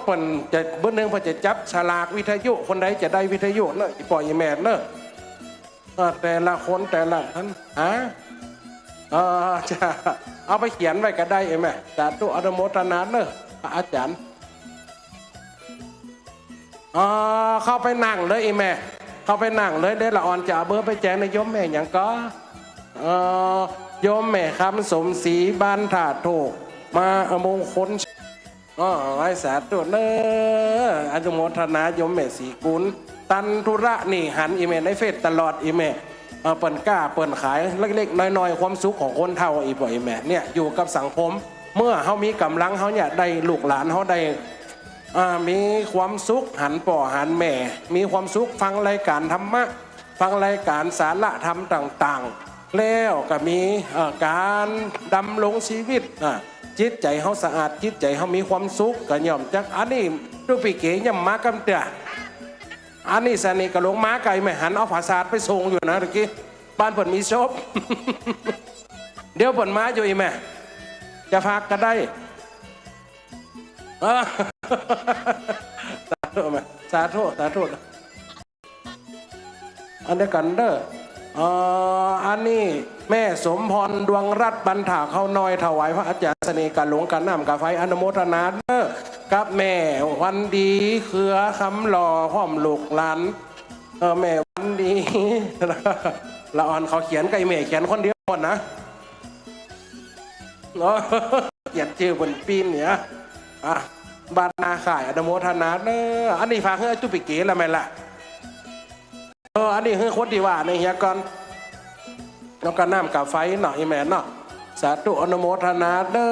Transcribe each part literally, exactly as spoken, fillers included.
เปิ้นจะ เปิ้นนึ่งเปิ้นจะจับฉลากวิทยุ คนใดจะได้วิทยุเนอะ อี่ป้ออี่แม่เนอะ เออ แต่ละคนแต่ละอัน ฮะ เออ จะเอาไปเขียนไว้ก็ได้ อี่แม่ สาธุ อนุโมทนาเนอะ พระอาจารย์ อ๋อ เข้าไปนั่งเลย อี่แม่ เข้าไปนั่งเลย เดี๋ยวละอ่อนจะเอาเบอร์ไปแจกนะ โยมแม่หยังก่อ เออ โยมแม่คำสมศรี บ้านท่าโทก มาเอามงคล อ๋อ ไหว้สาธุเนอะ อนุโมทนา โยมแม่ศรีกุล ตันธุระนี่ หันอี่แม่ในเฟซตลอด อี่แม่ เออ เปิ้นก้าเปิ้นขายเล็กๆ น้อยๆ ความสุขของคนเฒ่า อี่ป้ออี่แม่ เนี่ย อยู่กับสังคม เมื่อเฮามีก๋ำลัง เฮาเนี่ยได้ลูกหลาน เฮาได้ อ่า มีความสุข หันป้อหันแม่ มีความสุข ฟังรายการธรรมะ ฟังรายการสาระธรรมต่างๆ แล้วก็มี เอ่อ ก๋านดำรงชีวิต อ่า จิตใจ๋เฮาสะอาด จิตใจ๋เฮามีความสุข ก็ย่อมจัก อันนี้ตุ๊ปิเกย่ำมาก้ำเตื้อ อันนี้เสน่ห์กะหลงมาไกล แม่หันเอาผาสาทไปส่งอยู่นะตะกี้ บ้านเปิ้นมีศพ เดี๋ยวเปิ้นมาอยู่ อี่แม่ จะฝากก็ได้ เออ สาธุแม่ สาธุ สาธุ อันเดียวกั๋นเด้อ เอ่อ อันนี้แม่สมพร ดวงรัตน์ บ้านท่าเข้าน้อย ถวายพระอาจารย์เสน่ห์กะหลง กาน้ำกาไฟ อนุโมทนาเด้อ กับแม่วันดี เครือคำหล่อ พร้อมลูกหลาน เออ แม่วันดี ละอ่อนเขาเขียน กับแม่เขียนคนเดียวหมดนะ เนาะ เขียนจื้อเปิ้นปิ้นเนี่ย อ่ะ บ้านนาข่าย อนุโมทนาเนอะ อันนี้ฝากหื้อตุ๊ปิเกละแม่ละ เออ อันนี้หื้อคนตี้ว่าในเฮียก่อน แล้วก็น้ำกาไฟเนาะ อี่แม่เนาะ สาธุ อนุโมทนาเด้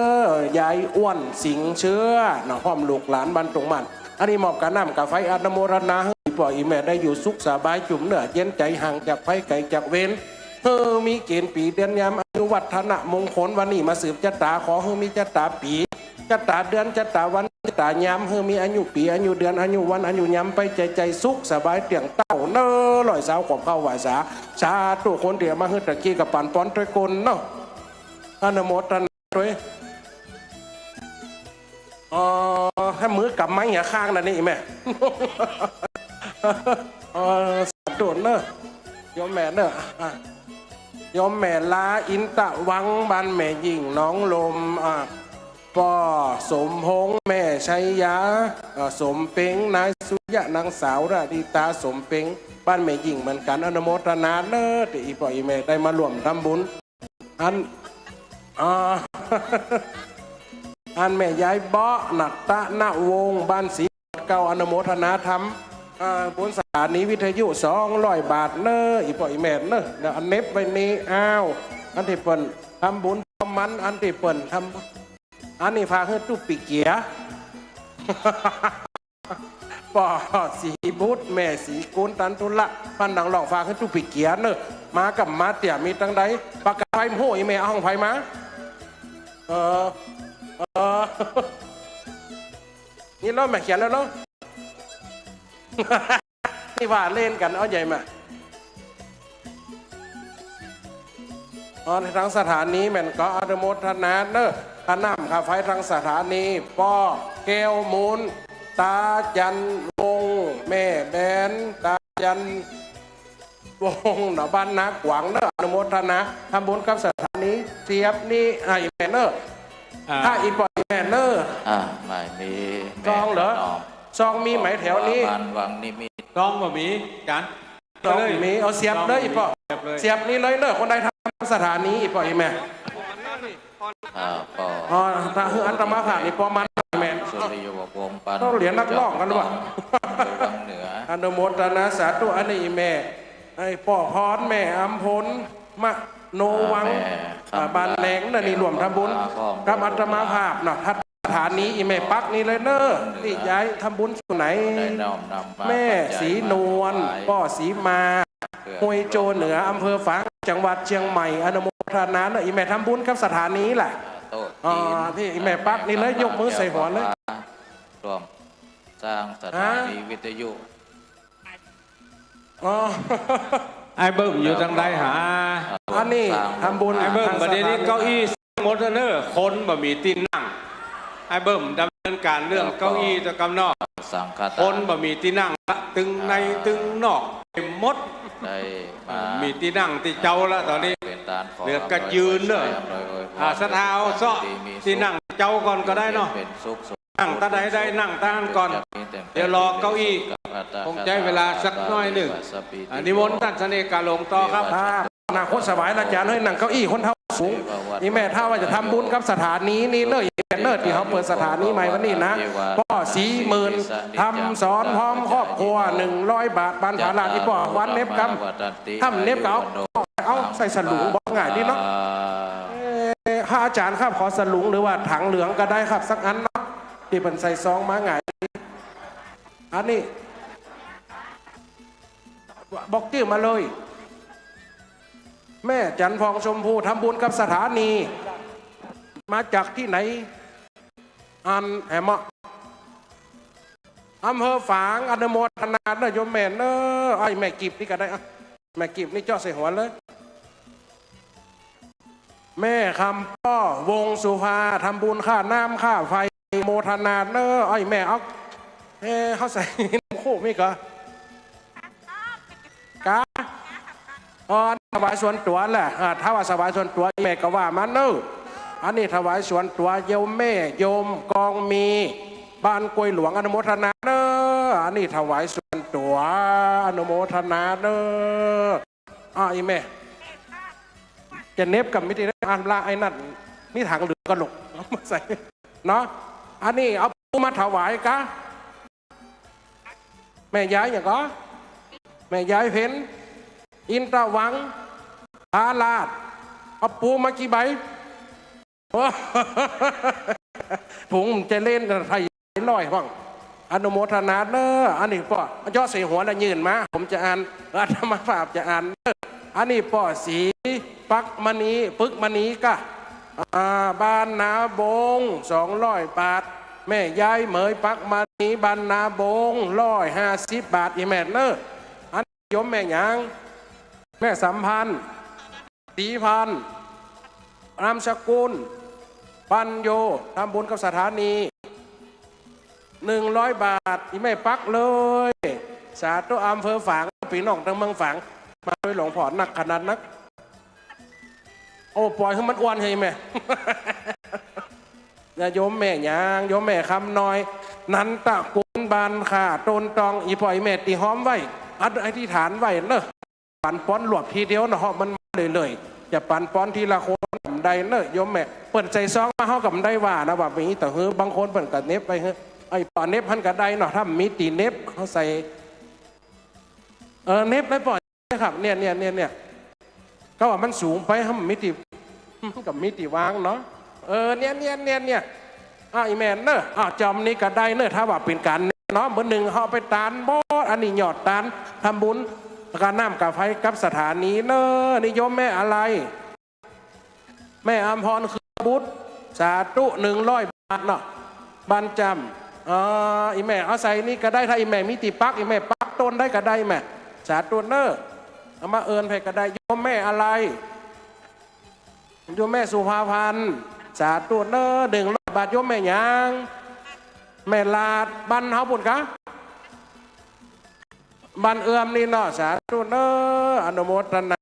อ ยายอ้วน สิงห์เชื้อ เนาะ พร้อมลูกหลาน บ้านตรงมัน อันนี้มอบกาน้ำกาไฟ อนุโมทนาหื้อ อี่ป้ออี่แม่ได้อยู่สุขสบาย จุ่มเนื้อเย็นใจ๋ ห่างจากภัยไก๋จากเวร หื้อมีเกณฑ์ปี๋เดือนยาม อายุวัฒนะมงคล วันนี้มาสืบจะต๋า ขอหื้อมีจะต๋าปี๋ จะต๋าเดือน จะต๋าวัน จะต๋ายาม หื้อมีอายุปี๋ อายุเดือน อายุวัน อายุยาม ไปใจ๋ใจ๋สุขสบายเตี้ยงเต้าเนอะ ร้อยซาวขวบเข้าพรรษา สาธุ คนตี้เอามาหื้อตะกี้ก็ปั๋นปอนตวยก้นเนาะ อนุโมทนาตวย เออ หื้อมือก๋ำไม้เหียข้างนะนี่แม่ เออ สาธุเนอะ โยมแม่เนอะ อ่ะ โยมแม่ลา อินตะวัง บ้านแม่ยิ่ง หนองลม อ่ะ ป้อสมพงษ์ แม่ชัยยา อ่ะ สมเป็ง นายสุริยะ นางสาวระดิตา สมเป็ง บ้านแม่ยิ่งเหมือนกั๋น อนุโมทนาเนอะ ตี้อี่ป้ออี่แม่ได้มาร่วมทำบุญ อัน อ่า อันแม่ยายเบาะ ณัตตนวงศ์ บ้านศรีเก่า อนุโมทนาธรรม อ่า บุญสถานีวิทยุ สองร้อยบาทเนอะ อี่ป้ออี่แม่เนอะ แล้วอันเน็บไว้นี่ อ้าว อันตี้เปิ้นทำบุญพร้อมมัน อันตี้เปิ้นทำ อันนี้ฝากหื้อตุ๊ปิเกีย ป้อศรีบุตร แม่ศรีกุล ตันธุระ บ้านดังล่อง ฝากหื้อตุ๊ปิเกียเนอะ มากับมาเตี้ย มีตังใด ปากกาไฟ โห้ อี่แม่เอาของใผมา เออ เออ นี่เนาะ แม่เขียนแล้วเนาะ นี่ว่าเล่นกั๋น เอาใหญ่มา อ๋อ ทางสถานีแม่นก็อนุโมทนาเนอะ ค่าน้ำค่าไฟทางสถานี ป้อแก้วมูล ตาจันวงศ์ แม่แบน ตาจันวงศ์เนาะ บ้านนากวางเนอะ อนุโมทนา ทำบุญกับสถานี เสียบนี่ อ่ะ อี่แม่เนอะ อ่า ถ้าอี่ป้ออี่แม่เนอะ อ่า ไม่มี ซองเหรอ แม่น้อม ซองมีไหมแถวนี้ บ้านวังนิมิตร ซองบ่มี อาจ๋ารย์ ซองมี เอาเสียบเลย อี่ป้อ เสียบเลย เสียบนี่เลยเนอะ คนใดทำสถานี อี่ป้ออี่แม่ อ่า ป้อ อ๋อ ถ้าหื้ออาตมาภาพนี่ป้อมันแม่ สุริยวงศ์ ปัน ต้องเหรียญนักร้องกั๋นวะ วังเหนือ อนุโมทนาสาธุ อันนี้อี่แม่ ไอ้ป้อพร แม่อำพล มโนวัง อ่า แม่ อ่า บ้านแหลงนะนี่ ร่วมทำบุญ กับอาตมาภาพเนาะ สถานีอี่แม่ปักนี่เลยเนอะ ตี้ยายทำบุญสู่ไหน ได้น้อมนำมา แม่ศรีนวล ปัจจัยมาถวาย ป้อศรีมา ห้วยโจเหนือ อำเภอฝาง จังหวัดเชียงใหม่ อนุโมทนาเนอะ อี่แม่ทำบุญกับสถานีแหละ โต๊ะ อ๋อ จีน ตี้อี่แม่ปักนี่เลย ยกมือใส่หัวเลย ร่วมสร้างสถานีวิทยุ อ๋อ ไอ้เบิ่มอยู่ตังใดหา อันนี้ทำบุญ ไอ้เบิ่ม บัดนี้เก้าอี้หมดแล้วเนอะ คนบ่มีตี้นั่ง ไอ้เบิ่มดำเนิน ก๋านเรื่องเก้าอี้ตะกำเนาะ คนบ่มีตี้นั่งละ ตึงในตึงนอกเต็มหมด ได้มา มีตี้นั่งตี้เจ๊าละต๋อนนี้ เหลือก้ายืนเน่อ อ่า ศรัทธาเอาเซาะตี้นั่งเจ๊าก่อนก็ได้เนาะ นั่งตางใดได้นั่งตางหั้นก่อน เดี๋ยวรอเก้าอี้ คงใจ๊เวลาสักหน้อยนึ่ง อ่า นิมนต์ต้านเสน่ห์กาหลงต่อครับ ครับ อนาคตสบายนะอาจ๋ารย์ เฮ้ย นั่งเก้าอี้คนเฒ่าสูง อี่แม่ถ้าว่าจะทำบุญกับสถานีนี้เน่อ อี่แม่เน่อ ตี้เฮาเปิดสถานีใหม่วันนี้นะ ป้อศรีหมื่น ทำสอนพร้อมครอบครัว หนึ่งร้อยบาท บรรพาราช อี่ป้อวันเน็บกำ ถ้ามันเน็บก็เอา เอาใส่สลุงบอกง่ายดีเนาะ เอ่อ พระอาจ๋ารย์ครับ ขอสลุงหรือว่าถังเหลืองก็ได้ครับ สักอันเนาะ ตี้เปิ้นใส่ซองมาง่าย อันนี้ บอกจื้อมาเลย แม่จันทร์พองชมพู ทำบุญกับสถานี มาจากตี้ไหน อันแหมเมาะ อำเภอฝาง อนุโมทนาเน่อโยมแม่เน่อ ไอ้แม่กิบนี่ก็ได้อะ แม่กิบนี่เจาะใส่หัวเลย แม่คำป้อ วงศ์สุภา ทำบุญค่าน้ำค่าไฟ โมทนาเน่อ ไอ้แม่เอา เอ้ เฮาใส่คู่มีก่อ กา อ๋อ ถวายส่วนตั๋วแหละ อ่า ถ้าว่าถวายส่วนตั๋วแม่ก็ว่ามาเน่อ อันนี้ถวายส่วนตั๋วโยมแม่ โยมกองมี บ้านกล้วยหลวง อนุโมทนาเน่อ อันนี้ถวายส่วนตั๋ว อนุโมทนาเน่อ อ่า อี่แม่ จะเน็บกำมีตี้ อันละไอ้นั่น มีถังเหลืองก็หลก เอามาใส่ เนาะ อันนี้เอาปูมาถวายกา แม่ยายหยังก่อ แม่ยายเพ็ญ อินทวังคราช เอาปูมากี่ใบ โอ้ ถุงมันจะเล่นไถ่ร้อยห้อง อนุโมทนาเน่อ อันนี้ป้อ เจาะใส่หัวแล้วยื่นมา ผมจะอ่าน อาตมาภาพจะอ่านเน่อ อันนี้ป้อศรี ปักมณี ปึกมณีกา อ่า บ้านนาบง สองร้อยบาท แม่ยายเหมย ปักมณี บ้านนาบง ร้อยห้าสิบบาท อี่แม่เน่อ อันโยมแม่หยัง แม่สำพันธ์ ศรีพันธ์ นามสกุล ปัญโญ ทำบุญกับสถานี หนึ่งร้อยบาท อี่แม่ปักเลย สาธุ อำเภอฝาง ปี้น้องตางเมืองฝาง มาตวยหลวงพ่อนักขนาดนัก โอ้ ป่อยหื้อมันอ้วนเฮ้ยแม่ นะโยมแม่หยัง โยมแม่คำน้อย นันตะกุล บ้านข้าโตนตอง อี่ป้ออี่แม่ตี้ฮ้อมไว้ อันอธิษฐานไว้เน่อ ปันปอนรวบทีเดียวเนาะ เพราะมันมาเรื่อยๆ จะปันปอนทีละคนบ่ได้เน่อโยมแม่ เปิ้นใส่ซองมาเฮาก็บ่ได้ว่านะ ว่ามี แต่หื้อบางคนเปิ้นก็เน็บไว้หื้อ ไอ้ป้อเน็บหั้นก็ได้เนาะ ถ้ามีตี้เน็บเฮาใส่ เออ เน็บไว้ป้อ ครับ เนี่ย เนี่ย เนี่ย เนี่ย ก็ว่ามันสูงไป มันมีตี้ มันก็มีตี้วางเนาะ เออ เนี่ย เนี่ย เนี่ย เนี่ย อ่ะ อี่แม่เน่อ อ่ะ จอมนี้ก็ได้เน่อ ถ้าว่าเป๋นก๋านเนาะ มื้อนึ่งเฮาไปตานบอด อันนี้ยอดตาน ทำบุญ กาน้ำกาไฟกับสถานีเน่อ นี่โยมแม่อะไร แม่อำพร เครือบุตร สาธุ หนึ่งร้อยบาทเนาะ บ้านจำ อ่า อี่แม่เอาใส่นี่ก็ได้ ถ้าอี่แม่มีตี้ปัก อี่แม่ปักโตนได้ก็ได้แม่ สาธุเน่อ เอามาเอิ้นไผก็ได้ โยมแม่อะไร โยมแม่สุภาพันธ์ สาธุเน่อ หนึ่งร้อยบาท โยมแม่หยัง แม่ลาด บ้านเฮาปู้นกา บ้านเอื้อมนี่เนาะ สาธุเน่อ อนุโมทนา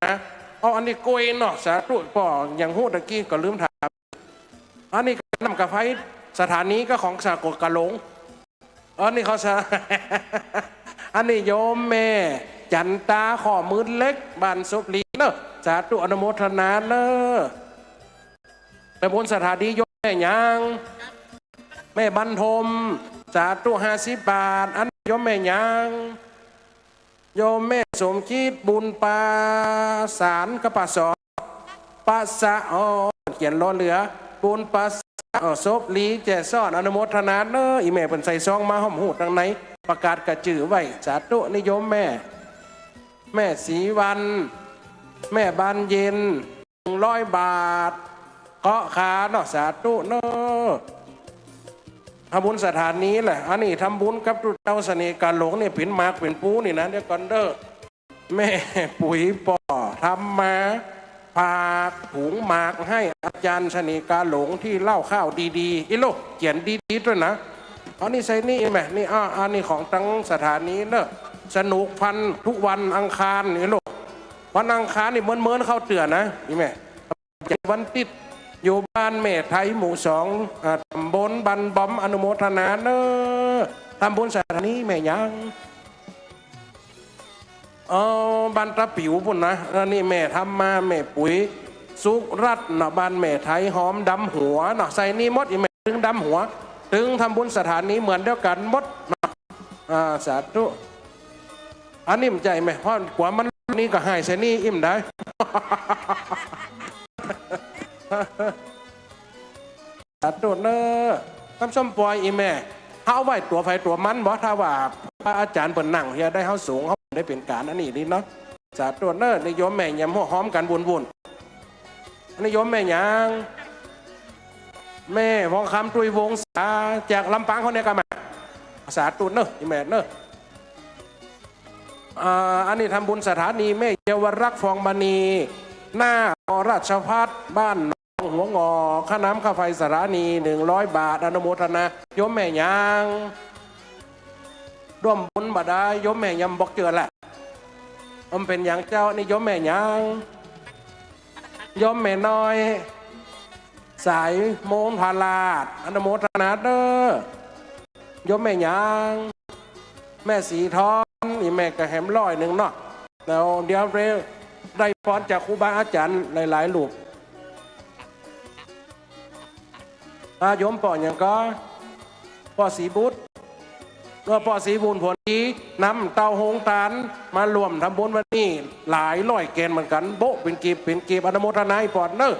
เอา อันนี้กล้วยเนาะ สาธุ ป้อยังฮู้ ตะกี้ก็ลืมถาม อันนี้ก็น้ำกาไฟ สถานีก็ของสากลกาหลง อันนี้เขาสา อันนี้โยมแม่จันตา ข้อมือเหล็ก บ้านศพลีเน่อ สาธุ อนุโมทนาเน่อ ไปบุญสถานีโยมแม่หยัง แม่บรรทม สาธุ ห้าสิบบาท อันโยมแม่หยัง โยมแม่สมคิด บุญปาสาร กะปะสอ ปะสะ อ๋อ เขียนรอเรือ บุญปาสะ อ๋อ ศพลี แจซ้อน อนุโมทนาเน่อ อี่แม่เปิ้นใส่ซองมาฮ้อมฮู้ตังใน ประกาศกาจื้อไว้ สาธุ นี่โยมแม่ แม่ศรีวรรณ แม่บานเย็น หนึ่งร้อยบาท เกาะขาเนาะ สาธุเนาะ ทำบุญสถานีแหละ อันนี้ทำบุญกับตุ๊เจ้าเสน่ห์กาหลงนี่ เป๋นหมากเป๋นปูนี่นะ เดี๋ยวก่อนเด้อ แม่ปุ๋ยป้อทำมา ฝากถุงหมากให้อาจารย์เสน่ห์กาหลงตี้เล่าข้าวดีๆ อีโลกเขียนดีๆ ตวยนะ อันนี้ใส่นี่แม่ นี่ อ่า อันนี้ของตังสถานีเนอะ สนุกฟันทุกวันอังคารนี่ลูก วันอังคารนี่เมินๆ เข้าเตื้อนะ นี่แม่ วันอาทิตย์ อยู่บ้านแม่ไทยหมู่สอง อ่า ตำบลบ้านบอม อนุโมทนาเนอะ ทำบุญสถานีแม่หยัง เออ บ้านตาปิ๋วปู้นนะ อันนี้แม่ธรรมา แม่ปุ๋ย สุรัตน์เนาะ บ้านแม่ไทยหอมดำหัวเนาะ ใส่นี่หมด อีแม่ตึงดำหัว ตึงทำบุญสถานีเหมือนเดียวกั๋นหมดเนาะ อ่า สาธุ อันนี้มันใจ๋แม่ เพราะกว่ามันนี่ก็หายใส่นี่อิ่มได้ สาธุเนอะ น้ำส้มปล่อยอีแม่ เฮาเอาไว้ตั๋วใผตั๋วมันบ่ ถ้าว่าพระอาจ๋ารย์เปิ้นนั่งเฮียได้เฮาสูง เฮาได้เป๋นก๋านอันนี้ดีเนาะ สาธุเนอะ นี่โยมแม่ยำหัวหอมกั๋นวุ่นๆ อันนี้โยมแม่หยัง แม่ทองคำ ตุ้ยวงศา จากลำปางเขาเนี่ยก็มา สาธุเนอะ อีแม่เนอะ อ่า อันนี้ทำบุญสถานีแม่เยาวรักษ์ ฟองมณี หน้าราชภัฏ บ้านหนองหัวงอ ค่าน้ำค่าไฟสถานี หนึ่งร้อยบาท อนุโมทนา โยมแม่หยัง ร่วมบุญบ่ได้ โยมแม่ยำบอกเจือแหละ มันเป๋นหยังเจ้า นี่โยมแม่หยัง โยมแม่น้อย สายโมนผาลาด อนุโมทนาเด้อ โยมแม่หยัง แม่สีทอง อีแม่ก็แหมร้อยนึ่งเนาะ แล้วเดี๋ยวได้ปอนจากครูบาอาจ๋ารย์หลายๆ รูป อ่า โยมป้อหยังก็ ป้อสีบุตร เออ ป้อสีบุญผลดี นำเต้าโฮงตาน มาร่วมทำบุญวันนี้ หลายร้อยแกนเหมือนกั๋น โบ๊ะเป๋นกีบเป๋นกีบ อนุโมทนาอีป้อเนอะ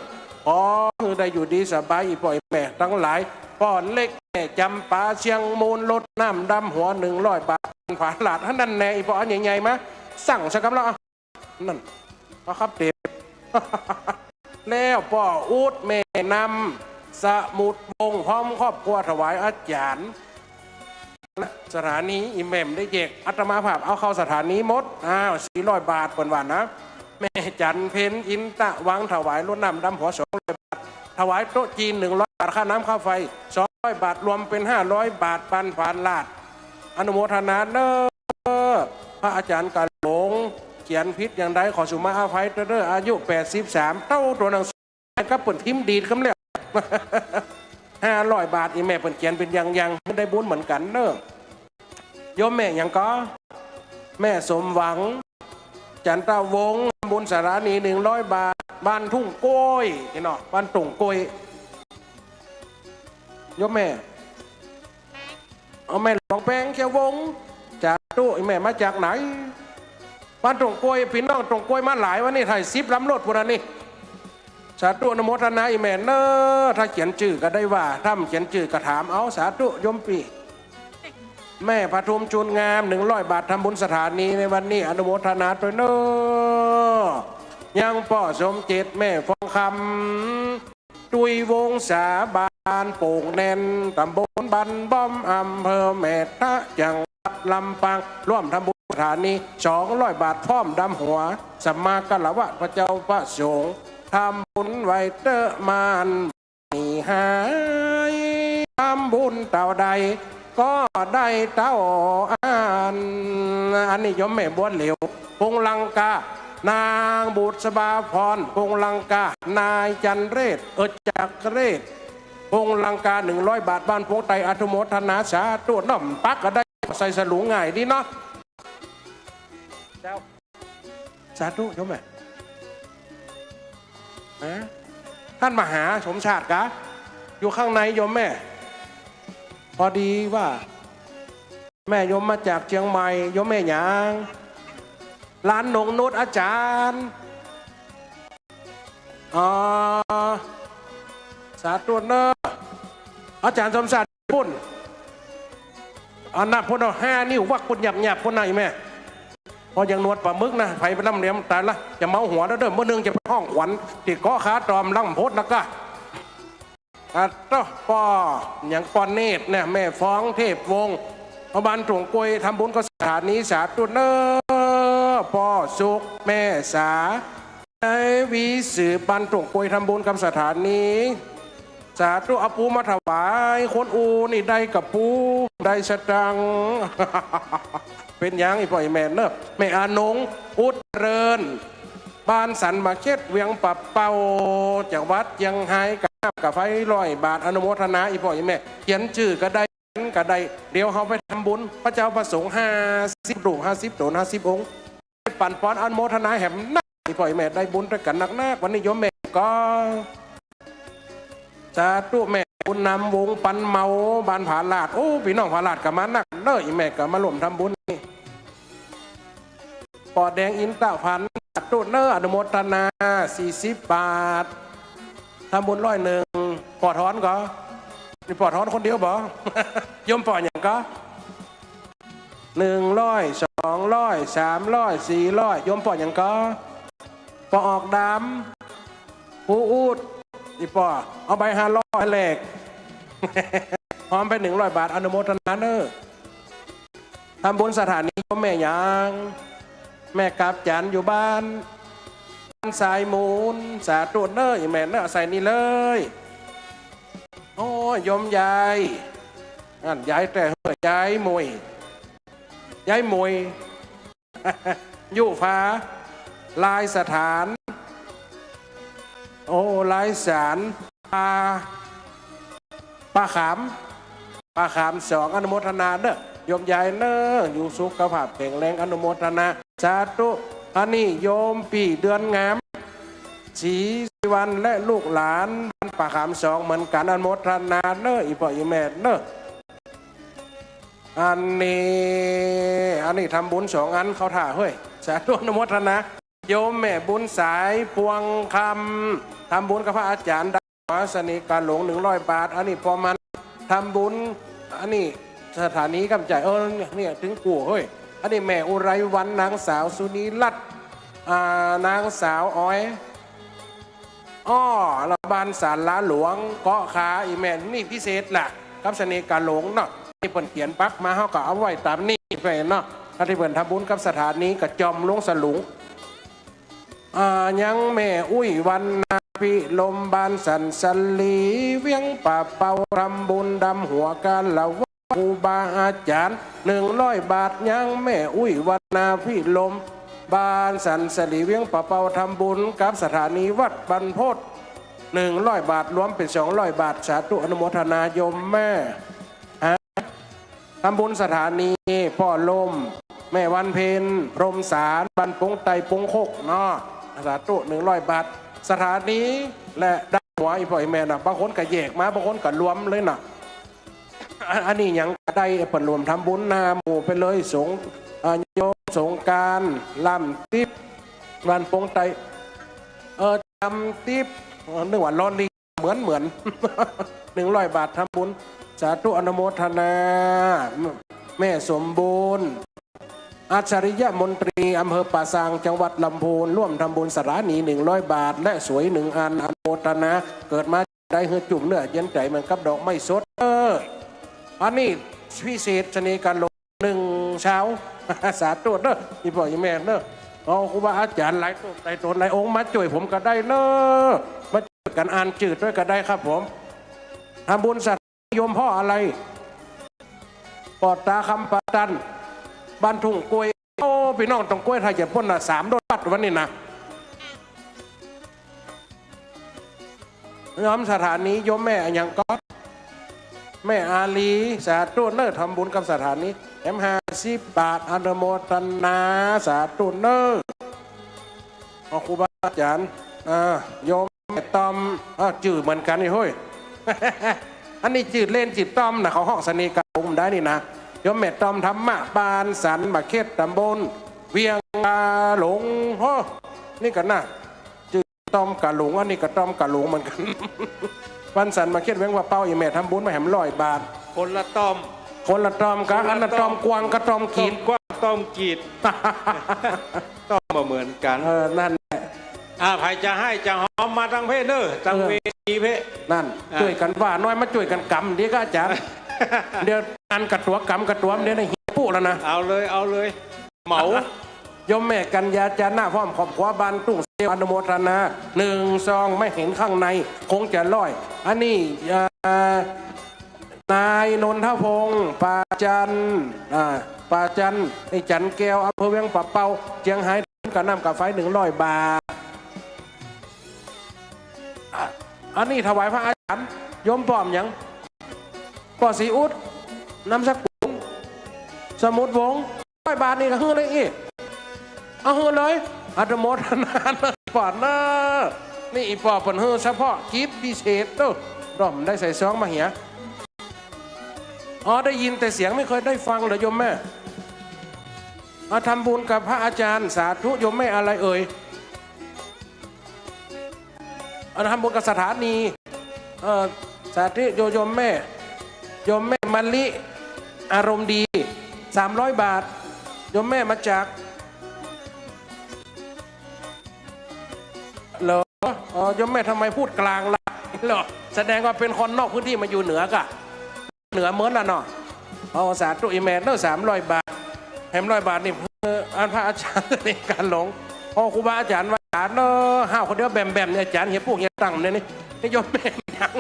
ขอหื้อได้อยู่ดีสบาย อีป้ออีแม่ตังหลาย ป้อเล็กแม่จ๋ำปา เชียงมูล รดน้ำดำหัว หนึ่งร้อยบาท ฝาลาด หั้นนั่นแน่ อีป้ออันใหญ่ๆ มา สั่งสักกำละ นั่น มาครับเต็ม แล้วป้ออุ๊ด แม่นำ สมุทรวงศ์ พร้อมครอบครัวถวายอาจ๋ารย์ สถานี อีแม่บ่ได้แยก อาตมาภาพเอาเข้าสถานีหมด อ้าว สี่ร้อยบาท เปิ้นว่านะ แม่จันเพ็ญ อินตะวัง ถวายรดน้ำดำหัว สองร้อยบาท ถวายโต๊ะจีน หนึ่งร้อยบาท ค่าน้ำค่าไฟ สองร้อยบาท รวมเป๋น ห้าร้อยบาท ปันฝาลาด อนุโมทนาเนอะ พระอาจ๋ารย์กาหลง เขียนผิดอย่างใดขอสุมาอภัยเต๊อะ อายุแปดสิบสาม เต้าตั๋วหนังสือกับเปิ้นพิมพ์ดีดกำแล้ว ห้าร้อยบาท อีแม่เปิ้นเขียนเป๋นอย่างๆ ได้บุญเหมือนกั๋นเนอะ โยมแม่หยังก็ แม่สมหวัง จันทวงศ์ บุญสถานี หนึ่งร้อยบาท บ้านทุ่งกล้วย นี่เนาะ บ้านทุ่งกล้วย โยมแม่ เอาแม่หลวงแปงเขียววงศ์ สาธุ อีแม่มาจากไหน บ้านทุ่งกล้วย ปี้น้องทุ่งกล้วยมาหลายวะนี่ ถ่ายสิบลำรถปู้นนะนี่ สาธุ อนุโมทนาอีแม่เนอะ ถ้าเขียนจื้อก็ได้ว่า ถ้าบ่เขียนจื้อก็ถามเอา สาธุ โยมปี้ แม่ปทุม จูนงาม หนึ่งร้อยบาท ทำบุญสถานีในวันนี้ อนุโมทนาตวยเนอะ ยังป้อสมเจต แม่ฟองคำ ตุ้ยวงศา บ้านโป่งแน่น ตำบลบ้านบอม อำเภอแม่ทะ จังหวัดลำปาง ร่วมทำบุญสถานี สองร้อยบาท พร้อมดำหัว สัมมาคารวะพระเจ้าพระสงฆ์ ทำบุญไว้เต๊อะ ม่านหนีหาย ทำบุญเต้าใด ก็ได้เต้าอั้น อันนี้โยมแม่บัวเหลว พงลังกา นางบุษบาพร พงลังกา นายจันเรศ เออ จักเรศ พงลังกา หนึ่งร้อยบาท บ้านพงไตร อนุโมทนา สาธุ น้อมปักก็ได้ ใส่สลุงง่ายดีเนาะ เจ้า สาธุ โยมแม่ ฮะ ท่านมหาสมชาติกะ อยู่ข้างในโยมแม่ พอดีว่า แม่โยมมาจากเชียงใหม่ โยมแม่หยัง หลานหนงนุช อาจ๋ารย์ อ๋อ สาธุเนอะ อาจ๋ารย์สมชาติ ปุ้น อันนับปุ้นเอาห้านิ้ววักปุ้นหยาบๆ ปุ้นนะอีแม่ พอยังหนวดป๋าหมึกนะ ไผไปล่ำเหลียมต๋ายละ จะเมาหัวแล้วเด้อ มื้อนึ่งจะไปฮ้องขวัญ ตี้เกาะขาตอมลังโพดนะกะ อ่ะ โต๊ะ ป้อหยัง ป้อเนตรเนี่ย แม่ฟองเทพวงศ์ พ่อบ้านทุ่งกล้วย ทำบุญกับสถานี สาธุเนอะ ป้อสุข แม่สา ในวีสืบบ้านทุ่งกล้วยทำบุญกับสถานี สาธุ เอาปูมาถวายคนอู่นี่ได้กะปู ได้สตางค์ เป๋นหยังอี่ป้ออี่แม่เนาะ แม่อาหนง อุดเจริญ บ้านสันมะเข็ด เวียงป่าเป้า จังหวัดเจียงฮาย กะน้ำกะไฟร้อยบาท อนุโมทนาอี่ป้ออี่แม่ เขียนจื้อก็ได้ ก็ได้ เดี๋ยวเฮาไปทำบุญ พระเจ้าพระสงฆ์ห้าสิบรูป ห้าสิบต๋น ห้าสิบองค์ ปั๋นปอนอนุโมทนาแหมนัก อี่ป้ออี่แม่ได้บุญตวยกั๋นนักๆ วันนี้โยมแม่ก็ สาธุ แม่บุญนำ วงศ์ปันเมา บ้านผาลาด โอ้ ปี้น้องผาลาดก็มานักเน้อ อี่แม่ก็มาร่วมทำบุญนี่ ป้อแดง อินตะพันธ์ สาธุเน้อ อนุโมทนา สี่สิบบาท ทำบุญร้อยนึ่ง ป้อถอนก็ นี่ป้อถอนคนเดียวบ่ โยมป้อหยังก็ นึ่งร้อย สองร้อย สามร้อย สี่ร้อย โยมป้อหยังก็ ป้อออกดำ ปูอูด อี่ป้อ เอาใบห้าร้อยแลก ฮอมไปนึ่งร้อยบาท อนุโมทนาเน้อ ทำบุญสถานีโยมแม่หยัง แม่กาบจั๋นอยู่บ้าน บ้านสายมูล สาธุเน้อ อี่แม่เน้อ เอาใส่นี่เลย โอ้ย โยมยาย นั่นยายแต๊เฮ้ย ยายหมวย ยายหมวย อยู่ฝา ลายสถาน โอ้ ลายสาร ป่า ป่าขาม ป่าขามสอง อนุโมทนาเน้อ โยมยายเน้อ อยู่สุขภาพแข็งแรง อนุโมทนา สาธุ อันนี้โยมปี้เดือนงาม ศรีสุวรรณ และลูกหลานบ้านป่าขามสองเหมือนกั๋น อนุโมทนาเน้อ อี่ป้ออี่แม่เน้อ อันนี้ อันนี้ทำบุญสองอันเข้าท่าเฮ้ย สาธุ อนุโมทนา โยมแม่บุญสาย ปวงคำ ทำบุญกับพระอาจ๋ารย์ดำหัว เสน่ห์กาหลง นึ่งร้อยบาท อันนี้ป้อมัน ทำบุญ อันนี้สถานีกำจั๋ย เออ เนี่ย เถิงกู่เฮ้ย อันนี้แม่อุไรวรรณ นางสาวสุนีรัตน์ อ่า นางสาวออย อ้อ ละบ้านศาลาหลวง เกาะคา อี่แม่นี่พิเศษละ กับเสน่ห์กาหลงเนาะ นี่เปิ้นเขียนปั๊บมา เฮาก็เอาไว้ต๋ามนี่ไปเนาะ ถ้าตี้เปิ้นทำบุญกับสถานีก็จ่อมลงสลุง อ่า ยังแม่อุ้ยวรรณาภิรมย์ บ้านสันสะหลี เวียงป่าเป้า ทำบุญดำหัวกาละวะ ครูบาอาจ๋ารย์ นึ่งร้อยบาท ยังแม่อุ้ยวรรณาภิรมย์ บ้านสันสะหลี เวียงป่าเป้า ทำบุญกับสถานีวัดบรรพต นึ่งร้อยบาท รวมเป๋นสองร้อยบาท สาธุ อนุโมทนาโยมแม่ ฮะ ทำบุญสถานี ป้อลม แม่วันเพ็ญ พรหมสาร บ้านปงไตปงคกเนาะ สาธุ นึ่งร้อยบาท สถานี และดำหัว อี่ป้ออี่แม่นะ บางคนก็แยกมา บางคนก็รวมเลยนะ อัน อันนี้หยังก็ได้ เปิ้นร่วมทำบุญนาหมู่ไปเลย สง อ่า โยมสงกรานต์ ล้ำติ๊บ บ้านปงไต เออ ล้ำติ๊บ เออ นึกว่าลอลิง เหมือน เหมือน นึ่งร้อยบาททำบุญ สาธุ อนุโมทนา แม่สมบูรณ์ อัจฉริยะมนตรี อำเภอป่าซาง จังหวัดลำพูน ร่วมทำบุญสถานี นึ่งร้อยบาท และสวยหนึ่งอัน อนุโมทนา เกิดมาได้หื้อจุ่มเนื้อเย็นใจ๋เหมือนกับดอกไม้สด เออ อันนี้พิเศษเสน่ห์กาหลง นึ่งซาว สาธุเน้อ อี่ป้ออี่แม่เน้อ เอาครูบาอาจ๋ารย์หลายโต๋นหลายโต๋นหลายองค์มาจ้วยผมก็ได้เน้อ มาจ้วยกั๋นอ่านจื้อตวยก็ได้ครับผม ทำบุญสถานีโยมป้ออะไร ป้อต๋าคำปะตัน บ้านทุ่งกล้วย โอ้ ปี้น้องตองกล้วย ถ้าจะป้นน่ะ สามรถบัสวันนี้นะ ยอมสถานีโยมแม่อะหยังก็ แม่อาลี สาธุเน้อ ทำบุญกับสถานี แถมห้าสิบบาท อนุโมทนา สาธุเน้อ เอาครูบาอาจ๋ารย์ อ่า โยมแม่ตอม อ่า จื้อเหมือนกั๋นนี่เฮ้ย อันนี้จื้อเล่นจื้อตอมนะ เขาฮ้องเสน่ห์กาหลงได้นี่นะ โยมแม่ตอมธรรมะ บ้านสันมะเข็ด ตำบลเวียงกาหลง โอ้ นี่กั๋นนะ จื้อตอมกาหลง อันนี้ก็ตอมกาหลงเหมือนกั๋น บ้านสันมะเข็ด เวียงป่าเป้า อี่แม่ทำบุญมาแหมร้อยบาท คนละตอม คนละตอมกะ คนละตอม อันนั้นตอมกวางกะตอมขีด ตอมกวางตอมขีด ตอมบ่เหมือนกั๋น เออ นั่นแหละ อ่า ใผจะไห้จะหอมมาตังเพศเน้อ ตัง เออ เวทีเพศ นั่น อ่า จ้วยกั๋นว่าน้อย มาจ้วยกั๋นกำดีกะอาจ๋ารย์ เดี๋ยวอันกะตั๋วกำกะตั๋ว เดี๋ยวนี้หิวปุ๊แล้วนะ เอาเลย เอาเลย เหมา โยมแม่กัญญาจานะ พร้อมครอบครัว บ้านทุ่งศรี ยวอนุโมทนา หนึ่งซอง ไม่เห็นข้างใน คงจะร้อย อันนี้ อ่า นายนนทพงษ์ ปาจันทร์ อ่า ปาจันทร์ ไอ้จันทร์แก้ว อำเภอเวียงป่าเป้า เจียงฮาย กาน้ำกาไฟ หนึ่งร้อยบาท อ่ะ อันนี้ถวายพระอาจารย์ โยมป้อหยัง ป้อศรีอุด นามสกุล สมุทรวงศ์ ร้อยบาทนี่ก็หื้อเลยอี้ เอาหื้อเลย อนุโมทนาเลยป้อเน่อ นี่อีป้อเปิ้นหื้อเฉพาะกิจพิเศษเน่อ เปิ้นได้ใส่ซองมาเหีย อ๋อ ได้ยินแต่เสียงไม่เคยได้ฟังเหรอโยมแม่ มาทำบุญกับพระอาจารย์ สาธุ โยมแม่อะไรเอ่ย เอาทำบุญกับสถานี เอ่อ สาธุ โย โยมแม่ โยมแม่มะลิ อารมณ์ดี สามร้อยบาท โยมแม่มาจาก เหรอ อ๋อ โยมแม่ทำไมพูดกลางล่ะ เหรอ แสดงว่าเป็นคนนอกพื้นที่มาอยู่เหนือกะ เหนือเมินละเนาะ เอา สาธุ อีแม่เน่อ สามร้อยบาท แถมร้อยบาทนี่ เออ อันพระอาจารย์ในการหลง อ๋อ ครูบาอาจารย์ว่า อาจารย์เน่อ ห้าวคนเดียวแบมๆ เนี่ย อาจารย์เหียปุ๊กเหียตังเนี่ยนี่ นี่โยมแม่หยัง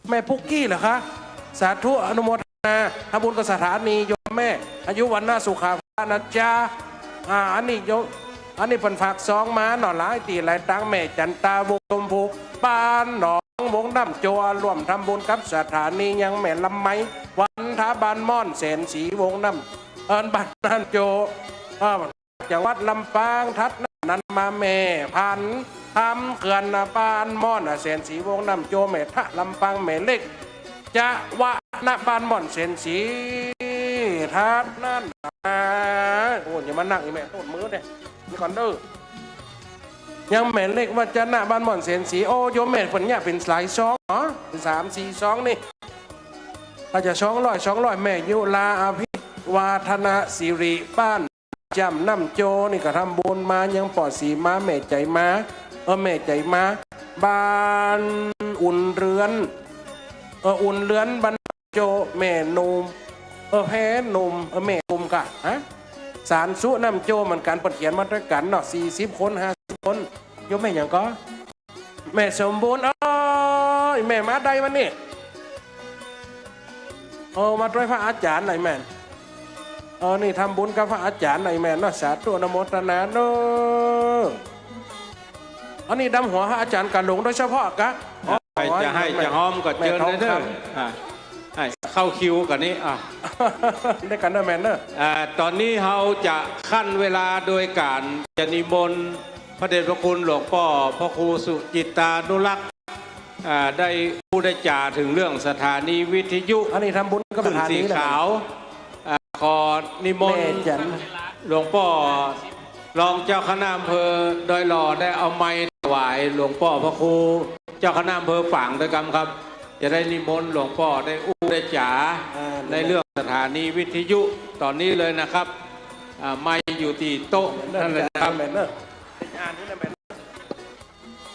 แม่ปุ๊กกี้เหรอคะ สาธุ อนุโมทนา ทำบุญกับสถานีโยมแม่ อายุวรรณะสุขะพละนะจ๊ะ อ่า อันนี้โยม อันนี้เปิ้นฝากซองมาเนาะ หลายตี้หลายตัง แม่จันตาวงชมพู บ้านหนองวงน้ำโจ ร่วมทำบุญกับสถานี ยังแม่ลำไม วันทะ บ้านม่อน แสนศรีวงน้ำ เอิ้น บ้านน้ำโจ เอ่อ จังหวัดลำปาง ถัดนั้นมาแม่พันธุ์ ทำเขื่อนบ้านม่อน แสนศรีวงน้ำโจ แม่ทะ ลำปาง แม่เล็ก จะวะนะ บ้านม่อน แสนศรี ถัดนั้นมา โอ้ อย่ามานั่งอีแม่ โต้นมือเนี่ย นี่ก่อนเด้อ ยังแม่เล็กวัจนะ บ้านม่อน แสนศรี โอ้ โยมแม่เปิ้นเนี่ยเป๋นหลายซองเนาะ เป๋นสามสี่ซองนี่ อาจจะสองร้อย สองร้อย แม่ยุลา อภิวาทนสิริ บ้าน จ้ำน้ำโจ นี่ก็ทำบุญมา ยังป้อศรีมา แม่ใจ๋มา เออ แม่ใจ๋มา บ้านอุ่นเรือน เออ อุ่นเรือน บ้านโจ แม่หนุ่ม เออ แพ้หนุ่ม เออ แม่หนุ่มกะ ฮะ สารสุน้ำโจเหมือนกั๋น เปิ้นเขียนมาตวยกั๋นเนาะ สี่สิบคน ห้าสิบคน โยมแม่หยังก่อ แม่สมบูรณ์ โอ้ย แม่มาได้วันนี้ โอ้ มาตวยพระอาจ๋ารย์หน่อยแม่ เออ นี่ทำบุญกับพระอาจ๋ารย์หน่อยแม่เนาะ สาธุ อนุโมทนาเนาะ อันนี้ดำหัวพระอาจ๋ารย์กาหลงโดยเฉพาะกะ อ๋อ ใครจะหื้อ แม่ จะหอมก็เจิญเลยเด้อ แม่ทองคำ อ่ะ หื้อเข้าคิวก่อนนี้ อ่ะ ด้วยกั๋นเนาะแม่เนาะ อ่า ต๋อนนี้เฮาจะขั้นเวลาโดยก๋านจะนิมนต์ พระเดชพระคุณหลวงป้อพระครูสุจิตตานุรักษ์ อ่า ได้อู้ได้จ๋าเถิงเรื่องสถานีวิทยุ อันนี้ทำบุญกับสถานี ขึ้นสีขาว อ่า ขอนิมนต์ แม่จัน หลวงป้อรองเจ้าคณะอำเภอดอยหล่อได้เอาไมค์ถวายหลวงป้อพระครูเจ้าคณะอำเภอฝางตวยกั๋นครับ จะได้นิมนต์หลวงป้อได้อู้ได้จ๋า อ่า ในเรื่องสถานีวิทยุต๋อนนี้เลยนะครับ อ่า ไมค์อยู่ตี้โต๊ะนั่นเลยนะครับ แม่เนาะ อ่านนี่แหละแม่เนาะ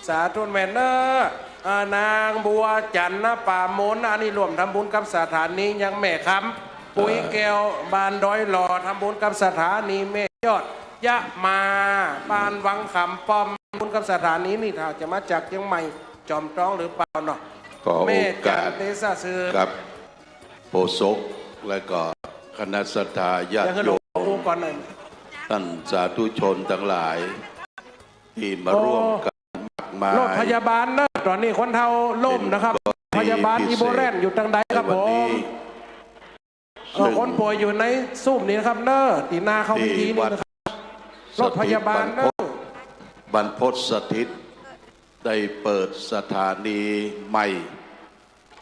สาธุแม่เนาะ อ่า นางบัวจันทร์ ณ ป่าโมน อันนี้ร่วมทำบุญกับสถานี ยังแม่คำ ปุ๋ยแก้ว บ้านดอยหล่อ ทำบุญกับสถานี แม่ยอด ยะมา บ้านวังคำป้อม ทำบุญกับสถานี นี่ถ้าจะมาจากเจียงใหม่ จอมทองหรือเปล่าเนาะ ขอโอกาส แม่จันทร์ เตชะสืบ ครับ โฆษก และก็คณะศรัทธาญาติโยม เดี๋ยวให้หลวงปู่ก่อนหน่อย ท่านสาธุชนทั้งหลาย ตี้มาร่วมกั๋นมากมาย โอ้ รถพยาบาลเนาะ ต๋อนนี้คนเฒ่าล้มนะครับ เป๋นกรณีพิเศษ พยาบาลอีโบแลนด์อยู่ตางใดครับผม ในวันนี้ เออ ซึ่ง คนป่วยอยู่ในซูมนี่นะครับเนาะ ตี้หน้าเข้าพิธีนี่นะครับ ตี้วัด รถพยาบาลเนาะ สถิตบรรพต บรรพตสถิต ได้เปิดสถานีใหม่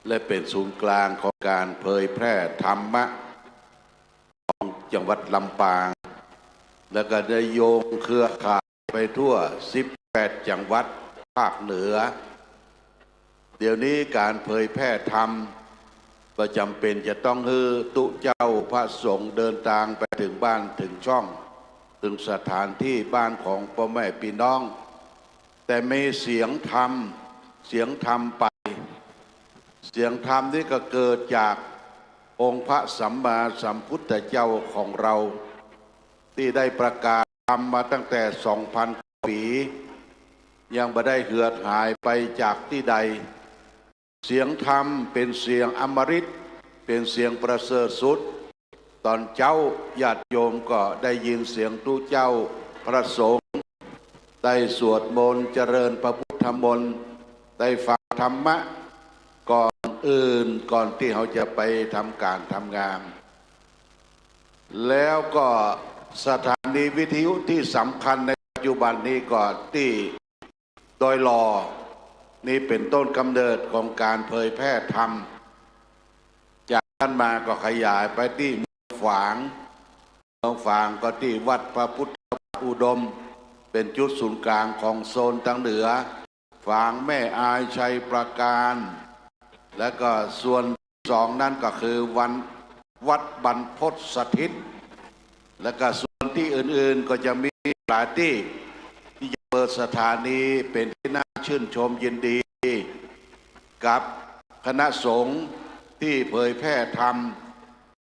และเป๋นศูนย์กลางของก๋านเผยแพร่ธรรมะ ของจังหวัดลำปาง แล้วก็ได้โยงเครือข่ายไปทั่วสิบแปดจังหวัดภาคเหนือ เดี๋ยวนี้ก๋านเผยแพร่ธรรมก็จ๋ำเป๋นจะต้องหื้อตุ๊เจ้าพระสงฆ์เดินตางไปเถิงบ้านเถิงช่อง เถิงสถานตี้บ้านของป้อแม่ปี้น้อง แต่มีเสียงธรรม เสียงธรรมไป เสียงธรรมนี้ก็เกิดจากองค์พระสัมมาสัมพุทธเจ้าของเรา ตี้ได้ประกาศธรรมมาตั้งแต่สองพันก ปี ยังบ่ได้เหือดหายไปจากตี้ใด เสียงธรรมเป๋นเสียงอมฤต เป๋นเสียงประเสริฐสุด ต๋อนเจ๊าญาติโยมก็ได้ยินเสียงตุ๊เจ้าพระสงฆ์ ได้สวดมนต์เจริญพระพุทธมนต์ ได้ฟังธรรมะ ก่อนอื่น ก่อนตี้เฮาจะไปทำก๋านทำงาน แล้วก็สถานีวิทยุตี้สำคัญในปัจจุบันนี้ก็ตี้ดอยหล่อ นี่เป๋นต้นกำเนิดของก๋านเผยแผ่ธรรม จากนั้นมาก็ขยายไปตี้เมืองฝาง เมืองฝางก็ตี้วัดพระพุทธบาทอุดม เป๋นจุดศูนย์กลางของโซนตางเหนือ ฝางแม่อาย ชัยปราการ แล้วก็ส่วนตี้สองนั้นก็คือวัน วัดบรรพตสถิต แล้วก็ส่วนตี้อื่นๆ ก็จะมีหลายตี้ ตี้จะเปิดสถานีเป๋นตี้น่าชื่นชมยินดี กับคณะสงฆ์ตี้เผยแผ่ธรรม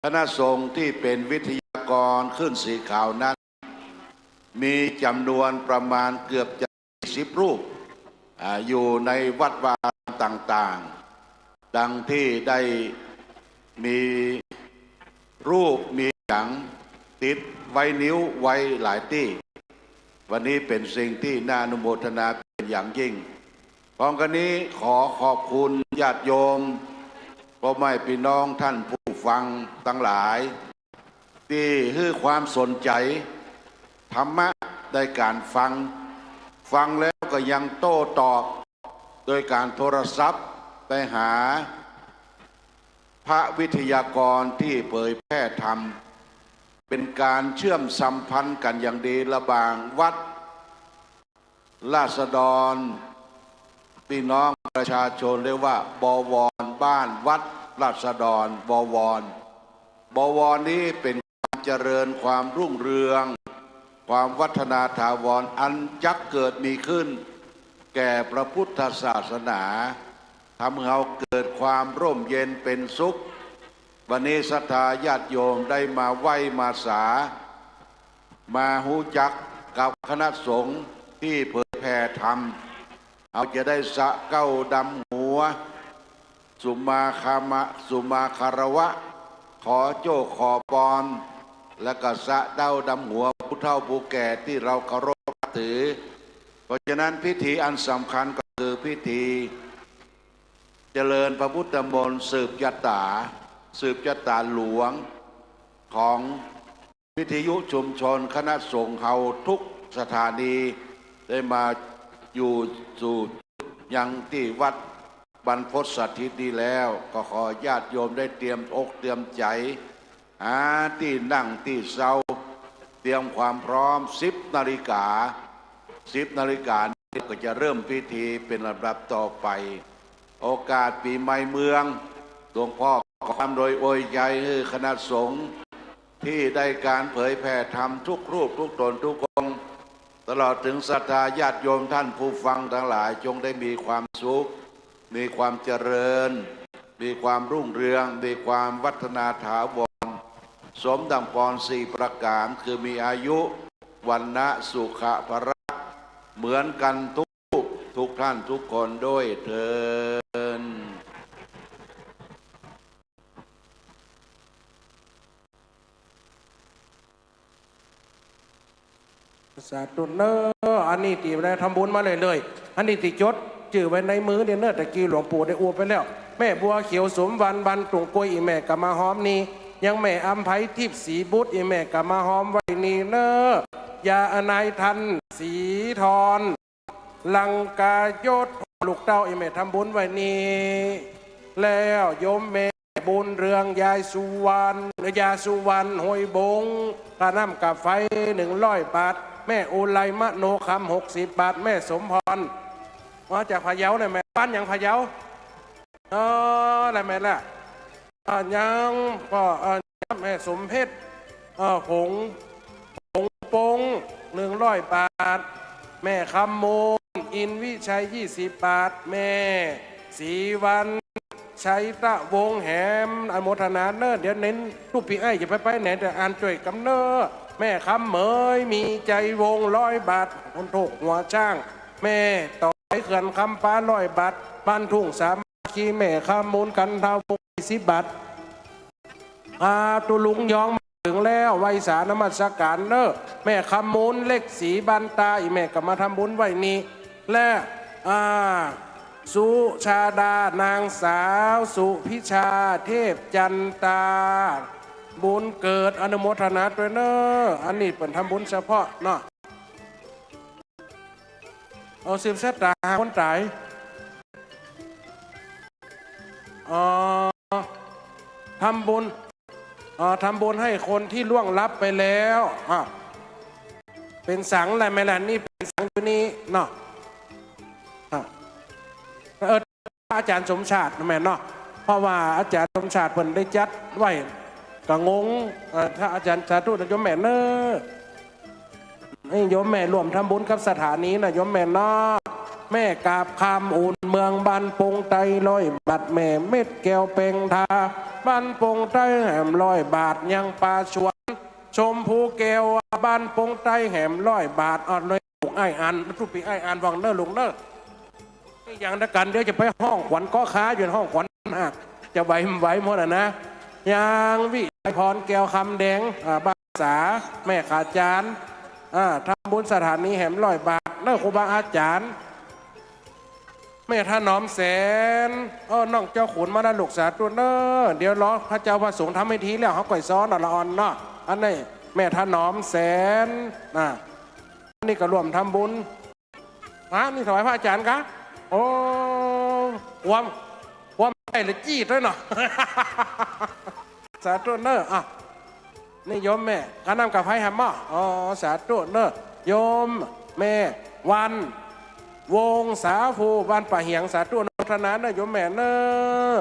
คณะสงฆ์ตี้เป๋นวิทยากรขึ้นสีขาวนั้น มีจ๋ำนวนประมาณเกือบจะ สิบรูป อ่า อยู่ในวัดวาอารามต่างๆ ดังตี้ได้มีรูปมีหยังติดไวนิวไว้หลายตี้ วันนี้เป๋นสิ่งตี้น่าอนุโมทนาเป๋นอย่างยิ่ง พร้อมกั๋นนี้ขอขอบคุณญาติโยม ป้อแม่ปี้น้องต้านผู้ฟังตังหลาย ตี้หื้อความสนใจ๋ธรรมะในก๋านฟัง ฟังแล้วก็ยังโต้ตอบโดยก๋านโทรศัพท์ไปหาพระวิทยากรตี้เผยแผ่ธรรม เป๋นก๋านเชื่อมสัมพันธ์กั๋นอย่างดีระหว่างวัด ราษฎร ปี้น้องประชาชนเรียกว่า บวร บ้านวัดราษฎร บวร บวรนี้เป๋นความเจริญความรุ่งเรือง ความวัฒนาถาวรอันจักเกิดมีขึ้นแก่พระพุทธศาสนา ทำหื้อเฮาเกิดความร่มเย็นเป๋นสุข วันนี้ศรัทธาญาติโยมได้มาไหว้มาสา มาฮู้จักกับคณะสงฆ์ตี้เผยแผ่ธรรม เฮาจะได้สะเก๊าดำหัว สุมาคามะ สุมาคารวะ ขอโจ้ขอปอน และก็สะเก๊าดำหัวผู้เฒ่าผู้แก่ตี้เฮาเคารพนับถือ เพราะฉะนั้นพิธีอันสำคัญก็คือพิธี เจริญพระพุทธมนต์สืบชะต๋า สืบชะต๋าหลวงของวิทยุชุมชนคณะสงฆ์เฮาทุกสถานี ได้มาอยู่สู่ยังตี้วัดบรรพตสถิตนี้แล้ว ก็ขอญาติโยมได้เตรียมอกเตรียมใจ๋ หาตี้นั่งตี้เซา เตรียมความพร้อม สิบนาฬิกา สิบนาฬิกานี้ก็จะเริ่มพิธีเป๋นลำดับต่อไป โอกาสปี๋ใหม่เมือง หลวงพ่อขออำนวยอวยชัยหื้อคณะสงฆ์ตี้ได้ก๋านเผยแผ่ธรรมทุกรูปทุกต๋นทุกองค์ ตลอดถึงศรัทธาญาติโยมต้านผู้ฟังตังหลาย จงได้มีความสุข มีความเจริญ มีความรุ่งเรือง มีความวัฒนาถาวร สมดังปอนสี่ประก๋าน คือมีอายุ วรรณะ สุขะ พละ เหมือนกั๋นทุก ทุกต้านทุกคนด้วยเทอญ สาธุเน่อ อันนี้ตี้ได้ทำบุญมาเรื่อยๆ อันนี้ตี้จดจื้อไว้ในมือเนี่ยเน่อ ตะกี้หลวงปู่ได้อวดไปแล้ว แม่บัวเขียวสมวรรณ บ้านตุ่งกล้วย อี่แม่ก็มาฮอมนี่ ยังแม่อำไพทิพย์ศรีบุตร อี่แม่ก็มาฮอมไว้นี่เน่อ ยาอนายทัน ศรีทร ลังกายศ ลูกเต้า อี่แม่ทำบุญไว้นี่ แล้วโยมแม่บุญเรือง ยายสุวรรณ ยาสุวรรณ ห้วยบง ค่าน้ำค่าไฟ หนึ่งร้อยบาท แม่อุไรมโนคำ หกสิบ บาท แม่สมพร มาจากพะเยาเนี่ยแม่ บ้านหยังพะเยา เออ แล้วแม่ละ อ่า ยังก็ อ่า แม่สมเพชร เอ่อ หง หงปง หนึ่งร้อยบาท แม่คำมูล อินวิชัย ยี่สิบ บาท แม่ศรีวรรณ ชัยตะวงศ์แหม อนุโมทนาเน่อ เดี๋ยวเน้นลูกปี้อ้ายจะไปไปไหน แต่อ่านจ้วยกำเน่อ แม่คำเหมย มีชัยวงศ์ ร้อยบาท คนโทกหัวช้าง แม่ต๋อย เขื่อนคำปา ร้อยบาท บ้านทุ่งสามัคคี แม่คำมูล กันทาวงศ์ สิบบาท อ่า ตุ๊ลุงยองมาถึงแล้ว ไหว้สานมัสก๋านเน่อ แม่คำมูล เล็กศรีบ้านตา อี่แม่ก็มาทำบุญไหว้นี่ และ อ่า สุชาดา นางสาวสุพิชา เทพจันตา บุญเกิด อนุโมทนาตวยเน่อ อันนี้เปิ้นทำบุญเฉพาะเนาะ เอาสืบชะตาคนต๋าย อ๋อ ทำบุญ อ๋อ ทำบุญให้คนที่ล่วงลับไปแล้ว อ่ะ เป๋นสังแหละแม่แหละ นี่เป๋นสังอยู่นี่เนาะ อ่ะ เออ อาจ๋ารย์สมชาติแม่เนาะ เพราะว่าอาจ๋ารย์สมชาติเปิ้นได้จัดไว้ ก็งง เอ่อ ถ้าอาจ๋ารย์สาธุนะโยมแม่เน่อ นี่โยมแม่ร่วมทำบุญกับสถานีนะโยมแม่เนาะ แม่กาบคำ อุ่นเมือง บ้านปงไตร้อยบาท แม่เม็ดแก้ว แปงทา บ้านปงไตแหม ร้อยบาท ยังปาชวน ชมพูแก้ว บ้านปงไตแหม ร้อยบาท เอาเลยลูกอ้ายอ่าน ตุ๊ปี้อ้ายอ่านว่างเน่อลูกเน่อ อย่างเดียวกั๋น เดี๋ยวจะไปฮ้องขวัญเกาะค้าอยู่ ฮ้องขวัญหากจะไหวบ่ไหวหมดอะนะ ยังวิไลพร แก้วคำแดง อ่า บ้านสา แม่ขาจาน อ่า ทำบุญสถานีแหม ร้อยบาท เน่อครูบาอาจ๋ารย์ แม่ถนอมแสน เออ น้องเจ้าขุนมาแล้วลูก สาธุเน่อ เดี๋ยวรอพระเจ้าพระสงฆ์ทำพิธีแล้ว เฮาก่อยซ้อนเนาะ ละอ่อนเนาะ อันนี้แม่ถนอมแสน อ่า อันนี้ก็ร่วมทำบุญ ฮะ นี่ถวายพระอาจ๋ารย์กะ โอ้ ความ ความได้ละจี้ตวยเนาะ สาธุเน่อ อ่ะ นี่โยมแม่ กาน้ำกาไฟแหมเนาะ อ๋อ สาธุเน่อ โยมแม่ วัน วงศาภู บ้านป่าเหียง สาธุอนุโมทนาเน่อโยมแม่เน่อ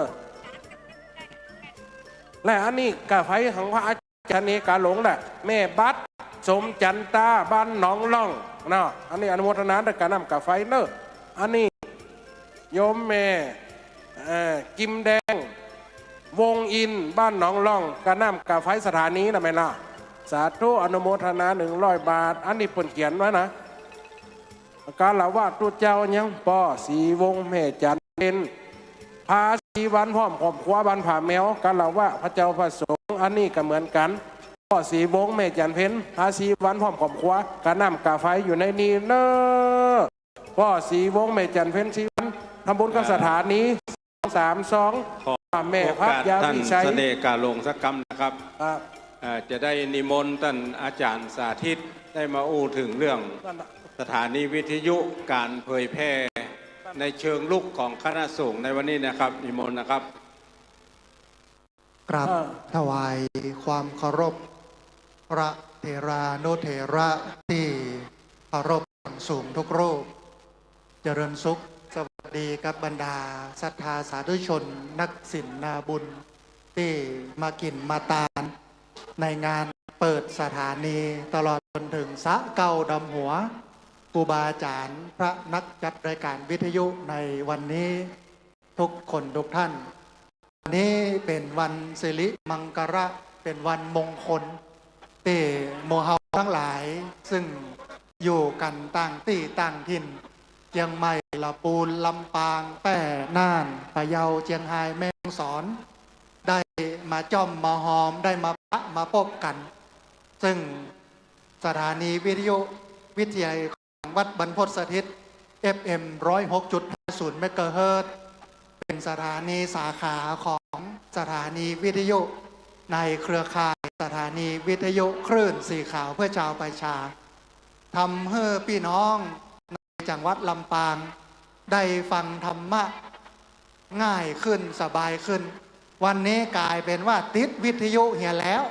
และอันนี้กาไฟของพระอา จารย์เอกาหลงแหละ แม่บัด สมจันตา บ้านหนองล่องเนาะ อันนี้อนุโมทนาด้วยกาน้ำกาไฟเน่อ อันนี้โยมแม่ เอ่อ กิมแดง วงอินทร์ บ้านหนองล่อง กาน้ำกาไฟสถานีนะแม่นะ สาธุอนุโมทนาหนึ่งร้อยบาท อันนี้เปิ้นเขียนไว้นะ คารวะตุ๊เจ้ายังป้อศรีวงศ์แม่จันเพ็ญ พาศรีวันพร้อมครอบครัวบ้านผาแมว คารวะพระเจ้าพระสงฆ์ อันนี้ก็เหมือนกั๋น ป้อศรีวงศ์แม่จันเพ็ญ พาศรีวันพร้อมครอบครัว กาน้ำกาไฟอยู่ในนี้เน่อ ป้อศรีวงศ์แม่จันเพ็ญ ศรีวัน ทำบุญกับสถานี สามสอง ขอ แม่ โอกาส พระยา ท่าน วิชัย เสน่ห์กาหลงสักกำนะครับ ครับ เอ่อ จะได้นิมนต์ต้านอาจ๋ารย์สาธิตได้มาอู้เถิงเรื่อง นั่นน่ะ สถานีวิทยุ ก๋านเผยแผ่ในเชิงลุกของคณะสงฆ์ในวันนี้นะครับ นิมนต์นะครับ กราบ เอ่อ ถวายความเคารพ พระเถรานุเถระตี้เคารพอย่างสูงทุกรูป เจริญสุข สวัสดีกับบรรดาศรัทธาสาธุชน นักศีลนาบุญ ตี้มากิ๋นมาตาน ในงานเปิดสถานี ตลอดจนเถิงสระเก้าดำหัว ครูบาอาจ๋ารย์ พระนักจัดรายก๋านวิทยุในวันนี้ ทุกคนทุกท่าน วันนี้เป๋นวันสิริมังคละ เป๋นวันมงคล ตี้หมู่เฮาตังหลาย ซึ่งอยู่กั๋นต่างตี้ต่างถิ่น เจียงใหม่ ละปูน ลำปาง แป้ น่าน พะเยา เจียงฮาย แม่ฮ่องสอน ได้มาจ้อมมาฮอม ได้มาปะมาปบกั๋น ซึ่งสถานีวิทยุวิทยาลัย วัดบรรพตสถิต เอฟเอ็ม ร้อยหกจุดห้าศูนย์ เมกะเฮิรตซ์ เป๋นสถานีสาขาของสถานีวิทยุในเครือข่ายสถานีวิทยุคลื่นสีขาวเพื่อชาวประชา ทำหื้อปี้น้องในจังหวัดลำปางได้ฟังธรรมะง่ายขึ้น สบายขึ้น วันนี้ก๋ายเป๋นว่าติดวิทยุเหียแล้ว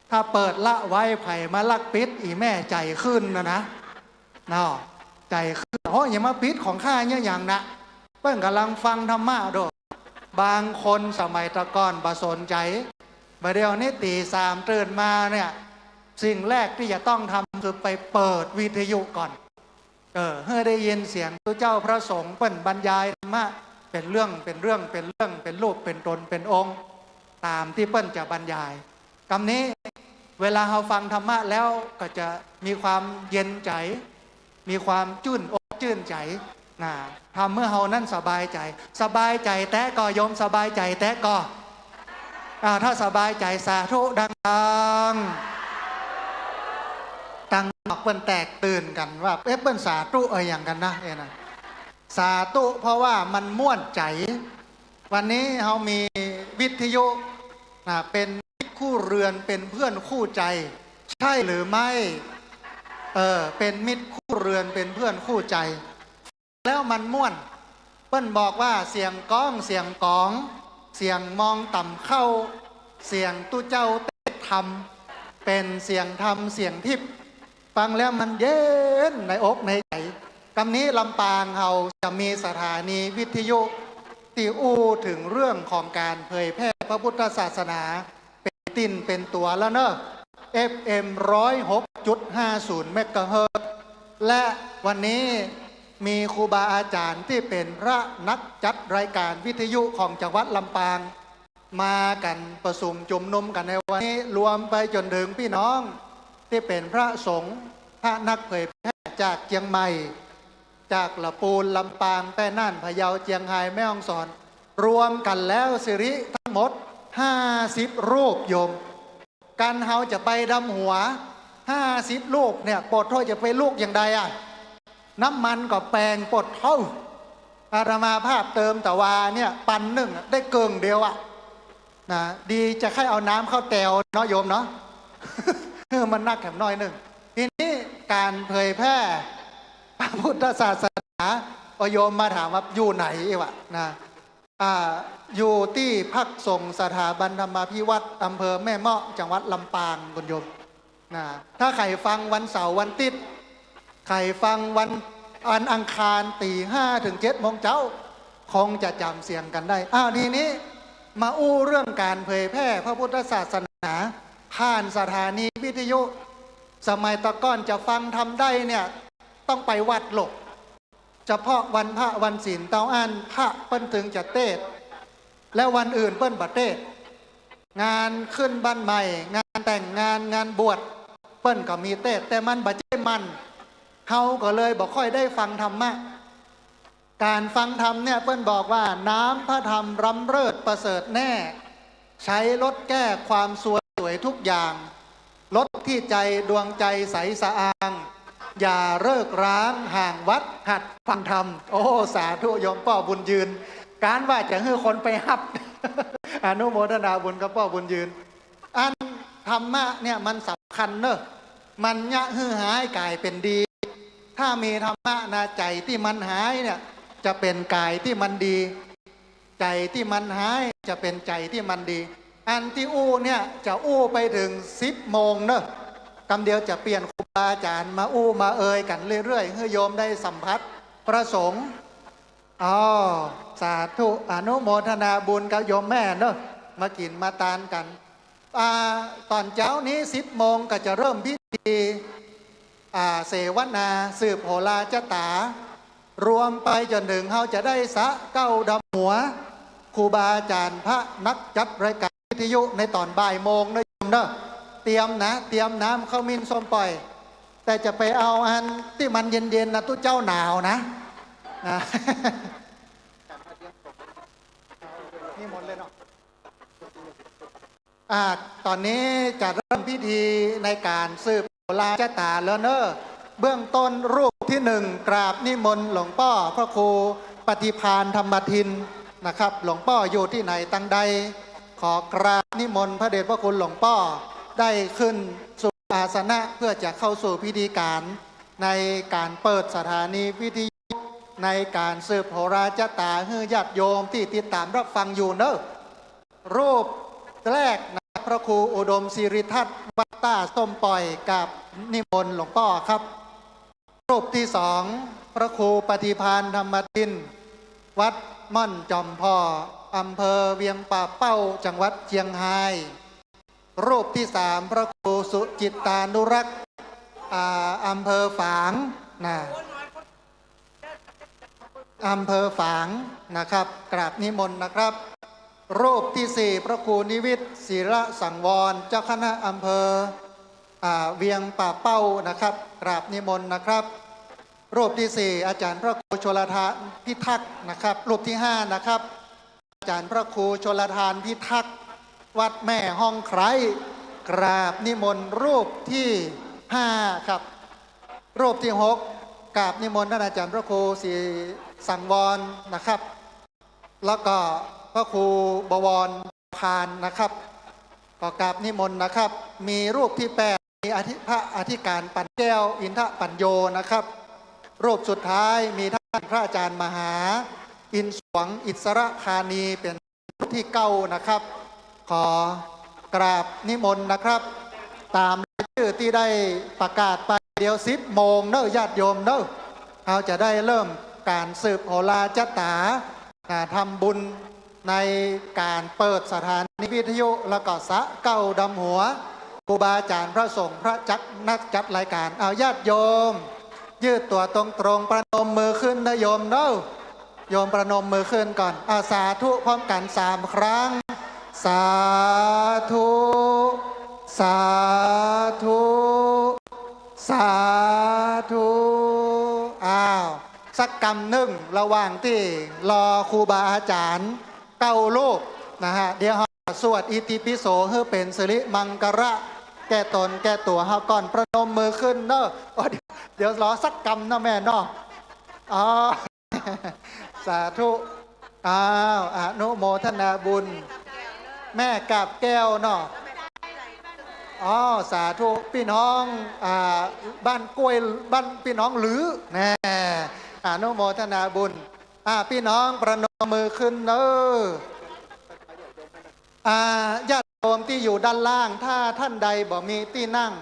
ถ้าเปิดละไว้ ใผมาลักปิด อี่แม่ใจ๋ขึ้นนะนะ เนาะ ใจ๋ขึ้น โอ้ อย่ามาปิดของข้าเนี่ยอย่างนะ เปิ้นก่ำลังฟังธรรมะโด บางคนสมัยตะก่อนบ่สนใจ๋ บ่าเดี่ยวนี้ตี๋สามตื่นมาเนี่ย สิ่งแรกตี้จะต้องทำคือไปเปิดวิทยุก่อน เออ หื้อได้ยินเสียงตุ๊เจ้าพระสงฆ์เปิ้นบรรยายธรรมะ เป๋นเรื่อง เป๋นเรื่อง เป๋นเรื่อง เป๋นรูป เป๋นต๋น เป๋นองค์ ต๋ามตี้เปิ้นจะบรรยาย กำนี้ เวลาเฮาฟังธรรมะแล้วก็จะมีความเย็นใจ๋ มีความจื้นอกจื้นใจ๋ นะ ทำหื้อเฮานั้นสบายใจ๋ สบายใจ๋แต๊ก่อ โยมสบายใจ๋แต๊ก่อ อ่า ถ้าสบายใจ๋สาธุดังๆ ตังนอกเปิ้นแตกตื่นกั๋นว่า เอ๊ะ เปิ้นสาธุอะหยังกั๋นนะ เอ๊ะนะ สาธุ เพราะว่ามันม่วนใจ๋ วันนี้เฮามีวิทยุ นะ เป๋นมิตรคู่เรือน เป๋นเพื่อนคู่ใจ๋ ใช่หรือไม่ เออ เป๋นมิตรคู่เรือน เป๋นเพื่อนคู่ใจ๋ แล้วมันม่วน เปิ้นบอกว่าเสียงก้อง เสียงก๋อง เสียงมองต่ำเข้า เสียงตุ๊เจ้าเตศน์ธรรม เป๋นเสียงธรรม เสียงทิพย์ ฟังแล้วมันเย็นในอกในใจ๋ กำนี้ลำปางเฮาจะมีสถานีวิทยุตี้อู้เถิงเรื่องของก๋านเผยแพร่พระพุทธศาสนา เป๋นตี๋นเป๋นตั๋วแล้วเนาะ เอฟเอ็ม ร้อยหกจุดห้าศูนย์ เมกะเฮิรตซ์ และวันนี้มีครูบาอาจ๋ารย์ตี้เป๋นพระนักจัดรายก๋านวิทยุของจังหวัดลำปาง มากั๋นประสุมจุมนุมกั๋นในวันนี้ รวมไปจ๋นเถิงปี้น้องตี้เป๋นพระสงฆ์ พระนักเผยแพร่จากเจียงใหม่ จากละปูน ลำปาง แป้น่าน พะเยา เจียงฮาย แม่ฮ่องสอน รวมกั๋นแล้วสิริตังหมดห้าสิบรูปโยม กั๋นเฮาจะไปดำหัวห้าสิบรูปเนี่ย โปดโธ่จะไปลุกอย่างใดอะ น้ำมันก็แปง โปดโธ่ อาตมาภาพเติมตะวาเนี่ย ปันนึ่งอะ ได้เกิ่งเดียวอะ นะ ดีจะใค่เอาน้ำเข้าแตวเนาะโยมเนาะ เออ มันนักแถมน้อยนึ่ง ทีนี้ก๋านเผยแพร่พระพุทธศาสนา โอ้ โยมมาถามว่าอยู่ไหนวะ นะ อ่า อยู่ตี้พักสงฆ์สถาบันธรรมาภิวัตน์ อำเภอแม่เมาะ จังหวัดลำปาง คุณโยม นะ ถ้าใผฟังวันเสาร์วันอาทิตย์ ใผฟังวัน วันอังคารตี๋ห้าเถิงเจ็ดโมงเจ๊า คงจะจ๋ำเสียงกั๋นได้ อ้าว ทีนี้มาอู้เรื่องก๋านเผยแพร่พระพุทธศาสนา ผ่านสถานีวิทยุ สมัยตะก่อนจะฟังธรรมได้เนี่ย ต้องไปวัดโลก เฉพาะวันพระวันศีลเต้าอั้น พระเปิ้นเถิงจะเตศน์ และวันอื่นเปิ้นบ่เตศน์ งานขึ้นบ้านใหม่ งานแต่งงาน งานบวช เปิ้นก็มีเตศน์ แต่มันบ่ใจ้มัน เฮาก็เลยบ่ค่อยได้ฟังธรรมะ ก๋านฟังธรรมเนี่ย เปิ้นบอกว่า น้ำพระธรรมล้ำเลิศประเสริฐแน่ ใช้รถแก้ความซวยสวยทุกอย่าง รถที่ใจดวงใจใสสะอาง อย่าเลิกร้างห่างวัดหัดฟังธรรม โอ้ สาธุ โยมป้อบุญยืน ก๊านว่าจะหื้อคนไปฮับ อนุโมทนาบุญกับป้อบุญยืน อันธรรมะเนี่ยมันสำคัญเนอะ มันเยียะหื้อฮ้ายก๋ายเป๋นดี ถ้ามีธรรมะนะ ใจ๋ตี้มันฮ้ายเนี่ยจะเป๋นก๋ายตี้มันดี ใจ๋ตี้มันฮ้ายจะเป๋นใจ๋ตี้มันดี อันตี้อู้เนี่ยจะอู้ไปเถิงสิบโมงเนอะ กำเดียวจะเปลี่ยนครูบาอาจ๋ารย์มาอู้มาเอยกั๋นเรื่อยๆ หื้อโยมได้สัมผัสพระสงฆ์ อ้อ สาธุ อนุโมทนาบุญกับโยมแม่เนอะ มากิ๋นมาตานกั๋น อ่า ต๋อนเจ๊านี้สิบโมงก็จะเริ่มพิธี อ่า เสวนา สืบโหราชะต๋า รวมไปจ๋นเถิงเฮาจะได้สะเก้าดำหัว ครูบาอาจ๋ารย์พระนักจัดรายก๋านวิทยุในต๋อนบ่ายโมงนะโยมเนอะ เตรียมนะ เตรียมน้ำข้าวมิ้นส้มป่อย แต่จะไปเอาอันตี้มันเย็นๆ นะ ตุ๊เจ้าหนาวนะ นะ นี่หมดเลยเนาะ อ่า ต๋อนนี้จะเริ่มพิธีในก๋านสืบโหราชะต๋าแล้วเนอะ เบื้องต้นรูปตี้หนึ่ง กราบนิมนต์หลวงป้อพระครูปฏิภาณธรรมทินนะครับ หลวงป้ออยู่ตี้ไหนตังใด ขอกราบนิมนต์พระเดชพระคุณหลวงป้อได้ขึ้นสู่อาสนะ เพื่อจะเข้าสู่พิธีก๋านในก๋านเปิดสถานีวิทยุ ในก๋านสืบโหราชะต๋าหื้อญาติโยมตี้ติดต๋ามรับฟังอยู่เนอะ รูปแรกนะ พระครูอุดมศิริทัศน์ วัดต้าส้มป่อย กราบนิมนต์หลวงป้อครับ รูปตี้สอง พระครูปฏิภาณธรรมทิน วัดม่อนจอมผ่อ อำเภอเวียงป่าเป้า จังหวัดเจียงฮาย รูปตี้สาม พระครูสุจิตตานุรักษ์ อ่า อำเภอฝาง นะ อำเภอฝางนะครับ กราบนิมนต์นะครับ รูปที่สี่ พระครูนิวิต ศิระสังวร เจ้าคณะอำเภอ อ่า เวียงป่าเป้านะครับ กราบนิมนต์นะครับ รูปที่สี่ อาจารย์พระครูชลทานพิทักษ์นะครับ รูปที่ห้านะครับ อาจารย์พระครูชลทานพิทักษ์ วัดแม่ฮ่องไคร้ กราบนิมนต์รูปที่ห้าครับ รูปที่หก กราบนิมนต์ท่านอาจารย์พระครูศรีสังวรนะครับ แล้วก็พระครูบวรพานนะครับ ก็กราบนิมนต์นะครับ มีรูปที่แปด มีอธิ พระอธิการปัญญแก้ว อินทปัญโญนะครับ รูปสุดท้ายมีท่านพระอาจารย์มหา อินสวง อิสระคานี เป๋นรูปที่เก้านะครับ ขอกราบนิมนต์นะครับ ต๋ามรายจื้อตี้ได้ประกาศไป เดี๋ยวสิบโมงเน่อ ญาติโยมเน่อ เฮาจะได้เริ่มก๋านสืบโหราจัตตา อ่า ทำบุญในก๋านเปิดสถานีวิทยุ แล้วก็สระเก้าดำหัว ครูบาอาจ๋ารย์พระสงฆ์ พระจักร นักจัดรายก๋าน เอาญาติโยม ยืดตั๋วตรงๆ ประนมมือขึ้นนะโยมเน่อ โยมประนมมือขึ้นก่อน อ่า สาธุพร้อมกั๋นสามครั้ง สาธุ สาธุ สาธุ อ้าว สักกำนึ่ง ระหว่างตี้รอครูบาอาจ๋ารย์เก้ารูปนะฮะ เดี๋ยวเฮาสวดอิติปิโสหื้อเป๋นสิริมังคละ แก่ต๋นแก่ตั๋วเฮาก่อน ประนมมือขึ้นเน่อ โอ้ เดี๋ยว เดี๋ยวรอสักกำเนาะแม่เนาะ อ๋อ สาธุ อ้าว อนุโมทนาบุญ แม่กาบแก้วเนาะ อ๋อ สาธุ ปี้น้อง อ่า บ้านกล้วย บ้านปี้น้องหรือ แน่ อนุโมทนาบุญ อ่า ปี้น้องประนมมือขึ้นเน่อ อ่า ญาติโยมตี้อยู่ด้านล่าง ถ้าท่านใดบ่มีตี้นั่ง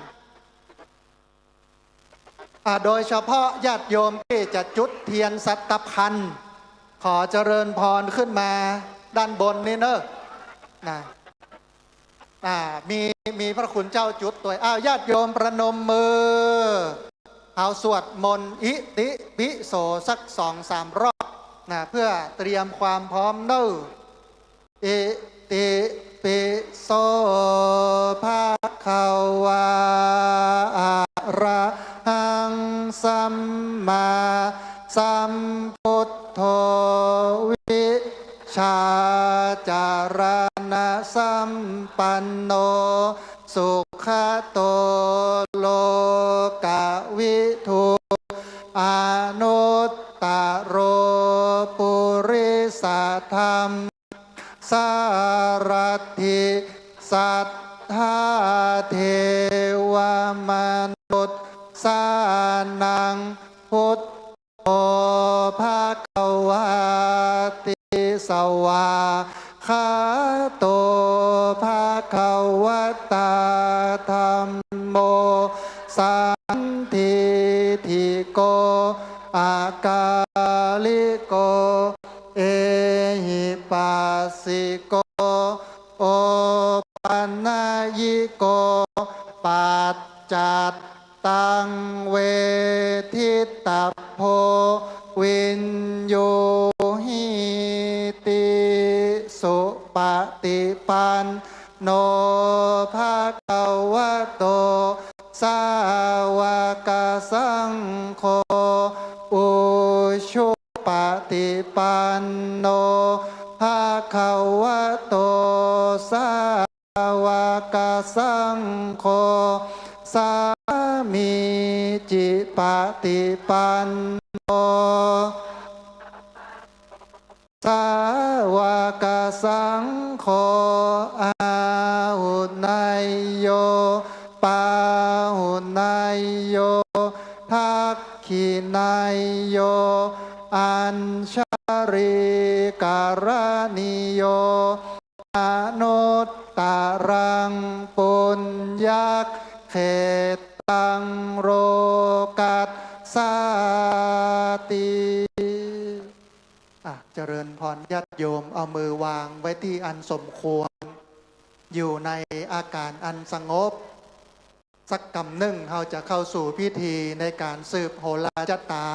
อ่า โดยเฉพาะญาติโยมตี้จะจุดเตียนสัตตะพัน ขอเจริญพรขึ้นมาด้านบนนี้เน่อ นะ อ่า มี มีพระคุณเจ้าจุดตวย อ้าว ญาติโยมประนมมือ เฮาสวดมนต์อิติปิโสสักสองสามรอบนะ เพื่อเตรียมความพร้อมเน่อ อิติปิโส ภะคะวา อะระหัง สัมมาสัมพุทโธ วิชชาจารณสัมปันโน สุขโต โลกวิทู อนุตตโร ปุริสธรรม สารัตถิ สัทธา เทวมนุสสานัง พุทโธ ภะคะวาติ สวาคาโต ภะคะวะตา ธัมโม สันทิฏฐิโก อะกาลิโก เอหิปัสสิโก โอปันญิโก ปัจจัตตัง เวทิตตปโพ วิญญูหิติ สุปฏิปันโน ภะคะวะโต สาวกสังโฆ อุชุปฏิปันโน ภะคะวะโต สาวกสังโฆ สามีจิปฏิปันโน สาวกสังโฆ อาหุเนยโย ปาหุเนยโย ทักขิเนยโย อัญชลีกรณีโย อนุตตรัง ปุญญกเขตตัง โลกัสสาติ อ่ะ เจริญพรญาติโยม เอามือวางไว้ตี้อันสมควร อยู่ในอาก๋านอันสงบ สักกำนึ่ง เฮาจะเข้าสู่พิธีในก๋านสืบโหราจัตตา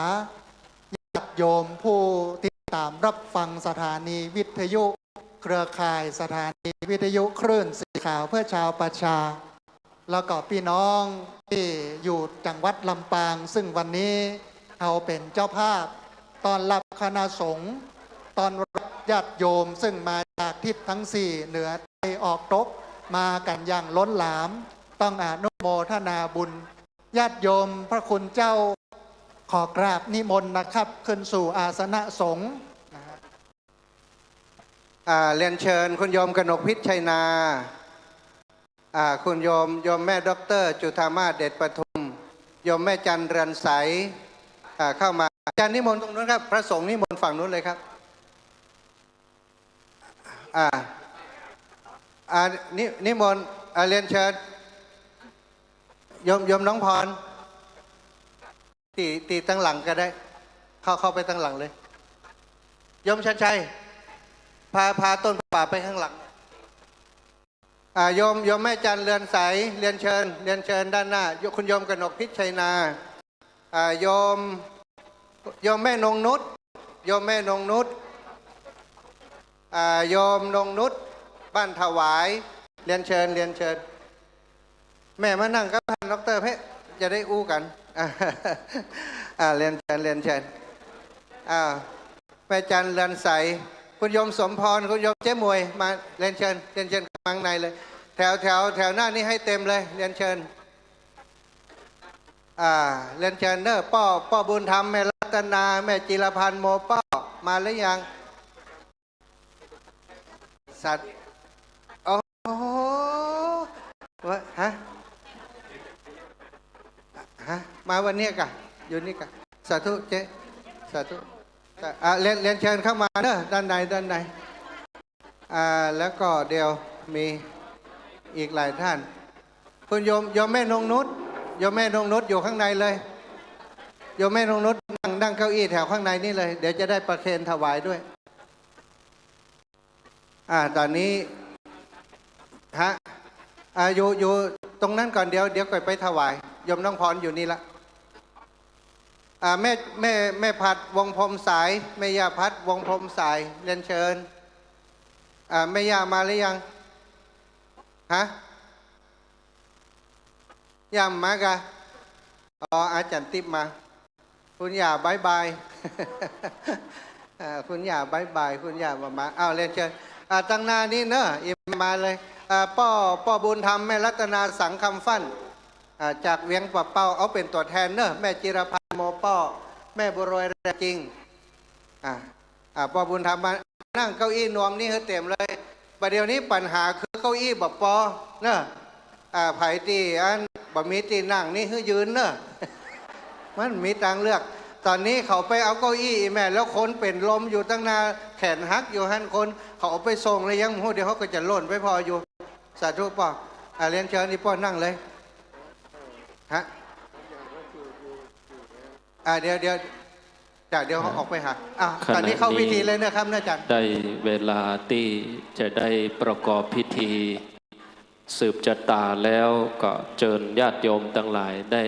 ญาติ โยมผู้ติดตามรับฟังสถานีวิทยุ เครือข่ายสถานีวิทยุคลื่นสีขาวเพื่อชาวประชา แล้วก็พี่น้องตี้อยู่จังหวัดลำปาง ซึ่งวันนี้เฮาเป๋นเจ้าภาพต้อนฮับคณะสงฆ์ ต้อนฮับญาติโยมซึ่งมาจากทิศตึงสี่ เหนือใต้ออกตก มากั๋นอย่างล้นหลาม ต้องอนุโมทนาบุญ ญาติโยมพระคุณเจ้า ขอกราบนิมนต์นะครับ ขึ้นสู่อาสนะสงฆ์นะฮะ อ่า เรียนเชิญคุณโยมกนกพิชชัยนา อ่า คุณโยม โยมแม่ด็อกเตอร์จุฑามาศ เดชประทุม โยมแม่จันทร์เรือนใส อ่า เข้ามา อาจารย์นิมนต์ตรงนู้นครับ พระสงฆ์นิมนต์ฝั่งนู้นเลยครับ อ่า อ่า นิ นิมนต์ อ่า เรียนเชิญ โยม โยมน้องพร ตี้ ตี้ตังหลังก็ได้ เข้า เข้าไปตังหลังเลย โยมชันชัย พา พาต้นผ้าป่าไปข้างหลัง อ่า โยม โยมแม่จันทร์เรือนใส เรียนเชิญ เรียนเชิญด้านหน้า โย คุณโยมกนกพิชชัยนา อ่า โยม โยมแม่นงนุช โยมแม่นงนุช อ่า โยมนงนุช บ้านถวาย เรียนเชิญ เรียนเชิญ แม่มานั่งกับท่านด็อกเตอร์เพะ จะได้อู้กั๋น อ่า อ่า เรียนเชิญ เรียนเชิญ อ่า แม่จันทร์เรือนใส คุณโยมสมพร คุณโยมเจ๊หมวย มา เรียนเชิญ เรียนเชิญข้างในเลย แถว แถว แถวหน้านี้ให้เต็มเลย เรียนเชิญ อ่า เรียนเชิญเน่อ ป้อ ป้อบุญธรรม แม่รัตนา แม่จิรพันธ์ โมป้อ มาหรือยัง สัตว์ โอ้โห วะ ฮะ ฮะ มาวันนี้กะ อยู่นี่กะ สาธุเจ๊ สาธุ อ่า เรียน เรียนเชิญเข้ามาเน่อ ด้านใน ด้านใน อ่า แล้วก็เดี๋ยวมีอีกหลายท่าน คุณโยม โยมแม่นงนุช โยมแม่นงนุชอยู่ข้างในเลย โยมแม่นงนุชนั่ง นั่งเก้าอี้แถวข้างในนี่เลย เดี๋ยวจะได้ประเคนถวายด้วย อ่า ตอนนี้ ฮะ อ่า อยู่ อยู่ตรงนั้นก่อน เดี๋ยว เดี๋ยวก่อยไปถวาย โยมน้องพรอยู่นี่ละ อ่า แม่ แม่ แม่ผัด วงศ์พรหมสาย แม่ย่าผัด วงศ์พรหมสาย เรียนเชิญ อ่า แม่ย่ามาหรือยัง ฮะ ย่ามากะ อ๋อ อาจารย์ติ๊บมา คุณย่าบ๊ายบาย อ่า คุณย่าบ๊ายบาย คุณย่าบ่มา อ้าว เรียนเชิญ อ่า ตังหน้านี้เน่อ อิมมาเลย อ่า ป้อ ป้อบุญธรรม แม่รัตนา สังคำฟั่น อ่า จากเวียงป่าเป้า เอาเป๋นตั๋วแทนเน่อ แม่จิรพันธ์ โมป้อ แม่บัวรวย แรงจริง อ่า อ่า ป้อบุญธรรมมา นั่งเก้าอี้นวมนี่หื้อเต็มเลย บ่าเดี่ยวนี้ปัญหาคือเก้าอี้บ่ปอเน่อ อ่า ใผตี้อันบ่มีตี้นั่งนี่หื้อยืนเน่อ มันมีตางเลือก ต๋อนนี้เขาไปเอาเก้าอี้อีแม่ แล้วคนเป๋นลมอยู่ตังหน้า แขนหักอยู่หั้นคน เขาเอาไปส่งแล้วยังฮู้ เดี๋ยวเขาก็จะหล่นไปผ่ออยู่ สาธุป้อ อ่า เรียนเชิญอีป้อนั่งเลย ฮะ อ่า เดี๋ยว เดี๋ยว จ้ะ เดี๋ยวเขาออกไปหา อ่ะ ขณะนี้ ต๋อนนี้เข้าพิธีเลยนะครับ อาจารย์ ได้เวลาตี้จะได้ประกอบพิธีสืบจะต๋าแล้ว ก็เจิญญาติโยมตังหลายได้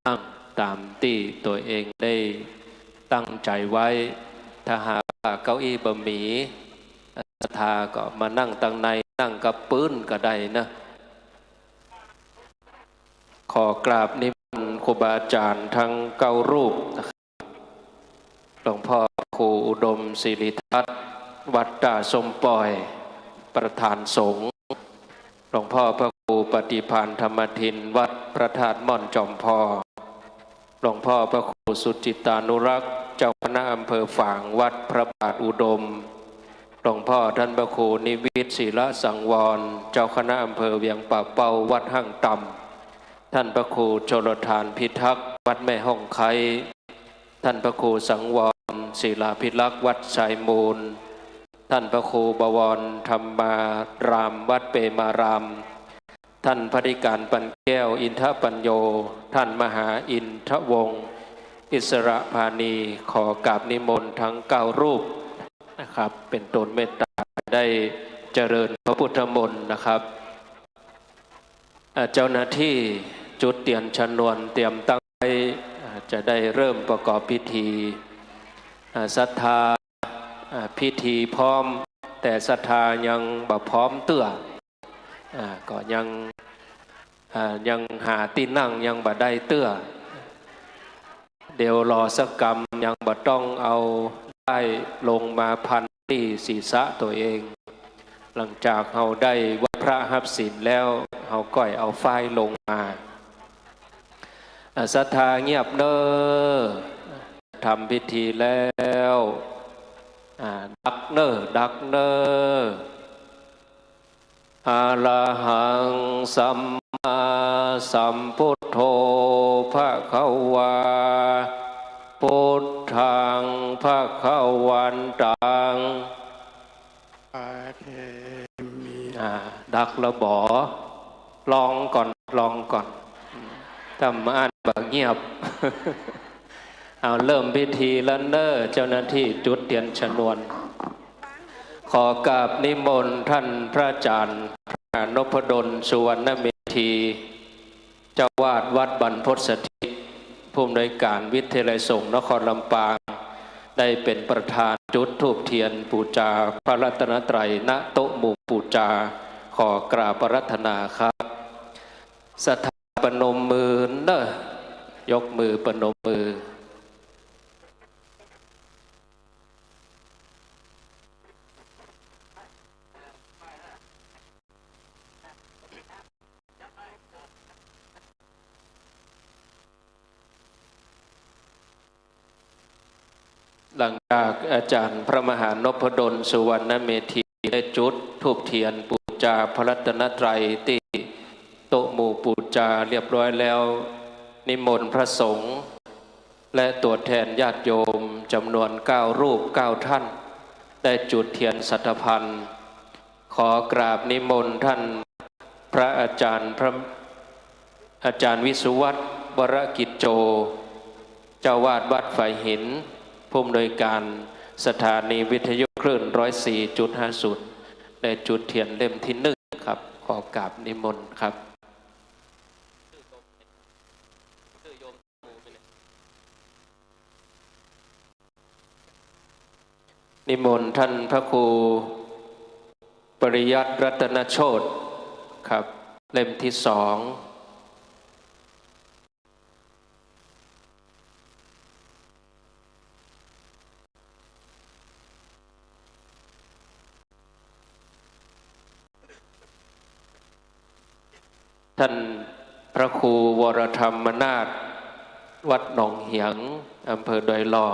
นั่งต๋ามตี้ตั๋วเองได้ตั้งใจ๋ไว้ ถ้าหากว่าเก้าอี้บ่มี ศรัทธาก็มานั่งตังใน นั่งกับปื๊นก็ได้นะ ขอกราบนิมนต์ครูบาอาจ๋ารย์ตึงเก้ารูปนะครับ หลวงพ่อครูอุดมสิริทัศน์ วัดต้าส้มป่อย ประธานสงฆ์ หลวงพ่อพระครูปฏิภาณธรรมทิน วัดพระธาตุม่อนจอมพอง หลวงพ่อพระครูสุจิตตานุรักษ์ เจ้าคณะอำเภอฝาง วัดพระบาทอุดม หลวงพ่อท่านพระครูนิวิตศิลสังวร เจ้าคณะอำเภอเวียงป่าเป้า วัดห้างต่ำ ท่านพระครูชลทานพิทักษ์ วัดแม่ฮ่องไคร้ ท่านพระครูสังวรศิลาภิรักษ์ วัดทรายมูล ท่านพระครูบวรธรรมาราม วัดเปรมาราม ท่านพระอธิการปันแก้ว อินทปัญโญ ท่านมหาอินทวงศ์ อิสระพานี ขอกราบนิมนต์ตึงเก้ารูปนะครับ เป๋นต้นเมตต๋าได้เจริญพระพุทธมนต์นะครับ อ่า เจ้าหน้าตี้จุดเตียนชนวนเตรียมตั้งไว้ อ่า จะได้เริ่มประกอบพิธี อ่า ศรัทธา อ่า พิธีพร้อม แต่ศรัทธายังบ่พร้อมเตื้อ อ่า ก็ยัง อ่า ยังหาตี้นั่งยังบ่ได้เตื้อ เดี๋ยวรอสักกำ ยังบ่ต้องเอาด้ายลงมาพันตี้ศีรษะตั๋วเอง หลังจากเฮาได้ไหว้พระฮับศีลแล้ว เฮาก่อยเอาฝ้ายลงมา อ่า ศรัทธาเงียบเน่อ ทำพิธีแล้ว อ่า ดักเน่อ ดักเน่อ อะระหังสัมมาสัมพุทโธ ภะคะวา พุทธัง ภะคะวันตัง ปะเทมิ อ่า ดักแล้วบ่ ลองก่อน ลองก่อน ถ้าบ่อั้นบ่เงียบ เอา เริ่มพิธีแล้วเน่อ เจ้าหน้าตี้จุดเตียนชนวน ขอกราบนิมนต์ท่านพระอาจารย์ พระมหานพดล สุวรรณเมธี เจ้าอาวาสวัดบรรพตสถิต ผู้อำนวยการวิทยาลัยสงฆ์นครลำปาง ได้เป๋นประธานจุดธูปเตียนปู๋จาพระรัตนตรัย ณ โต๊ะหมู่ปู๋จา ขอกราบอาราธนาครับ ศรัทธาประนมมือเน่อ ยกมือประนมมือ หลังจากอาจารย์พระมหานพดล สุวรรณเมธี ได้จุดธูปเตียนปู๋จาพระรัตนตรัยตี้โต๊ะหมู่ปู๋จาเรียบร้อยแล้ว นิมนต์พระสงฆ์และตัวแทนญาติโยมจำนวนเก้ารูปเก้าท่าน ได้จุดเตียนสัตย์พัน ขอกราบนิมนต์ท่านพระอาจารย์ พระอาจารย์วิศวัฒน์ วรกิจโจ เจ้าอาวาสวัดฝายหิน ผู้อำนวยการสถานีวิทยุคลื่นร้อยสี่จุดห้าศูนย์ ได้จุดเตียนเล่มที่หนึ่งครับ ขอกราบนิมนต์ครับ นิมนต์ท่านพระครูปริยัติรัตนโชติครับ เล่มที่สอง ท่านพระครูวรธรรมนาถ วัดหนองเหียง อำเภอดอยหล่อ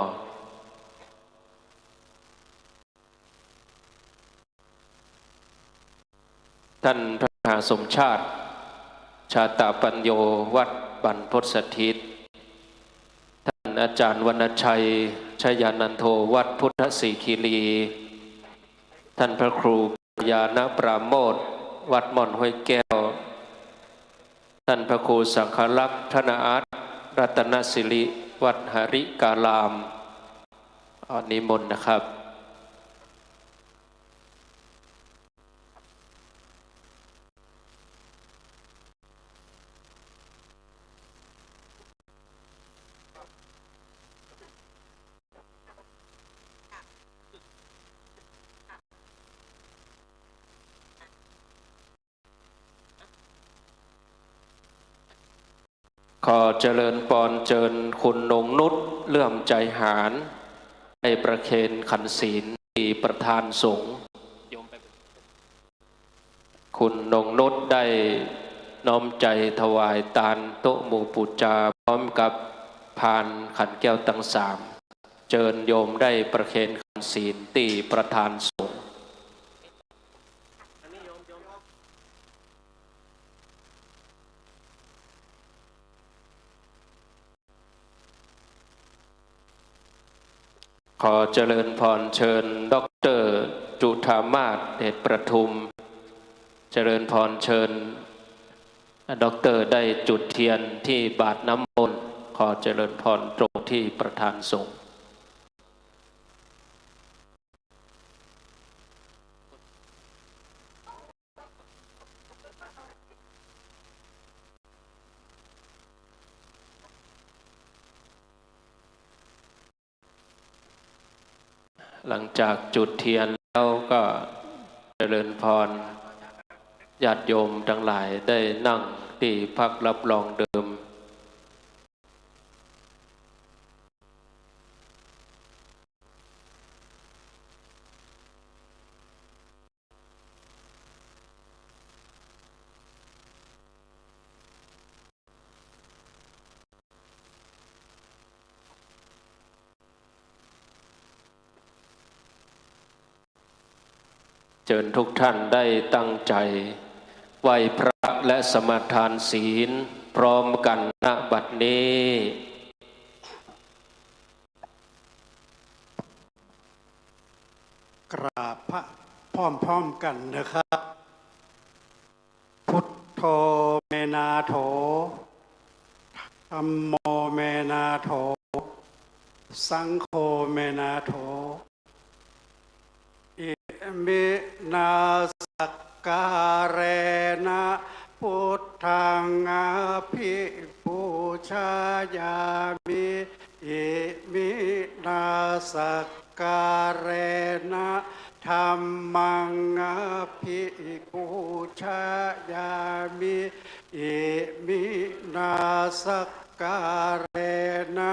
ท่านพระมหาสมชาติ ชาตปัญโญ วัดบรรพตสถิต ท่านอาจารย์วรรณชัย ชยานันโท วัดพุทธสีคีรี ท่านพระครูกัลยาณปราโมทย์ วัดม่อนห้วยแก้ว ท่านพระครูสังฆรักษ์ ธนอาร์ต รัตนสิริ วัดหริการาม อ่า นิมนต์นะครับ ขอเจริญปอนเจิญคุณนงนุช เลื่อมใจหาญ ได้ประเคนขันศีลตี้ประธานสงฆ์ คุณนงนุชได้น้อมใจ๋ถวายตานโต๊ะหมู่ปู๋จา พร้อมกับพานขันแก้วตังสาม เจิญโยมได้ประเคนขันศีลตี้ประธานสงฆ์ ขอเจริญพรเชิญด็อกเตอร์จุฑามาศ เดชประทุม เจริญพรเชิญ ด็อกเตอร์ได้จุดเตียนตี้บาตรน้ำมนต์ ขอเจริญพรตรงตี้ประธานสงฆ์ ขอเจริญพรเชิญ หลังจากจุดเทียนแล้วก็เจริญพร ญาติโยมทั้งหลายได้นั่งที่พักรับรองเดิม เชิญทุกท่านได้ตั้งใจไหว้พระและสมาทานศีลพร้อมกัน ณ บัดนี้ กราบพระพร้อมๆ กันนะครับ พุทโธ เม นาโถ ธัมโม เม นาโถ สังโฆ เม นาโถ อิมินาสักการะนะ พุทธังอภิปูชายามิ อิมินาสักการะนะ ธัมมังอภิปูชายามิ อิมินาสักการะนะ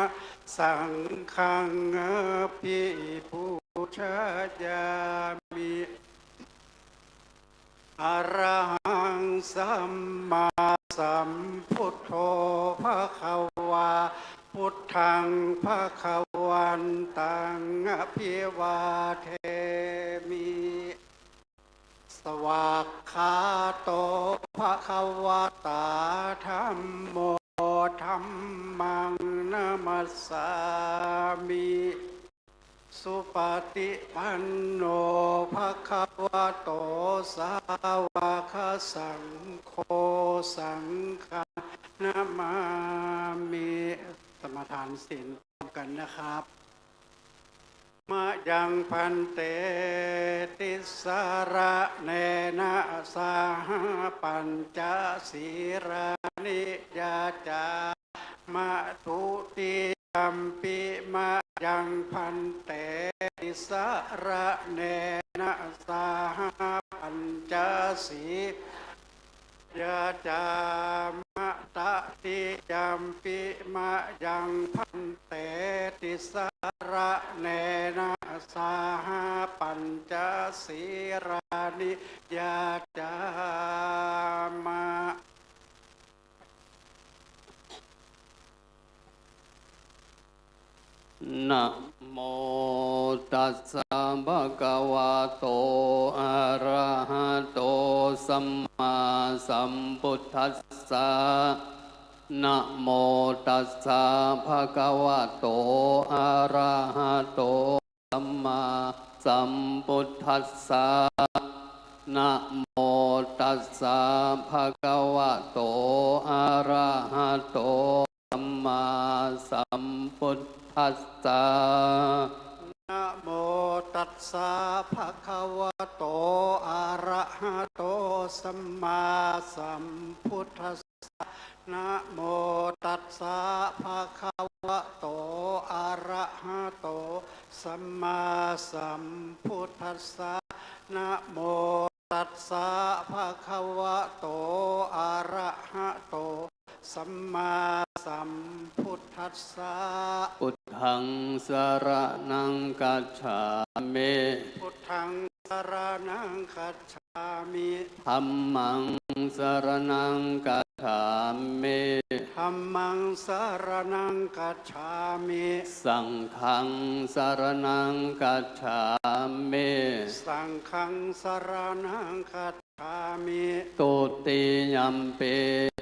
สังฆังอภิปูชายามิ อะระหังสัมมาสัมพุทโธ ภะคะวา พุทธังภะคะวันตัง อะภิวาเทมิ สวากขาโต ภะคะวะตา ธัมโม ธัมมัง นะมัสสามิ สุปฏิปันโน ภะคะวะโต สาวกสังโฆ สังฆัง นะมามิ สมาทานศีลพร้อมกันนะครับ มะยัง ภันเต ติสสะระเณนะ สะหะ ปัญจสีลานิ ยาจา มะ ทุติยัมปิ มะยัง ภันเต ติสสะระเณนะ สะหะ ปัญจสีลานิ ยาจา มะ ตะติยัมปิ มะยัง ภันเต ติสสะระเณนะ สะหะ ปัญจสีลานิ ยาจา มะ นะโมตัสสะ ภะคะวะโต อะระหะโต สัมมาสัมพุทธัสสะ นะโมตัสสะ ภะคะวะโต อะระหะโต สัมมาสัมพุทธัสสะ นะโมตัสสะ ภะคะวะโต อะระหะโต สัมมาสัมพุทธัสสะ นะโมตัสสะ ภะคะวะโต อะระหะโต สัมมาสัมพุทธัสสะ นะโมตัสสะ ภะคะวะโต อะระหะโต สัมมาสัมพุทธัสสะ นะโมตัสสะ ภะคะวะโต อะระหะโต สัมมาสัมพุทธัสสะ พุทธัง สะระณัง คัจฉามิ พุทธัง สะระณัง คัจฉามิ ธัมมัง สะระณัง คัจฉามิ ธัมมัง สะระณัง คัจฉามิ สังฆัง สะระณัง คัจฉามิ สังฆัง สะระณัง คัจฉามิ ทุติยัมปิ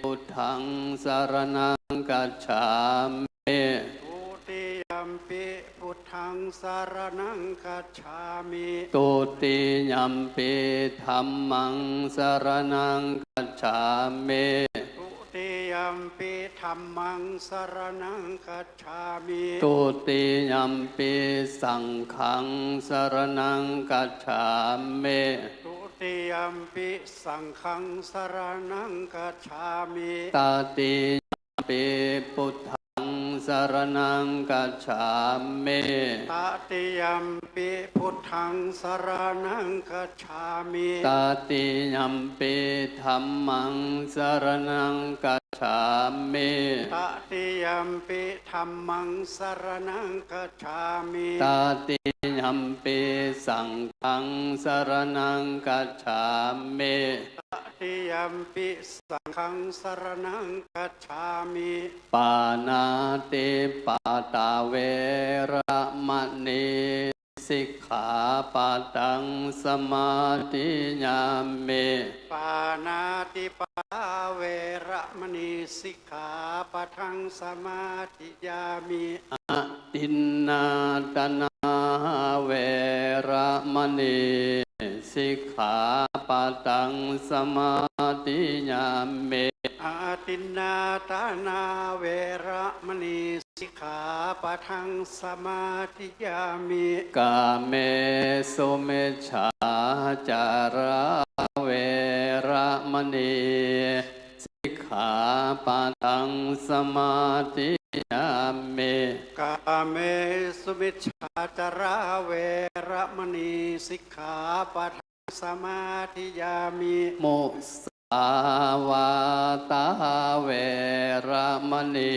พุทธัง สะระณัง คัจฉามิ ทุติยัมปิ พุทธัง สะระณัง คัจฉามิ ทุติยัมปิ ธัมมัง สะระณัง คัจฉามิ ทุติยัมปิ ธัมมัง สะระณัง คัจฉามิ ทุติยัมปิ สังฆัง สะระณัง คัจฉามิ ทุติยัมปิ สังฆัง สะระณัง คัจฉามิ ตติยัมปิ พุทธัง ส สรณังคัจฉามิ Tatiyampi buddhaṃ saraṇaṃ gacchāmi. Tatiyampi dhammaṃ saraṇaṃ gacchāmi. Tatiyampi dhammaṃ saraṇaṃ gacchāmi. Tatiyampi saṅghaṃ saraṇaṃ gacchāmi. Tatiyampi saṅghaṃ saraṇaṃ gacchāmi. Pāṇātipātā veramaṇī sikkhāpadaṃ samādiyāmi. Pāṇātipātā veramaṇī sikkhāpadaṃ samādiyāmi. Adinnādānā veramaṇī sikkhāpadaṃ samādiyāmi. Adinnādānā veramaṇī sikkhāpadaṃ samādiyāmi. Kāmesu micchācārā veramaṇī sikkhāpadaṃ samādiyāmi. Kāmesu micchācārā veramaṇī sikkhāpadaṃ samādiyāmi. Musāvādā veramaṇī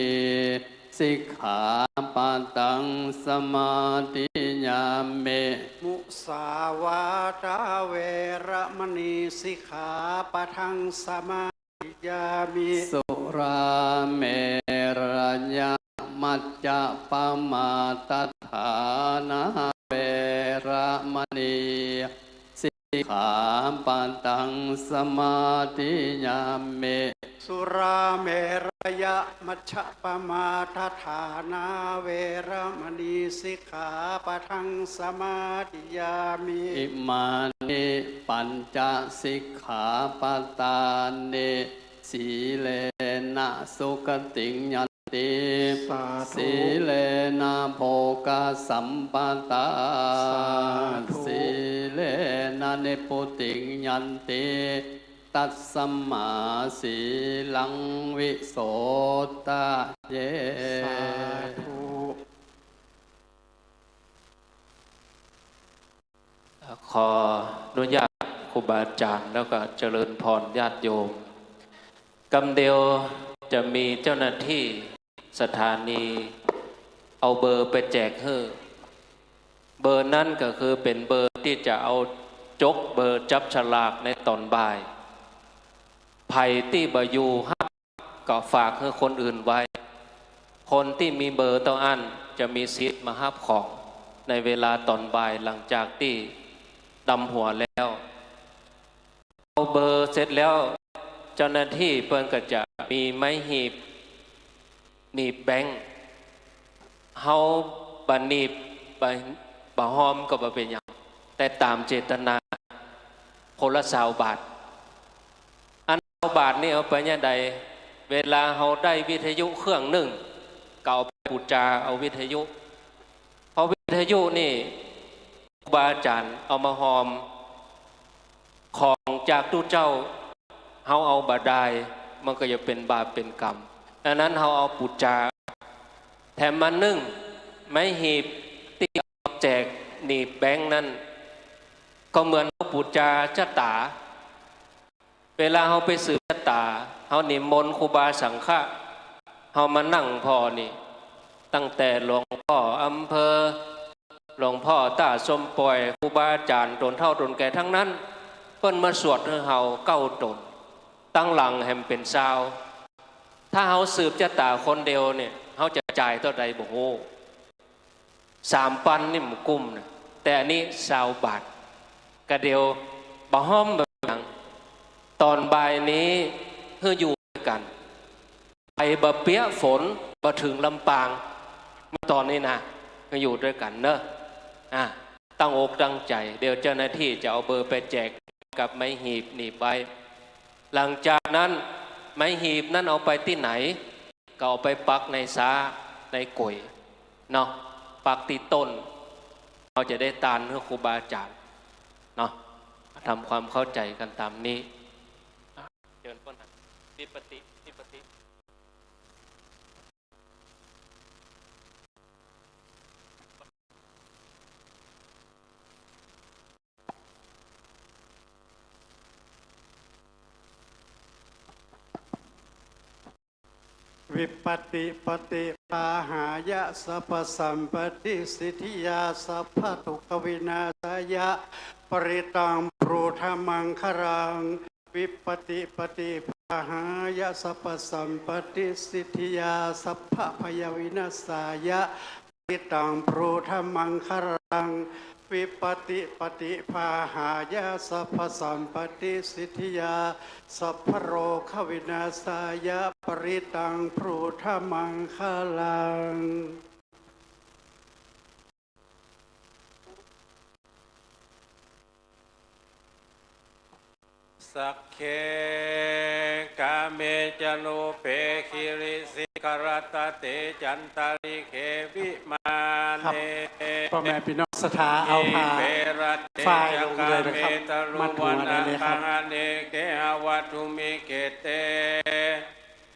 sikkhāpadaṃ samādiyāmi. Musāvādā veramaṇī sikkhāpadaṃ samādiyāmi. Surāmerayamajjapamādaṭṭhānā veramaṇī sikkhāpadaṃ samādiyāmi. Surāmerayamajjapamādaṭṭhānā veramaṇī sikkhāpadaṃ samādiyāmi. Imāni pañca sikkhāpadāni. Sīlena sugatiṃ yanti. Sādhu. Sīlena bhogasampadā. Sādhu. Sīlena nibbutiṃ yanti. Tasmā sīlaṃ visodhaye. Sādhu. ขออนุญาตครูบาอาจารย์ แล้วก็เจริญพรญาติโยม กำเดียวจะมีเจ้าหน้าที่สถานีเอาเบอร์ไปแจกหื้อ เบอร์นั้นก็คือเป๋นเบอร์ตี้จะเอาจกเบอร์จับฉลากในต๋อนบ่าย ใผตี้บ่อยู่ฮับ ก็ฝากหื้อคนอื่นไว้ คนตี้มีเบอร์เต้าอั้นจะมีสิทธิ์มาฮับของในเวลาต๋อนบ่ายหลังจากตี้ดำหัวแล้ว เอาเบอร์เสร็จแล้ว เจ้าหน้าตี้เปิ้นก็จะมีไม้หีบ หนีบแบงก์ เฮาบ่หนีบ บ่ บ่ฮอมก็บ่เป๋นหยัง แต่ต๋ามเจตนา คนละซาวบาท อันซาวบาทนี่เอาไปแนวใด เวลาเฮาได้วิทยุเครื่องนึ่ง ก็เอาไปปู๋จาเอาวิทยุ เพราะวิทยุนี่ครูบาอาจารย์เอามาฮอม ของจากตุ๊เจ้า เฮาเอาบ่ได้ มันก็จะเป๋นบาปเป๋นกรรม อันนั้นเฮาเอาปู๋จา แถมอันนึ่ง ไม้หีบตี้แจกหนีบแบงก์นั้น ก็เหมือนเอาปู๋จาจะต๋า เวลาเฮาไปสืบจะต๋า เฮานิมนต์ครูบาสังฆะ เฮามานั่งผ่อนี่ ตั้งแต่หลวงป้ออำเภอ หลวงป้อต้าส้มป่อย ครูบาอาจารย์ต๋นเฒ่าต๋นแก่ตังนั้น เปิ้นมาสวดหื้อเฮาเก้าต๋น ตังหลังแหมเป๋นซาว ถ้าเฮาสืบจะต๋าคนเดียวเนี่ย เฮาจะจ่ายเต้าใดบ่ฮู้ สามปันนี่บ่กุ้มนะ แต่อันนี้ซาวบาท กะเดียวบ่ฮอมบ่หยัง ต๋อนบ่ายนี้หื้ออยู่ตวยกั๋น ไปบ่เปียะฝน บ่เถิงลำปาง มาต๋อนนี้นะ หื้ออยู่ตวยกั๋นเนาะ อ่ะ ตั้งอกตั้งใจ๋ เดี๋ยวเจ้าหน้าตี้จะเอาเบอร์ไปแจกกับไม้หีบหนีบไว้ หลังจากนั้นไม้หีบนั้นเอาไปตี้ไหน ก็เอาไปปักในซ้า ในก๋วย เนาะ ปักตี้ต้น เฮาจะได้ตานหื้อครูบาอาจ๋ารย์ เนาะ ทำความเข้าใจ๋กั๋นต๋ามนี้ เจิญป้นนะ วิปติ วิปติ ส วิปปตติปฏิปาหายะ สัพพะสัมปะติสิทธิยา สัพพะทุกขวินาศายะ ปะริตตัง ปุรรธมังคะลัง วิปปตติปฏิปาหายะ สัพพะสัมปะติสิทธิยา สัพพะพยะวินาศายะ ปะริตตัง ปุรรธมังคะลัง วิปปตติปฏิปาหายะ สัพพะสัมปะติสิทธิยา สัพพะโรควินาศายะ ปะริตตัง ปุรรธมังคะลัง สักเข กาเม จะ รูปเป กิริสิขะรัตตะเต จันตะริเข วิมา ครับ เน ป้อแม่ปี้น้องศรัทธา เอาผ้า เป ระเต ฝ้าย จะ ลงเลยนะครับ กาเม ตะรุ มัดหัวได้เลยครับ วะนะ กะหะเน เกหะวัตถุมิ เข เต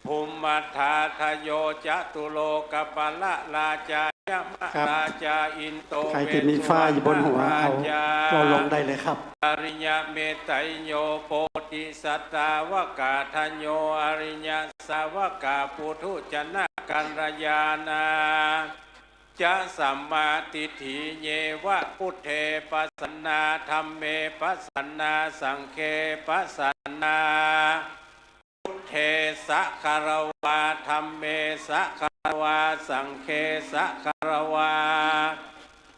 ภุมมะทาทะโย จะตุโลกะปาละราชา ยะมะ ครับ ราชา อินโด ใครที่มีฝ้ายอยู่บนหัว เวสสุวรรณราชา เอา เอาลงได้เลยครับ อะริยะเมตไตรโย โพธิสัตตาวกาทะโย อะริยะสาวกา ปุถุชนะกัลยาณา จะ สัมมาทิฏฐิ เยวะ พุทเท ปัสสันนา ธัมเม ปัสสันนา สังเฆ ปัสสันนา พุทเท สะคะระวา ธัมเม สะคะระวา สังเฆ สะคะระวา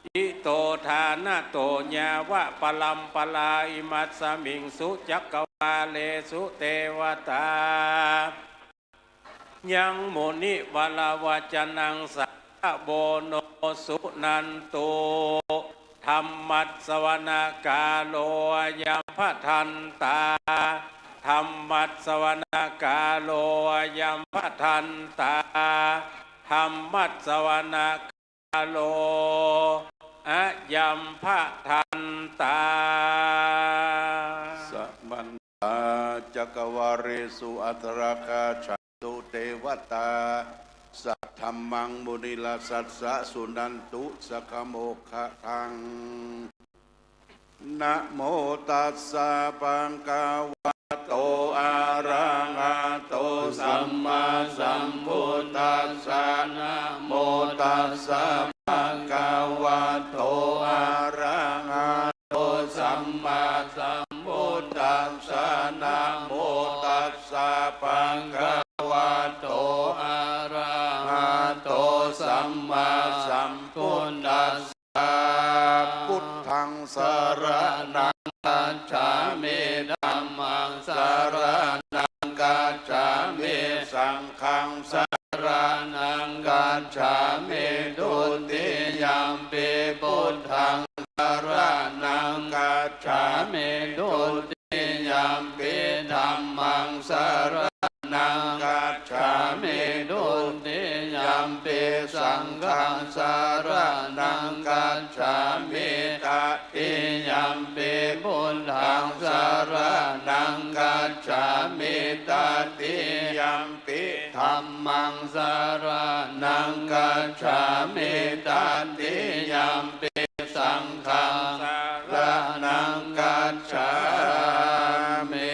อิโต ทานะโต ยาวะปะรัมปะรา อิมัสสะมิง สุจักกะวาเล สุเตวะตา ยัง มุนิวะระวะจะนัง สาธะโว โน สุนันตุ ธัมมัสสะวะนะกาโล อะยัมภะทันตา ธัมมัสสะวะนะกาโล อะยัมภะทันตา ธัมมัสสะวะนะกาโล อะยัมภะทันตา สะมันตา จักกะวาเลสุ อัตตะระกา ฉันตุ เตวะตา สัทธัมมัง มุนิราชสัสสะ สุนันตุ สักขะโมคคัง นะโมตัสสะ ภะคะวะโต อะระหะโต สัมมาสัมพุทธัสสะ นะโมตัสสะ ภะคะวะโต อะระหะโต สัมมาสัมพุทธัสสะ นะโมตัสสะ ภะคะวะโต อะระหะโต สัมมาสัมพุทธัสสะ พุทธังสะระณังคัจฉามิ ธัมมังสะระณังคัจฉามิ สังฆังสะระณังคัจฉามิ ทุติยัมปิพุทธังสะระณังคัจฉามิ ทุติยัมปิธัมมังสะระณังคัจฉามิ ทุติยัมปิสังฆังสะระณังคัจฉามิ ตติยัมปิพุทธังสะระณังคัจฉามิ ตติยัมปิธัมมังสะระณังคัจฉามิ ตติยัมปิสังฆังสะระณังคัจฉามิ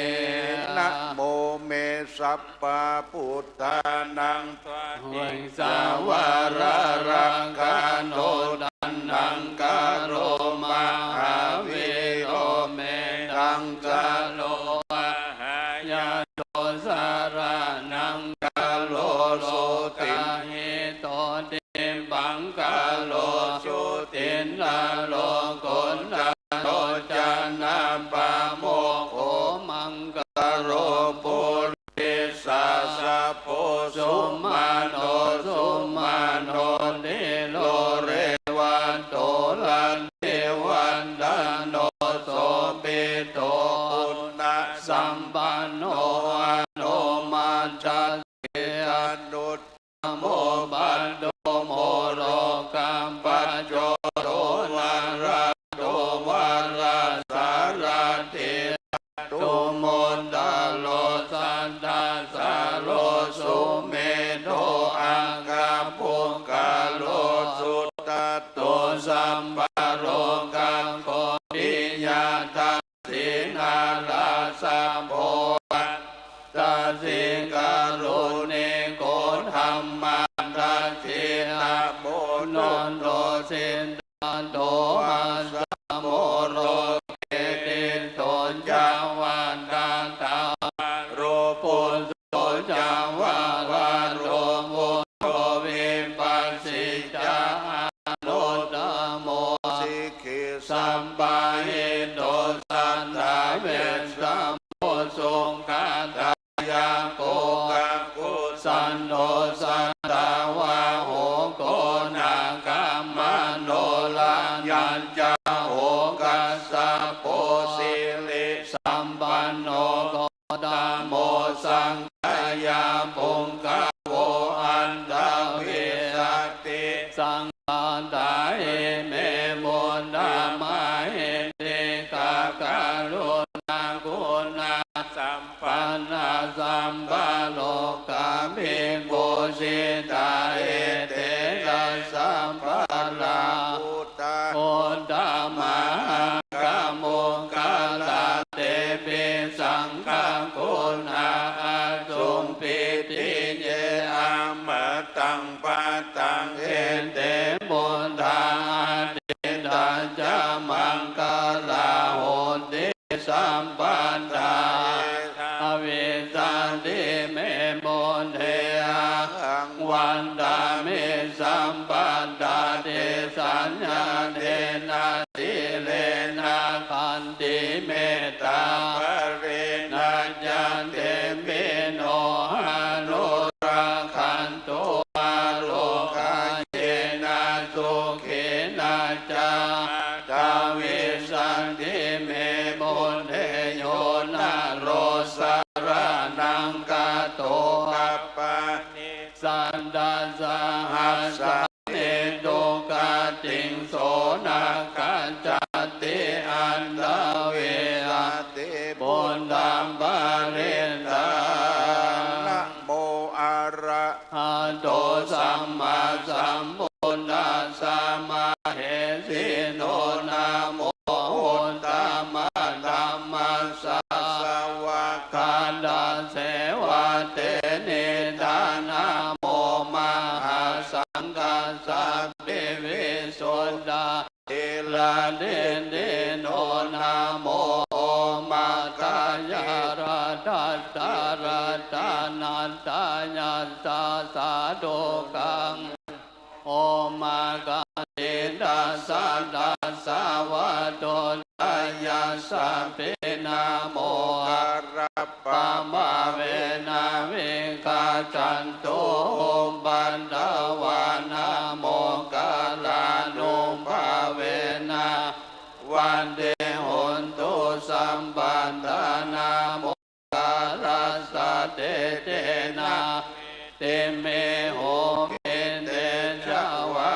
นะโม เม สัพพะพุทธานัง สวาทิง สาวาระรังคานุ ทัณหังคาโร มหาวีโร เมธังคาโร วาหายาโต สะระณังคาโร โสตาหิโต ทิปพังคาโร จุตินนาโร โกณฑาโร จนะปะโมกโข มังคาโร ปุริสสะสะโพ สุมาโน สุมาโน ธีโร เรวัตโต รัตติวันทะโน โสภิตโต ปุณณะสัมปันโน อโนมัชชะสี อนุต โม ปัตโต โม โรกะปัจโจโต วาระโต วาระสารถี ตะโต มุตตะโร สัตถะสาโร สุเมโธ อักขะปุคคะโล สุทัตโต สัพพะโลกะโค ปิยะทัส สี นาระสะโพ วัตตะสิ กะรุณิโก ท dhammadassi tapo nandosiddhatto, assa mo loke tisso ca vandatammaro, pus so ca varado buddho vipassi ca anuttamo, sikhissapahito satthā vessabhū sukhadāyako, kakusandho satthavāho koṇāgamano raññañca oghassapo, sirisampanno gottamo saṅ- khāya puggalo aṭṭhavīsati saṅkhātā ime buddhā mahiddhikā karuṇāguṇasampannā sabbalokavibhūsitā, etesa sabbaṃ pura- ttā uttamaṅgapuggalā, tepi saṅghaguṇā asubbidhi ye amataṃ pataṃ, ete buddhā atītā ca maṅgalā honti sabbadā. Etā vīsati me buddhe ahaṃ vandāmi sabbadā, tesaññanena sīlena khantimettāya paramaṃ ca, tepi no anurakkhantu arogayena sukhena ca. Etā vīsati me buddhe yo naro saraṇaṃ gato appaṇi sattasahassāni dugatiṃ so nakkhassati, etā vīsati buddhaṃ parittaṃ. Namo arahato sammāsambuddhassa mahesino, namo uttamadhammassa svākkhātasseva tenidha, namo mahāsaṅghassāpi visuddhasīladiṭṭhino, namo omātyāraddhassa ratanattayassa sādhukaṃ. Omākātītassa vatthuttayassapi, namokārappabhāvena vigacchantu upaddavā, namokārānubhāvena vuḍḍhī hotu sabbadā, namo kārassa tejena vidhimhi homi tejavā.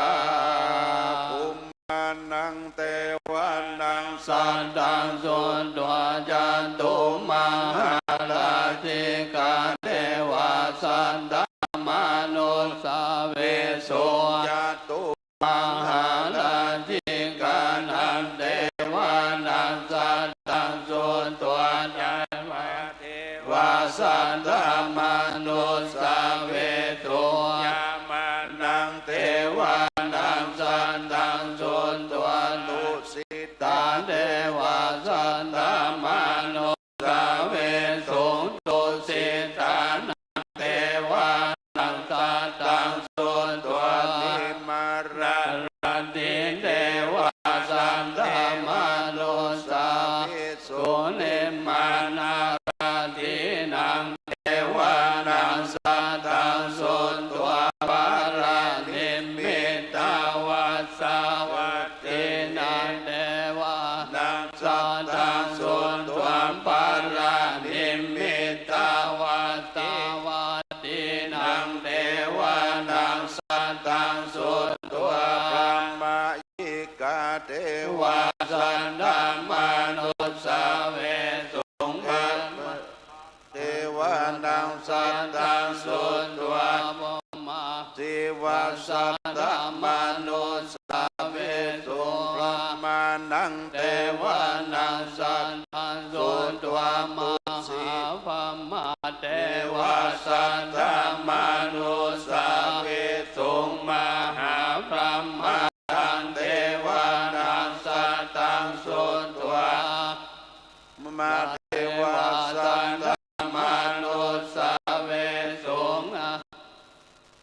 Bhummānaṃ devānaṃ saddaṃ sutvā, cātummahārājikā devā saddamanussāvesuṃ. Cātu- mahārājikānaṃ devānaṃ saddaṃ sutvā, cātummahārājikā devā saddamanussāvesuṃ. Yāmānaṃ devānaṃ saddaṃ sutvā, tusitā devā saddamanu- ssāvesuṃ. Tusitānaṃ devānaṃ saddaṃ sutvā, nimmānaratī devā saddamanussāvesuṃ. Nimmānaratīnaṃ devānaṃ saddaṃ sutvā, paranimmitavasavatīnaṃ devānaṃ saddaṃ sutvā, paranimmitavasavattīnaṃ devānaṃ saddaṃ sutvā, brahmāyikā devā saddamanussāvesuṃ. Brahmā- devānaṃ saddaṃ sutvā, brahmā devā saddamanussāvesuṃ. Brahmānaṃ devānaṃ saddaṃ sutvā, mahābrahmā devā saddamanu- mahabrahmānāmanussavesuṃ, mahābrahmānaṃ devānaṃ saddaṃ sutvā, devā saddamanussāvesuṃ,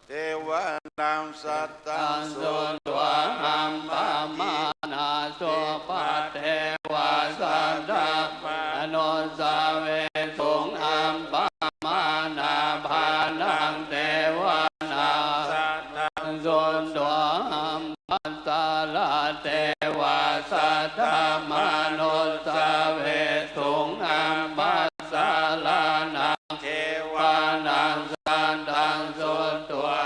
devānaṃ saddaṃ sutvā, appamāṇā supā devā saddamanussāvesuṃ, appamāṇā bāṇaṃ devānaṃ saddaṃ sutvā, abbhassarā devā saddamanussāvesuṃ, abbhassarānaṃ devānaṃ saddaṃ sutvā,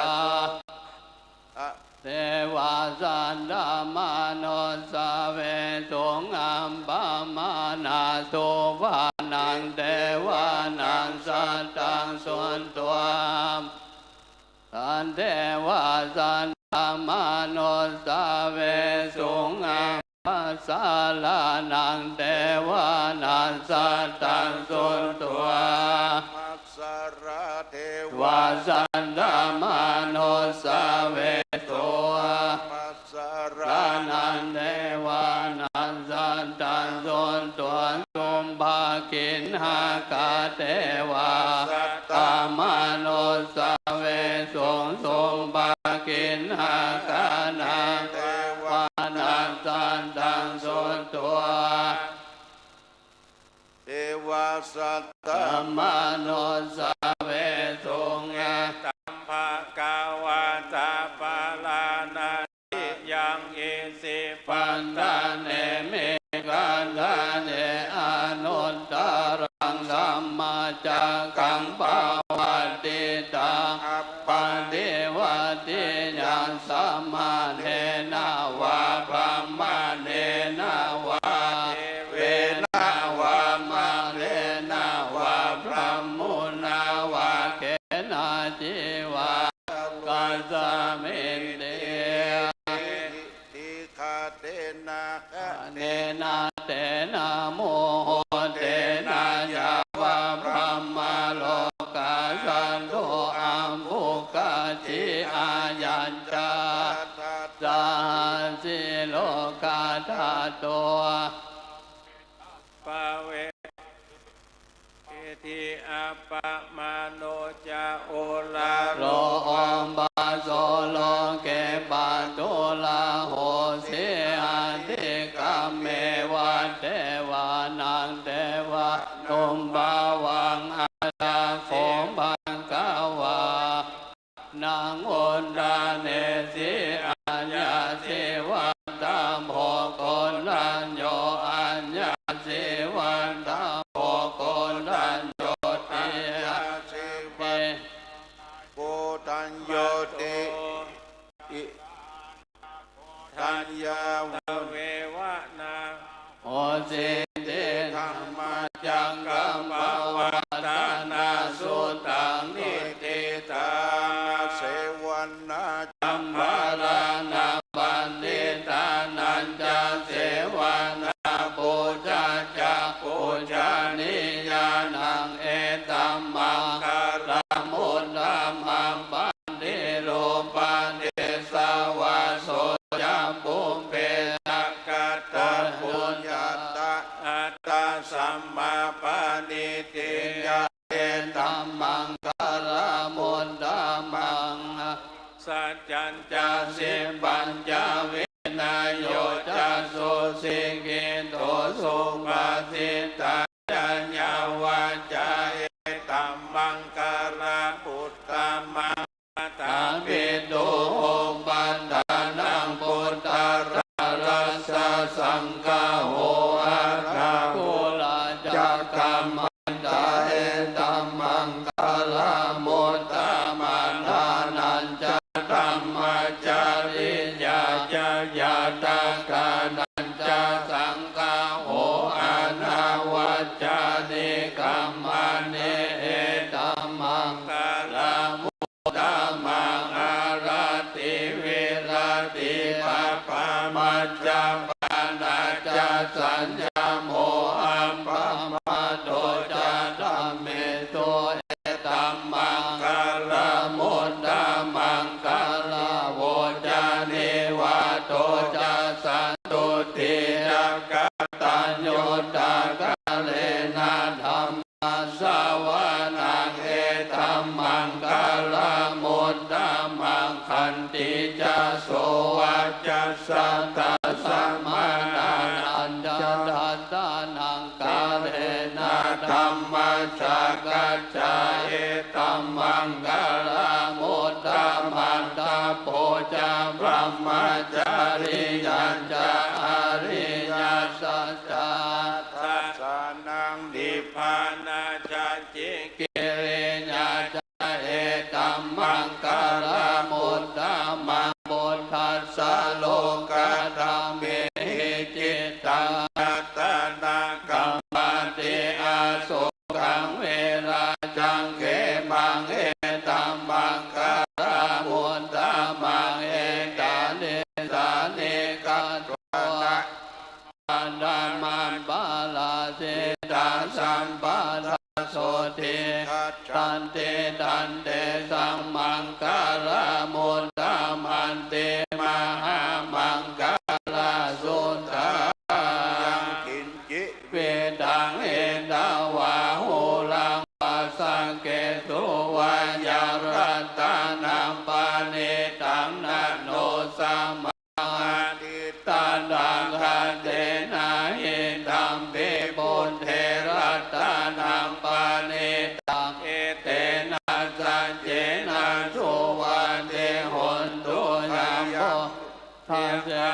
devā saddamanussāvesuṃ, appamāṇā supānaṃ devānaṃ saddaṃ sutvā, devā saddamanussāvesuṃ, abbhassarānaṃ devānaṃ saddaṃ sutvā, abbhassarā devā saddamanussāvesuṃ, abbhassarānaṃ devānaṃ saddaṃ sutvā, supagnāhā devā saddamanussāvesuṃ, supagnāhānaṃ devānaṃ saddaṃ sutvā, devā saddamanussāvesuṃ. Etaṃ bhagavā tappaṃ bārāṇasiyaṃ isipatane migadāye anuttaraṃ dhammacakkaṃ pavattitaṃ appaṭivattiyaṃ samaṇena vā brāhmaṇena vā devena vā mārena vā brahmunā vā kenaci vā lokasminti. Iddhibhikkhātena khaṇena tena muhuttena yāva brahmalokā saddo abbhuggacchi. Ayañca sattasahassī lokadhātu pave iti. Appamāṇo ca uḷāro obhāso loke pāturahosi. Atikkammeva devānaṃ devānubhāvaṃ. Atha kho bhagavā naṃ udānesi: Aññāsi vata bho Koṇḍañño, aññāsi vata bho Koṇḍaññoti, aññāsi vata bho Koṇḍaññoti, i- taññāya veva naṃ hosīti. Dhammacakkaṃ pavattana suttaṃ niṭṭhitaṃ. Sevanā ca bālānaṃ paṇḍitānañca sevanā, pūjā ca pūjanīyānaṃ etammaṅgalamuttamaṃ. Paṭirūpadesavāso ca pubbe ca katapuññatā attasammāpaṇidhi ca etammaṅgalamuttamaṃ. Saccañca sippañca vinayo ca susikkhito subhāsitā ca yā vācā etammaṅgalamuttamaṃ. Mātāpituupaṭṭhānaṃ puttadārassa saṅgaho, anākulā ca kammantā etammaṅgalamuttamaṃ. Dānañca dhammacariyā ca ñātakānañca saṅgaho, anavajjāni kammāni etammaṅgalamuttamaṃ. Āratī dhammaṃ khanti ca sovacassatā samaṇānañca dassanaṃ kālena dhammasākacchā etammaṅgalamuttamaṃ. Tapo ca brahmacariyañca ariyasaccā dassanaṃ nibbānasacchikiriyā ca etammaṅgalamuttamaṃ. Phuṭṭhassa lokadhammehi cittaṃ attanakkhamati asokaṃ virajaṃ khemaṃ etammaṅgalamuttamaṃ. Etādisāni katvāna dhammaṃ paḷāsitā sampadā sotthī gacchanti tantesaṃ maṅgalamuttamanti mahāmaṅgalasuttaṃ. Yaṅkiñci vittaṃ idha vā huraṃ vā saggesu vā yaṃ ratanaṃ paṇītaṃ na no samaṃ atthi tathāgatena idampi buddhe ratanaṃ paṇītaṃ etena saccena suvatthi hotu. Yaṃ buddhassa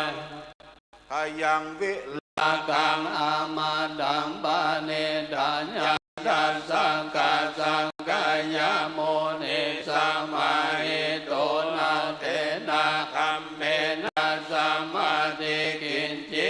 khayaṃ virāgaṃ amataṃ paṇītaṃ yaṃ yassa sakyamuni samāhito na tena dhammena samatthi kiñci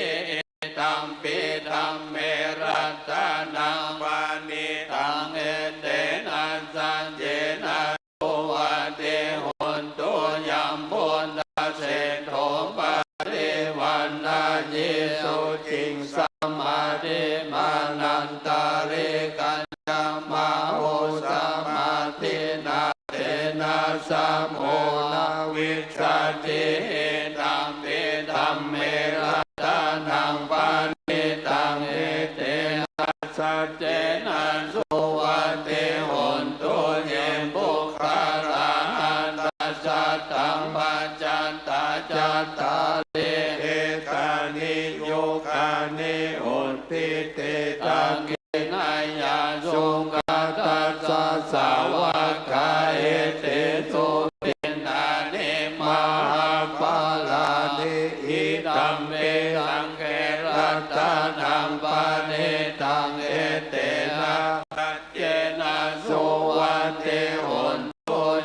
idampi dhamme ratanaṃ paṇītaṃ etena saccena suvatthi hotu. Yaṃ buddhaseṭṭho parivaṇṇayī suciṃ samādhimānantarikaññamāhu samādhinā tena samo na vijjati idampi dhamme ratanaṃ paṇītaṃ etena saccena suvatthi hotu. Ye puggalā aṭṭha sataṃ pañcasatā cattāri etāni yugāni honti te dakkhiṇeyyā sugatassa sāvakā etesu dinnāni mahapphalāni idampi saṅghe ratanaṃ paṇītaṃ etena saccena suvatthi hotu.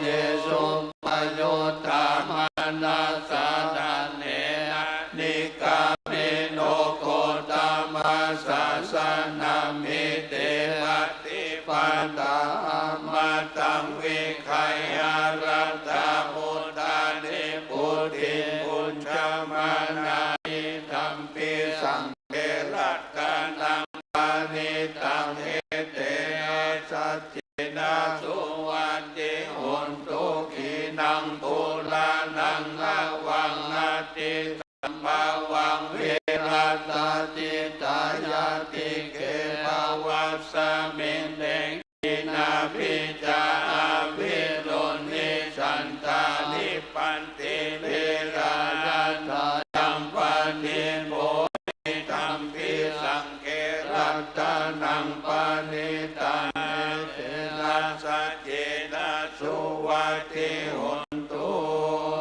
Ye suppayuttā manasā daḷhena nikkāmino gotamasāsanamhi te pattipattā amataṃ vigayha laddhā mudhā nibbutiṃ bhuñjamānā idampi saṅ ghe ratanaṃ paṇītaṃ etena saccena suvatthi hotu. Khīṇaṃ purāṇaṃ navaṃ natthi sambhavaṃ virattacittāyatike bhavasmiṃ te khīṇabījā aviruḷhichandā nibbanti dhīrā yathāyaṃ padīpo idampi saṅghe ratanaṃ paṇītaṃ etena saccena suvatthi hotu.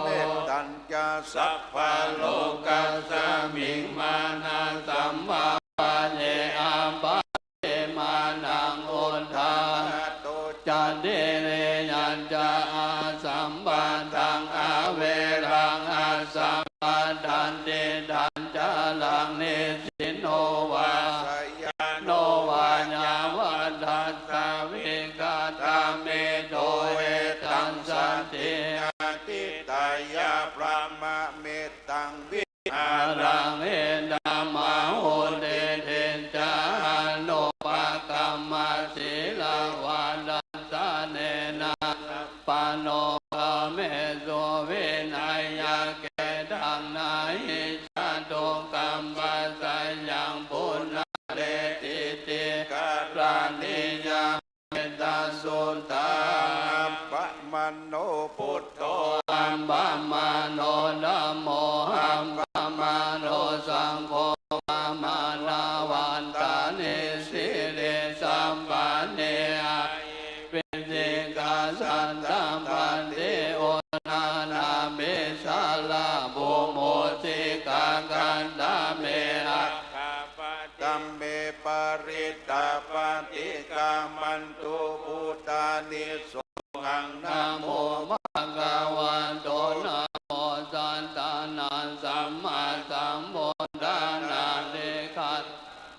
Mettañca sabbalokasmiṃ mānasam bhāvaye appaṭi mānaṃ uddhaṃ adho ca tiriyañca asambādhaṃ averaṃ asapattaṃ. Tiṭṭhaṃ caraṃ nisinno vā sayāno vā yāvatassa vigatamiddho etaṃ satiṃ adhiṭṭheyya brahmame taṃ vihāraṃ idhamāhu. Diṭṭhiñca anupagamma sīlavā dassanena sampanno kāmesu vineyya gedhaṃ na hi jātu gabbhaseyyaṃ punaretīti. Karaṇīyamettasuttaṃ. Appamāṇo buddho Appamāṇo dhammo, appamāṇo saṅgho, pamāṇavantāni sirīsapāni, ahi vicchikā satapadī uṇṇānābhī sarabū mūsikā. Katā me rakkhā paṭive parittā, paṭikkamantu bhūtāni. Sohaṃ namo bhagavato, namo sattannaṃ sammāsambuddhānaṃ. Dīgharattaṃ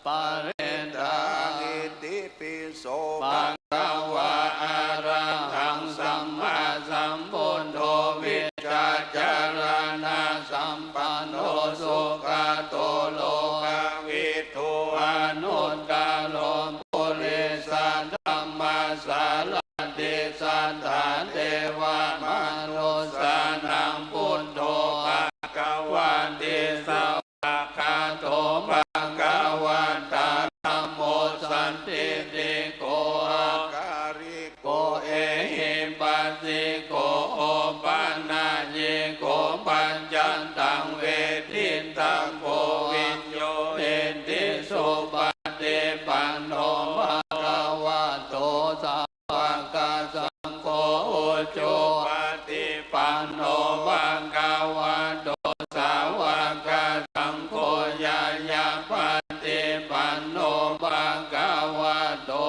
parittaṃ. Itipi so bhagavā arahaṃ sammāsambuddho vijjācaraṇasampanno sugato lokavidū anuttaro purisadammasārathi satthā devamanussānaṃ buddho bhagavāti. Svākkhāto bhagavatā dhammo sandiṭṭhiko akāliko ehipassiko opanayiko paccattaṃ veditabbo viññūhīti. Supaṭipanno bhagavato sā vakasaṅgho, ujupaṭipanno bhagavato sāvakasaṅgho, ñāyapaṭipanno bhagavato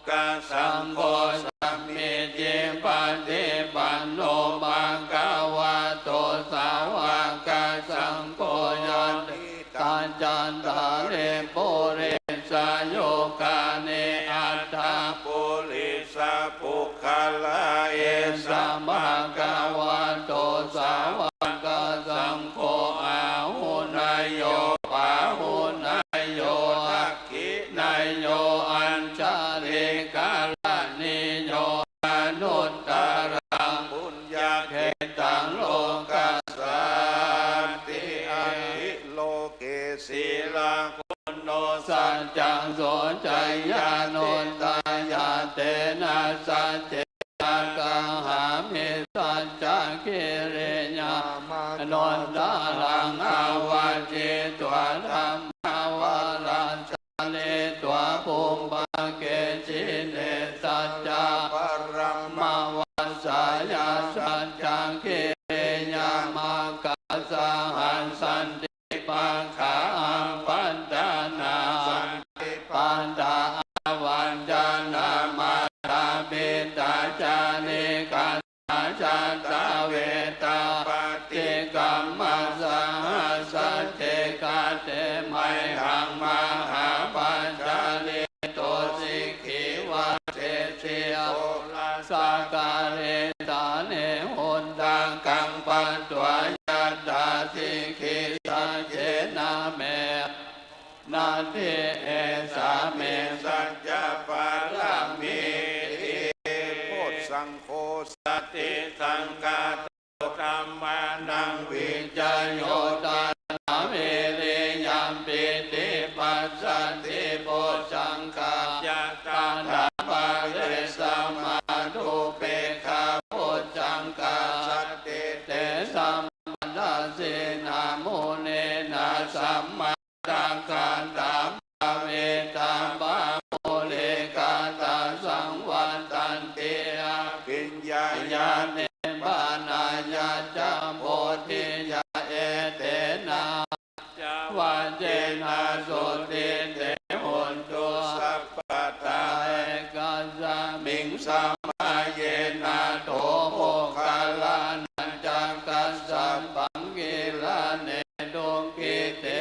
sāvakasaṅgho, sāmīcipaṭipanno bhagavato sāvakasaṅgho, yadi taṃ cattāri purisayugāni aṭṭha purisapuggalā, esa bhagavato sāvakasaṅgho, āhuneyyo pāhuneyyo dakkhiṇeyyo añjalikaraṇīyo anuttaraṃ puññakkhettaṃ lokassāti. Atthi loke sīlaguṇo saccaṃ soceyyanuddāya, tena saccena kāhāmi saccakiriyamanuttaraṃ. Āvajjitvā dhammavaraṃ cāritvā pubbake jine, saccaṃ paramavassāya saccakiriyamakāsahaṃ. Santi pakkhā apatanā, santi padā avañcanā, mātā pitā ca nikkhantā, jātā vedāppaṭikkama. Saha sacce kate mayhaṃ mahāpajjalito, sikhī vajjesi soḷasa kaḷeṇḍāni, udakaṃ patvā yathā sikhī, saccena me natthi esā me saccapāramīti. Bojjhaṅgo satisaṅkhāto dhammānaṃ vicayo taṇhā, viriyampīti passaddhi bojjhaṅgā, yatadhammare samādhupekkhabojjhaṅgā, sattete sampadassina muninā samma dakkhātā bhāvitabbā, purikatā saṃvattanti abhiññāya nibbānāya ca bodhiyā. Etena saccavajjena sotthi te hotu sabbadā. Ekasmiṃ samaye nātho moggallānañca kassapaṃ gilāne dukkhite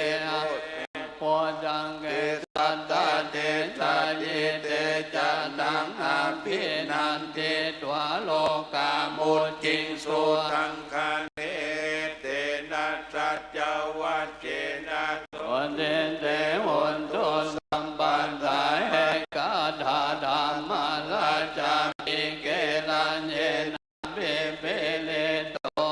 bojjhaṅge satta desayi, te ca taṃ abhinanditvā rogā mucciṃsu taṅkhaṇe. Etena saccavajjena sotthi te hotu sabbadā. Ekadā dhammarājāpi gelaññenā abhipīḷito,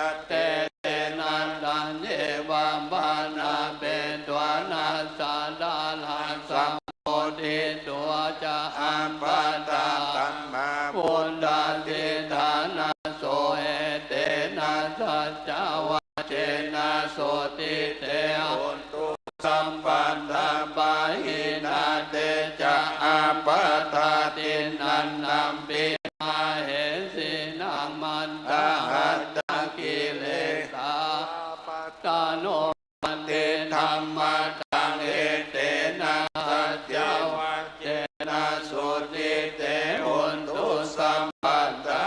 antadesena taññeva bhaṇāpetvāna sādaraṃ sammoditvā ca ābādhā tamhā vuṭṭhāsi ṭhānaso. saccavajjena sotthi te hontu sabbadā. Pahīnā te ca ābādhā tiṇṇannampi mahesinaṃ, maggāhatakilesā pa tano paṭidhammataṃ, etena saccavajjena sotthi te hontu sabbadā.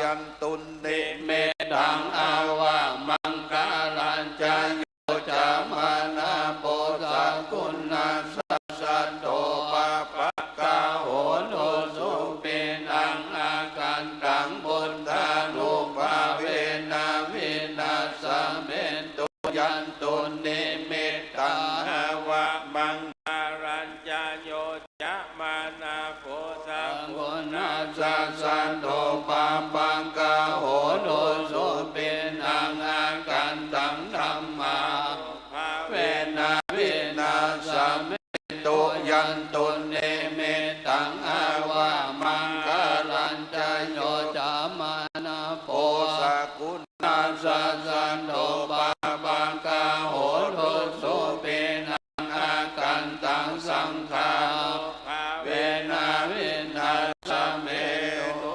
Yandunnimittaṃ avamaṅgalañca yo cāmanāpo sakuṇassa saddo pāpaggaho dussupinaṃ akantaṃ buddhānubhāvena vināsamentu. Yandunnimittaṃ avamaṅgalañca yo cāmanāpo sakuṇassa saddo pāpaggaho dussupinaṃ akantaṃ dhammānubhāvena vināsamentu. Yandunnimittaṃ avamaṅgalañca yo cāmanāpo sakuṇassa saddo pāpaggaho dussupinaṃ akantaṃ saṅghānubhāvena vināsamentu.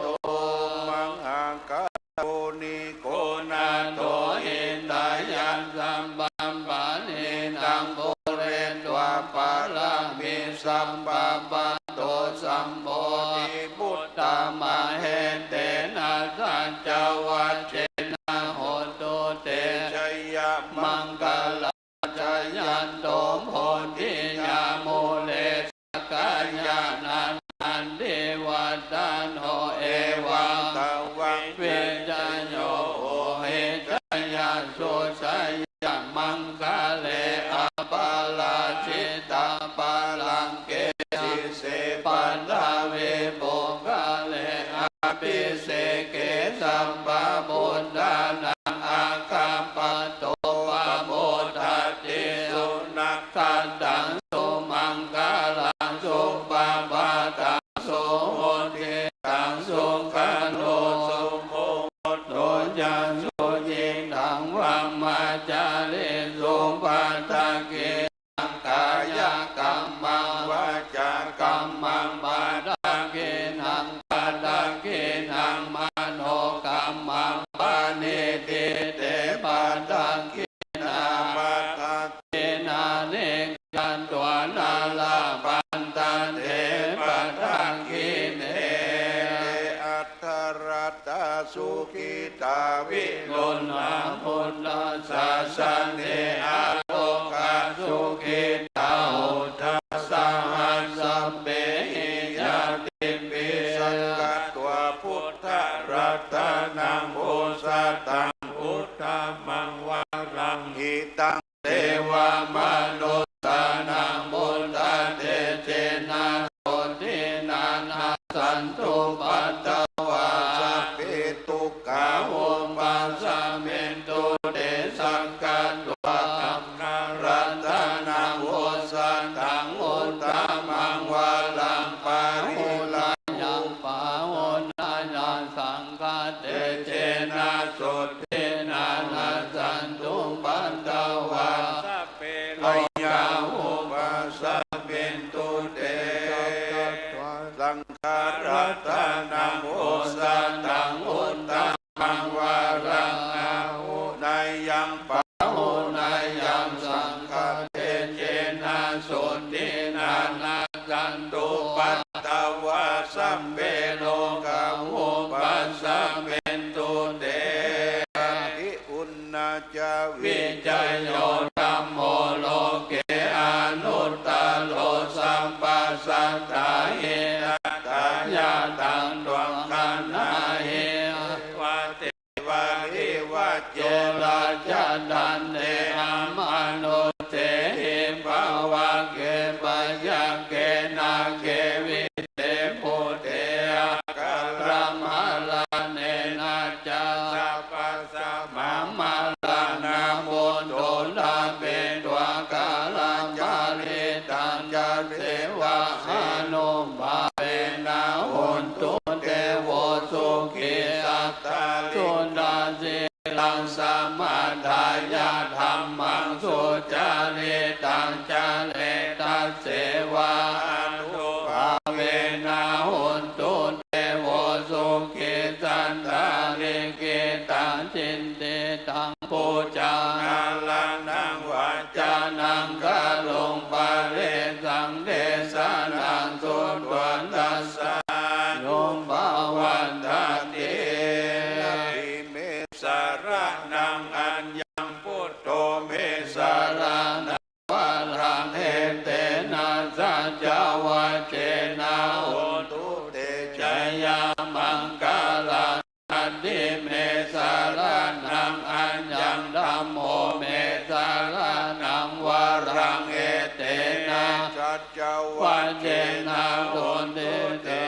Mahākāruṇi ko nātho hitāya sabbapāṇinaṃ pūretvā pāramī sabbā patto sambodhimuttamaṃ. Etena saccavajjena hotu te jayamaṅgalaṃ. Jayanto bodhiyā mūle sakyānaṃ nandivaḍḍhano evaṃ tvaṃ vijayo hohi jayassu jayamaṅgale aparājitapallaṅke sīse paṭhavipokkhare abhiseke sabbabuddhānaṃ aggappatto pamodati. Sunakkhattaṃ sumaṅgalaṃ supabhātaṃ suhuṭṭhitaṃ sukhaṇo sumuhutto ca suyiṭṭhaṃ brahmacārisu. Padakkhiṇaṃ kāyakammaṃ vācākammaṃ padakkhiṇaṃ padakkhiṇaṃ manokammaṃ paṇidhī te padakkhiṇā. Padakkhiṇāni katvāna labhantatthe padakkhiṇe. Te atthaladdhā sukhitā viruḷhā buddhasāsane arogā sukhitā hotha saha sabbehi ñātibhi. Sakkatvā buddharatanaṃ osathaṃ uttamaṃ varaṃ hitaṃ devamanussānaṃ buddhatejena sotthinā nassantupaddavā sabbe dukkhā vūpasamentu te. Sakkatvā saṅgharatanaṃ osathaṃ uttamaṃ varaṃ pariḷāhūpayaṃ pahānāya saṅghatejena sotthinā nassantupaddavā sabbe rogā vūpasamentu te. Sakkatvā saṅgharatanaṃ osathaṃ uttamaṃ varaṃ āhuneyyaṃ pāhuneyyaṃ saṅghatejena sotthinā nassantupaddavā sabbe rogā vūpasamentu te. Āyū vaṇṇo ca vijayo dhammo loke anuttaro sabbasattāhi. Tathāgataṃ tvaṃ gaṇhāhi devā devādivajo rājadaṇḍe amanussehi pāvake pāyake nāge vise bhūte akālamaraṇena ca sabbasmā maraṇā mutto ṭhapetvā kālantare tañca devānubhāvena hontu devo sukhī sattā suddhā si tasmā dāyadhammaṃ sucaritaṃ caritasevā ānubhāvena hotu devo sukhī santarikkhitaṃ cintitaṃ pūjāharanaṃ vācanaṃ karuṃ paresaṃ desanaṃ sutvā tassānubhāvaṃ. Natthi me saraṇaṃ aññaṃ, buddho me saraṇaṃ varaṃ, etena saccavajjena hotu te jayamaṅgalaṃ. Natthi me saraṇaṃ aññaṃ, dhammo me saraṇaṃ varaṃ, etena saccavajjena hotu te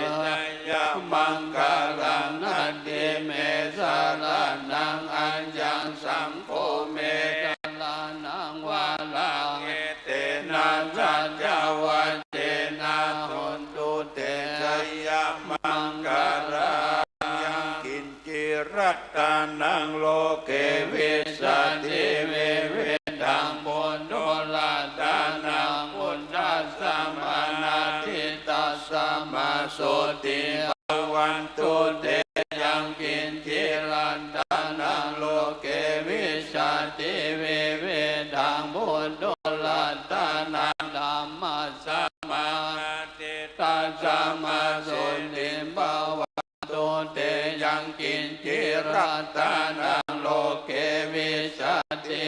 jayamaṅgalaṃ. Natthi me saraṇaṃ aññaṃ, saṅgho me saraṇaṃ varaṃ, etena saccavajjena hotu te jayamaṅgalaṃ. Yaṅkiñci ratanaṃ loke vijjati vividhaṃ puthu, ratanaṃ buddhasamaṃ natthi, tasmā sotthī bhavantu te. Yaṅkiñci ratanaṃ loke vijjati vividhaṃ puthu, ratanaṃ dhammasamaṃ natthi, tasmā sotthī bhavantu te. Yaṅkiñci ratanaṃ loke vijjati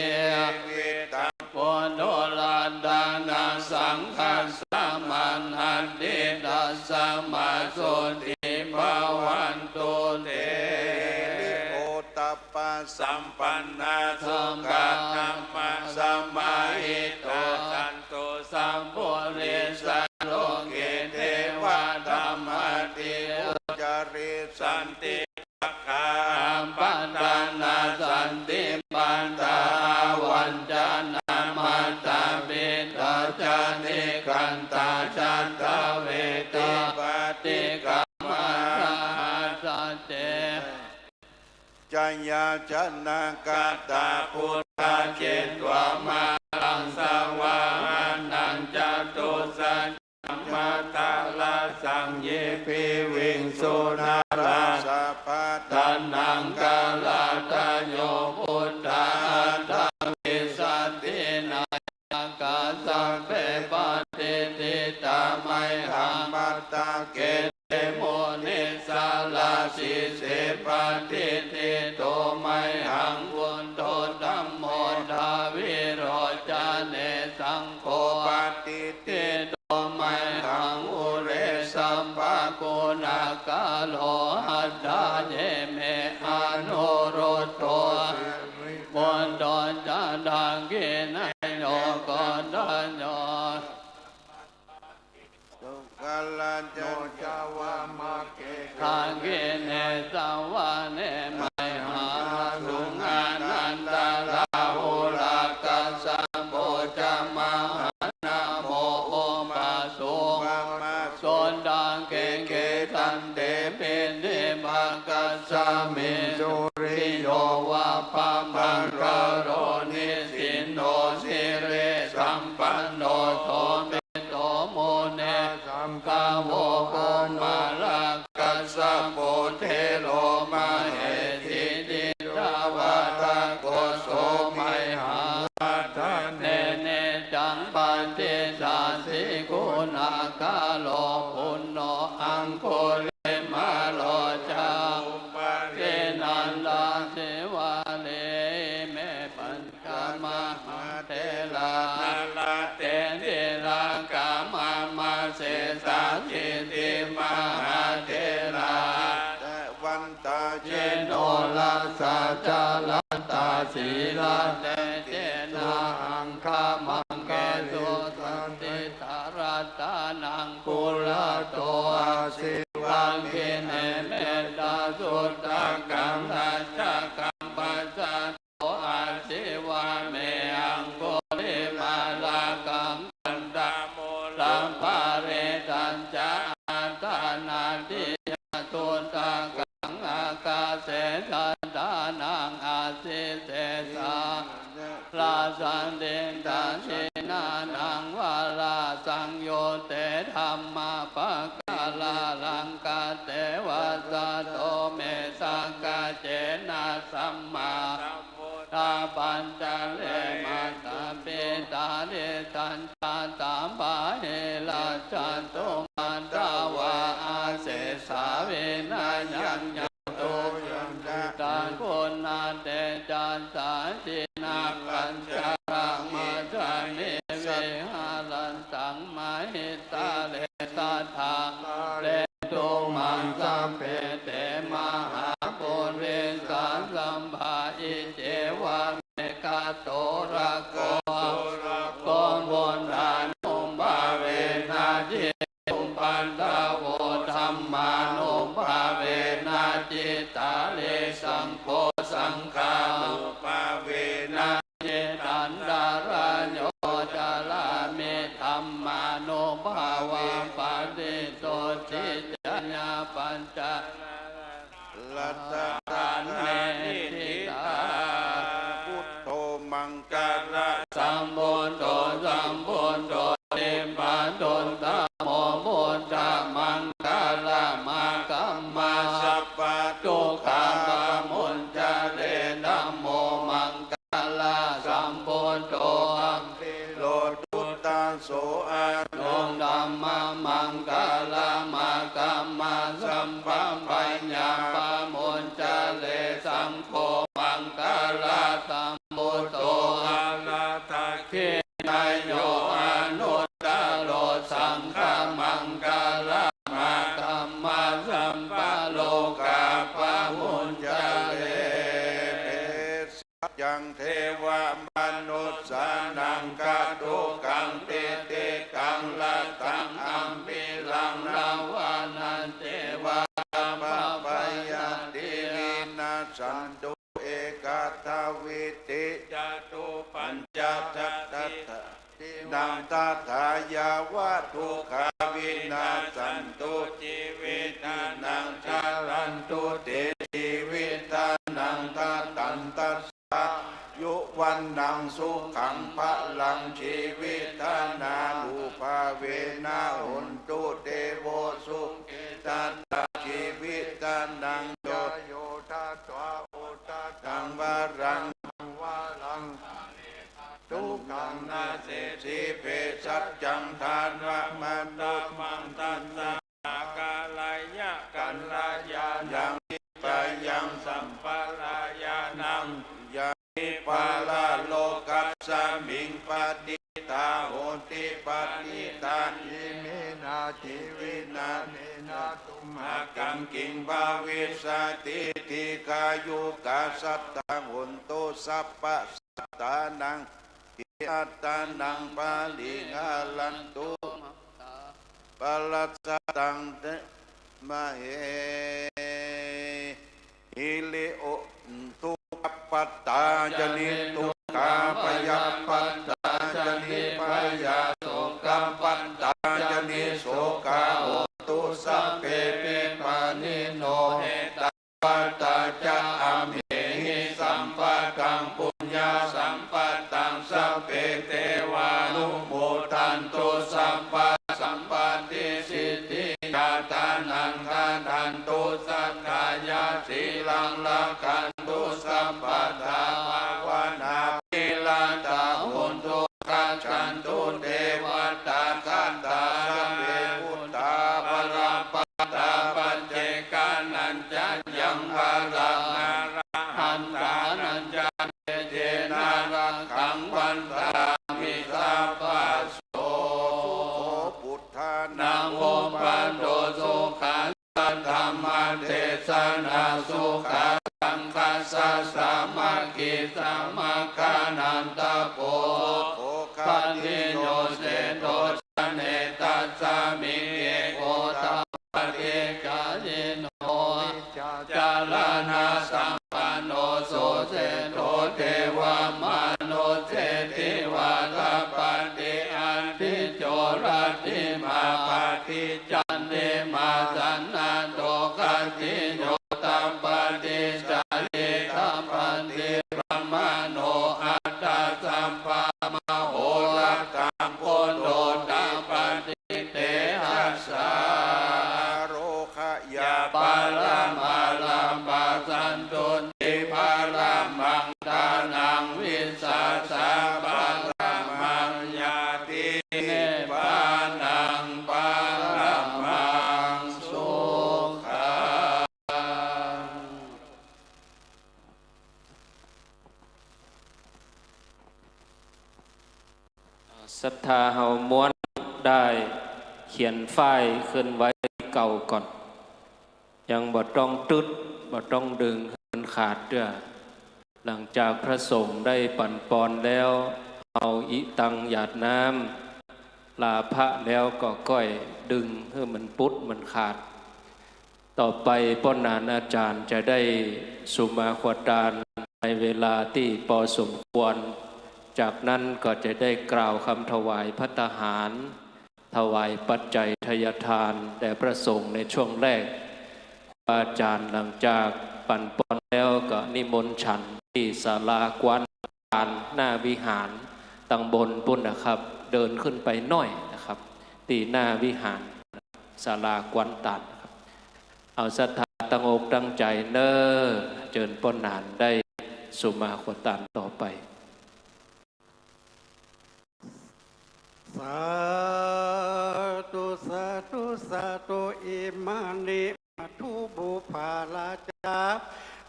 vividhaṃ puthu, ratanaṃ saṅghasamaṃ natthi, tasmā sotthī bhavantu te. Hiriyottappasampannā sukkadhammasamāhitā, santo sappurisā loke devadhammāti vuccare. Santi pakkhā apattanā, santi pādā avañcanā, mātā pitā ca nikkhantā, jātaveda paṭikkama. Jayā janakāttā puttā, jetvā māraṃ savāhanaṃ, catusaccā- mātā rājsaññī piviṃsu narāsabhā. Taṇhaṅkarādayo buddhā aṭṭhavīsati nāyakā, sabbe patiṭṭhitā mayhaṃ matthake te munissarā. Sīse patiṭṭhito mayhaṃ buddho dhammo dvilocane, saṅgho patiṭṭhito mayhaṃ ure sabbaguṇākaro. Atthāya me anuruddho siriputtro ca dakkhiṇeyyo koṇḍañño ca vāmake. Dakkhiṇe savane mayhaṃ āsuṃ ānandarāhulā, kassapo ca mahānāmo ubāsuṃ vāmasotake. Kesante piṭṭhibhāgasmiṃ suriyo va pabhaṅkaro, nisinno sirisampanno sobhi to munipuṅgavo. Kumārakassapo thero mahesī cittavādako, so mayhaṃ vadane niccaṃ patiṭṭhāsi guṇākaro. Puṇṇo aṅgulimālo ca upālī nandasīvalī, ime pañ- ca mahātherā nalāṭe tilakā mama. Sesāsīti mahātherā jitavantā jinorasā, jalantā sīlatejena aṅgamaṅgesu saṇṭhitā. Ratanaṃ purato āsi dakkhiṇe mettasuttakaṃ, dhajaggaṃ pacchato āsi vāme aṅgulimālakaṃ. Khandhamoraparittañca āṭānāṭiyasuttakaṃ, ākāse chadān Saṅghānaṃ asīsesā, rāsantiṃ dakkhiṇānaṃ varasaṃyutte dhammapākāralaṅkate, vasato me sakiccena sammā pañjare. Mātāpitādisañjātā bāhirajjhattupaddavā, asesā vinayaṃ yantu, yaṃ buddhaguṇatejasā, jinapañjaramajjhamhi viharantaṃ mahītale, sadā pālentu maṃ sabbe te mahāpurisāsabhā. Iccevamanekaguṇaṃ buddhānubhāvena, jitupaddavo dhammānubhāvena, jitārisaṅ gho saṅghānubhāvena, jitantarāyo carāmi dhammānubhāvapaṭi sotthi. Jaya pañca ratane ṭhitā, buddho maṅgalasambuddho, sambuddho dippato, dhammo buddhamaṅgalamagamma, sabbadukkhā pamuñcare. Dhammo maṅgalasambuddho, avirocupaddavo, dhammo maṅgalamuttama, sabbabhayā pamuñcare. Saṅgho maṅgalasambuddho, varadakkhiṇeyyo anuttaro, saṅghamaṅgalamagamma, sabbarogā pamuñcare. Bhesajjaṃ devamanussānaṃ, khadukkaṃ paridikkhāraddhaṃ, amhiṃsaṃ dāvaggicakkamasanīva, sabbabyādhī vinassantu, ekādasīti catuppañca dasadhā dinnā, tathā yāva dukkhā vinassantu, jīvitānaṃ sarantu te, jīvitadantassa āyu vaṇṇaṃ sukhaṃ balaṃ, jīvitadānubhāvena hotu devo sukhitattā, jīvitadaṃ yo datvā uttamaṃ varaṃ, varaṃ dukkhaṃ nasesi. Bhesajjaṃ devamanussānaṃ, kālāya kalyāṇaṃ, vippayaṃ sampradānaṃ, yā hi pāralokasmiṃ patiṭṭhā honti, patiṭṭhā iminā jīvitā nena tumhākaṃ, kiṃ bhavissati? Dīghāyukā sadā hontu, sabbasattānaṃ hitāya sadā pariharantu. Parasataṃ te mahe hiri o dukkhappattā ca niddukkhā, bhayappattā ca nibbhayā, sokappattā ca nissokā, hontu sabbepi pāṇino. Ettāvatā ca amhehi sambhataṃ puññasampadaṃ, sabbe devānumodantu, sabbasampattisiddhiyā. Dānaṃ dadantu saddhāya, sīlaṃ rakkhantu sabbadā, bhāvanābhiratā hontu, gacchantu devatāgatā. Sabbe buddhā balappattā, paccekānañca yaṃ balaṃ, arahantānañca tejena, rakkhaṃ bandhāmi sabbaso. Sukho buddhānaṃ uppādo, sukhā saddhammadesanā, sukhā saṅghassa sāmaggī, samaggānaṃ tapo. Sukho khattiyo seṭṭho, jāne tasmiṃ ekotā paṭicchādino, vijjācaraṇasampanno suseṭṭho, devamanusseti vātapattiṃ aṇḍicho, rattimābhāti candimā, sannaddho khattiyo tapati, jāye dham ศรัทธาเฮาม้วนได้เขียนฝ้ายคืนไว้ตี้เก่าก่อน ยังบ่ต้องตึด บ่ต้องดึงหื้อมันขาดเตื้อ หลังจากพระสงฆ์ได้ปั๋นปอนแล้ว เอาอิตังหยาดน้ำ ลาพระแล้วก็ก้อยดึงหื้อมันปุดมันขาด ต่อไปป้อหนานอาจ๋ารย์จะได้สุมาขวตารในเวลาตี้ปอสมควร จากนั้นก็จะได้กล่าวกำถวายภัตตาหาร ถวายปัจจัยทายทานแด่พระสงฆ์ในช่วงแรก ครูบาอาจ๋ารย์หลังจากปั๋นปอนแล้วก็นิมนต์ฉันตี้ศาลากว้านตาลหน้าวิหาร ตังบนปุ้นนะครับ เดินขึ้นไปหน้อยนะครับ ตี้หน้าวิหาร ศาลากว้านตาลนะครับ เอาศรัทธาตั้งอกตั้งใจ๋เน่อ เจิญป้อหนานได้สุมาขวตารต่อไป สาธุ สาธุ สาธุ อิมานิ มัทธุปุปปาราจา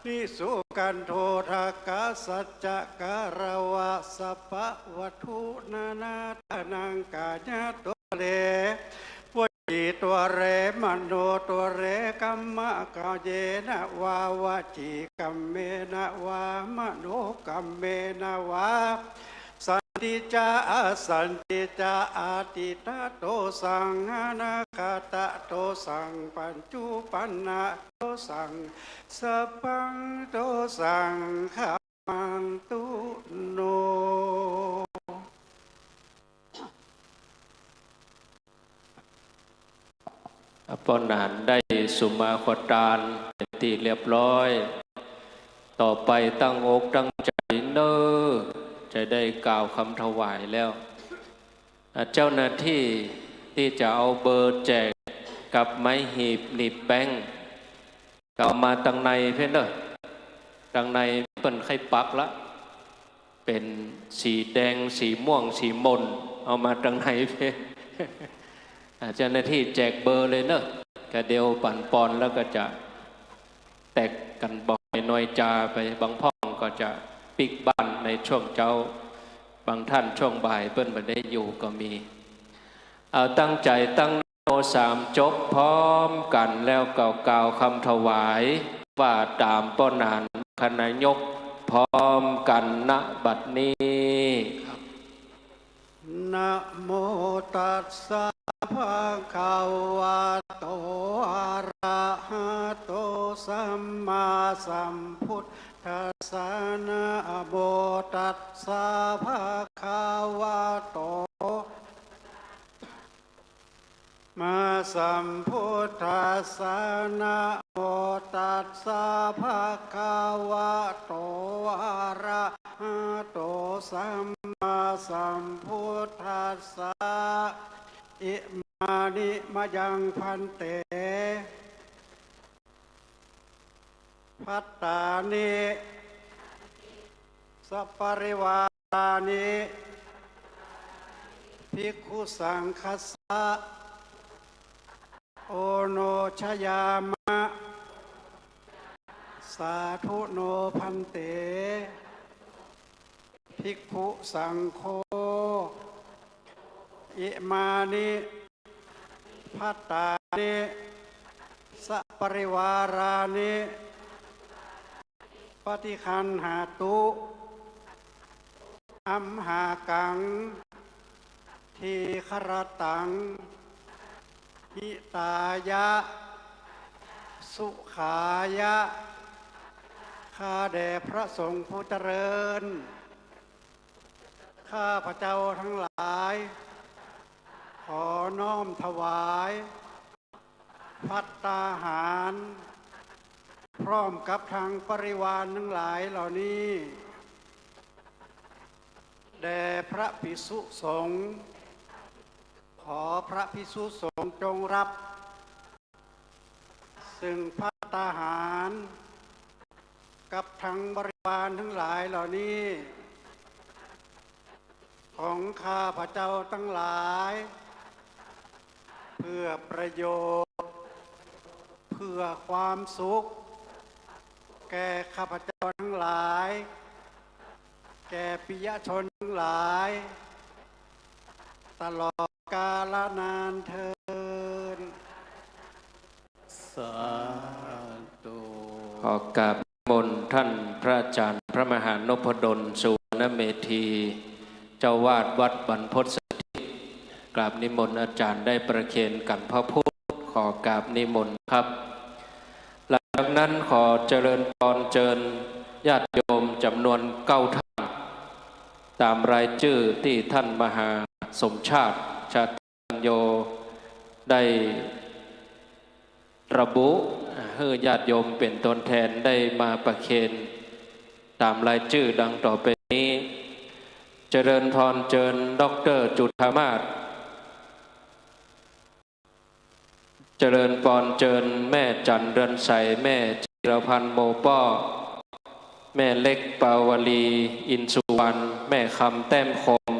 นิสุกัณโฑ ทากะสัจจะ กะระวะ สัพพะวัตถุ นานาทานัง กายะตุเร วจีตุเร มโนตุเร กัมมะกะเยนะวา วจีกัมเมนะวา มโนกัมเมนะวา สันติจา อสันติจา อตีตะโตสัง อนาคตะโตสัง ปัจจุปันนะโตสัง สัพพังโตสัง ขัมมันตุโน ป้อหนานได้สุมาขวตารเป๋นตี้เรียบร้อย ต่อไปตั้งอกตั้งใจ๋เน่อ จะได้กล่าวกำถวายแล้ว อ่ะ เจ้าหน้าตี้ตี้จะเอาเบอร์แจกกับไม้หีบหนีบแบงก์ ก็เอามาตังในเพ่นเน่อ ตังในเปิ้นใค่ปักละ เป๋นสีแดง สีม่วง สีหม่น เอามาตังในเพ่น อ่ะ เจ้าหน้าตี้แจกเบอร์เลยเน่อ กะเดียวปั๋นปอนแล้วก็จะแตกกั๋นบ่อยนอยจาไป บางพ่องก็จะปิ๊กบ้านในช่วงเจ๊า บางต้านช่วงบ่ายเปิ้นบ่ได้อยู่ก็มี เอาตั้งใจ๋ตั้ง โมสามจบพร้อมกั๋นแล้วก็กล่าวกำถวาย ว่าต๋ามป้อหนานมรรคนายกพร้อมกั๋น ณ บัดนี้ นะโมตัสสะ ภะคะวะโต อะระหะโต สัมมาสัมพุทธัสสะ นะโมตัสสะ ภะคะวะโต มาสัมพุทธัสสะ นะโมตัสสะ ภะคะวะโต อะระหะโต สัมมาสัมพุทธัสสะ อิมานิ มะยัง ภันเต ภัตตานิ สะปะริวารานิ ภิกขุสังฆัสสะ โอโนชยามะ สาธุโน ภันเต ภิกขุสังโฆ อิมานิ ภัตตานิ สะปะริวารานิ ปะฏิคันหาตุ อัมหากัง ทีฆะรัตตัง หิตายะ สุขายะ ข้าแด่พระสงฆ์ผู้เจริญ ข้าพเจ้าตังหลาย ขอน้อมถวาย ภัตตาหาร พร้อมกับตังปริวารตังหลายเหล่านี้ แด่พระภิกษุสงฆ์ ขอพระภิกษุสงฆ์จงรับ ซึ่งภัตตาหาร กับตังบริวารตังหลายเหล่านี้ ของข้าพเจ้าตังหลาย เพื่อประโยชน์ เพื่อความสุข แก่ข้าพเจ้าตังหลาย แก่ปิยชนตังหลาย ตลอดกาลนานเทอญ สาธุ ขอกราบนิมนต์ท่านพระอาจารย์พระมหานพดล สุวรรณเมธี เจ้าวาดวัดบรรพตสถิต กราบนิมนต์อาจารย์ได้ประเคนกรรมพระพุทธ ขอกราบนิมนต์ครับ หลังจากนั้นขอเจริญพรเจิญญาติโยมจ๋ำนวนเก้าท่าน ต๋ามรายจื้อตี้ท่านมหาสมชาติ ชาตปัญโญ ได้ระบุหื้อญาติโยมเป๋นตนแทนได้มาประเคนต๋ามรายจื้อดังต่อไปนี้ เจริญพรเจิญด็อกเตอร์จุฑามาศ เจริญพรเจิญแม่จั๋นเรือนใส แม่จิรพันธ์โมป้อ แม่เล็กปาวลี อินทร์สุวรรณ แม่คำแต้มคม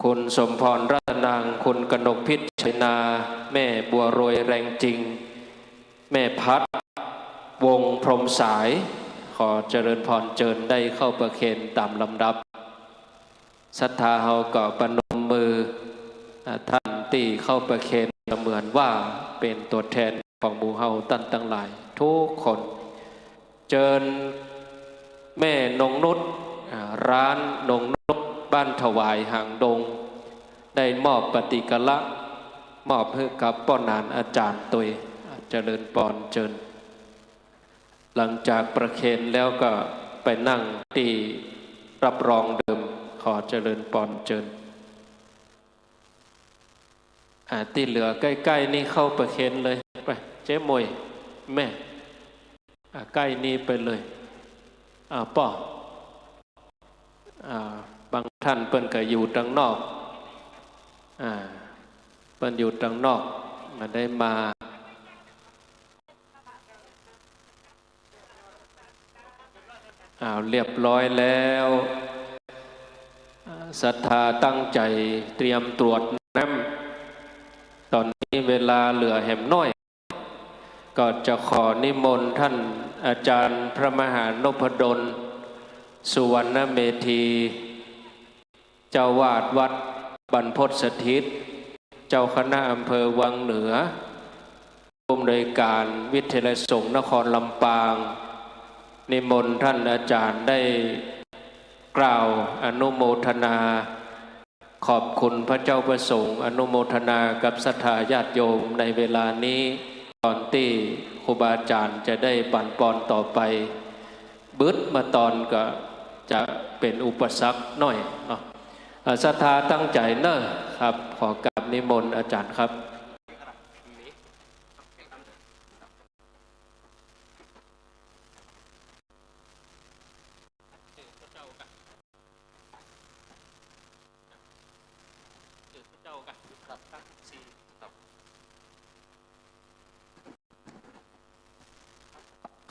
คุณสมพรรัตนัง คุณกนกพิชชัยนา แม่บัวรวยแรงจริง แม่พัด วงศ์พรหมสาย ขอเจริญพรเจิญได้เข้าประเคนต๋ามลำดับ ศรัทธาเฮาก็ประนมมือ อ่า ท่านตี้เข้าประเคนเสมือนว่าเป๋นตัวแทนของหมู่เฮาต้านตังหลายทุกคน เจิญแม่นงนุช อ่า ร้านนงนุช บ้านถวาย หางดง ได้มอบปฏิกะละ มอบหื้อกับป้อหนานอาจ๋ารย์ตวย อ่า เจริญพรเจิญ หลังจากประเคนแล้วก็ไปนั่งตี้รับรองเดิม ขอเจริญพรเจิญ อ่า ตี้เหลือใก้ๆ นี่เข้าประเคนเลย ไป เจ๊หมวย แม่ อ่า ใก้นี้ไปเลย อ่า ป้อ อ่า บางท่านเปิ้นก็อยู่ตังนอก อ่า เปิ้นอยู่ตังนอก บ่ได้มา อ้าว เรียบร้อยแล้ว อ่า ศรัทธาตั้งใจ๋เตรียมตรวจน้ำ ต๋อนนี้เวลาเหลือแหมน้อย ก็จะขอนิมนต์ท่านอาจ๋ารย์พระมหานพดล สุวรรณเมธี เจ้าวาดวัดบรรพตสถิต เจ้าคณะอำเภอวังเหนือ ผู้อำนวยการวิทยาลัยสงฆ์นครลำปาง นิมนต์ท่านอาจ๋ารย์ได้กล่าวอนุโมทนา ขอบคุณพระเจ้าพระสงฆ์ อนุโมทนากับศรัทธาญาติโยมในเวลานี้ ต๋อนตี้ครูบาอาจ๋ารย์จะได้ปั๋นปอนต่อไป บึดมาตอนก็จะเป๋นอุปสรรคหน้อยเนาะ อ่า ศรัทธาตั้งใจ๋เน่อครับ ขอกราบนิมนต์อาจ๋ารย์ครับ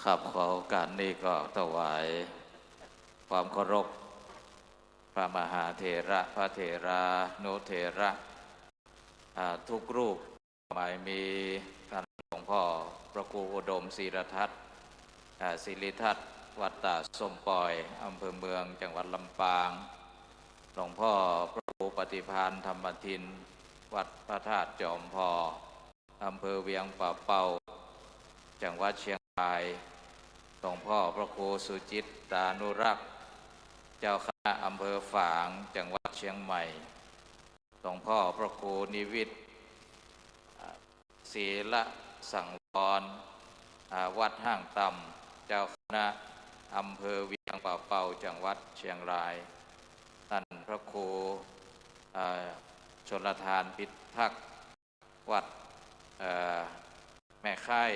ครับ ขอโอกาสนี้ก็ถวายความเคารพพระมหาเถระ พระเถรานุเถระ อ่า ทุกรูป หมายมีท่านหลวงพ่อพระครูอุดมศิรทัศน์ อ่า ศิริทัศน์ วัดตาดส้มป่อย อำเภอเมือง จังหวัดลำปาง หลวงพ่อพระครูปฏิภาณธรรมทิน วัดพระธาตุจอมพอ อำเภอเวียงป่าเป้า จังหวัดเชียงราย หลวงพ่อพระครูสุจิตตานุรักษ์ เจ้าคณะอำเภอฝาง จังหวัดเชียงใหม่ หลวงพ่อพระครูนิวิต อ่า ศีลสังวร อ่า วัดห้างต่ำ เจ้าคณะอำเภอเวียงป่าเป้า จังหวัดเชียงราย ท่านพระครู อ่า ชลทานพิทักษ์ วัด เอ่อ แม่ค่าย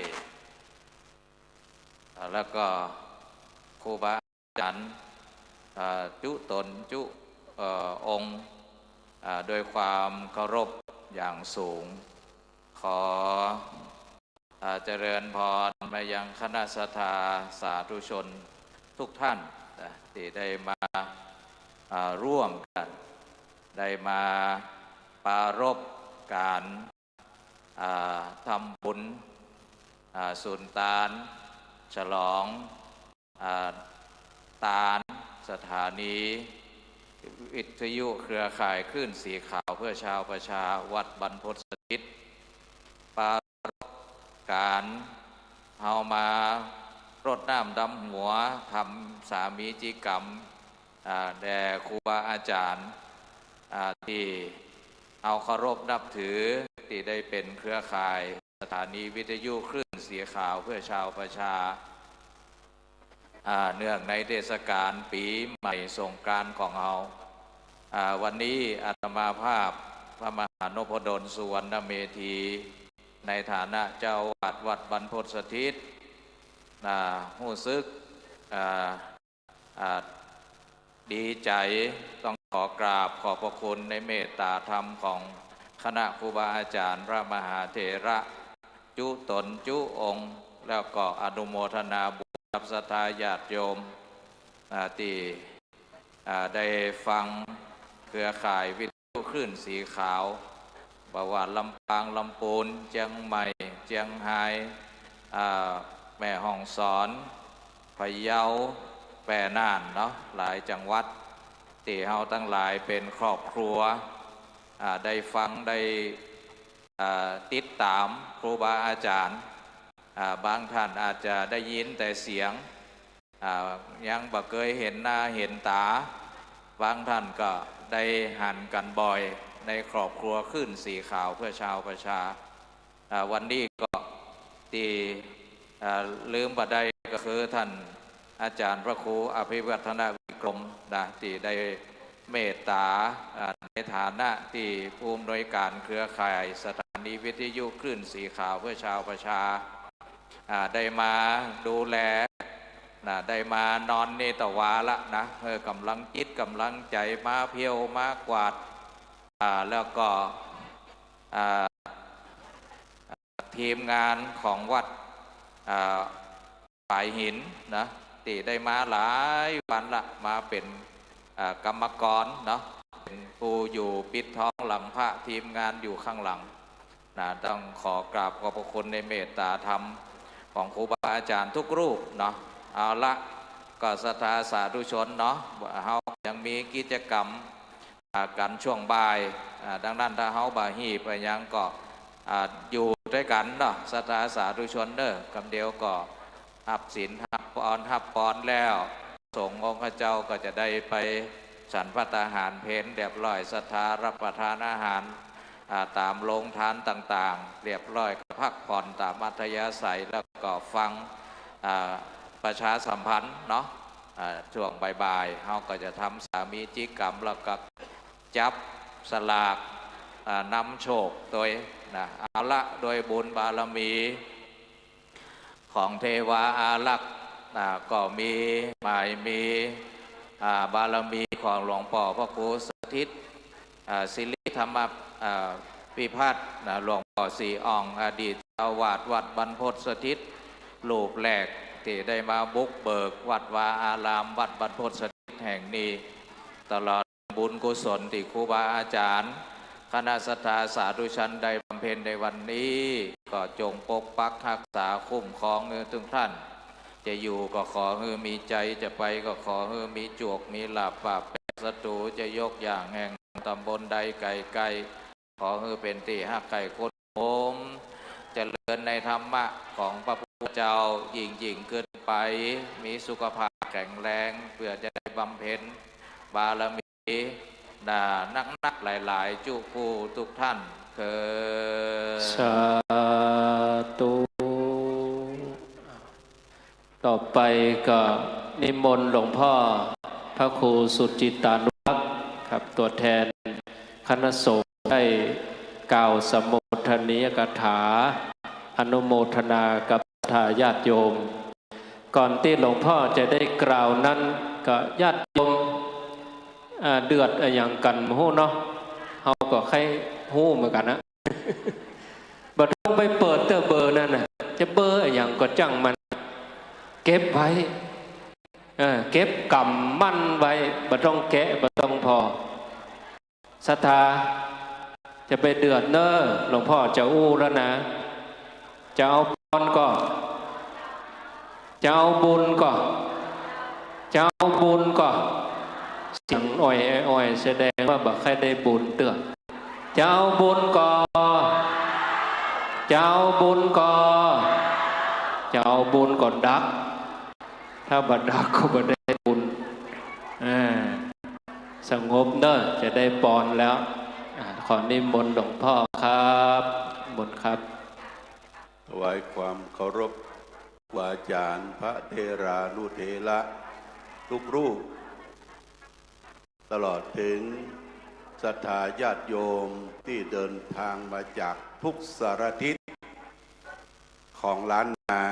อ่า แล้วก็ครูบา อาจ๋ารย์ เอ่อ จุ๊ต๋นจุ๊ เอ่อ องค์ เอ่อ โดยความเคารพอย่างสูง ขอ เอ่อ เจริญพรมายังคณะศรัทธาสาธุชนทุกท่านนะ ตี้ได้มา เอ่อ ร่วมกั๋น ได้มาปรารภก๋าน อ่า ทำบุญ อ่า สุนตาน ฉลอง อ่า ตานสถานี วิทยุเครือข่ายคลื่นสีขาวเพื่อชาวประชาวัดบรรพตสถิต ปรารภก๋านเฮามารดน้ำดำหัว ทำสามีจิกรรม อ่า แด่ครูบาอาจ๋ารย์ อ่า ตี้เฮาเคารพนับถือ ตี้ได้เป๋นเครือข่ายสถานีวิทยุคลื่นสีขาวเพื่อชาวประชา อ่า เนื่องในเทศกาลปี๋ใหม่สงกรานต์ของเฮา อ่า วันนี้อาตมาภาพพระมหานพดลสุวรรณเมธี ในฐานะเจ้าอาวาสวัดบรรพตสถิต อ่า ฮู้สึก อ่า อ่า ดีใจ๋ ต้องขอกราบขอบพระคุณในเมตตาธรรมของคณะครูบาอาจ๋ารย์พระมหาเถระ จุ๊ต๋นจุ๊องค์ แล้วก็อนุโมทนาบุญกับศรัทธาญาติโยม อ่า ตี้ อ่า ได้ฟังเครือข่ายวิทยุคลื่นสีขาว บ่ว่าลำปาง ลำปูน เจียงใหม่ เจียงฮาย อ่า แม่ฮ่องสอน พะเยา แป้น่านเนาะ หลายจังหวัด ตี้เฮาตังหลายเป๋นครอบครัว อ่า ได้ฟัง ได้ อ่า ติดต๋ามครูบาอาจ๋ารย์ อ่า บางท่านอาจจะได้ยินแต่เสียง อ่า ยังบ่เกยหันหน้าหันต๋า บางท่านก็ได้หันกั๋นบ่อยในครอบครัวคลื่นสีขาวเพื่อชาวประชา อ่า วันนี้ก็ตี้ อ่า ลืมบ่ได้ก็คือท่านอาจ๋ารย์พระครูอภิวัฒนวิกรมนะ ตี้ได้เมตต๋า อ่า ในฐานะตี้ผู้อำนวยการเครือข่ายสถานีวิทยุคลื่นสีขาวเพื่อชาวประชา อ่า ได้มาดูแลนะ ได้มานอนนี่ตะวาละนะ เออ ก๋ำลังจิตก๋ำลังใจ๋มาเผี้ยวมากวาด อ่า แล้วก็ อ่า ทีมงานของวัด อ่า ฝายหินนะ ตี้ได้มาหลายวันละ มาเป๋น อ่า กรรมกรเนาะ เป๋นผู้อยู่ปิดทองหลังพระ ทีมงานอยู่ข้างหลังนะ ต้องขอกราบขอบพระคุณในเมตตาธรรมของครูบาอาจ๋ารย์ทุกรูปเนาะ เอาละ ก็ศรัทธาสาธุชนเนาะ เฮายังมีกิจกรรม อ่า กั๋นช่วงบ่าย อ่า ดังนั้นถ้าเฮาบ่หีบอะหยังก็ อ่า อยู่ตวยกั๋นเนาะ ศรัทธาสาธุชนเน่อ กำเดียวก็ฮับศีลฮับปอน ฮับปอนแล้ว สงฆ์องค์ข้าเจ้าก็จะได้ไปฉันภัตตาหารเพลเรียบร้อย ศรัทธารับประทานอาหาร อ่า ต๋ามโรงทานต่างๆ เรียบร้อย ก็พักผ่อนต๋ามอัธยาศัย แล้วก็ฟัง อ่า ประชาสัมพันธ์เนาะ อ่า ช่วงบ่ายๆ เฮาก็จะทำสามีจิกรรม แล้วก็จับสลาก อ่า นำโชคตวยนะ เอาละ โดยบุญบารมีของเทวาอารักษ์ อ่า ก็มี หมายมี อ่า บารมีของหลวงป้อพระครูสถิต อ่า สิริธรรม อ่า พิพัฒน์นะ หลวงป้อศรีอ่อง อดีตเจ้าอาวาสวัดบรรพตสถิต รูปแรกตี้ได้มาบุกเบิกวัดวาอารามวัดบรรพตสถิตแห่งนี้ ตลอดบุญกุศลตี้ครูบาอาจ๋ารย์ คณะศรัทธาสาธุชนได้บำเพ็ญในวันนี้ ก็จงปกปักฮักษาคุ้มครองหื้อทุกท่าน จะอยู่ก็ขอหื้อมีใจ๋ จะไปก็ขอหื้อมีโจค มีลาภ ปราบปรารถนาศัตรู จะยกย่างแห่งต๋ำบลใดใก้ๆ ขอหื้อเป๋นตี้ฮักใค่คนโฮม เจริญในธรรมะของพระพุทธเจ้ายิ่งๆ ขึ้นไป มีสุขภาพแข็งแรง เพื่อจะได้บำเพ็ญบารมี น่า นักๆ หลายๆ จุผู้ทุกท่านเทอญ สาธุ ต่อไปก็นิมนต์หลวงพ่อพระครูสุจิตตานุรักษ์ครับ ตัวแทนคณะสงฆ์ได้กล่าวสมุทนียกถา อนุโมทนากับศรัทธาญาติโยม ก่อนตี้หลวงพ่อจะได้กล่าวนั้น ก็ญาติโยม อ่า เดือดอะหยังกั๋นบ่ฮู้เนาะ เฮาก็ใค่ฮู้เหมือนกั๋นนะ บ่ต้องไปเปิดเต๊อะเบอร์นั้นน่ะ จะเบอร์อะหยังก็จ้างมัน เก็บไว้ เออ เก็บกำมั่นไว้ บ่ต้องแกะ บ่ต้องผ่อ ศรัทธา จะไปเดือดเน้อ หลวงพ่อจะอู้แล้วนะ จะเอาปอนก็ จะเอาบุญก็ จะเอาบุญก็ เสียงอ่อยๆ แสดงว่าบ่ใค่ได้บุญเตื้อ จะเอาบุญก่อ จะเอาบุญก่อ จะเอาบุญก่อดัก ถ้าบ่ดักก็บ่ได้บุญ อ่า สงบเนอะ จะได้ปอนแล้ว อ่า ขอนิมนต์หลวงพ่อครับ นิมนต์ครับ ถวายความเคารพครูบาอาจารย์ พระเถรานุเถระทุกรูป ตลอดถึงศรัทธาญาติโยมตี้เดินตางมาจากทุกสารทิศของล้านนา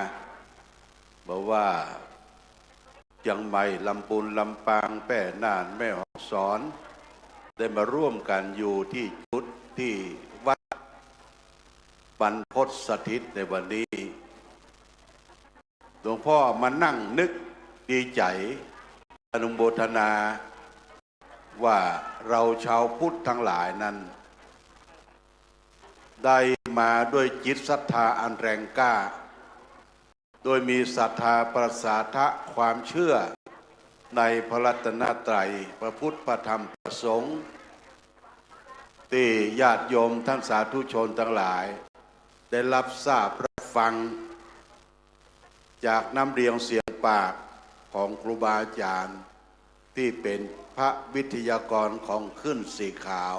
บ่ว่าเจียงใหม่ ลำปูน ลำปาง แป้ น่าน แม่ฮ่องสอน ได้มาร่วมกั๋นอยู่ตี้จุดตี้วัดบรรพตสถิตในวันนี้ หลวงพ่อมานั่งนึกดีใจ๋ อนุโมทนาว่าเราชาวพุทธตังหลายนั้น ได้มาด้วยจิตศรัทธาอันแรงกล้า โดยมีศรัทธาประสาทะความเชื่อในพระรัตนตรัย พระพุทธ พระธรรม พระสงฆ์ ตี้ญาติโยมท่านสาธุชนตังหลาย ได้ฮับทราบฮับฟัง จากน้ำเสียงเสียงปากของครูบาอาจารย์ ตี้เป๋นพระวิทยากรของคลื่นสีขาว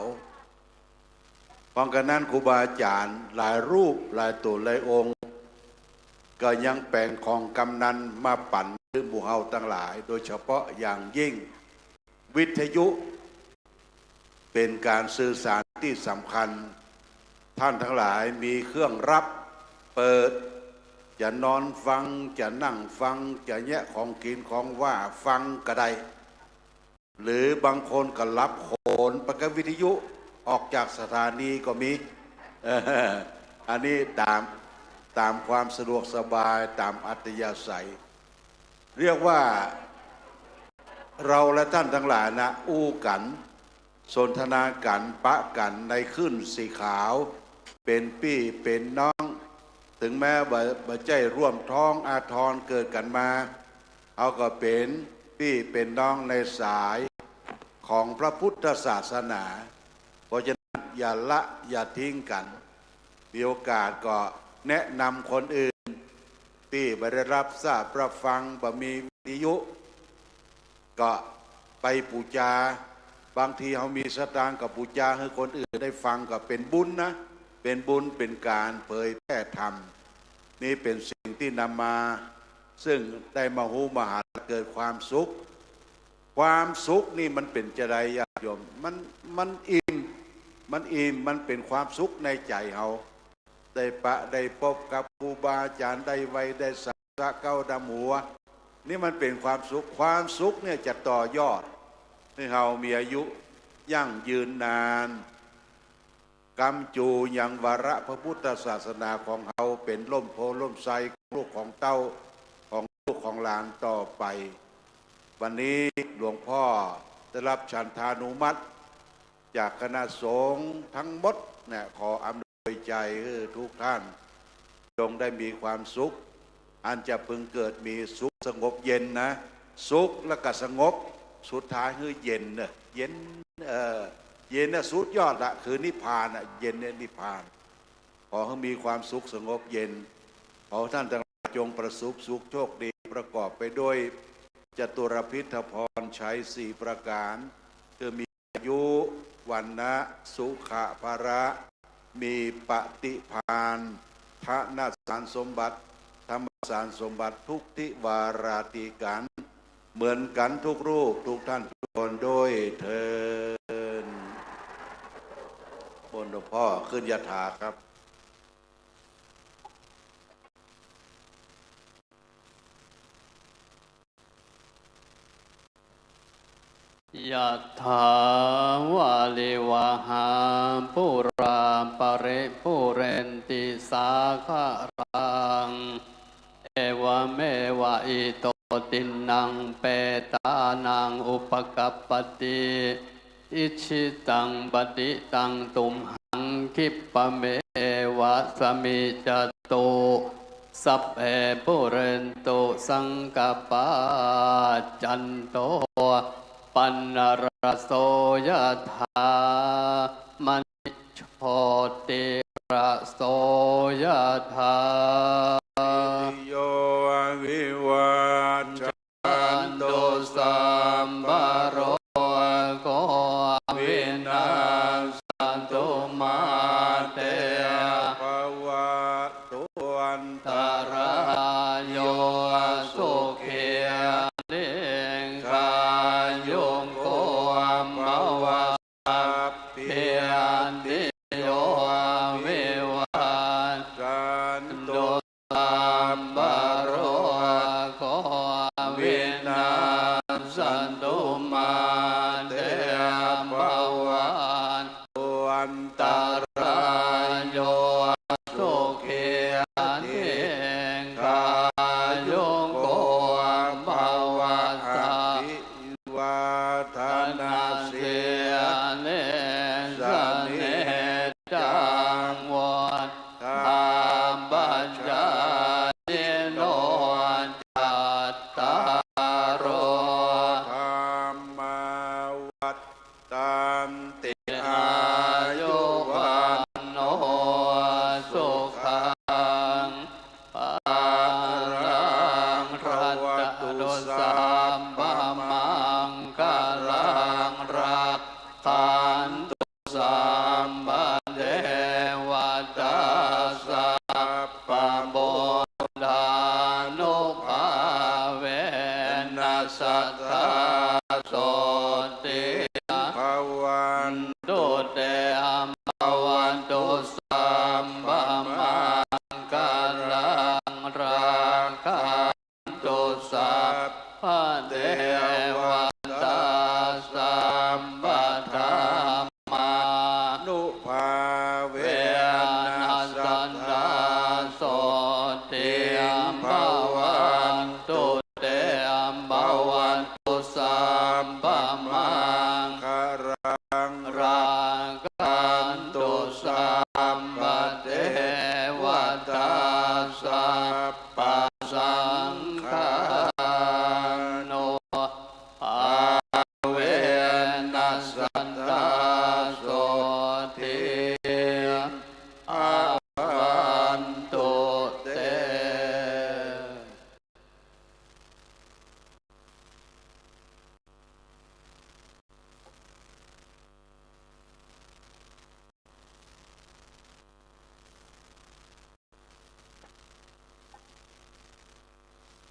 เพราะฉะนั้นครูบาอาจารย์หลายรูปหลายตั๋วหลายองค์ ก็ยังแป๋งของกำนั้นมาปั๋นหื้อหมู่เฮาตังหลาย โดยเฉพาะอย่างยิ่งวิทยุ เป๋นก๋านสื่อสารตี้สำคัญ ท่านตังหลายมีเครื่องฮับเปิด จะนอนฟัง จะนั่งฟัง จะแยะของกิ๋นของหว่านฟังก็ได้ หรือบางคนก็หลับโขนไปกับวิทยุ ออกจากสถานีก็มี เออ อันนี้ต๋าม ต๋ามความสะดวกสบาย ต๋ามอัธยาศัย เรียกว่า เราและท่านตังหลายนะ อู้กั๋น สนทนากั๋น ปะกั๋นในคลื่นสีขาว เป๋นปี้เป๋นน้อง ถึงแม้บ่ บ่ใจ้ร่วมท้องอาทรเกิดกั๋นมา เฮาก็เป๋นปี้เป๋นน้องในสายของพระพุทธศาสนา เพราะฉะนั้นอย่าละอย่าทิ้งกั๋น มีโอกาสก็แนะนำคนอื่น ตี้บ่ได้ฮับทราบฮับฟัง บ่มีวิทยุ ก็ไปปู๋จา บางทีเฮามีสตางค์ก็ปู๋จาหื้อคนอื่นได้ฟังก็เป๋นบุญนะ เป๋นบุญเป๋นก๋านเผยแผ่ธรรม นี่เป๋นสิ่งตี้นำมา ซึ่งได้มาฮู้มาหันเกิดความสุข ความสุขนี่มันเป๋นจาใดญาติโยม มัน มันอิ่ม มันอิ่ม มันเป๋นความสุขในใจ๋เฮา ได้ปะได้ปบกับครูบาอาจารย์ ได้ไหว้ได้สัก สะเก๊าดำหัว นี่มันเป๋นความสุข ความสุขเนี่ยจะต่อยอดหื้อเฮามีอายุยั่งยืนนาน กำจู๋ยังวาระพระพุทธศาสนาของเฮาเป๋นฮ่มโพธิ์ฮ่มไทรของลูกของเต้า ของลูกของหลานต่อไป วันนี้หลวงพ่อได้ฮับฉันทานุมัติ จากคณะสงฆ์ตังหมดเนี่ย ขออำนวยใจ๋หื้อทุกท่าน จงได้มีความสุข อันจะพึงเกิดมีสุขสงบเย็นนะ สุขแล้วก็สงบ สุดท้ายหื้อเย็นเน่อ เย็น เอ่อ เย็นน่ะสุดยอดละ คือนิพพานน่ะ เย็นเนี่ยนิพพาน ขอหื้อมีความสุขสงบเย็น ขอท่านตังหลายจงประสบสุขโชคดี ประกอบไปด้วยจตุรพิธพรชัยสี่ประก๋าน คือมี อายุ วรรณะ สุขะ พละ มีปฏิภาณ ธนสารสมบัติ ธรรมสารสมบัติ ทุกทิวาราธิกัณฑ์ เหมือนกั๋นทุกรูปทุกท่านทุกคนด้วยเทอญ นิมนต์หลวงพ่อขึ้นยาถาครับ Yathā vārivahā pūrā paripūrenti sāgaraṃ. Evameva ito dinnaṃ petānaṃ upakappati. Icchitaṃ patthitaṃ tumhaṃ khippameva samijjhatu. Sabbe pūrentu saṅkappā, cando Panaraso yathā, maṇi jotiraso yathā. Sabbītiyo vivajjantu, sabbarogo vinassatu, mā te bhavatvantarāyo, sukhī dīghāyuko bhava. Sabbītiyo vivajjantu, sabbarogo vinassatu, mā te bhavatvantarāyo, sukhī dīghāyuko bhava. Sabbi vādanaṃ sīlissa niccaṃ vuḍḍhāpacāyino, cattāro dhammā vaḍḍhanti: āyu vaṇṇo sukhaṃ balaṃ. Bhavatu sabbamaṅgalaṃ, rakkhantu sabbadevatā, sabbabuddhānubhāvena sadā sotthī bhavan tu te. Bhavatu sabbamaṅgalaṃ, rakkhantu sabbadevatā, sabbadhammānubhāvena sadā sotthī bhavantu te. Bhavatu sabbamaṅgalaṃ, rakkhantu sabbadevatā, sabbasaṅghānubhāvena sadā sotthī bhavantu te.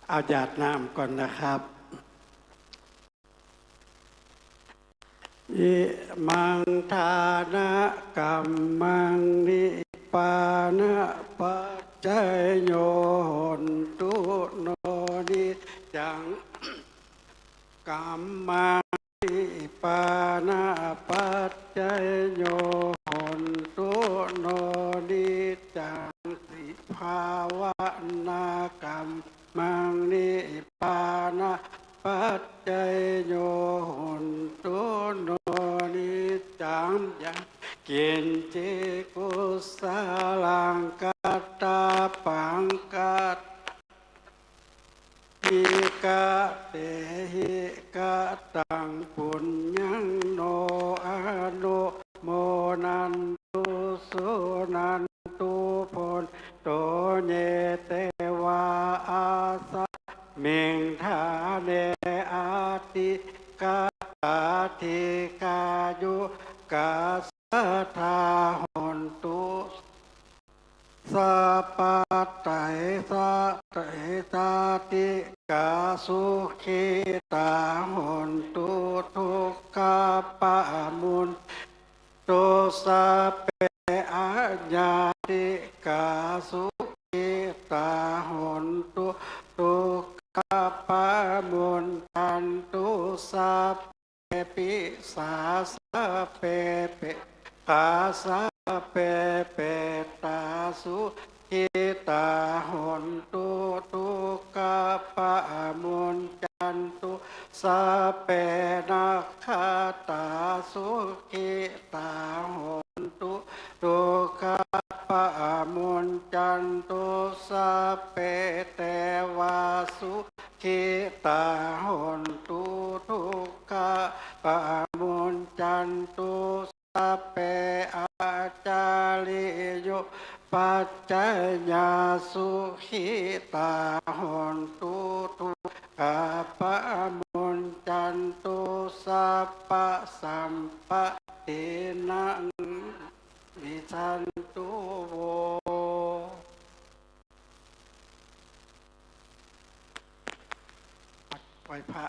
เอาหยาดน้ำก่อนนะครับ Imaṃ dānakammaṃ nibbānapaccayo hontu no niccaṃ. Kammaṃ nibbānapaccayo hontu no niccaṃ. Bhāvanākammaṃ nibbānapaccayo hontu no niccaṃ. Yaṃ kiñci kusalaṃ kattabbaṃ kat hi katehi kataṃ puññaṃ no anumodantu suṇantu bhonto ye devā asmiṃ ṭhāne adhigatā dīghāyukā sadā hontu sabbadaiddhā dīghā sukhitā hontu dukkhā pamuñcantu sabbe abyātikā sukhitā hontu dukkhā pamuñcantu sab be pisā sabbe pegā sabbe petā sukhitā hontu dukkhā pamuñcantu sabbe nakkhattā sukhitā hontu dukkhā pamuñcantu sabbe devā sukhitā hontu dukkhā ขะ ปะมุญจันตุ สัพเพ อาจาริโย ปัจจายา สุขิตา หนตุ ทุกขา ปะมุญจันตุ สัพพะสัมปะทติ นะ วิชชันตุ โว ไหว้พระ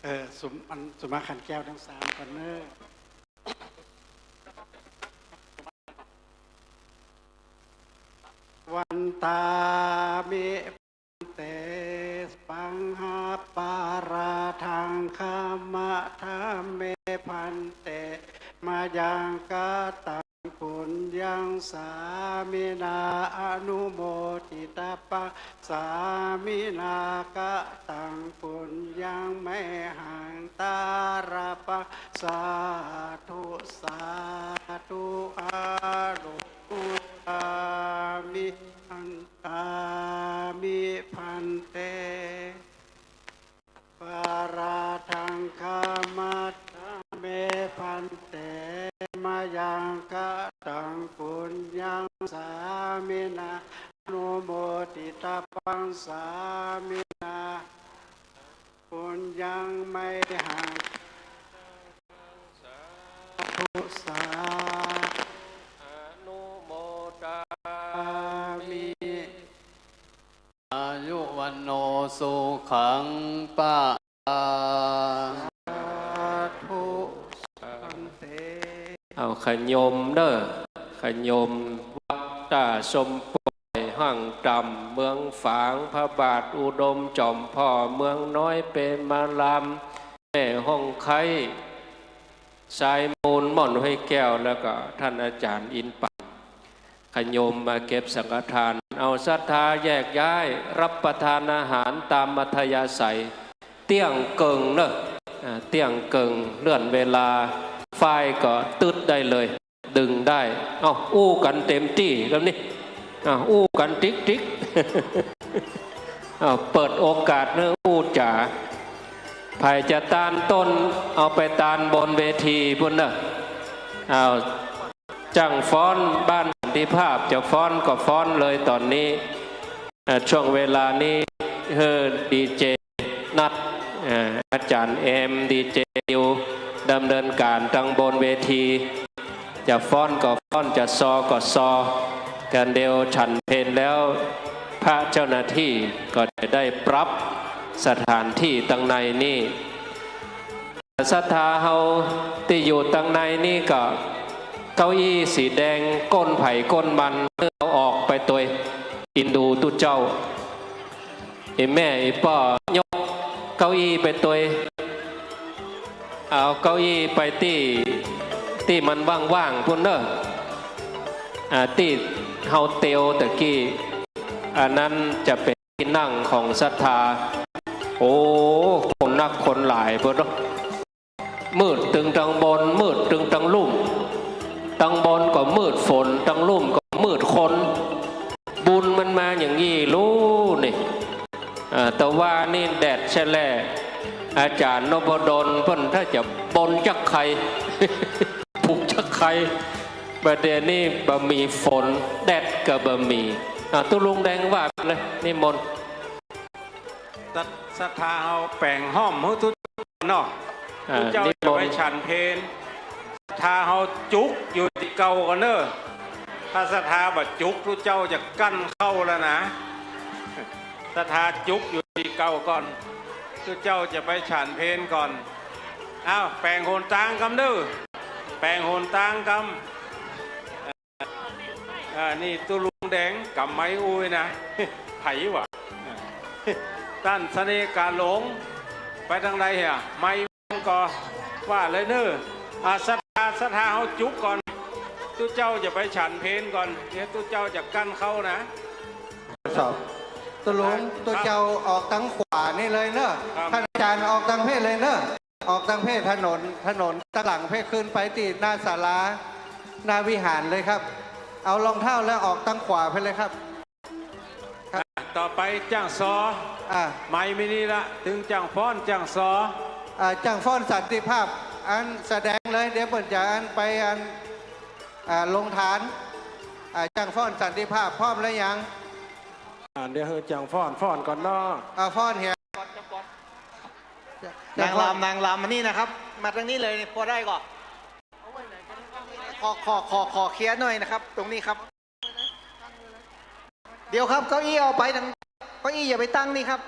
เอ่อ สุม อัน สุมาขันแก้วทั้งสามก่อนเนอะ วันตามิ เต สังฆปาราธัง ขะมะ ทะเม ภันเต มะยัง กะตัง ปุญญัง สามินา อนุโมทิตะปัง สามินา กะตัง ปุญญัง ไมหัง ตาระปัง สาธุ สาธุ อนุโมทามิ หัง กามิ ภันเต ปาราธัง ขะมะ ทะเม ภันเต มะยัง กะตัง ปุญญัง สามินา อนุโมทิตะปัง สามินา ปุญญัง ไมหัง สาธุ สาธุ อนุโมทามิ อายุ วัณโณ สุขัง พะลัง สาธุ ภันเต เอาขะยมเน่อ ขะยม วัดต้าส้มป่อย ห้างต่ำ เมืองฝาง พระบาทอุดม จอมผ่อ เมืองน้อย เปรมาราม แม่ฮ่องไคล้ ทรายมูล ม่อนห้วยแก้ว แล้วก็ท่านอาจารย์อินปัน ขะยมมาเก็บสังฆทาน เอาศรัทธาแยกย้าย รับประทานอาหารตามอัธยาศัย เตี้ยงเกิ่งเน่อ อ่า เตี้ยงเกิ่ง เลื่อนเวลา ฝ้ายก็ตึ๊ดได้เลย ดึงได้ เอ้า อู้กั๋นเต็มตี้แล้วนี่ อ่า อู้กั๋นติ๊กๆ อ่า เปิดโอกาสเน่ออู้จ๋า ใผจะตานต้น เอาไปตานบนเวทีปู้นเน่อ อ้าว จ้างฟ้อน บ้านสันติภาพ จะฟ้อนก็ฟ้อนเลยต๋อนนี้ เอ่อ ช่วงเวลานี้ หื้อดีเจนัด เอ่อ อาจ๋ารย์เอม ดีเจนิว ดำเนินก๋านตังบนเวที จะฟ้อนก็ฟ้อน จะซอก็ซอ ก๋านเดียวฉันเพลแล้ว พระเจ้าหน้าตี้ก็จะได้ปรับสถานตี้ตังในนี้ ศรัทธาเฮาตี้อยู่ตังในนี้ก็ เก้าอี้สีแดง ก้นใผก้นมัน เอาออกไปตวย อินดูตุ๊เจ้า ไอ้แม่ไอ้ป้อยกเก้าอี้ไปตวย เอาเก้าอี้ไปตี้ ตี้มันว่างๆ ปู้นเน่อ อ่า ตี้เฮาเตียวตะกี้ อันนั้นจะเป๋น ตี้นั่งของศรัทธา โอ้ คนนักคนหลายปู้นเนาะ มืดตึงตังบน มืดตึงตังลุ่ม ตังบนก็มืดฝน ตังลุ่มก็มืดคน บุญมันมาอย่างนี้ลูกนี่ อ่า แต่ว่านี่แดดแฉะแหละ อาจ๋ารย์นพดลเปิ้นถ้าจะบนจักใค่ ผูกจักใค่ บ่าเดี่ยวนี้บ่มีฝน แดดก็บ่มี อ่ะ ตุ๊ลุงแดงว่าไปเลย นิมนต์ ศรัท ศรัทธาเฮาแป๋งห้อมหื้อตุ๊เนาะ อ่า ตุ๊เจ้า นิมนต์ จะไปฉันเพล ศรัทธาเฮาจุกอยู่ตี้เก่าก่อนเน่อ ถ้าศรัทธาบ่จุกตุ๊เจ้าจะกั้นเข้าแล้วนะ ศรัทธาจุกอยู่ตี้เก่าก่อน ตุ๊เจ้าจะไปฉันเพลก่อน อ้าว แป๋งหนตางกำเน่อ แป๋งหนตางกำ อ่า นี่ตุ๊ลุงแดงกำไมค์อู้นะ ไผวะ ต้านเสน่ห์กาหลง ไปตางใดเหีย ไมค์ก็ว่าเลยเน่อ อ่า ศรัทธา ศรัทธาเฮาจุกก่อน ตุ๊เจ้าจะไปฉันเพลก่อน เดี๋ยวตุ๊เจ้าจะกั้นเข้านะ สอบ ตุ๊ลุง ตุ๊เจ้าออกตางขวานี่เลยเน่อ ครับ ต้านอาจ๋ารย์ออกตางเพศเลยเน่อ ออกตางเพศถนน ถนนตางหลังเพศขึ้นไปตี้หน้าศาลา หน้าวิหารเลยครับ เอารองเท้าแล้วออกตางขวาไปเลยครับ ครับ อ่ะ ต่อไปจ้างซอ อ่ะ ไมค์มีนี่ละ ตึงจ้างฟ้อนจ้างซอ อ่า จ้างฟ้อนสันติภาพ อันแสดงเลย เดี๋ยวเปิ้นจะอันไปอัน อ่า ลงฐาน อ่า จ้างฟ้อนสันติภาพ พร้อมแล้วยัง อ่า เดี๋ยวหื้อจ้างฟ้อน ฟ้อนก่อนเนาะ อ่า ฟ้อนเหีย นางรำ นางรำมานี่นะครับ มาตรงนี้เลย พอได้ก่อ ขอ ขอ ขอ ขอเคลียร์หน่อยนะครับ ตรงนี้ครับ เดี๋ยวครับ เก้าอี้เอาไปทาง เก้าอี้อย่าไปตั้งนี่ครับ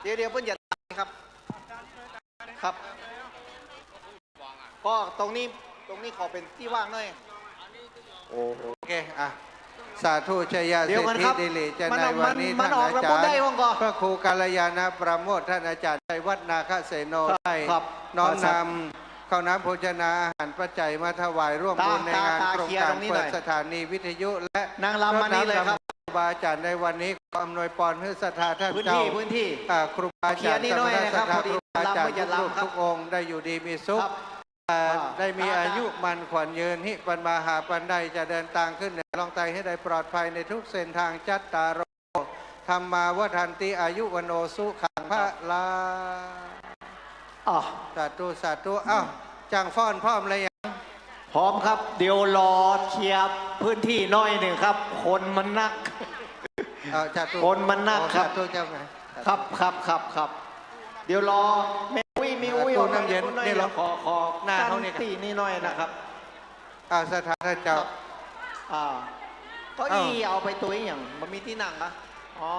เดี๋ยว เดี๋ยวเปิ้นอย่าตั้งครับ ครับ ก็ตรงนี้ ตรงนี้ขอเป๋นตี้ว่างหน่อย โอเค อ่ะ สาธุ ชยา เดี๋ยวก่อนครับ สิทธิ ดิริ จะ มัน ในวันนี้ มัน มันออก ท่านอาจารย์ แล้วพูดได้บ้างก่อน พระครูกัลยาณประโมท ท่านอาจารย์ชัยวัฒน์ นาคเสโน ครับ ได้ ครับ น้อมนำข้าวน้ำโภชนาอาหารปัจจัยมาถวายร่วมบุญ ตา ในงาน ตา ตา โครงการ เคลียร์ตรงนี้หน่อย เปิดสถานีวิทยุ และ นางรำมานี่เลยครับ รดน้ำดำหัวครูบาอาจารย์ในวันนี้ ขออำนวยพรหื้อศรัทธาท่าน พื้นที่ เจ้า พื้นที่ อ่า ครูบาอาจารย์ เคลียร์นี่หน่อยนะครับ สมณศักดิ์ พอดี พระครูบาอาจารย์ นางรำก็อย่าลำครับ ทุกๆองค์ได้อยู่ดีมีสุข ครับ เอ่อ อ่า ได้มี ได้ อายุมั่นขวัญยืน ฮิปัญมาหาปัญได้ จะเดินตางขึ้นเหนือล่องใต้หื้อได้ปลอดภัยในทุกเส้นตาง จัตตาโร ธัมมา วัฑฒันติ อายุ วัณโณ สุขัง พะลัง อ่ะ สาธุ สาธุ อ้าว จ้างฟ้อนพร้อมแล้วยัง พร้อมครับ เดี๋ยวรอเคลียร์พื้นที่หน้อยหนึ่งครับ คนมันนัก เอ่อ สาธุ คนมันนักครับ โอ้ สาธุเจ้าค่ะ ครับ ครับ ครับ ครับ เดี๋ยวรอแม่อุ้ย แม่อุ้ย เอ่อ ตู้น้ำเย็น เอาไป นี่เหรอ ขอ ขอ หน้าเขาเนี่ย ตั้งตี้นี่หน่อยนะครับ อ่า ศรัทธาท่านเจ้า ครับ อ่า เก้าอี้ เอ้า เอาไปตวยหยัง บ่มีตี้นั่งอะ อ๋อ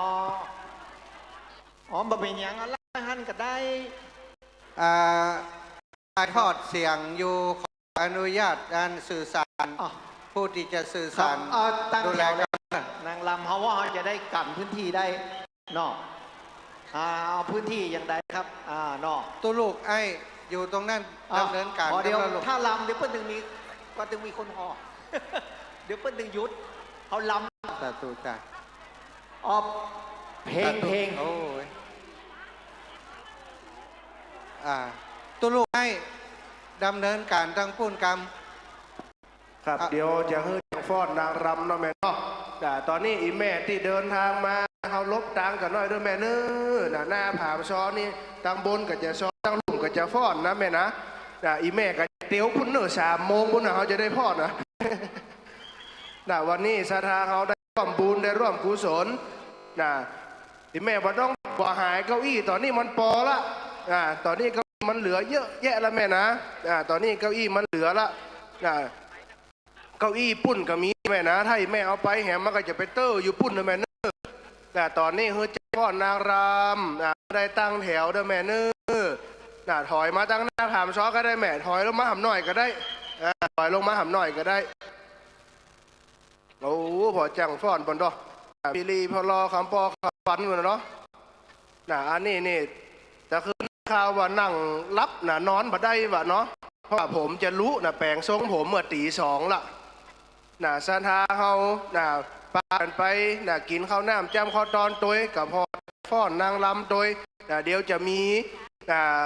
อ๋อ บ่เป๋นหยัง เอาไล่หั้นก็ได้ อ่า ถ่ายทอดเสียงอยู่ ขออนุญาตการสื่อสาร อ่ะ ผู้ที่จะสื่อสาร ครับ เอ่อ ตั้ง ดูแล แถวเลย กัน นางรำเฮาว่าเฮาจะได้กั๋นพื้นที่ได้เนาะ อ่า เอาพื้นที่อย่างใดครับ อ่า เนาะ ตู้ลูกไอ้อยู่ตรงนั้น อ่ะ ดำเนินการ อ๋อ เดี๋ยว เดี๋ยวลูก ถ้ารำ เดี๋ยวเปิ้นตึงมี ก็ตึงมีคนห่อ เดี๋ยวเปิ้นตึงหยุด เฮารำ สาธุจ้ะ ออบ เพลง สาธุ เพลง โอ้ย อ่า ตู้ลูกไอ้ดำเนินการตังปู้นกำ ครับ ครับ เดี๋ยวจะหื้อจ้างฟ้อนนางรำเนาะแม่เนาะ อ่า ตอนนี้อี่แม่ตี้เดินตางมา เคารพตางกั๋นหน้อยเน้อแม่เน้อ น่ะ หน้าผาซ้อนี่ ตังบนก็จะซ้อ ตังลุ่มก็จะฟ้อนนะแม่นะ น่ะ อี่แม่ก็เตียวปุ้นเน้อ สามโมงปุ้นน่ะ เฮาจะได้ฟ้อนนะ น่ะ วันนี้ศรัทธาเฮาได้ร่วมบุญ ได้ร่วมกุศล น่ะ อี่แม่บ่ต้อง บ่หายเก้าอี้ ต๋อนนี้มันปอละ อ่า ต๋อนนี้เก้าอี้มันเหลือเยอะแยะละแม่นะ อ่า ต๋อนนี้เก้าอี้มันเหลือละ อ่า เก้าอี้ปุ้นก็มีแม่นะ ถ้าอี่แม่เอาไปแหมมันก็จะไปเต๊อะอยู่ปุ้นนะแม่เน้อ น่ะ ต๋อนนี้หื้อจ้างฟ้อนนางรำ อ่า ได้ตั้งแถวเน้อแม่เน้อ น่ะ ถอยมาตังหน้าผาซ้อก็ได้แม่ ถอยลงมาหำหน่อยก็ได้ อ่า ถอยลงมาหำหน่อยก็ได้ โอ้ ผ่อจ้างฟ้อนเปิ้นดอก อ่า พี่ลีพ่อลอคำปอคำปันอยู่นะเนาะ น่ะ อันนี้นี่ ตะคืนข่าวว่านั่งหลับน่ะ นอนบ่ได้วะเนาะ เพราะว่าผมจะลุน่ะ แป๋งทรงผมเมื่อตี๋สองละ น่ะ ศรัทธาเฮา น่ะ ปากั๋นไป น่ะ กิ๋นข้าวน้ำจ้ำข้าวตอนตวย ก็ผ่อฟ้อนนางรำตวย น่ะ เดี๋ยวจะมี อ่า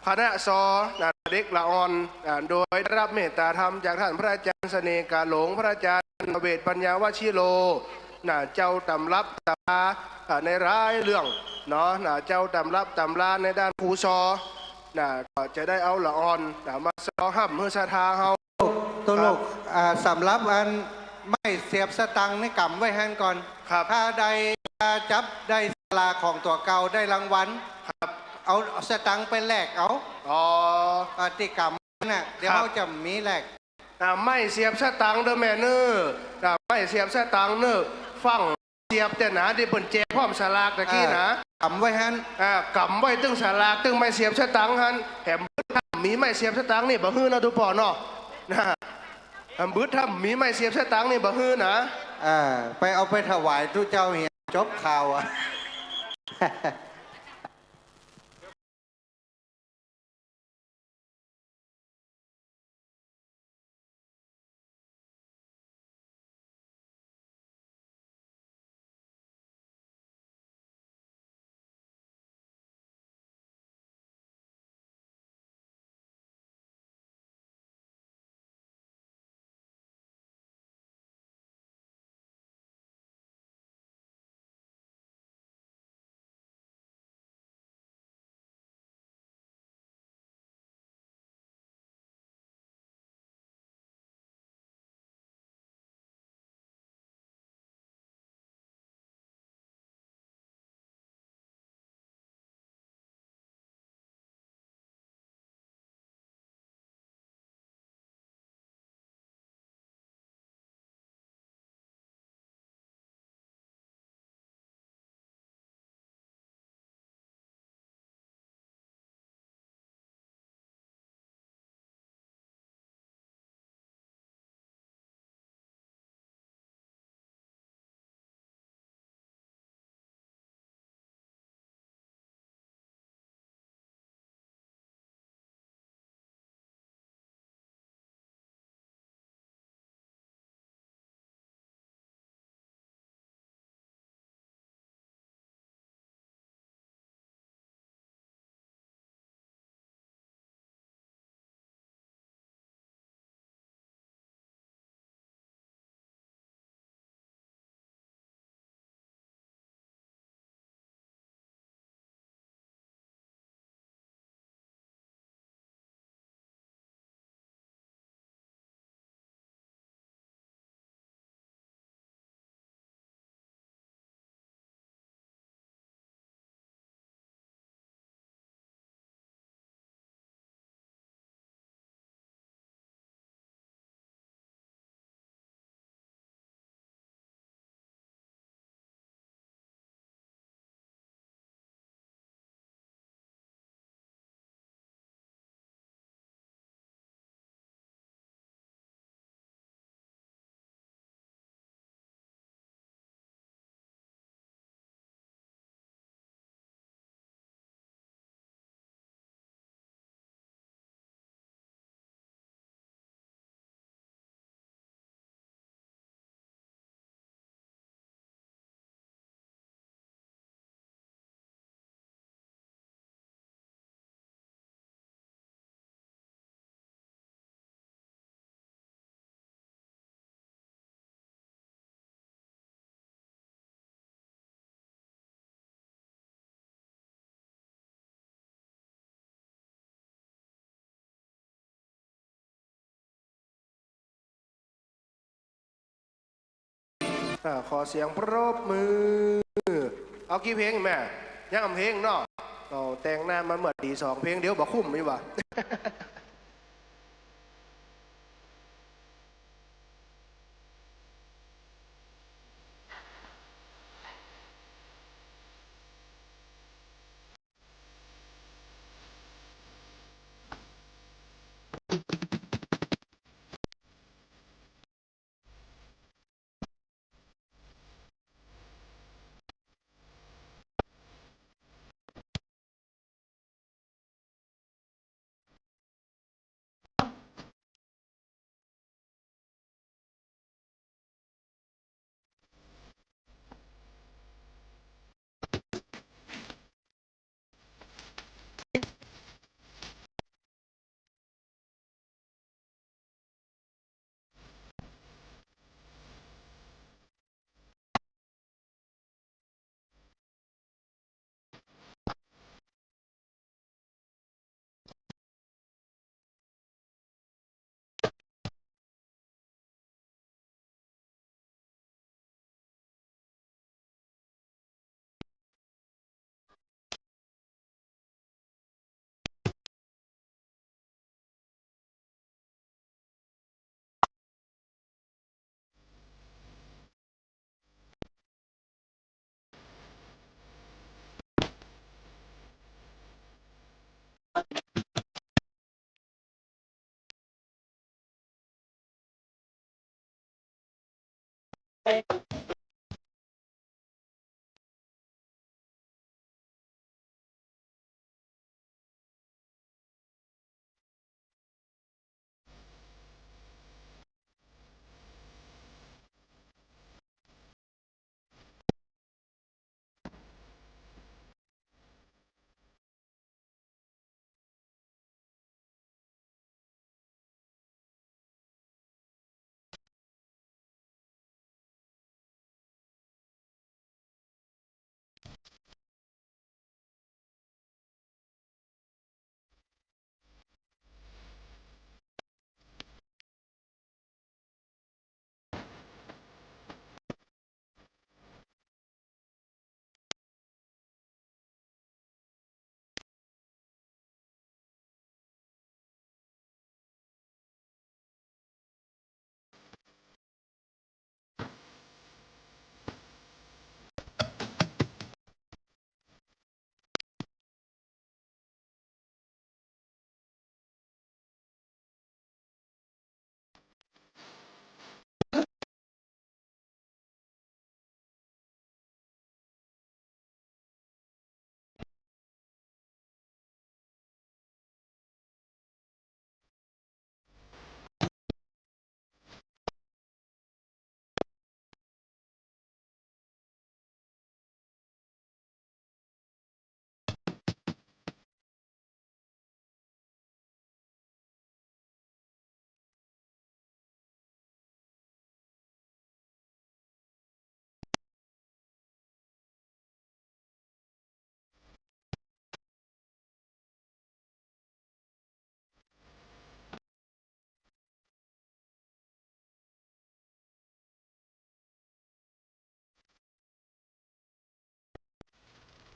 คณะซอ น่ะ เด็กละอ่อน อ่า โดยได้รับเมตตาธรรมจากท่านพระอาจารย์เสน่ห์กาหลง พระอาจารย์เวชปัญญาวชิโร น่ะ เจ้าตำรับตำรา อ่า ในหลายเรื่องเนาะ น่ะ เจ้าตำรับตำราในด้านครูซอ น่ะ ก็จะได้เอาละอ่อน น่ะ มาซอฮ่ำหื้อศรัทธาเฮา ตู้ลูก ครับ อ่า สำหรับอันไม้เสียบสตางค์นี่กำไว้หั้นก่อน ครับ ถ้าได้ ถ้าจับได้สลากของตั๋วเก่าได้รางวัล ครับ เอาสตางค์ไปแลกเอา อ๋อ อ่า ตี้กำน่ะ เดี๋ยว ครับ เฮาจะมีแลก อ่า ไม้เสียบสตางค์เน้อแม่เน้อ อ่า ไม้เสียบสตางค์เน้อ ฟั่ง เสียบแต่หนาตี้เปิ้นแจกพร้อมสลากตะกี้นะ อ่า กำไว้หั้น อ่า กำไว้ตึงสลากตึงไม้เสียบสตางค์หั้น แหมบึดถ้ามีไม้เสียบสตางค์นี่บ่หื้อนะตุ๊ปอเนาะ นะ แหมบึดถ้ามีไม้เสียบสตางค์นี่บ่หื้อนะ อ่า ไปเอาไปถวายตุ๊เจ้าเหีย จบข่าวอะ อ่า ขอเสียงปรบมือ เอากี่เพลงแม่ ยังเพลงเนาะ เอาแต่งหน้ามาเมื่อตีสอง เพลงเดียวบ่คุ้มนี่หว่า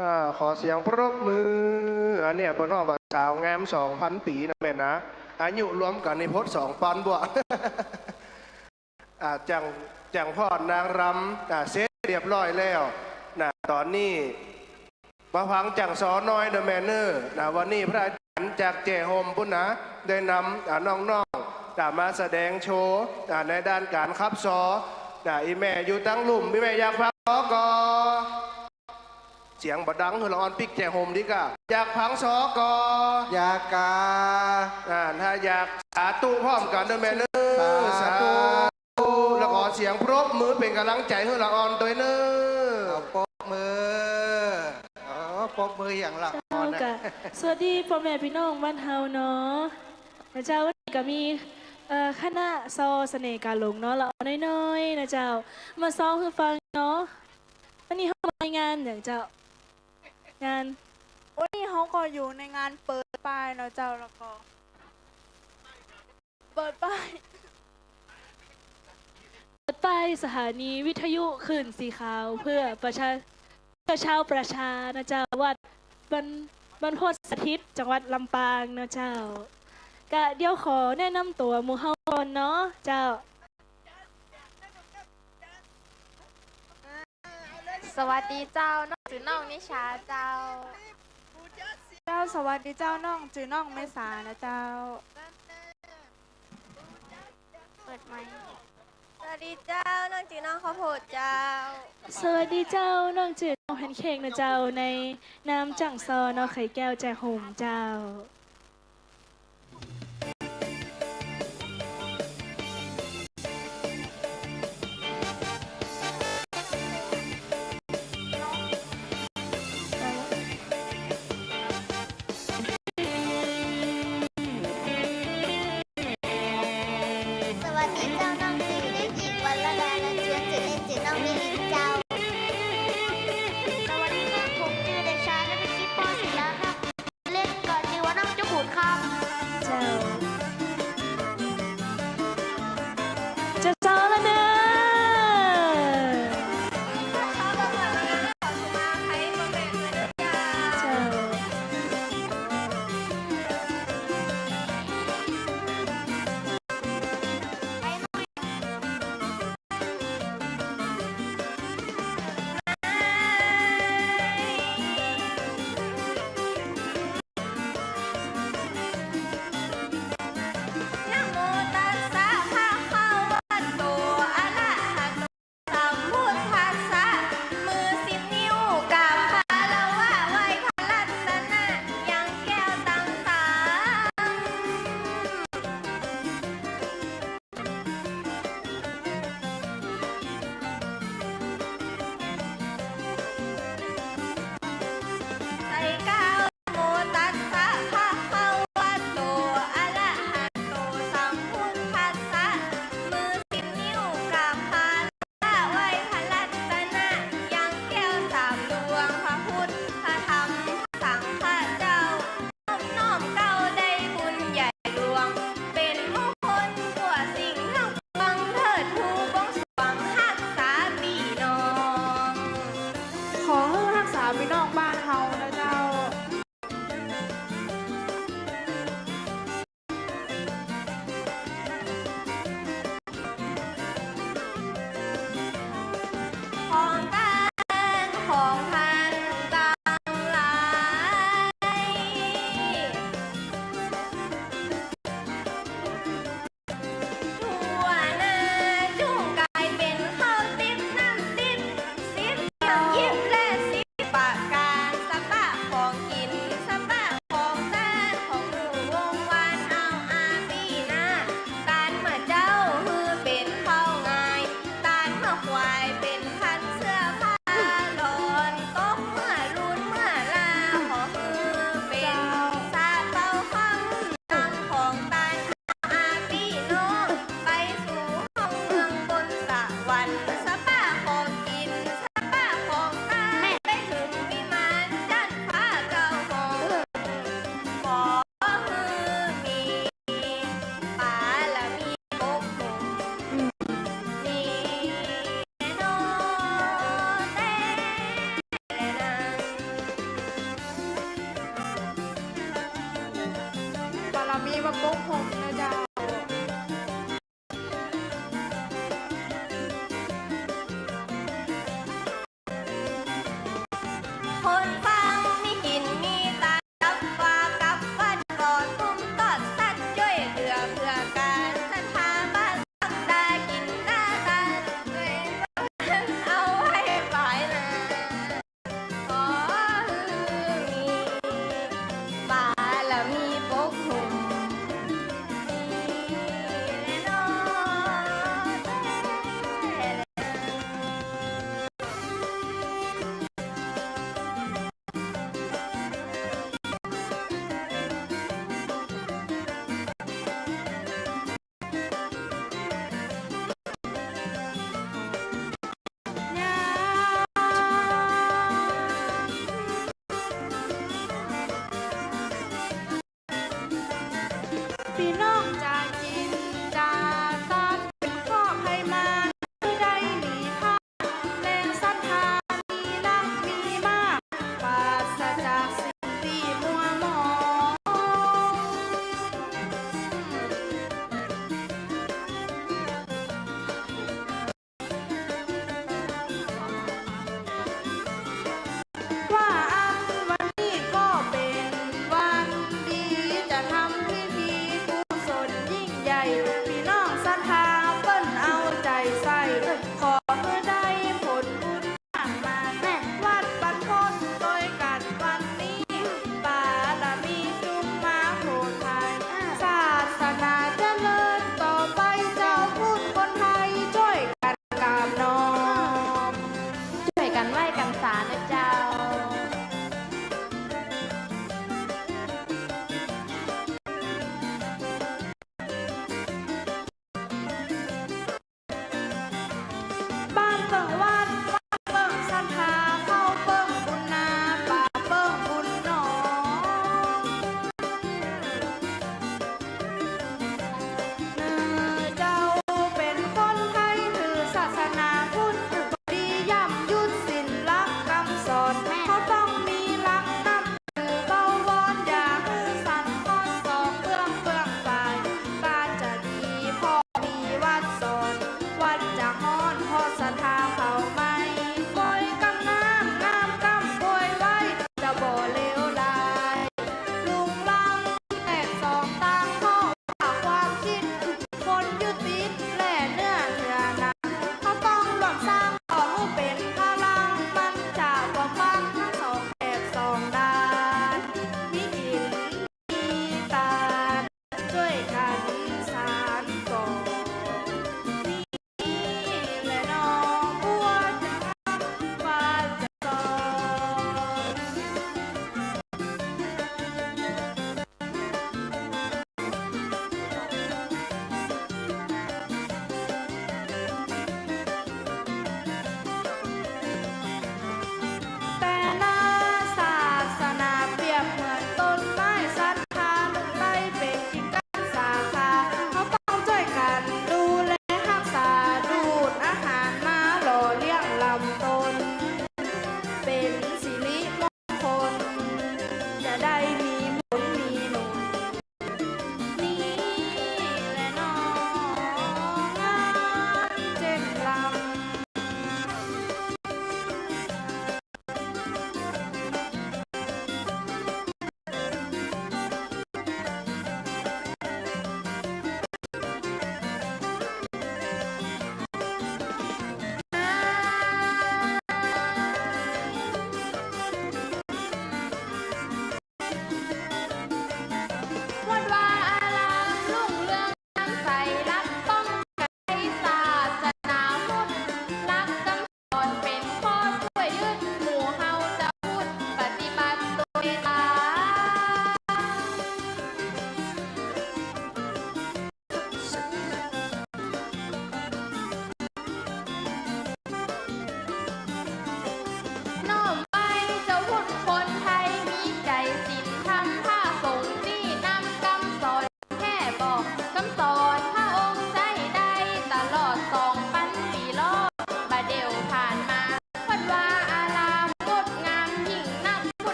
ก็ขอเสียงปรบมือ อันเนี้ยเปิ้นฮ้องว่าสาวงามสองพันปี๋นะแม่นะ อายุรวมกั๋นนี่พดสองปันบ่ อ่า จั่ง จั่งฟ้อนนางรำ อ่า เสร็จเรียบร้อยแล้วนะ ต๋อนนี้ มาฟังจั่งซอน้อยเน่อแม่เน่อ นะ วันนี้พระอาจารย์จากแจ้ห่มปู๊นนะ ได้นำ อ่า น้องๆ อ่า มาแสดงโชว์ อ่า ในด้านก๋านขับซอ นะ อี่แม่อยู่ตังลุ่ม อี่แม่อยากฟังซอก่อ เสียงบ่ดัง หื้อละอ่อนปิ๊กแจ้ห่มดีก่า อยากฟังซอก่อ อยากก่า อ่า ถ้าอยากสาธุพร้อมกั๋นเน่อแม่เน่อ สาธุ สาธุ แล้วก็เสียงปรบมือเป๋นก๋ำลังใจ๋หื้อละอ่อนตวยเน่อ เอาปรบมือ เอาปรบมืออย่างละอ่อนนะ เจ้าก่า สวัสดีป้อแม่ปี้น้องบ้านเฮาเนาะ นะเจ้า วันนี้ก็มี เอ่อ คณะซอเสน่ห์ก๋าหลงเนาะ ละอ่อนน้อยๆ นะเจ้า มาซอหื้อฟังเนาะ วันนี้เฮามาในงานหยังเจ้า งาน วันนี้เฮาก็อยู่ในงานเปิดป้ายเนาะเจ้า แล้วก็ เปิดป้าย ดป้ายสถานีวิทยุคลื่นสีขาวเพื่อประชา เพื่อชาวประชานะเจ้า วัดบรร บรรพตสถิต จังหวัดลำปางนะเจ้า กะเดี๋ยวขอแนะนำตั๋วหมู่เฮาก่อนเนาะเจ้า สวัสดีเจ้า น้องจื้อน้องนิชาเจ้า เจ้า สวัสดีเจ้า น้องจื้อน้องเมษานะเจ้า เปิดไมค์ สวัสดีเจ้า น้องจื้อน้องข้าวโพดเจ้า สวัสดีเจ้า น้องจื้อน้องแพนเค้กนะเจ้า ในนามจั้งซอ น้องไข่แก้วแจกโฮมเจ้า สวัสดีเจ้า น้องจื้อเด็กหญิงวรดา นะเจ้า จื้อเล่นจื้อน้องมิลินเจ้า สวัสดีครับ ผมจื้อเด็กชายนฤสิทธิ์ ป.ศิลาครับ เล่นก็จื้อว่าน้องเจ้าขุนครับ เจ้า จะเจ้าแล้วเนอะ เจ้า นะโมตัสสะ ภะคะวะโต อะระหะโต สัมพุทธัสสะ มือสิบนิ้ว กราบคารวะไหว้พระรัตนะ ยังแก้วตังสาม ใส่เก้า นะโมตัสสะ ภะคะวะโต อะระหะโต สัมพุทธัสสะ มือสิบนิ้ว กราบคารวะไหว้พระรัตนะ ยังแก้วสามดวง พระพุทธ พระธรรม พระสังฆเจ้า น้อมน้อมเกล้าได้บุญใหญ่หลวง เป๋นมงคลทั่วสิ่งทั้งปวง เทิดทูนบวงสรวง ฮักษาปี้น้อง ขอหื้อฮักษาปี้น้องบ้านเฮานะเจ้า ของต้าน ของต้านตังหลาย ทั่วหน้าจุ่งก๋ายเป๋นข้าวติ๊บน้ำติ๊บ สิบน้ำยิบและสิบประก๋าน สะปะของกิ๋น สะปะของต้าน ของหมู่วงวานเฮาอาปี้นา ตานเมื่อเจ๊าหื้อเป๋นข้าวงาย ตานเมื่อควายเป๋นพันเสื้อผ้าหลอน ตกเมื่อลูนเมื่อลา ขอหื้อเป๋นซาเปาคำนำของตาน อาปี้น้อง ไปสู่ห้องเมืองบนสวรรค์ สะปะของกิ๋น สะปะของต้าน ไปเถิงวิมานจั๊นฟ้าเก้าห้อง ขอ ขอหื้อมีบารมีปกคลุม อืม มีแน่นอนแต่ละนาง บารมีมาปกคลุมนะเจ้า คนฟังมีกิ๋นมีตาย กับว่ากับวันก่อตุ้มตอดสัตว์จ้วยเหลือเผื่อก๋านศรัทธาบ้านสักดากิ๋นหน้าตา เอาไว้ปายหน้า ขอหื้อมีบารมีปกคลุม มี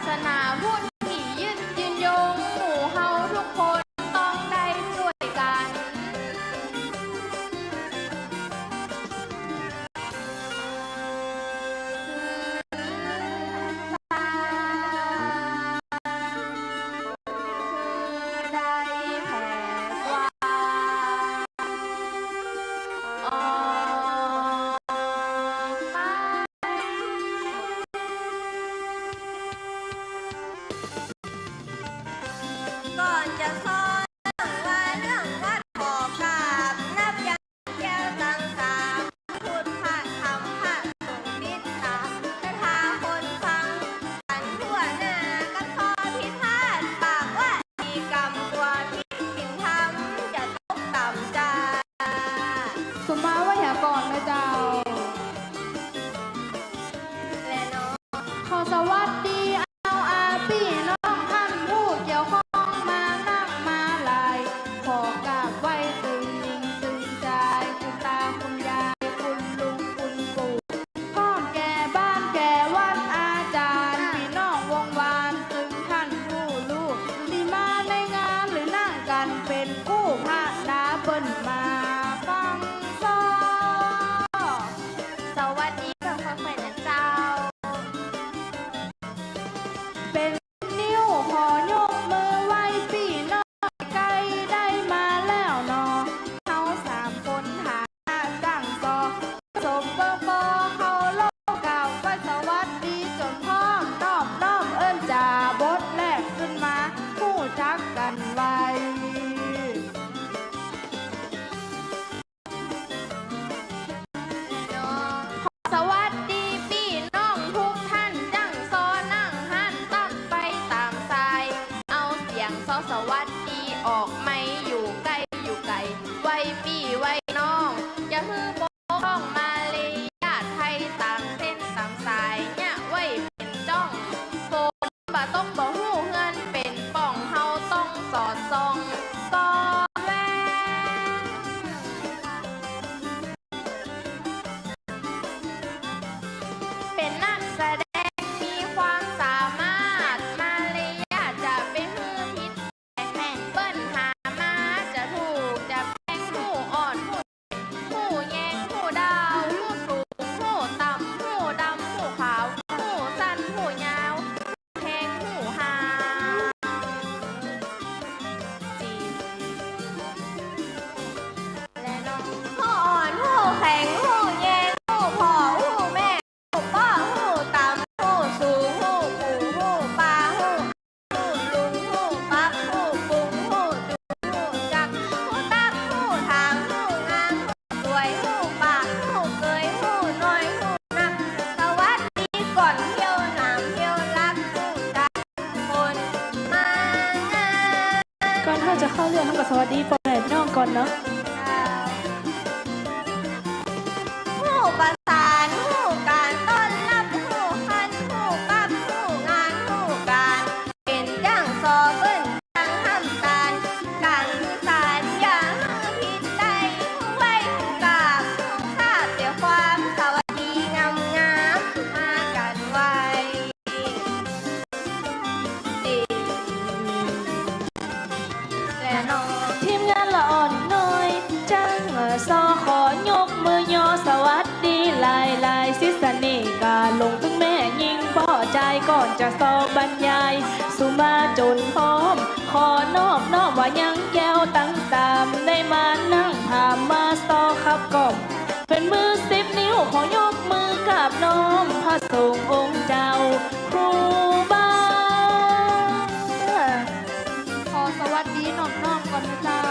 สนาพุทธตี้ยืนยืนยง หมู่เฮาทุกคนต้องได้จ้วยกั๋น ได้แผ่ความออกไป ก่อนจะสอนเรื่องว่า เรื่องวัดขอกราบนับยัง แก้วตังสาม พุทธพระธรรมพระสงฆ์ติดต๋าม ศรัทธาคนฟังกั๋นทั่วหน้า กั๋นขอผิดพลาดปากวาจีกรรม กั๋วผิดศีลธรรมจะตกต่ำจ้า สุมาไวยากรณ์นะเจ้า และเนาะ ขอสวัสดีเอาอาปี้น้องต้านผู้เกี่ยวข้องมานักมาหลาย ขอกราบไหว้ตึงหญิงตึงจาย คุณต๋าคุณยายคุณลุงคุณปู่ พร้อมแก่บ้านแก่วัดอาจ๋ารย์ ปี้น้องวงวานตึงต้านผู้ฮู้ ตี้มาในงานหรือนั่งกั๋นเป๋นกู้พระดาเปิ้นมาฟังซ้อ สวัสดีเปิ้นค่อยๆ นะเจ้า เป๋นนิ้วขอยกมือไหว้ปี้น้องใก้ได้มาแล้วเนาะ เฮาสามคนฐานะจ้างซอ สมเปิ้นปอเคารพกราบไหว้สวัสดีจ๋นพร้อม นอบน้อมเอิ้นจ๋าบทแรกขึ้นมา ฮู้จักกั๋นไว้ ขอสวัสดีปี้น้องทุกต้าน จ้างซอนั่งหั้นตั๊กไปต๋ามสาย เอาเสียงซอสวัสดีออก ไม่อยู่ใก้อยู่ไก๋ ไหว้ปี้ไหว้น้อง จะหื้อปกป้องมารยาทไทยต๋ามเส้นต๋ามสาย เยียะไว้เป๋นจ้อง ฝนบ่ตกบ่ฮู้เฮือนเป๋นป่อง เฮาต้องสอดส่องส่อแวง เป๋นนักแสดงมีความสามารถ มารยาทจะไปหื้อผิดแปลกแหม เปิ้นหามาจะถูกจะแพง ฮู้อ่อนฮู้ ฮู้แยงฮู้ดาว ฮู้สูงฮู้ต่ำ ฮู้ดำฮู้ขาว ฮู้สั้นฮู้ยาว แพงฮู้หา จีน และน้อง ฮู้อ่อนฮู้แข็ง ฮู้แยงฮู้ผ่อ ฮู้แม่ ฮู้ป้อ ฮู้ต่ำ ฮู้สูง ฮู้ปู่ ฮู้ป้า ฮู้ ฮู้ลุง ฮู้ปั๊บ ฮู้ปุง ฮู้จุง ฮู้จัก ฮู้ตั๊ก ฮู้ถาง ฮู้งาม ฮู้สวย ฮู้ปาก ฮู้เกย ฮู้น้อย ฮู้นัก สวัสดีก่อนเที่ยวหนามเที่ยวรัก ฮู้จักคนมางาม ก่อนเฮาจะเข้าเรื่อง เฮาก็สวัสดีป้อแม่น้องก่อนเนาะ ฮู้ประสาน ฮู้ก๋านต้อนฮับ ฮู้คัน ฮู้ปั๊บ ฮู้งาน ฮู้ก๋าน เป๋นจ้างซอเปิ้นจ้างห้ามตาน ก๋านสื่อสารอย่าหื้อผิดได้ ฮู้ไหว้ฮู้กราบ ฮู้ทราบเสียความสวัสดีงามๆ มากั๋นไว้ และน้อง ทีมงานละอ่อนน้อย จ้างซอขอยกมือยอสวัสดีหลายๆ สิทธิ์เสน่ห์ก๋าลงตึงแม่ญิงป้อจาย ก่อนจะซอบรรยาย สุมาจ๋นพร้อม ขอนอบน้อมว่ายังแก้วตังสาม ได้มานั่งถามมาซอขับกล่อม เป๋นมือสิบนิ้ว ขอยกมือกราบน้อมพระสงฆ์องค์เจ้าครูบา ขอสวัสดีน้องๆ ก่อนนะเจ้า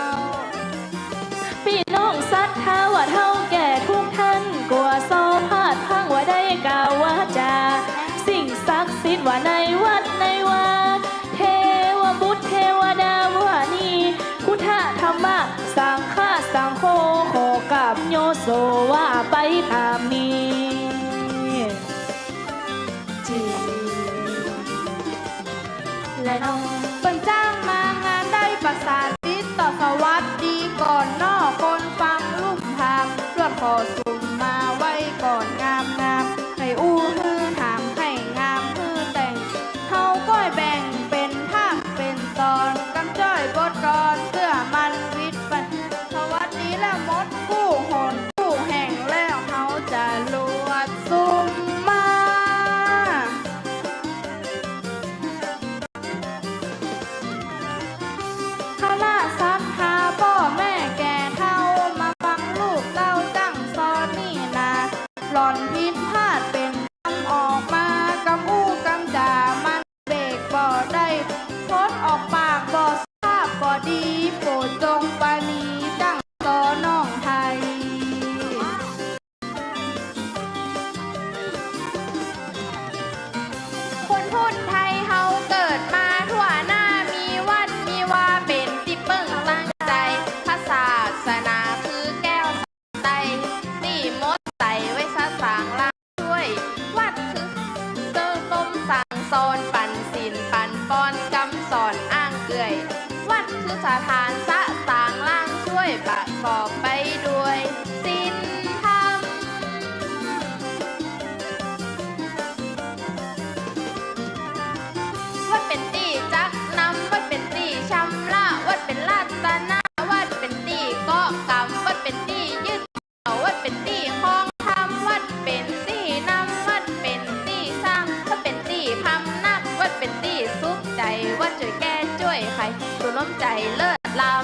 ปี้น้องศรัทธาว่าเฒ่าแก่ทุกต้าน กั๋วซอพลาดพลั้งว่าได้กล่าววาจา สิ่งศักดิ์สิทธิ์ว่าในวัดในวา เทวบุตรเทวดาว่านี้ พุทธะธรรมะสังฆะสังโฆ ขอกราบยอสว่าไปต๋ามนี้ จี หล่อนผิดพลาดเป๋นกรรมออกมา กำอู้กำจ๋ามันเบรกบ่ได้ คนออกปากบ่สุภาพบ่ดี โปรดจงปราณี สั่งสอนน้องไทย คนพุทธไทยเฮาเกิดมาทั่วหน้า มีวัดมีวาเป๋นตี้เปิ้งตั้งใจ๋ พระศาสนาคือแก้วสำใส ตี้มดใสไว้สะสางลาง จ้วย วัดคือเตื้อต้มสั่งสอน ปั๋นศีลปั๋นปอน กำสอนอ้างเอื้อย วัดคือสถานสะสางลางจ้วย ประกอบไปด้วยศีลธรรม วัดเป๋นตี้จักนำ วัดเป๋นตี้ชำระ วัดเป๋นรัตนะ วัดเป๋นตี้เกาะกำ วัดเป๋นตี้ยึด วัดเป๋นตี้ครองธรรม วัดเป๋นตี้นำ วัดเป๋นตี้สร้าง วัดเป๋นตี้พำนัก วัดเป๋นตี้สุขใจ๋ วัดจ้วยแก้จ้วยไข สู่ร่มใจ๋เลิศล้ำ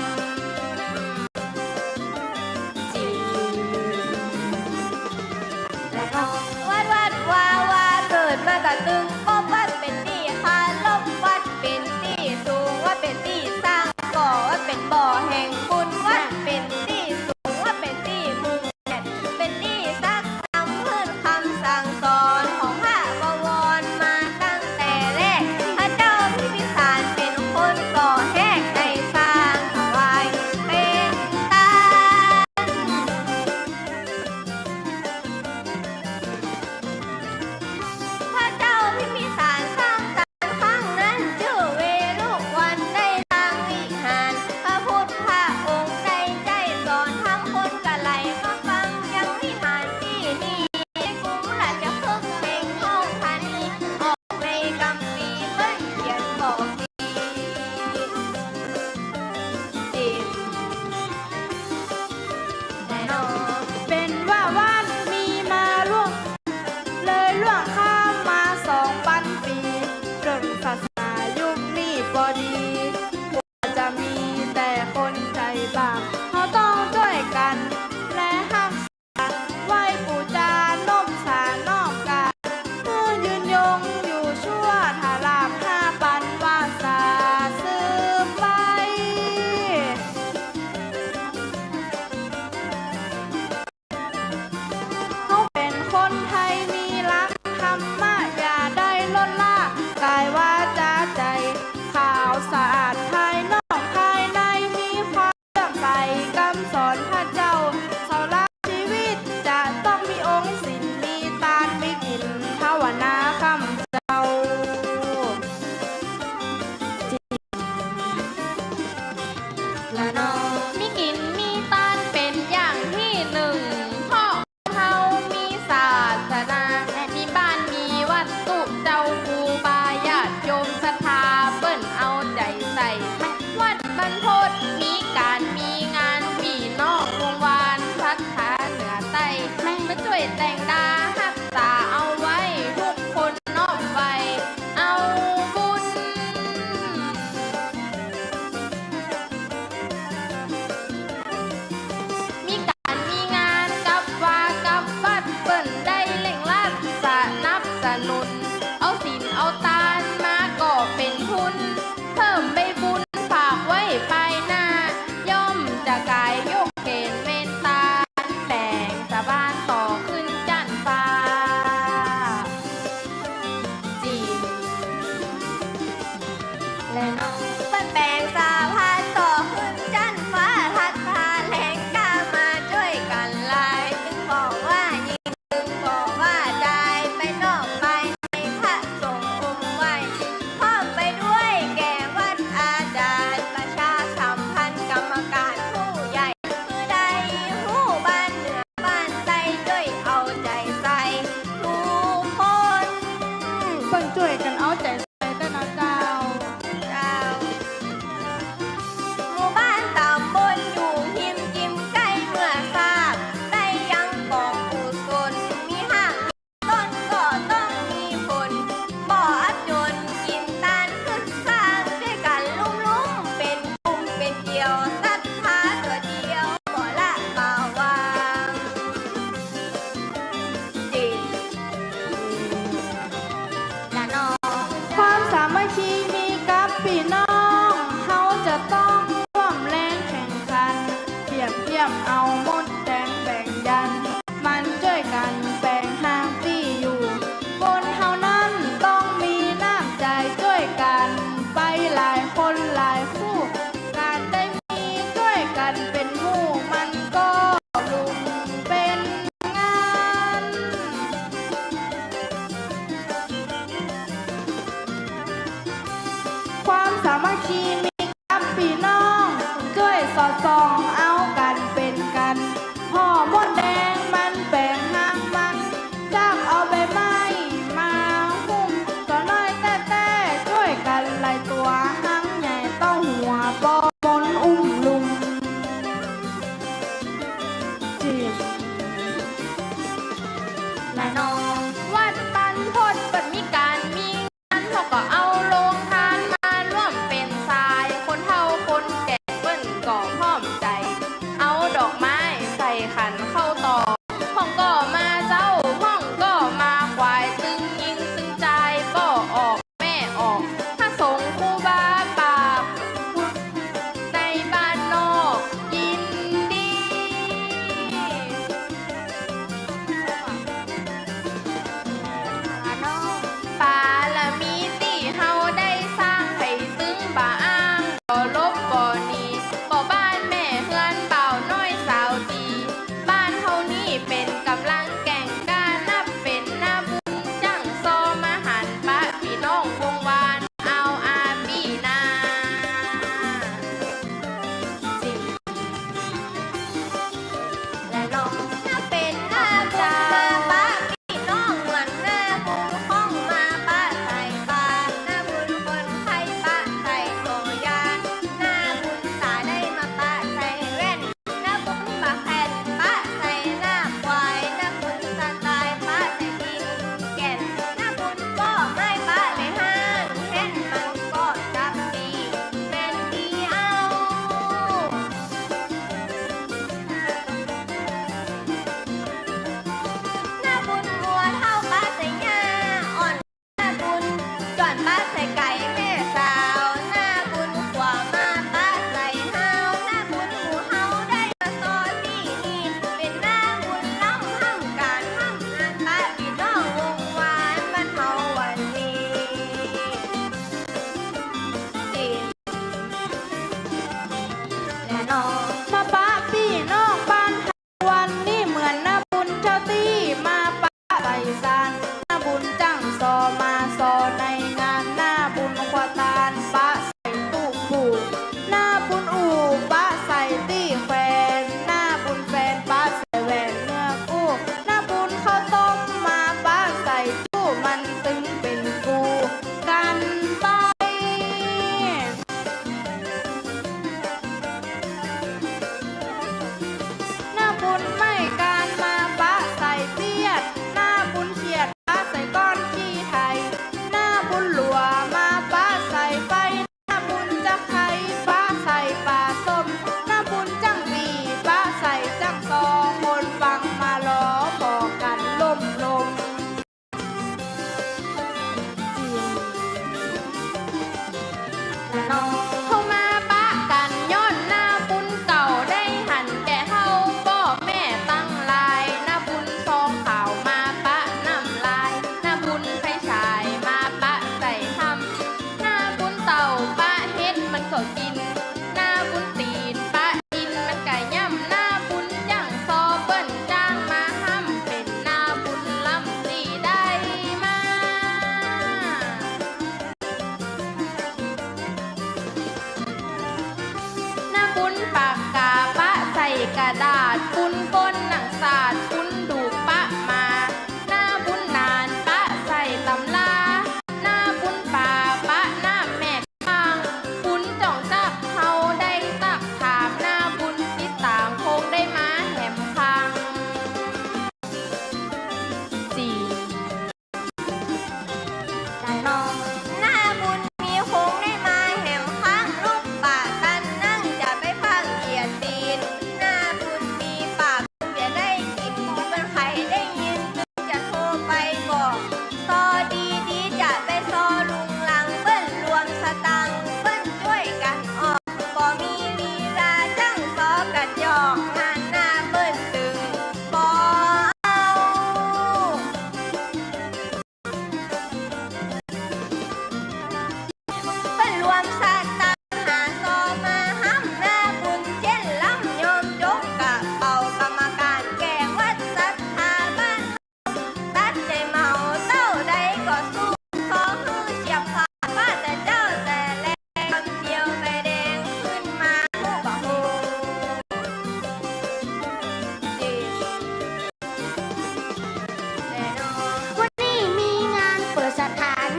วัดวัดวาวาเกิดมาตะตึง ปบวัดเป๋นตี้เคารพ วัดเป๋นตี้สูง วัดเป๋นตี้สร้างก่อ วัดเป๋นบ่อแห่งบุญ วัดเป๋นตี้สูง วัดเป๋นตี้มุ่ง เป๋นตี้ซักนำหื้นกำสั่งสอนของพระบวรมาตั้งแต่แรก พระเจ้าพิมพิสารเป๋นคนก่อแฮกได้สร้างถวายเป๋นต้าน พระเจ้าพิมพิสารสร้าง ครั้งนั้นจื้อเวฬุวัณ ได้สร้างวิหาร พระพุทธพระองค์ได้ใจ๊สอนธรรม คนก็ไหลมาฟังยังวิหารตี้นี้ ในกรุงราชคฤห์แห่งทองธานี ออกในคัมภีร์เปิ้นเขียนบอกดี เป๋นว่าวัดมีมาล่วง เลยล่วงข้ามมาสองปันปี๋ เรื่องศาสนายุคนี้ปอดี กว่าจะมีแต่คนใจ๋บาป เฮาต้องจ้วยกั๋น และฮักษา ไหว้ปู่จา นบสาน้อมก๋าบ หื้อยืนยงอยู่ชั่ว ถ้าลาภห้าปันวาสาสืบไป เฮาเป๋นคนไทยมีหลักธรรมะ อย่าได้ลดละ กายวาจาใจ๋ ขาวสะอาดภายนอกภายใน มีความเลื่อมใสกำสอนพระเจ้า เสาหลักชีวิตจะต้องมีองค์ศีล มีตาน มีกิ๋น ภาวนาค่ำเจ้า ละเนาะ มีกิ๋นมีตานเป๋นอย่างตี้นึ่ง เพราะเฮามีศาสนา มีบ้านมีวัด ตุ๊เจ้าครูบาญาติโยมศรัทธา เปิ้นเอาใจ๋ใส่ วัดบรรพตมีก๋านมีงาน ปี้น้องวงวานศรัทธาเหนือใต้ มาจ้วยแต่งดาฮักษาเอาไว้ ทุกคนน้อมไหว้ เอาบุญ มีก๋านมีงานกับวากับวัด เปิ้นได้เร่งรัดสนับสนุน เอาศีลเอาตานมาก่อเป๋นทุน เพิ่มใบบุญฝากไว้ปายหน้า ย่อมจะก๋ายยกเก๋ณฑ์เมตตา แป๋งสาบานต่อขึ้นจั้นฟ้า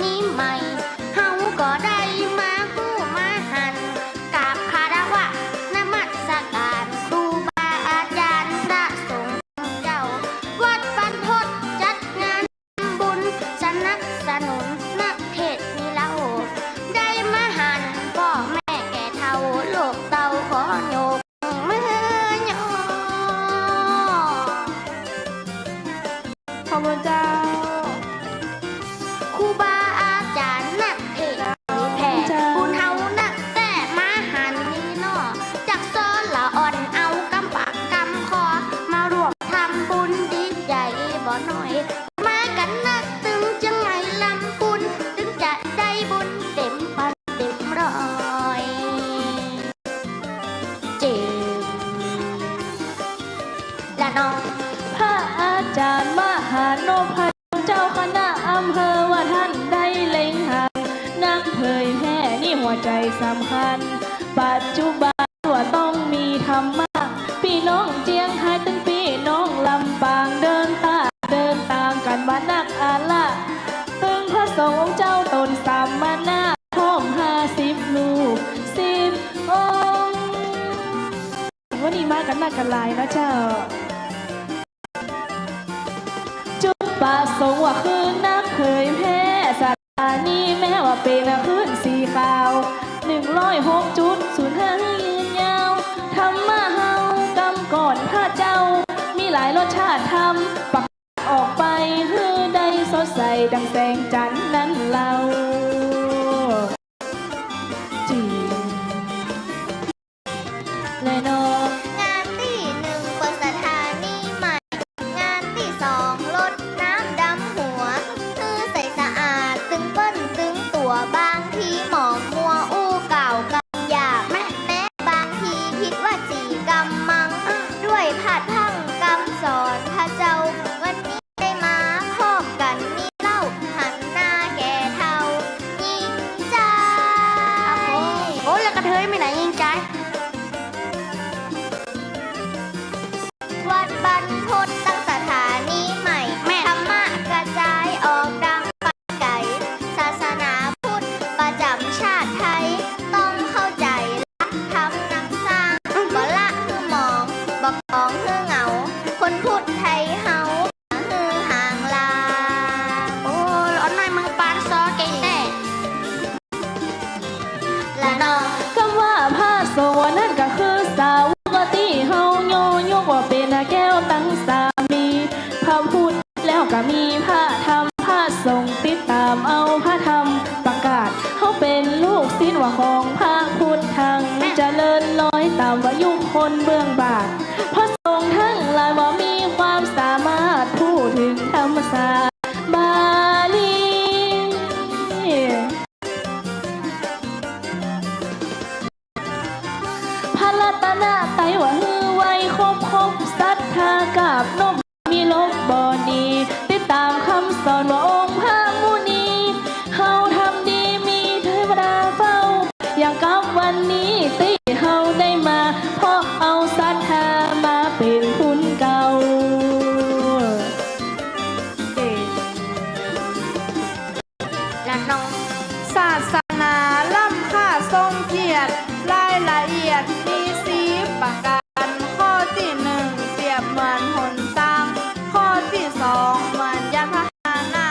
นี้ใหม่ เฮาก็ได้มาฮู้มาหัน กราบคารวะนมัสก๋านครูบาอาจ๋ารย์พระสงฆ์เจ้า วัดบรรพตจัดงานบุญสนับสนุนนักเทศน์นี้เล่า ได้มาหันป้อแม่แก่เฒ่าลูกเต้าขอยก มือยอ ขอบคุณเจ้า ครูบาอาจ๋ารย์นักเทศน์เผยแผ่ เจ้า บุญเฮานักแต๊มาหันนี้เนาะ จักสอนละอ่อนเอากำปากกำคอ มาร่วมทำบุญดีใจ๋บ่น้อย มากั๋นนักตึงจั่งไงลำพูน ตึงจะได้บุญเต๋มปันเต๋มร้อย เจ๋งละเนาะ พระอาจ๋ารย์มหานพดลเจ้าคณะอำเภอว่าท่านได้เล็งหัน นักเผยแผ่นี่หัวใจ๋สำคัญ ปัจจุบันว่าต้องมีธรรมะ ปี้น้องเจียงฮายตึงปี้น้องลำปาง เดินต๋าม เดินต๋ามกั๋นมานักอาละ ตึงพระสงฆ์องค์เจ้าต๋นสามมณะ พร้อมห้าสิบรูป สิบองค์ วันนี้มากั๋นนักกั๋นหลายนะเจ้า จุดประสงค์ว่าคือนักเผยแผ่ศาสนานี้ แม้ว่าเป๋นคลื่นสีขาว หนึ่งร้อยหกจุดศูนย์ห้า หื้อยืนยาว ธรรมะเฮากำก่อนพระเจ้า มีหลายรสชาติธรรม ประกาศออกไป หื้อได้สดใสดังแสงจันทร์นั้นเล่า จริง แลเนาะ งานตี้หนึ่งเปิดสถานีใหม่ งานตี้สองรดน้ำดำหัว หื้อใสสะอาดตึงเปิ้นตึงตั๋ว บางทีหมองมัวอู้กล่าวกำหยาบ แม้ แม้บางทีผิดวจีกำมัง ด้วยพระธรรมกำสอนพระเจ้า วันนี้ ได้มาพร้อมกั๋นนี่เล่า หันหน้าแก่เฒ่ายิ่งใจ๋ โอ้ แล้วกระเทยไปไหนยิ่งใจ๋ วัดบรรพตตั้งสถานีใหม่ แม่น ธรรมะกระจายออกดังไปไก๋ ศาสนาพุทธประจ๋ำชาติไทย ต้องเข้าใจ๋ ธรรมนำสร้าง บ่ละหื้อหมอง บ่กองหื้อเหงา คนพุทธไทยเฮา หื้อห่างลา โอ้ ละอ่อนน้อยเมืองปานซอเก่งแต๊ ละเนาะ กำว่าพระสงฆ์นั้นก็คือสาวกตี้เฮายอยกว่าเป๋นแก้วตังสามี พระพุทธ แล้วก็มีพระธรรม พระสงฆ์ติดต๋ามเอาพระธรรมประกาศ เฮาเป๋นลูกศิษย์ว่าของพระพุทธ ตังเจริญรอยต๋ามว่ายุคลเมืองบาท พระสงฆ์ตังหลายว่ามีความสามารถพูดเถิงธรรมศาสตร์บาลี พระรัตนตรัยว่าหื้อไหว้ครบครบ ศรัทธากราบนบ มีลบบ่หนี ติดต๋ามกำสอนว่าองค์พระมุนี เฮาทำดีมีเทวดาเฝ้า อย่างกับวันนี้ตี้เฮาได้มา เพราะเอาศรัทธามาเป๋นทุนเกล้า ละเนาะ ศาสนาล้ำค่าทรงเกียรติ รายละเอียดมีสี่ประก๋าน ข้อตี้หนึ่ง เปรียบเหมือนหนตาง ข้อตี้สอง เหมือนยานพาหนะ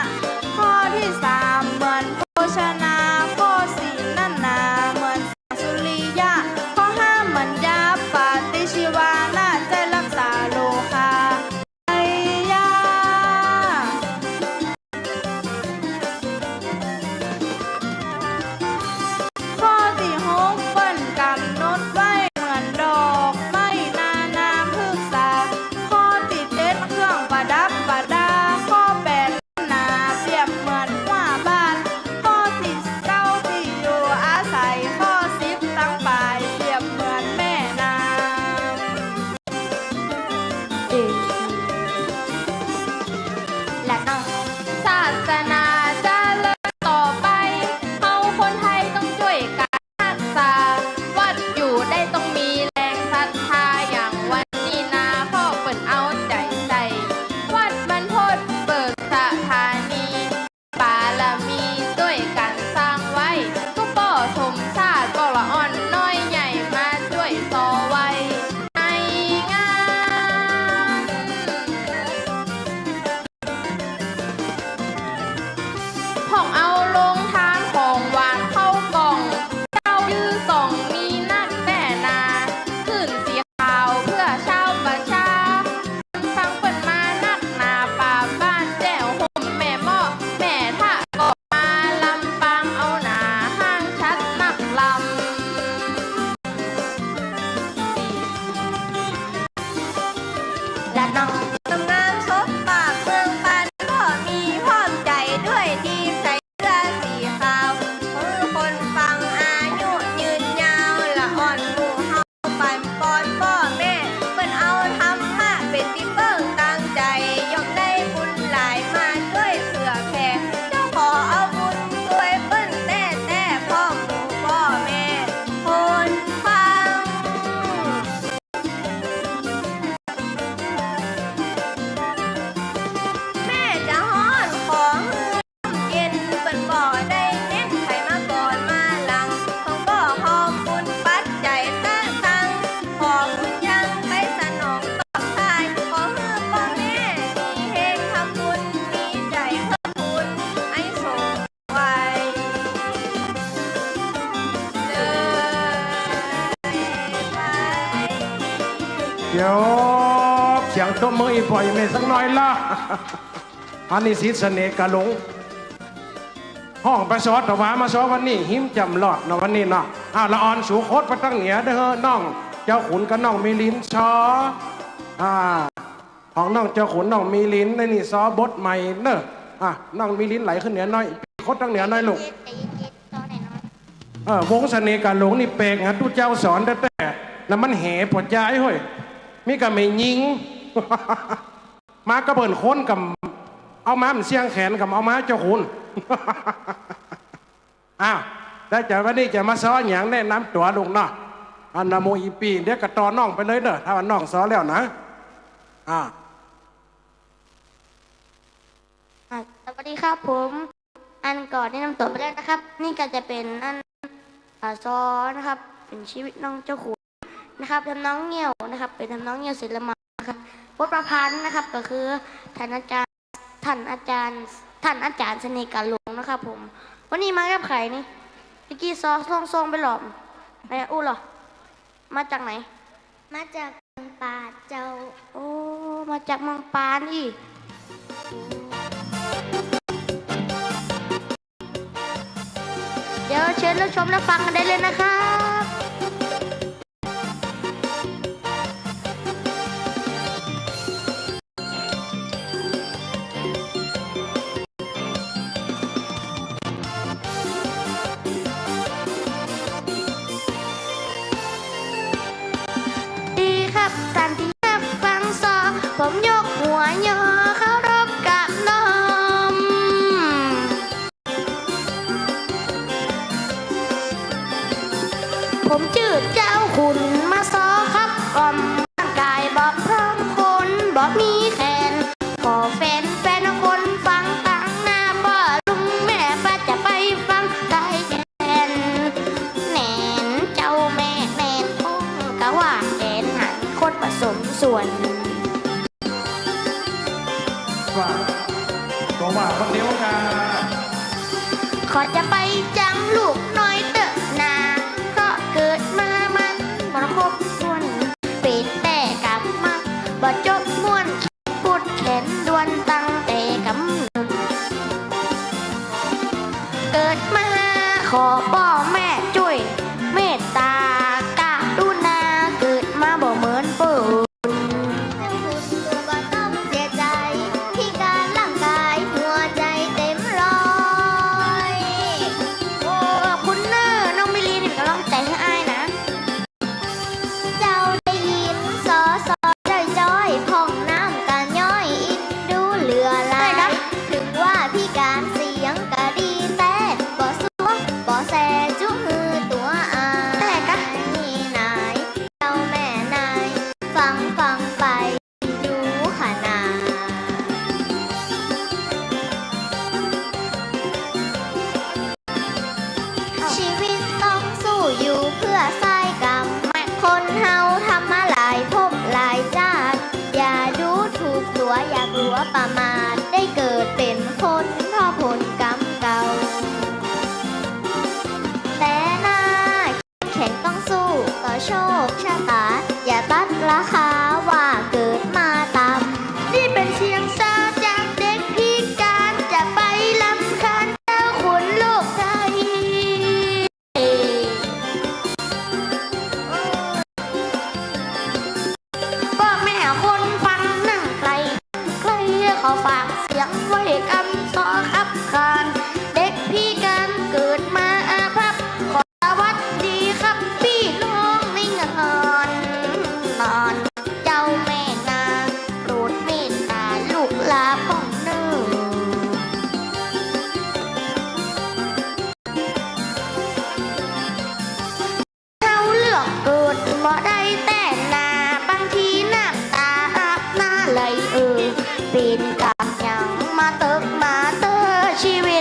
จบ เสียงตบมืออีกบ่อยแม่สักหน่อยละ อันนี้ศิษย์เสน่ห์กาหลง ฮ้องไปซ้อตะหวามาซ้อวันนี้ ฮิมจำลอดเนาะวันนี้เนาะ อ่า ละอ่อนสูโคตไปตังเหนือเด้อ น้องเจ้าขุนกับน้องมิลินซ้อ อ่า ของน้องเจ้าขุนน้องมิลินในนี่ซ้อบทใหม่เนอะ อ่ะ น้องมิลินไหลขึ้นเหนือหน่อย โคตตังเหนือหน่อยลูก เออ วงเสน่ห์กาหลงนี่แปลกนะ ตุ๊เจ้าสอนแต๊ๆ แล้วมันแหปวดใจเฮ้ย มีกะแม่ญิง มาก็เปิ้นคนกำเอามา มันเสี้ยงแขนกำเอามาเจ้าขุน อ้าว แล้วจะวันนี้จะมาซ้อหยัง แนะนำตั๋วลูกเนาะ อันนะโมอีปี เดี๋ยวกะต่อน้องไปเลยเนอะ ถ้าว่าน้องซ้อแล้วนะ อ่า อ่ะ สวัสดีครับผม อันก่อนแนะนำตั๋วไปแล้วนะครับ นี่ก็จะเป๋นอัน อ่า ซ้อนะครับ เป๋นชีวิตน้องเจ้าขุนนะครับ ทำนองเงี้ยวนะครับ เป๋นทำนองเงี้ยวเสมานะครับ บทประพันธ์นะครับ ก็คือท่านอาจารย์ ท่านอาจารย์ ท่านอาจารย์เสน่ห์กาหลงนะครับผม วันนี้มากับใผนี่ ตะกี้ซ้อส่งๆ ไปหลอม ไหนอู้เหรอ มาจากไหน มาจากเมืองปานเจ้า โอ้ มาจากเมืองปานอี้ เดี๋ยวเชิญรับชมรับฟังกันได้เลยนะครับ ดีครับ ต้านตี้ฮับฟังซ้อ ผมยกหัวยอเคารพกับน้อม ผมจื้อเจ้าขุนมาซ้อครับ อ่อมร่างก๋ายบอบพร้อม คนบ่มีแขน ขอแฟนๆ คนฟังตังหน้า ป้อลุงแม่ป้าจะไปฟังไกลแก่น แหนนเจ้าแม่แหนนคงกะว่าแหนนหันคนผสมส่วน ว่า ก็ว่าคนเดียวกัน ขอจะไปจำลูกน้อยเต๊อะนา เพราะเกิดมามันบ่ครบถ้วน เป๋นแต่ก๋ำมัด บ่จบม่วน แขนกุดแขนด้วนตั้งแต่กำเนิด เกิดมาขอป้อแม่จ้วย เมตตากรุณา เกิดมาบ่เหมือนเปิ้น เจ้าขุนบ่ต้องเสียใจ๋ พิก๋านร่างก๋าย หัวใจ๋เต๋มร้อย โอ้ ขอบคุณเน่อ น้องมิลลีนี่เป๋นก๋ำลังใจ๋หื้ออ้ายนะ เจ้าได้ยินซ้อ ซ้อจ้อยๆ พ่องน้ำกะย้อย อินดูเหลือหลาย ใช่นะ เถิงว่าพิก๋านเสียงกะดีแต๊ บ่ซัวบ่แส จุหื้อตั๋วอาย แต๊กะ นี่นาย เจ้าแม่นาย ฟังฟังไป ดูขนาด ชีวิตต้องสู้อยู่เพื่อสายกรรม คนเฮาทำมาหลายภพหลายจาติ อย่าดูถูกตั๋ว อย่ากลัวประมาท ได้เกิดเป๋นคนเพราะผลกรรมเก่า แต่หน้า แข็งต้องสู้ต่อโชคชะต๋า อย่าตัดราคาว่าเกิดมาต่ำ นี่เป๋นเสียงซ้อจากเด็กพิก๋าน จะไปรำคาญเจ้าขุนลูกใต้ ป้อแม่คนฟังนั่งไก๋ ใค่ขอฝากเสียงไว้กำซ้อขับขาน เด็กพิก๋านเกิดมาอาภัพ ขอสวัสดีครับปี้น้องในงาน นาน เจ้าแม่นางโปรดเมตต๋าลูกหลาพ่องเน่อ เฮาเลือกเกิดบ่ได้แต๊นา บางทีน้ำต๋าอาบหน้าไหลเอ่อ เป๋นกำหยังมาเติ๊กมาเตื้อ ชีวิ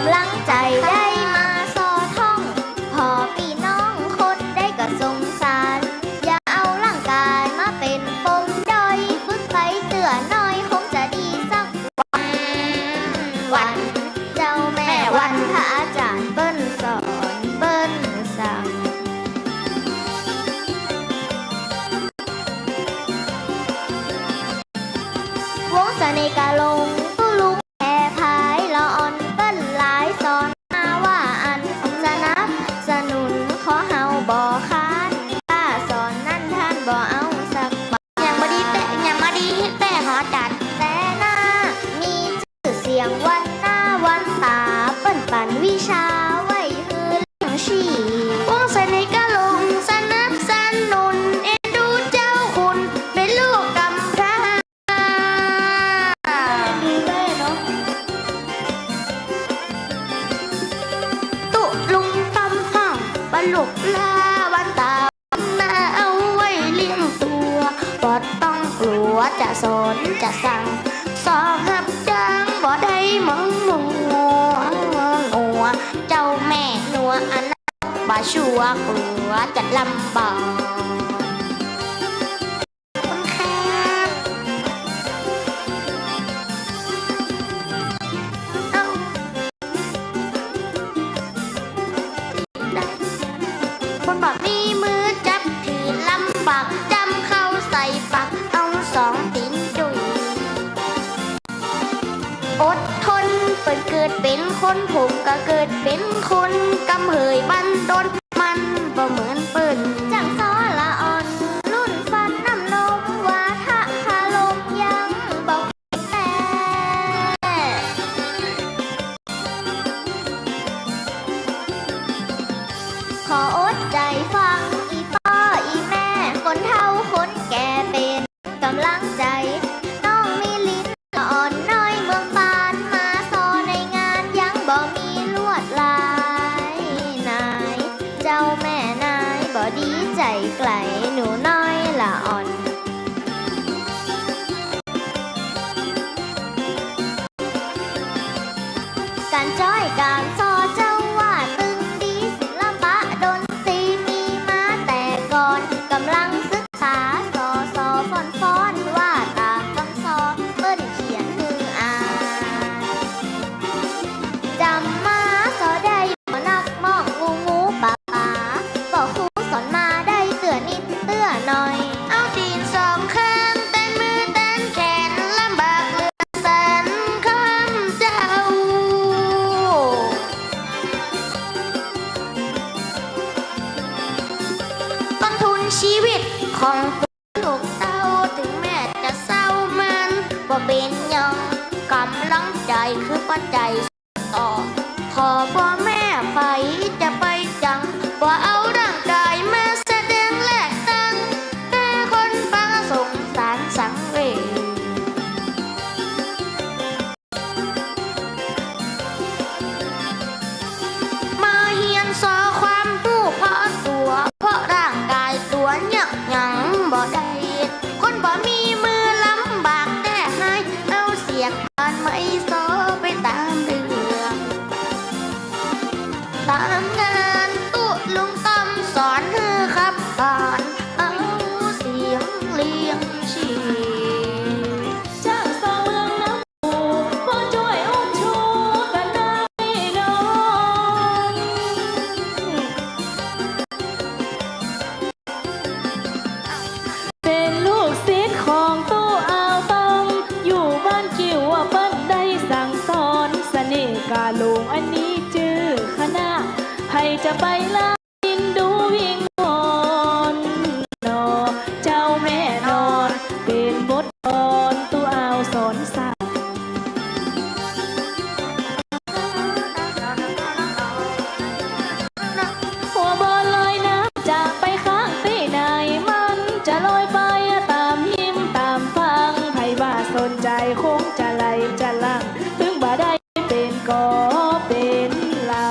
ำลังใจ๋ได้มาซอท่อง พ่อปี้น้องคนใดก็สงสาร อย่าเอาร่างก๋ายมาเป๋นปมด้อย ฝึกไปเตื้อน้อยคงจะดีสักวัน วัน เจ้าแม่วันพระอาจ๋ารย์เปิ้นสอนเปิ้นสั่ง วงเสน่ห์กาหลง ตุ๊ลุงแผ่ผาย ละอ่อนเปิ้นหลาย สอนมาว่าอั้น สนับสนุนขอเฮาบ่ค้าน ถ้าสอนนั้นต้านบ่เอาสักบาท ยังบ่ดีแต๊ ยังบ่ดีแต๊ หอจ๋ารย์ แต่นามีจื้อเสียงวันหน้าวันต๋า เปิ้นปั๋นวิชาไว้หื้อเลี้ยงชีพ วงเสน่ห์กาหลง สนับสนุนเอ็นดูเจ้าขุน เป๋นลูกกำพร้า ตุ๊ลุงต๋ำห้อง บ่ลูกหล้าวันต๋า นาเอาไว้เลี้ยงตั๋ว บ่ต้องกั๋วจะสอนจะสั่ง สอบฮับจ้างบ่ได้มองมัว เจ้าแม่หนัวอันนั้น บ่ชั่วกั๋วจะลำบาก ขอบคุณค่ะ เอ้า คนบ่มีมือจับถือลำบาก จ้ำเข้าใส่ปาก เอาสองตี๋นดุย อดทน เปิ้นเกิดเป๋นคน ผมก็เกิดเป๋นคน กำเหยบั้นดน มันบ่เหมือนเปิ้น จ้างสอละอ่อน รุ่นฟันน้ำนม วาทะคารมยังบ่แก่ ขออดใจ๋ฟัง อี่ป้ออี่แม่ คนเฒ่าคนแก่ เป๋นก๋ำลังใจ๋ น้องมิลิน ละอ่อนน้อยเมืองปาน มาซอในงานยังบ่มีลวดลาย นายเจ้าแม่นาย บ่ดีใจ๋ไก๋ หนูน้อยละอ่อน ก๋านจ้อยก๋านซอเจ้าว่าตึงดี ศิลปะดนตรีมีมาแต่ก่อน ก๋ำลังศึกษา ซอซอฟ้อนฟ้อน ว่าต๋ามกำซอ เปิ้นเขียนหื้ออ่าน จ๋ำมาซอได้บ่นัก มองงูงูป๋าป๋า ป้อครูสอนมาได้เตื้อนิดเตื้อหน่อย เอาตี๋นสองข้าง แตนมือแตนแขน ลำบากเหลือแสน คำเจ้า ต้นทุนชีวิตของ ลูกเต้า เถิงแม้จะเศร้ามันบ่เป๋นหยัง ก๋ำลังใจ๋คือปัจจัยส่งต่อ ถ้อป้อแม่ไปจะไปจัง บ่เอาร่างก๋ายมาแสดงแลกตัง แค่คนฟังสงสารสังเวช มาเฮียนซอความฮู้เพาะตั๋ว เพาะร่างก๋ายตั๋วเยียะหยังบ่ได้ คนบ่มีมือลำบากแต๊หาย เอาเสียงกลอนไหมซอไปต๋ามเรื่อง ต๋ามงานตุ๊ลุงต๋ำสอนหื้อขับขาน เอาเสียงเลี้ยงชีพ จ้างซอเมืองน้ำ ผู้จ้วยอุ้มชูกันได้น้อง เป๋นลูกศิษย์ของตุ๊อ่าวต๋ำ อยู่บ้านกิ่ว เปิ้นได้สั่งสอน เสน่ห์กาหลงอันนี้จื้อคณะ ใผจะไปละ อินดูวิงวอน หนอ เจ้าแม่นอน เป๋นบทกลอนตุ๊อ่าวสอนสัตว์ หัวบ่อลอยน้ำจะไปข้างตี้ไหน มันจะลอยไปต๋ามหิมต๋ามฝั่ง ใผบ่าสนใจ๋คงจะไหลจะหลั่ง ตึงบ่ได้ เป๋นก่อเป๋นเหล่า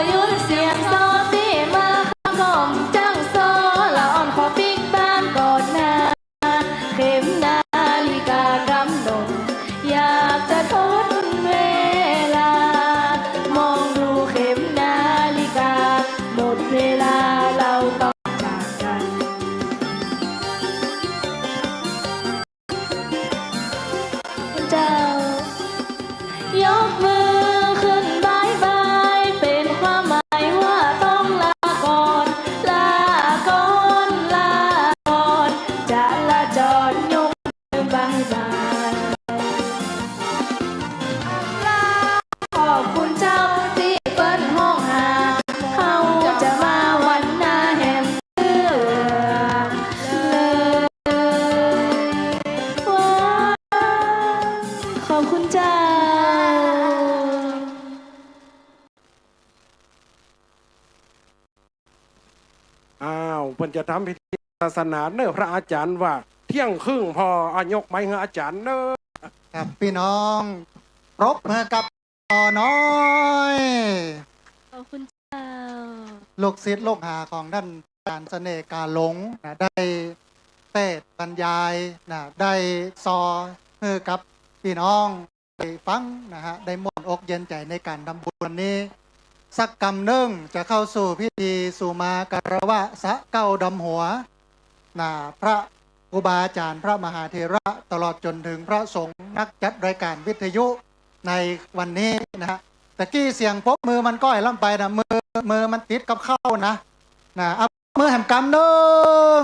หยุดเสียงซอตี้มา ข้าก้อมจั้งซอ ละอ่อนขอปิ๊กบ้านก่อนนา เข็มนาฬิกากำหนด อยากจะทดเวลา มองดูเข็มนาฬิกา หมดเวลาเราต้องจากกัน เจ้า ยกมือขึ้นบ๊ายบาย เป็นความหมายว่าต้องลาก่อน ลาก่อน ลาก่อน จราจรยกมือบ๊ายบาย ขอบคุณเจ้าตี้เปิ้นฮ้องหา เฮาจะมาวันหน้าแหม ขอบคุณเจ้า อ้าว เปิ้นจะทำพิธีศาสนาเน้อ พระอาจ๋ารย์ว่าเที่ยงครึ่งพอ อ่ะ ยกไมค์หื้ออาจ๋ารย์เน้อ ครับ ปี้น้อง ปรบมือกับ ต่อน้อย ขอบคุณเจ้า ลูกศิษย์ลูกหาของต้านอาจ๋ารย์เสน่ห์กาหลงนะ ได้เตสน์บรรยายนะ ได้ซอหื้อกับปี้น้องได้ฟังนะฮะ ได้ม่วนอกเย็นใจ๋ในก๋านทำบุญวันนี้ สักกำนึ่งจะเข้าสู่พิธีสุมาคารวะสะเก้าดำหัว นะ พระครูบาอาจ๋ารย์ พระมหาเถระ ตลอดจ๋นเถิงพระสงฆ์นักจัดรายก๋านวิทยุในวันนี้นะฮะ ตะกี้เสียงปรบมือมันก้อยล้ำไปนะ มือ มือมันติดกับเข้านะ นะ เอามือแหมกำนึ่ง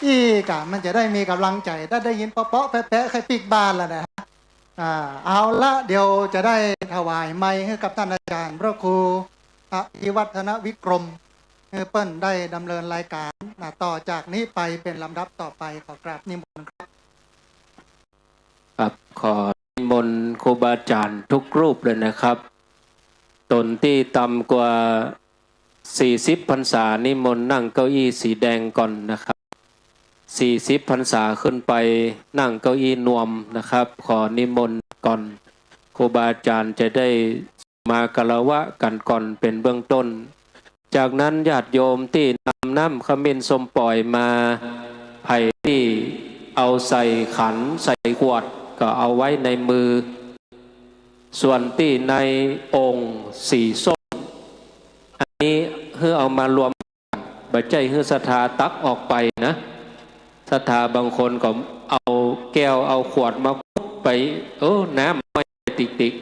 อี้ก่ะ มันจะได้มีก๋ำลังใจ๋ ถ้าได้ยินเปาะๆ แปะๆ ใค่ปิ๊กบ้านละนะ อ่า เอาละ เดี๋ยวจะได้ถวายไมค์หื้อกับต้านอาจ๋ารย์พระครูอภิวัฒนวิกรม หื้อเปิ้นได้ดำเนินรายก๋านนะ ต่อจากนี้ไปเป๋นลำดับต่อไป ขอกราบนิมนต์ครับ ครับ ขอนิมนต์ครูบาอาจ๋ารย์ทุกรูปเลยนะครับ ต๋นตี้ต่ำกว่าสี่สิบพรรษา นิมนต์นั่งเก้าอี้สีแดงก่อนนะครับ สี่สิบพรรษาขึ้นไปนั่งเก้าอี้นวมนะครับ ขอนิมนต์ก่อน ครูบาอาจ๋ารย์จะได้ มาคารวะกั๋นก่อนเป๋นเบื้องต้น จากนั้นญาติโยมตี้นำน้ำขมิ้นส้มป่อยมา ใผตี้เอาใส่ขันใส่ขวดก็เอาไว้ในมือ ส่วนตี้ในโอ่งสีส้ม อันนี้หื้อเอามารวม บ่ใจ้หื้อศรัทธาตักออกไปนะ ศรัทธาบางคนก็เอาแก้วเอาขวดมาขุดไป โอ้ น้ำไม่ติก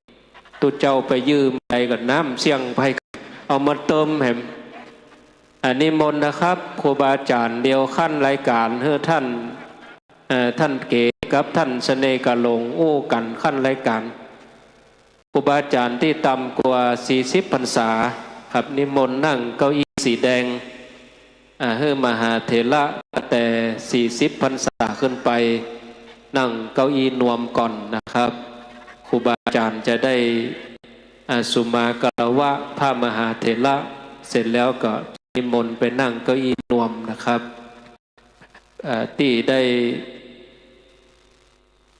ๆ ตุ๊เจ้าไปยืมใดก็น้ำเสี้ยงไป เอามาเติมแหม อันนี้นิมนต์นะครับ ครูบาอาจ๋ารย์ เดี๋ยวขั้นรายก๋านหื้อต้าน เอ่อ ต้านเก๋กับต้านเสน่ห์กาหลงอู้กั๋นขั้นรายก๋าน ครูบาอาจ๋ารย์ตี้ต่ำกว่าสี่สิบพรรษาครับ นิมนต์นั่งเก้าอี้สีแดง อ่า หื้อมหาเถระตั้งแต่สี่สิบพรรษาขึ้นไป นั่งเก้าอี้นวมก่อนนะครับ ครูบาอาจ๋ารย์จะได้ อ่า สุมาคารวะพระมหาเถระ เสร็จแล้วก็นิมนต์ไปนั่งเก้าอี้นวมนะครับ เอ่อ ตี้ได้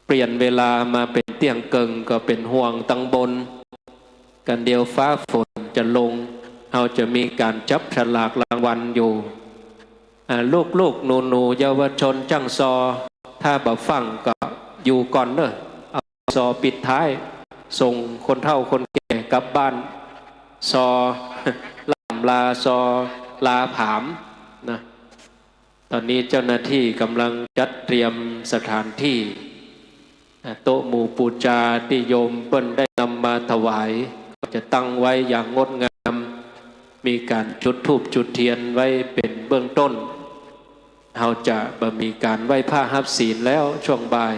เปลี่ยนเวลามาเป๋นเตี้ยงเกิ่งก็เป๋นห่วงตังบน กั๋นเดี๋ยวฟ้าฝนจะลง เฮาจะมีก๋านจับฉลากรางวัลอยู่ อ่า ลูกๆ หนูๆ เยาวชนจ้างซอ ถ้าบ่ฟั่งก็อยู่ก่อนเน้อ เอาซอปิดท้าย ส่งคนเฒ่าคนแก่กลับบ้าน ซอ ล่ำลา ซอลาผามนะ ต๋อนนี้เจ้าหน้าตี้ก่ำลังจัดเตรียมสถานตี้ อ่า โต๊ะหมู่ปู๋จาตี้โยมเปิ้นได้นำมาถวาย ก็จะตั้งไว้อย่างงดงาม มีก๋านจุดธูปจุดเตียนไว้เป๋นเบื้องต้น เฮาจะบ่มีก๋านไหว้พระฮับศีลแล้ว ช่วงบ่าย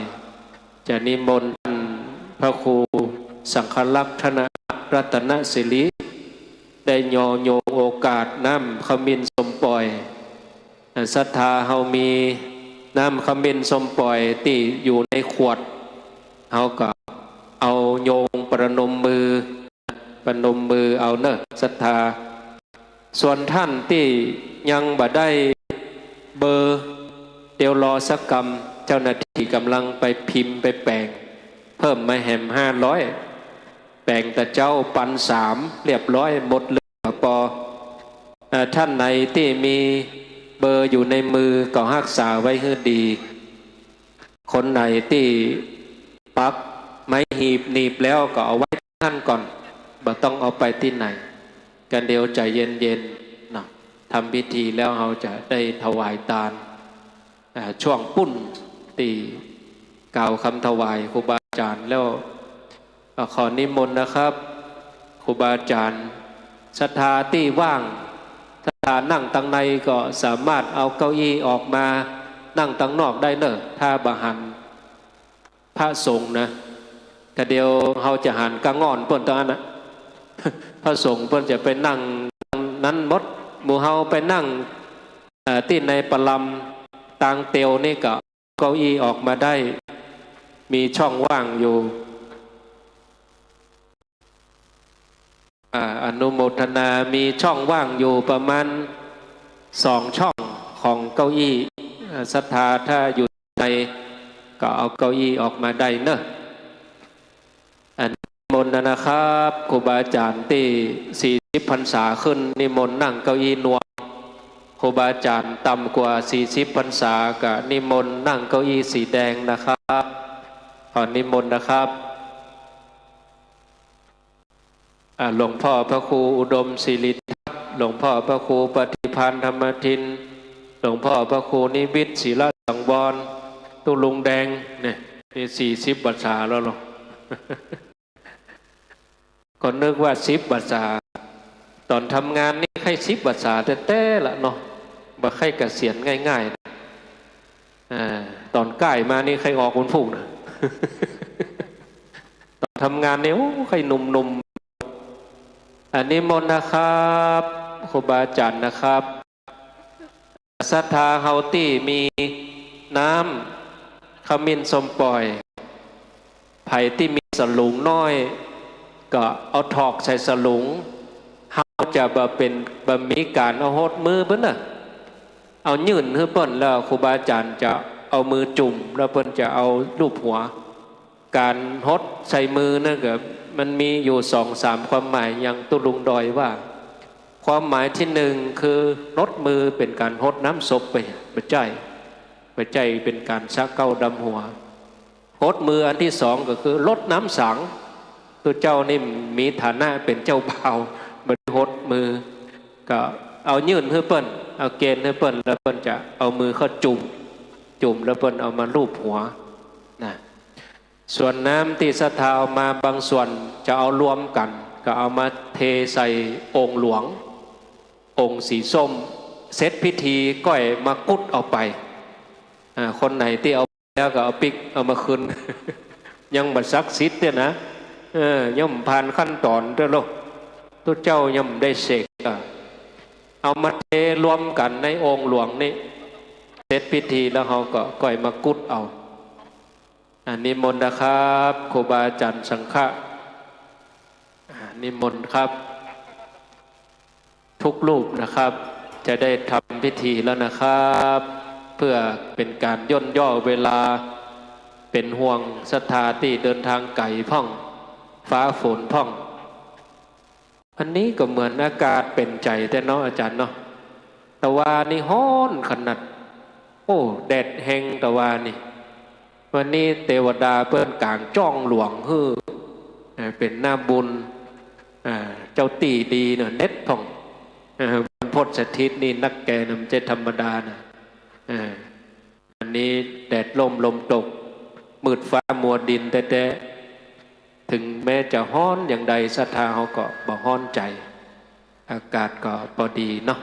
จะนิมนต์ต้านพระครูสังฆรักษ์ธนรัตนสิริ ได้ยอโยงโอกาสน้ำขมิ้นส้มป่อย ศรัทธาเฮามีน้ำขมิ้นส้มป่อยตี้อยู่ในขวด เฮาก็เอาโยงประนมมือ ประนมมือเอาเน้อศรัทธา ส่วนต้านตี้ยังบ่ได้เบอร์ เดี๋ยวรอสักกำ เจ้าหน้าตี้ก่ำลังไปพิมพ์ไปแป๋ง เพิ่มมาแหมห้าร้อย แป๋งตะเจ๊าปันสามเรียบร้อยหมดเลย ปอ เอ่อ ท่านไหนตี้มีเบอร์อยู่ในมือก็ฮักษาไว้หื้อดี คนไหนตี้ปักไม้หีบหนีบแล้วก็เอาไว้ตี้หั้นก่อน บ่ต้องเอาไปตี้ไหน กันเดียวใจ๋เย็นๆ เนาะ ทำพิธีแล้วเฮาจะได้ถวายตาน อ่า ช่วงปุ้นตี้กล่าวกำถวายครูบาอาจ๋ารย์แล้ว อ่า ขอนิมนต์นะครับ ครูบาอาจ๋ารย์ ศรัทธาตี้ว่าง ศรัทธานั่งตังในก็สามารถเอาเก้าอี้ออกมานั่งตังนอกได้เนอะ ถ้าบ่หันพระสงฆ์นะ กะเดี๋ยวเฮาจะหันกะง่อนเปิ้นตอนนั้นน่ะ พระสงฆ์เปิ้นจะไปนั่งตังนั้นหมด หมู่เฮาไปนั่ง เอ่อ ตี้ในประลำตางเตียวนี่ก็ เก้าอี้ออกมาได้ มีช่องว่างอยู่ อ่า อนุโมทนา มีช่องว่างอยู่ประมาณสองช่องของเก้าอี้ อ่า ศรัทธาถ้าอยู่ในก็เอาเก้าอี้ออกมาได้เนอะ อัน นิมนต์นะครับ ครูบาอาจ๋ารย์ตี้สี่สิบพรรษาขึ้น นิมนต์นั่งเก้าอี้นวม ครูบาอาจ๋ารย์ต่ำกว่าสี่สิบพรรษาก็นิมนต์นั่งเก้าอี้สีแดงนะครับ ขอนิมนต์นะครับ อ่า หลวงพ่อพระครูอุดมสิริทัศน์ หลวงพ่อพระครูปฏิภาณธรรมทิน หลวงพ่อพระครูนิวิตศิลสังวร ตุ๊ลุงแดง เนี่ย นี่สี่สิบพรรษาแล้วเหรอ ก็นึกว่าสิบพรรษา ต๋อนทำงานนี่ใค่สิบพรรษาแต๊ๆ ละเนาะ บ่ใค่เกษียณง่ายๆ นะ อ่า ต๋อนใก้มานี่ใค่ออกวันพุธนะ ต๋อนทำงานนี่ โอ้ ใค่หนุ่มๆ อัน นิมนต์นะครับ ครูบาอาจ๋ารย์นะครับ ศรัทธาเฮาตี้มีน้ำขมิ้นส้มป่อย ใผตี้มีสลุงน้อย ก็เอาถอกใส่สลุง เฮาจะบ่เป๋น บ่มีก๋านเอาหดมือเปิ้นเน่อ เอายื่นหื้อเปิ้น แล้วครูบาอาจ๋ารย์จะเอามือจุ่ม แล้วเปิ้นจะเอาลูบหัว ก๋านหดใส่มือนั่นก็มันมีอยู่สองสามความหมาย อย่างตุ๊ลุงดอยว่า ความหมายตี้นึ่งคือหดมือเป๋นก๋านหดน้ำศพไป บ่ใจ้ บ่ใจ้เป๋นก๋านสะเก๊าดำหัว หดมืออันตี้สองก็คือรดน้ำสัง ตุ๊เจ้านี่มีฐานะเป๋นเจ้าบ่าว บ่ได้หดมือ ก็เอายื่นหื้อเปิ้น เอาเกณฑ์หื้อเปิ้น แล้วเปิ้นจะเอามือเข้าจุ่ม จุ่มแล้วเปิ้นเอามาลูบหัว นะ ส่วนน้ำตี้ศรัทธาเอามาบางส่วนจะเอารวมกั๋น ก็เอามาเทใส่โอ่งหลวง โอ่งสีส้ม เสร็จพิธีก้อยมากุดเอาไป อ่า คนไหนตี้เอาแล้วก็เอาปิ๊กเอามาคืน ยังบ่ศักดิ์สิทธิ์เนี่ยนะ เออ ยังบ่ผ่านขั้นต๋อนเตื้อโลก ตุ๊เจ้ายังบ่ได้เสก อ่ะ เอามาเทรวมกั๋นในโอ่งหลวงนี่ เสร็จพิธีแล้วเฮาก็ก้อยมากุดเอา อ่ะ นิมนต์นะครับ ครูบาอาจ๋ารย์สังฆะ อ่ะ นิมนต์ครับ ทุกรูปนะครับ จะได้ทำพิธีแล้วนะครับ เพื่อเป๋นก๋านย่นย่อเวลา เป๋นห่วงศรัทธาตี้เดินทางไก๋พ่อง ฟ้าฝนพ่อง อันนี้ก็เหมือนอากาศเป๋นใจ๋แต๊เนาะ อาจ๋ารย์เนาะ ตะวานี่ฮ้อนขนาด โอ้ แดดแฮงตะวานี่ วันนี้เตวดาเปิ้นก๋างจ้องหลวงหื้อ เอ่อ เป๋นหน้าบุญ อ่า เจ้าตี้ดีเนาะ เน็ดพ่อง เอ่อ วันพฤหัสถิตย์นี่นักแก่นะ บ่ใจ้ธรรมดานะ เอ่อ อันนี้แดดร่มลมตก มืดฟ้ามัวดินแต๊ๆ เถิงแม้จะฮ้อนอย่างใด ศรัทธาเฮาก็บ่ฮ้อนใจ๋ อากาศก็ปอดีเนาะ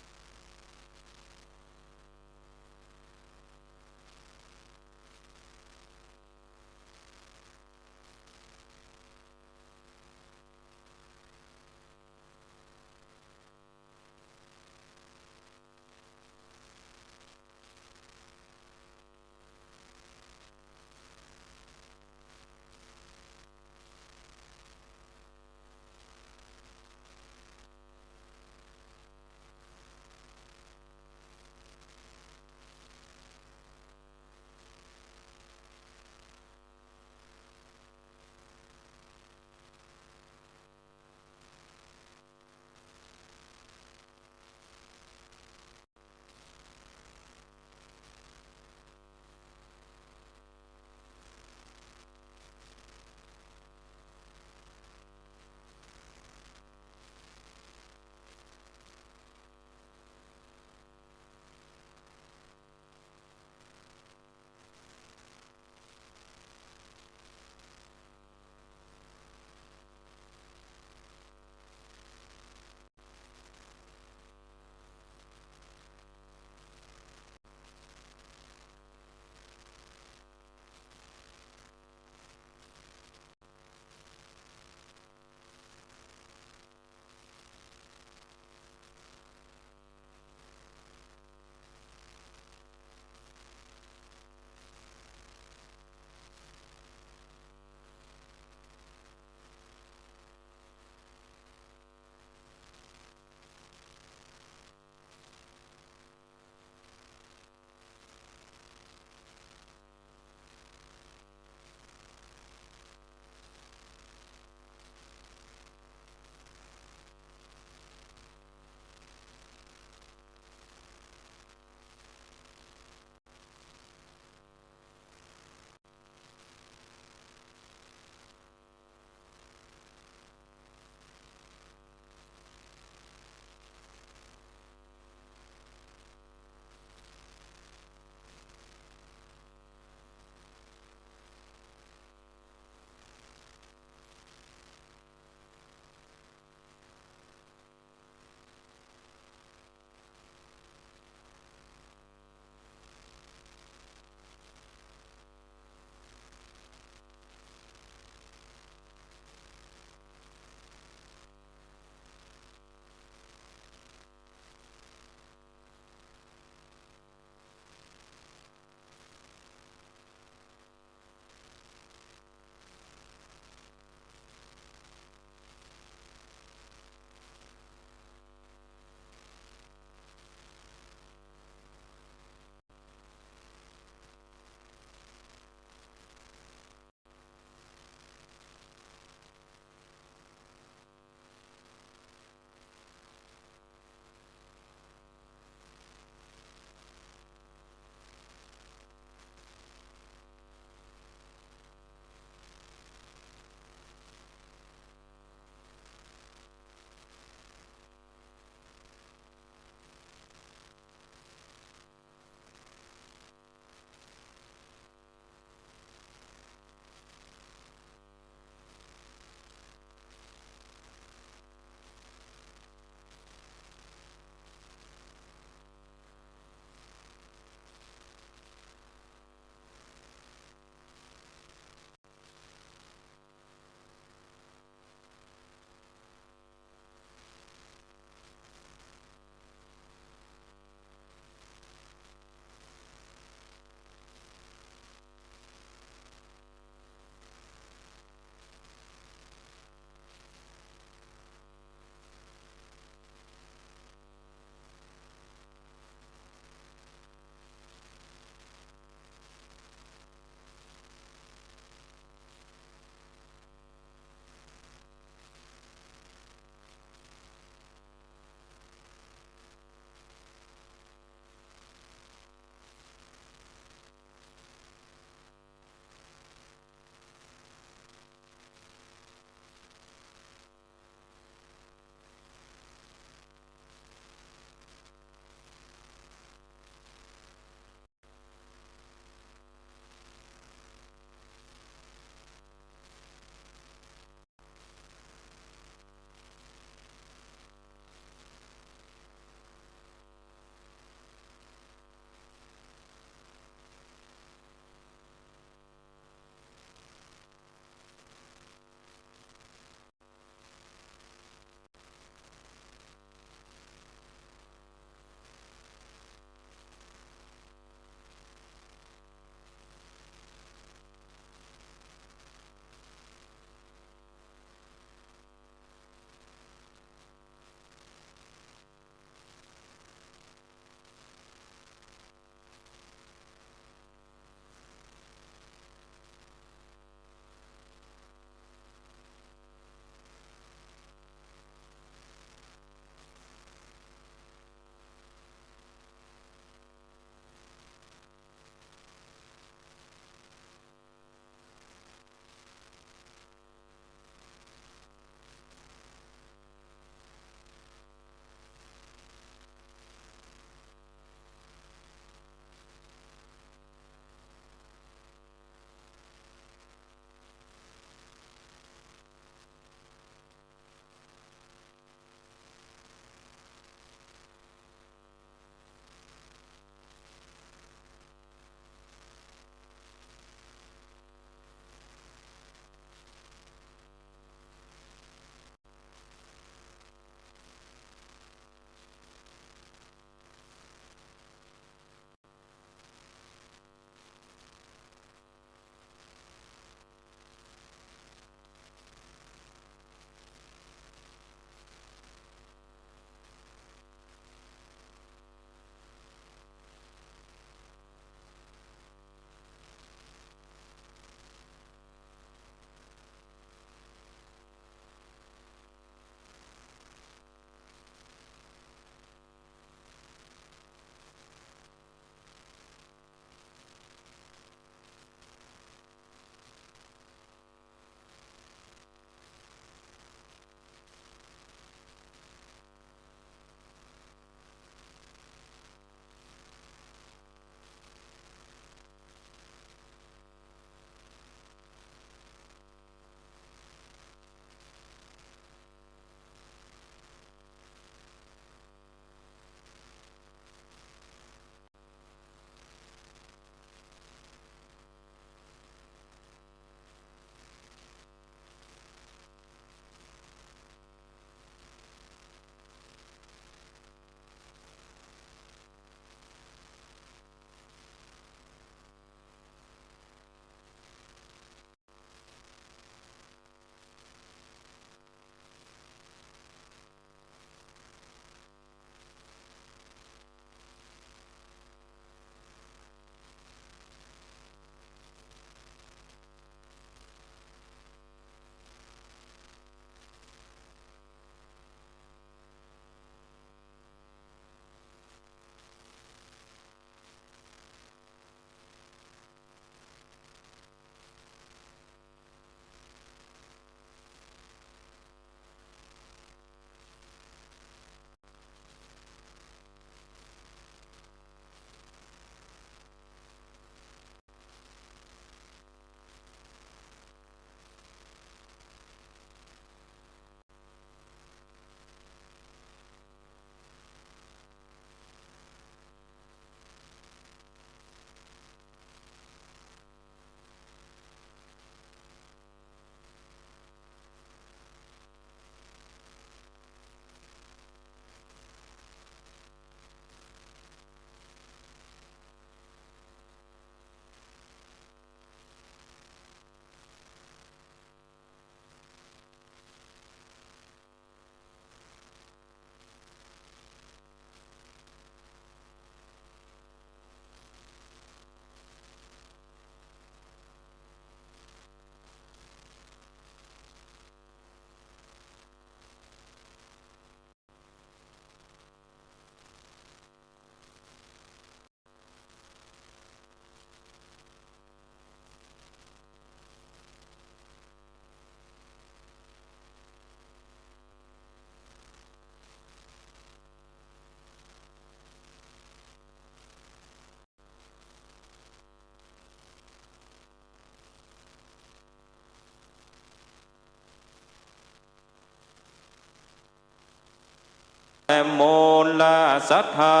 และมูลศรัทธา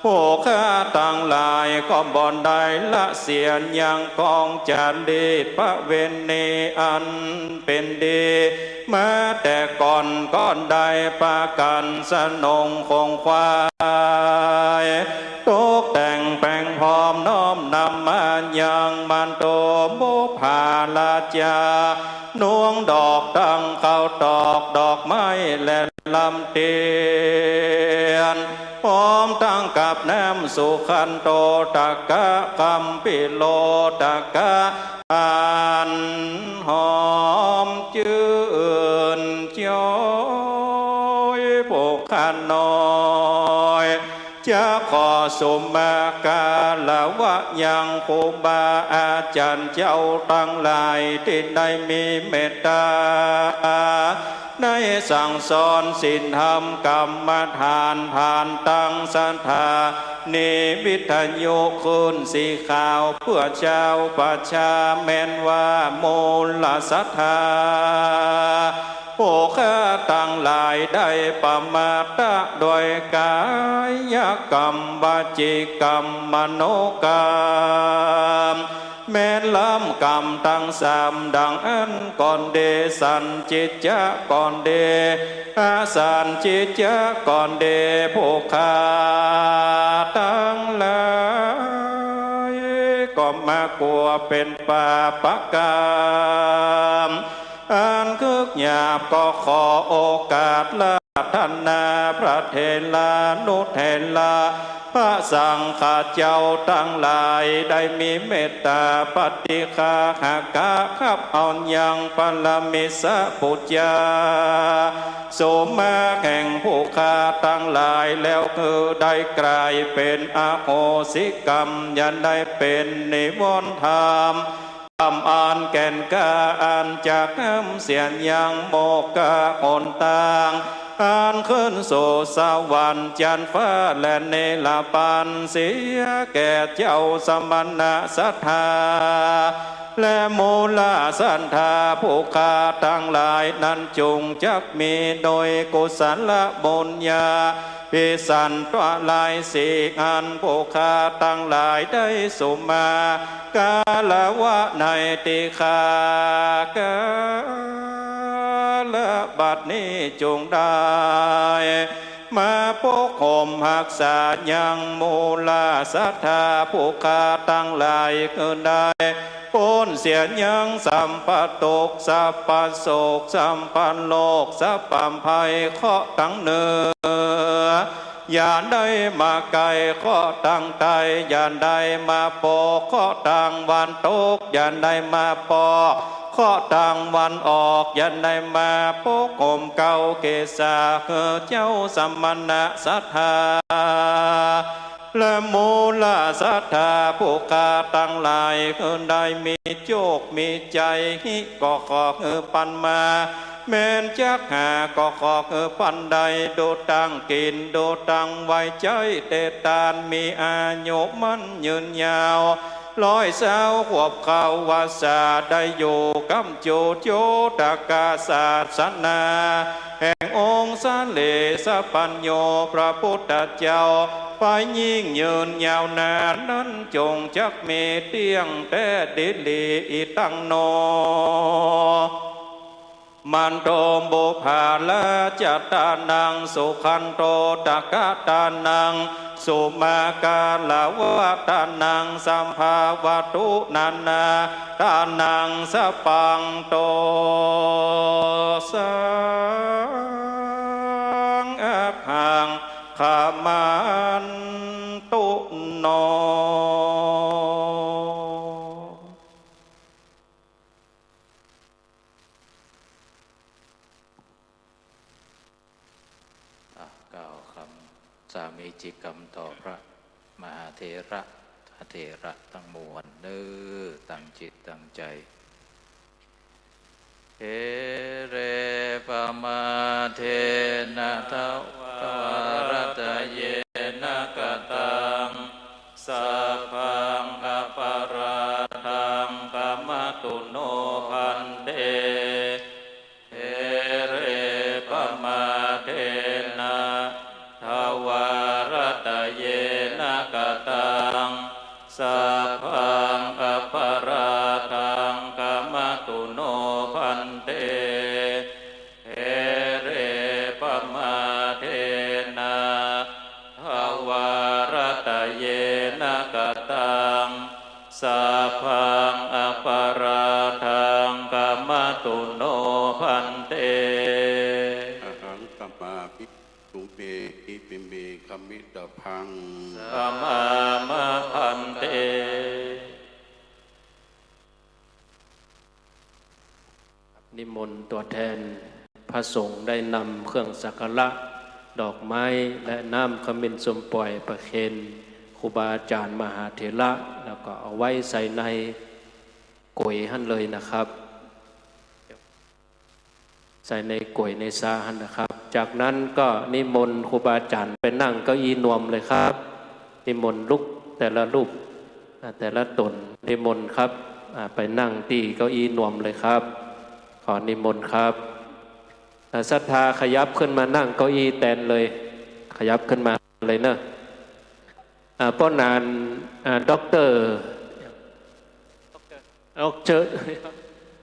ผู้ข้าตังหลายก็บ่ได้ละเสียยังของจารีตประเวณีอันเป๋นดี มาแต่ก่อนก็ได้ปากั๋นสนงคงไขว้ ตกแต่งแป๋งพร้อมน้อมนำมายังมันโตบุพผาราจา นุงดอกตังข้าวตอกดอกไม้และลำเตียน พร้อมตังกับน้ำสุขันโตตกะ คัมภีโรตกะ อันหอมจื้นจ๊อย ผู้ข้าน้อย จะขอสุมาการะวะยังครูบาอาจ๋ารย์เจ้าตังหลายตี้ได้มีเมตต๋า ได้สั่งสอนศีลธรรมกรรมฐานผ่านตังสถานีวิทยุคลื่นสีขาวเพื่อชาวประชา แม่นว่ามูลศรัทธา ผู้ข้าตังหลายได้ประมาทโดยกายกรรม วจีกรรม มโนกรรม แม้นล้ำกรรมตังสามดังอั้นก็ดี สันทิฏฐิก็ดี อสันทิฏฐิก็ดี ผู้ข้าตังหลายก็มากั๋วเป๋นปาปะกรรม อันคึกหยาบ ก็ขอโอกาสราธนาพระเถรานุเถระ พระสังฆะเจ้าตังหลาย ได้มีเมตต๋าปฏิคาหกะ คับเอายังปรมิสสะปู๋จา สุมาแห่งผู้ข้าตังหลายแล้ว คือได้ก๋ายเป๋นอโหสิกรรม อย่าได้เป๋นนิวรณ์ธรรม กรรมอันแก่นกล้า อันจักนำเสียยังมกขะหนตาง อันขึ้นสู่สวรรค์จั๊นฟ้าและนิรปันธ์เสียแก่เจ้าสมณศรัทธา และมูลศรัทธาผู้ข้าตังหลายนั้น จุ่งจักมีโดยกุศลบุญญา ภิสันตะหลายสี่อัน ผู้ข้าตังหลายได้สุมาการะวะในตี้ข้า กาละบัดนี้จุ่งได้มาปกห่มฮักษายังมูลศรัทธาผู้ข้าตังหลาย คือได้ ป๊นเสียยังสัพพะตุ๊กข์ สัพพะโศก สัพพะโรค สัพพะภัย เคราะห์ตังเหนือ อย่าได้มาใก้ เคราะห์ตังใต้ อย่าได้มาปก เคราะห์ตังวันตก อย่าได้มาปก เคราะห์ตังวันออก อย่าได้มาปกห่มเกล้าเกศา คือเจ้าสมณศรัทธา และมูลศรัทธาผู้ข้าตังหลาย คือได้มีโจคมีชัย ฮิก็ขอคือปันมา แม้นจักหาก็ขอคือปันได้ ดูตังกิ๋น ดูตังไว้ใจ๊ เตตานมีอายุมั่นยืนยาว ร้อยซาวขวบเข้าวัสสา ได้อยู่ก้ำจู๋โจตกะศาสนา แห่งองค์สะเลสะปัญโญพระพุทธเจ้า ไปยิ่งยืนยาวนานนั้น จุ่งจักมีเตี้ยงแต๊ดีหลีอีตังหนอ มันโตบุพผาราจตานัง สุขันโตตกะตานัง สุมาการะวะตานัง สัพพะวัตถุนานาตานัง สัพพังโต สัง อักขัง ขะมันตุโน อ่ะ กล่าวกำสามีจิกรรมต่อพระมหาเถระ เถระตังมวลเน้อ ตั้งจิตตั้งใจ๋ เถเร ปะมาเทนะ ทะวารัตะเยนะ กะตัง สัพพัง อะปะราธัง ขะมะตุโน ภันเต เถเร ปะมาเท Sabbaṃ aparādhaṃ khamatu no bhante, ere pamādena dvārattayena kataṃ, sabbaṃ aparādhaṃ khamatu no bhante. Ahaṃ khamāmi, tumhehi imehi khamitabbaṃ. Khamāma bhante. นิมนต์ตัวแทนพระสงฆ์ได้นำเครื่องสักการะ ดอกไม้ และน้ำขมิ้นส้มป่อยประเคนครูบาอาจารย์มหาเถระ แล้วก็เอาไว้ใส่ในก๋วยหั้นเลยนะครับ ใส่ในก๋วยในซาหั้นนะครับ จากนั้นก็นิมนต์ครูบาอาจารย์ไปนั่งเก้าอี้นวมเลยครับ นิมนต์ลุกแต่ละรูป อ่า แต่ละต๋น นิมนต์ครับ อ่า ไปนั่งตี้เก้าอี้นวมเลยครับ ขอนิมนต์ครับ อ่า ศรัทธาขยับขึ้นมานั่งเก้าอี้แตนเลย ขยับขึ้นมาเลยเนอะ อ่า ป้อหนาน อ่า ด็อกเตอร์ ด็อกเตอร์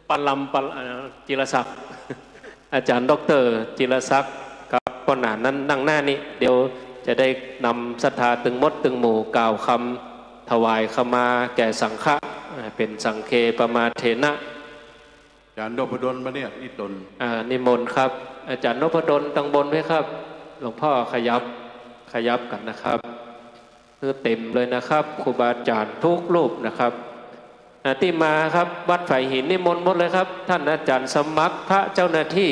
ปะลำ ปะ อ่า จิรศักดิ์ อาจารย์ด็อกเตอร์จิรศักดิ์ครับ ป้อหนานนั้นนั่งหน้านี้ เดี๋ยวจะได้นำศรัทธาตึงหมดตึงหมู่กล่าวคำถวายขมาแก่สังฆะ อ่า เป๋นสังฆะปะมาเทนะ อาจารย์นพดลมาเนี่ย นี่ต๋น อ่า นิมนต์ครับ อาจารย์นพดลตังบนไหมครับ หลวงพ่อขยับ ขยับกั๋นนะครับ คือเต๋มเลยนะครับ ครูบาอาจารย์ทุกรูปนะครับ อ่า ตี้มาครับ วัดไผ่หินนิมนต์หมดเลยครับ ท่านอาจารย์สมัคร พระเจ้าหน้าตี้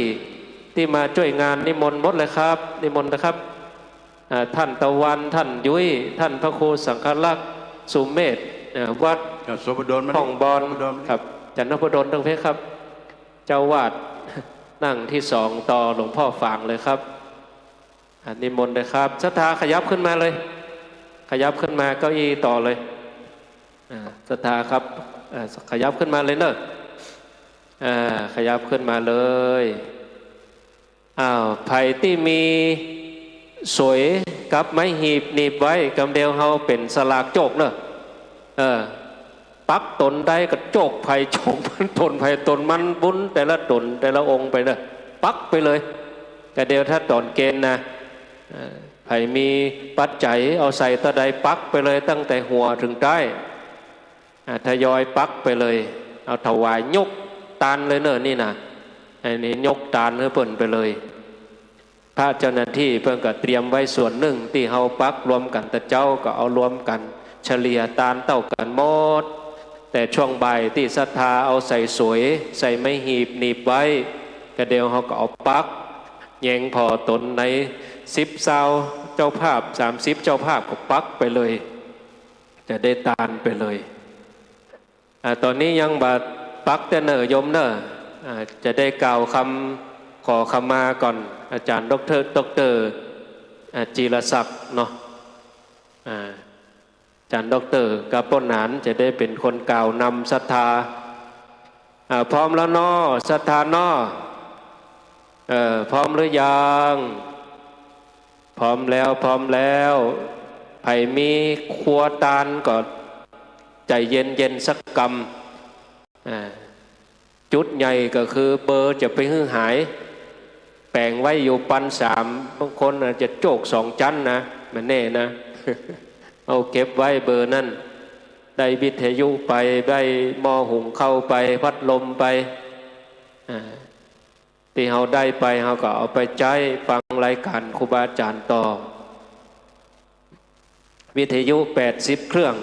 ตี้มาจ้วยงานนิมนต์หมดเลยครับ นิมนต์นะครับ อ่า ท่านตะวัน ท่านยุ้ย ท่านพระครูสังฆรักษ์ สุเมธ อ่า วัด อาจารย์นพดลมานี่ ห้องบอล นพดลมานี่ ครับ อาจารย์นพดลตังเพชรครับ เจ้าอาวาสนั่งตี้สองต่อหลวงพ่อฝางเลยครับ อ่า นิมนต์เลยครับ ศรัทธาขยับขึ้นมาเลย ขยับขึ้นมาเก้าอี้ต่อเลย อ่า ศรัทธาครับ อ่า ขยับขึ้นมาเลยเนอะ อ่า ขยับขึ้นมาเลย อ้าว ใผตี้มีสวยกับไม้หีบหนีบไว้ กำเดียวเฮาเป๋นสลากโจคเนอะ เออ ปักต๋นใดก็โจคใผโจคมัน ต๋นใผต๋นมัน บุญแต่ละต๋นแต่ละองค์ไปเนอะ ปักไปเลย กะเดียวถ้าต๋อนเกณฑ์นะ เอ่อ ใผมีปัจจัยเอาใส่เต้าใดปักไปเลย ตั้งแต่หัวเถิงใต้ อ่า ทยอยปักไปเลย เอาถวายยกตานเลยเนอะนี่นะ อันนี้ยกตานหื้อเปิ้นไปเลย พระเจ้าหน้าตี้เปิ้นก็เตรียมไว้ส่วนนึ่ง ตี้เฮาปักรวมกั๋นตะเจ๊าก็เอารวมกั๋น เฉลี่ยตานเต้ากั๋นหมด แต่ช่วงบ่ายตี้ศรัทธาเอาใส่สวย ใส่ไม้หีบหนีบไว้ กะเดียวเฮาก็เอาปัก แหยงผ่อต๋นในสิบซาวเจ้าภาพ สามสิบเจ้าภาพก็ปักไปเลย จะได้ตานไปเลย อ่า ต๋อนนี้ยังบ่ปักเตื้อเน่อโยมเน่อ อ่า จะได้กล่าวคำขอขมาก่อน อาจารย์ด็อกเตอร์ ด็อกเตอร์ อ่า จิรศักดิ์เนาะ อ่า อาจารย์ด็อกเตอร์กับป้อหนานจะได้เป๋นคนกล่าวนำศรัทธา อ่า พร้อมแล้วเนาะ ศรัทธาเนาะ เอ่อ พร้อมหรือยัง พร้อมแล้ว พร้อมแล้ว ใผมีครัวตานก็ใจ๋เย็นๆ สักกำ อ่า จุดใหญ่ก็คือเบอร์จะไปหื้อหาย แป๋งไว้อยู่ปันสาม บางคนอาจจะโจคสองจั๊นนะ บ่แน่นะ เอาเก็บไว้เบอร์นั้น ได้วิทยุไป ได้หม้อหุงข้าวไป พัดลมไป อ่า ตี้เฮาได้ไป เฮาก็เอาไปใจ๊ฟังรายก๋านครูบาอาจ๋ารย์ต่อ วิทยุแปดสิบเครื่อง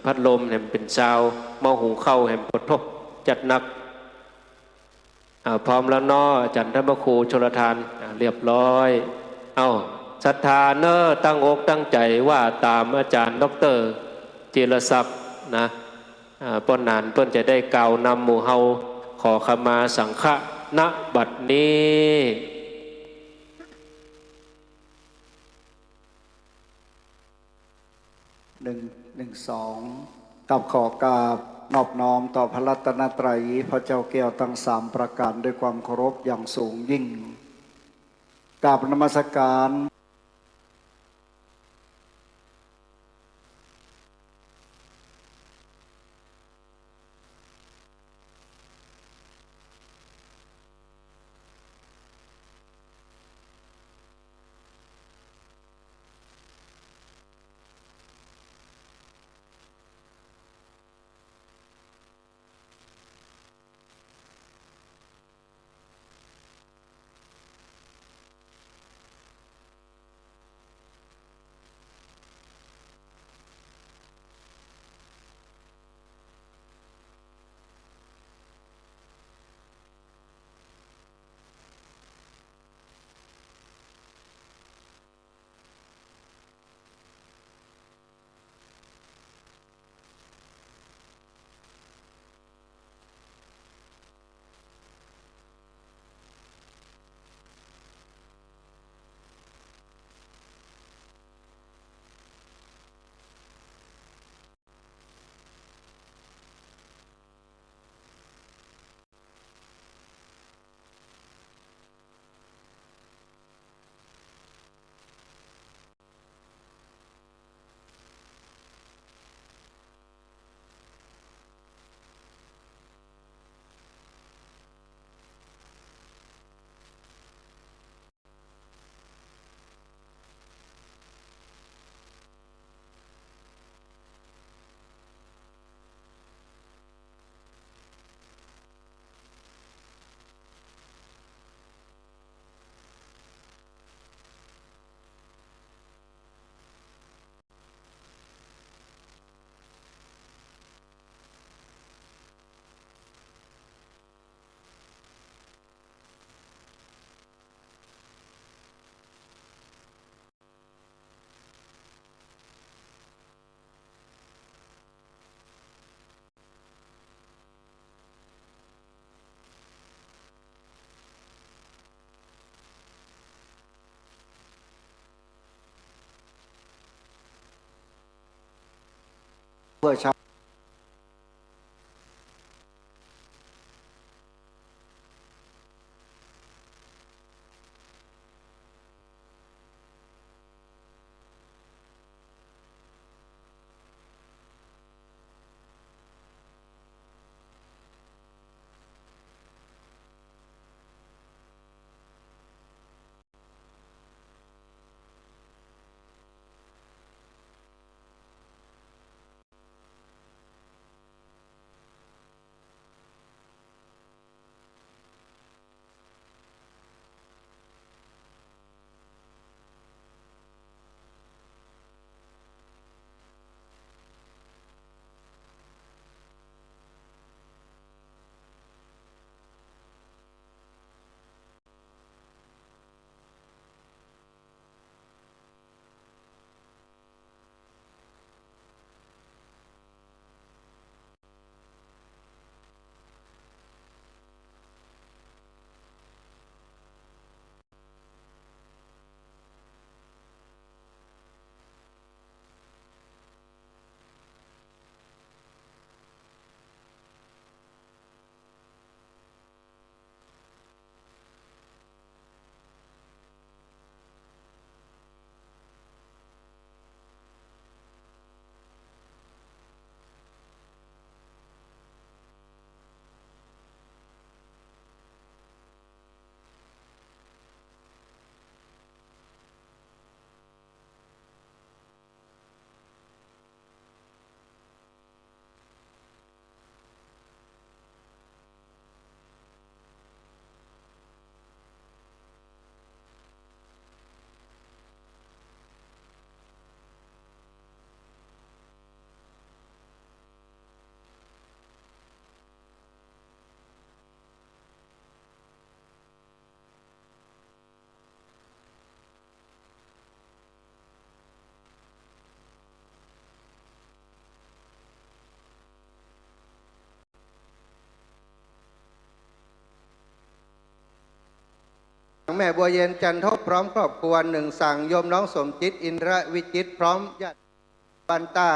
พัดลมแหมเป๋นซาว หม้อหุงข้าวแหมปะโธ่ จัดหนัก อ่า พร้อมแล้วเนาะ อาจ๋ารย์ท่านพระครูชลทาน อ่า เรียบร้อย เอ้า ศรัทธาเน่อ ตั้งอกตั้งใจ๋ว่าต๋ามอาจ๋ารย์ด็อกเตอร์จิรศักดิ์นะ อ่า ป้อหนานเปิ้นจะได้กล่าวนำหมู่เฮาขอขมาสังฆะ ณ บัดนี้ หนึ่ง หนึ่ง สอง กับขอกราบนอบน้อมต่อพระรัตนตรัย พระเจ้าแก้วทั้งสามประการด้วยความเคารพอย่างสูงยิ่ง กราบนมัสการ เ เพื่อใช้ แม่บัวเย็น จันทบ พร้อมครอบครัว หนึ่งสัง โยมน้องสมจิต อินทรวิจิตร พร้อมญาติ บ้านต้า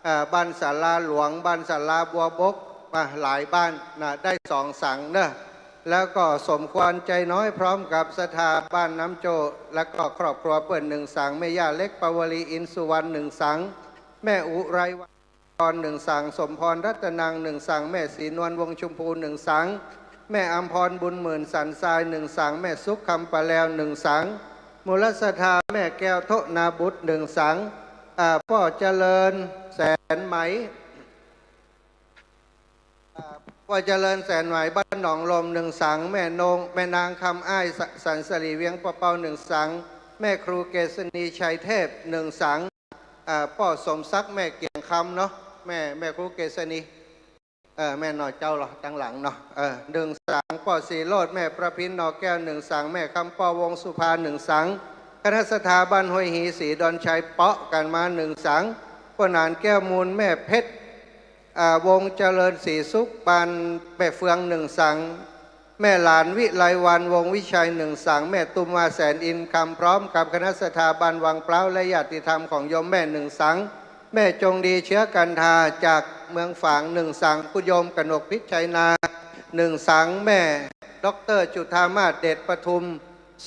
เอ่อ บ้านศาลาหลวง บ้านศาลาบัวบก มาหลายบ้านนะ ได้สองสังเนอะ แล้วก็สมควรใจน้อย พร้อมกับศรัทธาบ้านน้ำโจ้ แล้วก็ครอบครัวเปิ้น หนึ่งสัง แม่ย่าเล็ก ปวลี อินสุวรรณ หนึ่งสัง แม่อุไรวัน กร หนึ่งสัง สมพร รัตนัง หนึ่งสัง แม่ศรีนวล วงศ์ชมพู หนึ่งสัง แม่อำพร บุญหมื่น สันทราย หนึ่งสัง แม่สุข คำปะแลว หนึ่งสัง มูลศรัทธาแม่แก้ว โทนาบุตร หนึ่งสัง อ่า ป้อเจริญ แสนไหม อ่า ป้อเจริญ แสนไหม บ้านหนองลม หนึ่งสัง แม่นง แม่นางคำอ้าย ส- สันสลี เวียงปะเปา หนึ่งสัง แม่ครูเกษณี ชัยเทพ หนึ่งสัง อ่า ป้อสมศักดิ์ แม่เกียงคำเนาะ แม่ แม่ครูเกษณี เออ แม่น้อยเจ้าเหรอ ตังหลังเนาะ เออ หนึ่งสัง ป้อศรีโรจน์ แม่ประพิน หน่อแก้ว หนึ่งสัง แม่คำป้อ วงศ์สุภา หนึ่งสัง คณะศรัทธาบ้านห้วยฮี ศรีดอนชัย เปาะกั๋นมา หนึ่งสัง ป้อหนาน แก้วมูล แม่เพชร อ่า วงศ์เจริญ ศรีสุข บ้านแม่เฟือง หนึ่งสัง แม่หลาน วิไลวรรณ วงศ์วิชัย หนึ่งสัง แม่ตุมมา แสนอินคำ พร้อมกับคณะศรัทธาบ้านวังพร้าว และญาติธรรมของโยมแม่ หนึ่งสัง แม่จงดี เชื้อกันทา จากเมืองฝาง หนึ่งสัง คุณโยมกนกพิชชัยนา หนึ่งสัง แม่ด็อกเตอร์จุฑามาส เดชประทุม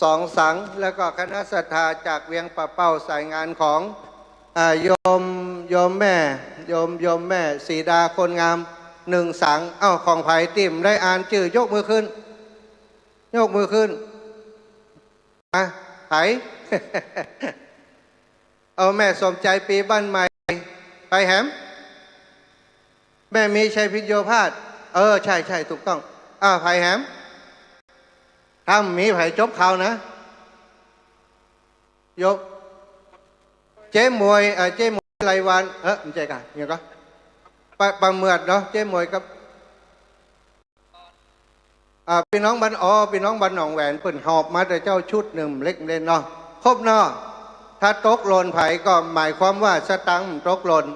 สองสัง แล้วก็คณะศรัทธาจากเวียงปะเป้า สายงานของ อ่า โยม โยมแม่ โยม โยมแม่ศรีดา คนงาม หนึ่งสัง เอ้า ของใผตี้บ่ได้อ่านจื้อ ยกมือขึ้น ยกมือขึ้น อ่ะ ใผ เอา แม่สมใจ ปีบ้านใหม่ ใผแหม แม่มีชัยพิญโญภาส เออ ใช่ ใช่ ถูกต้อง อ่า ใผแหม ถ้าบ่มีใผจบข่าวนะ ยก เจ๊หมวย เอ่อ เจ๊หมวย ไลวัน เออ บ่ใจ้ก่ะ เนี่ยก่อ ปะ ปะเมือดเนาะ เจ๊หมวยกับ อ่า ปี้น้องบ้าน อ๋อ ปี้น้องบ้านหนองแหวน เปิ้นหอบมาแต่เจ้าชุดนึ่ง เล็กเล่นเนาะ ครบเนาะ ถ้าตกหล่นใผก็หมายความว่าสตางค์มันตกหล่น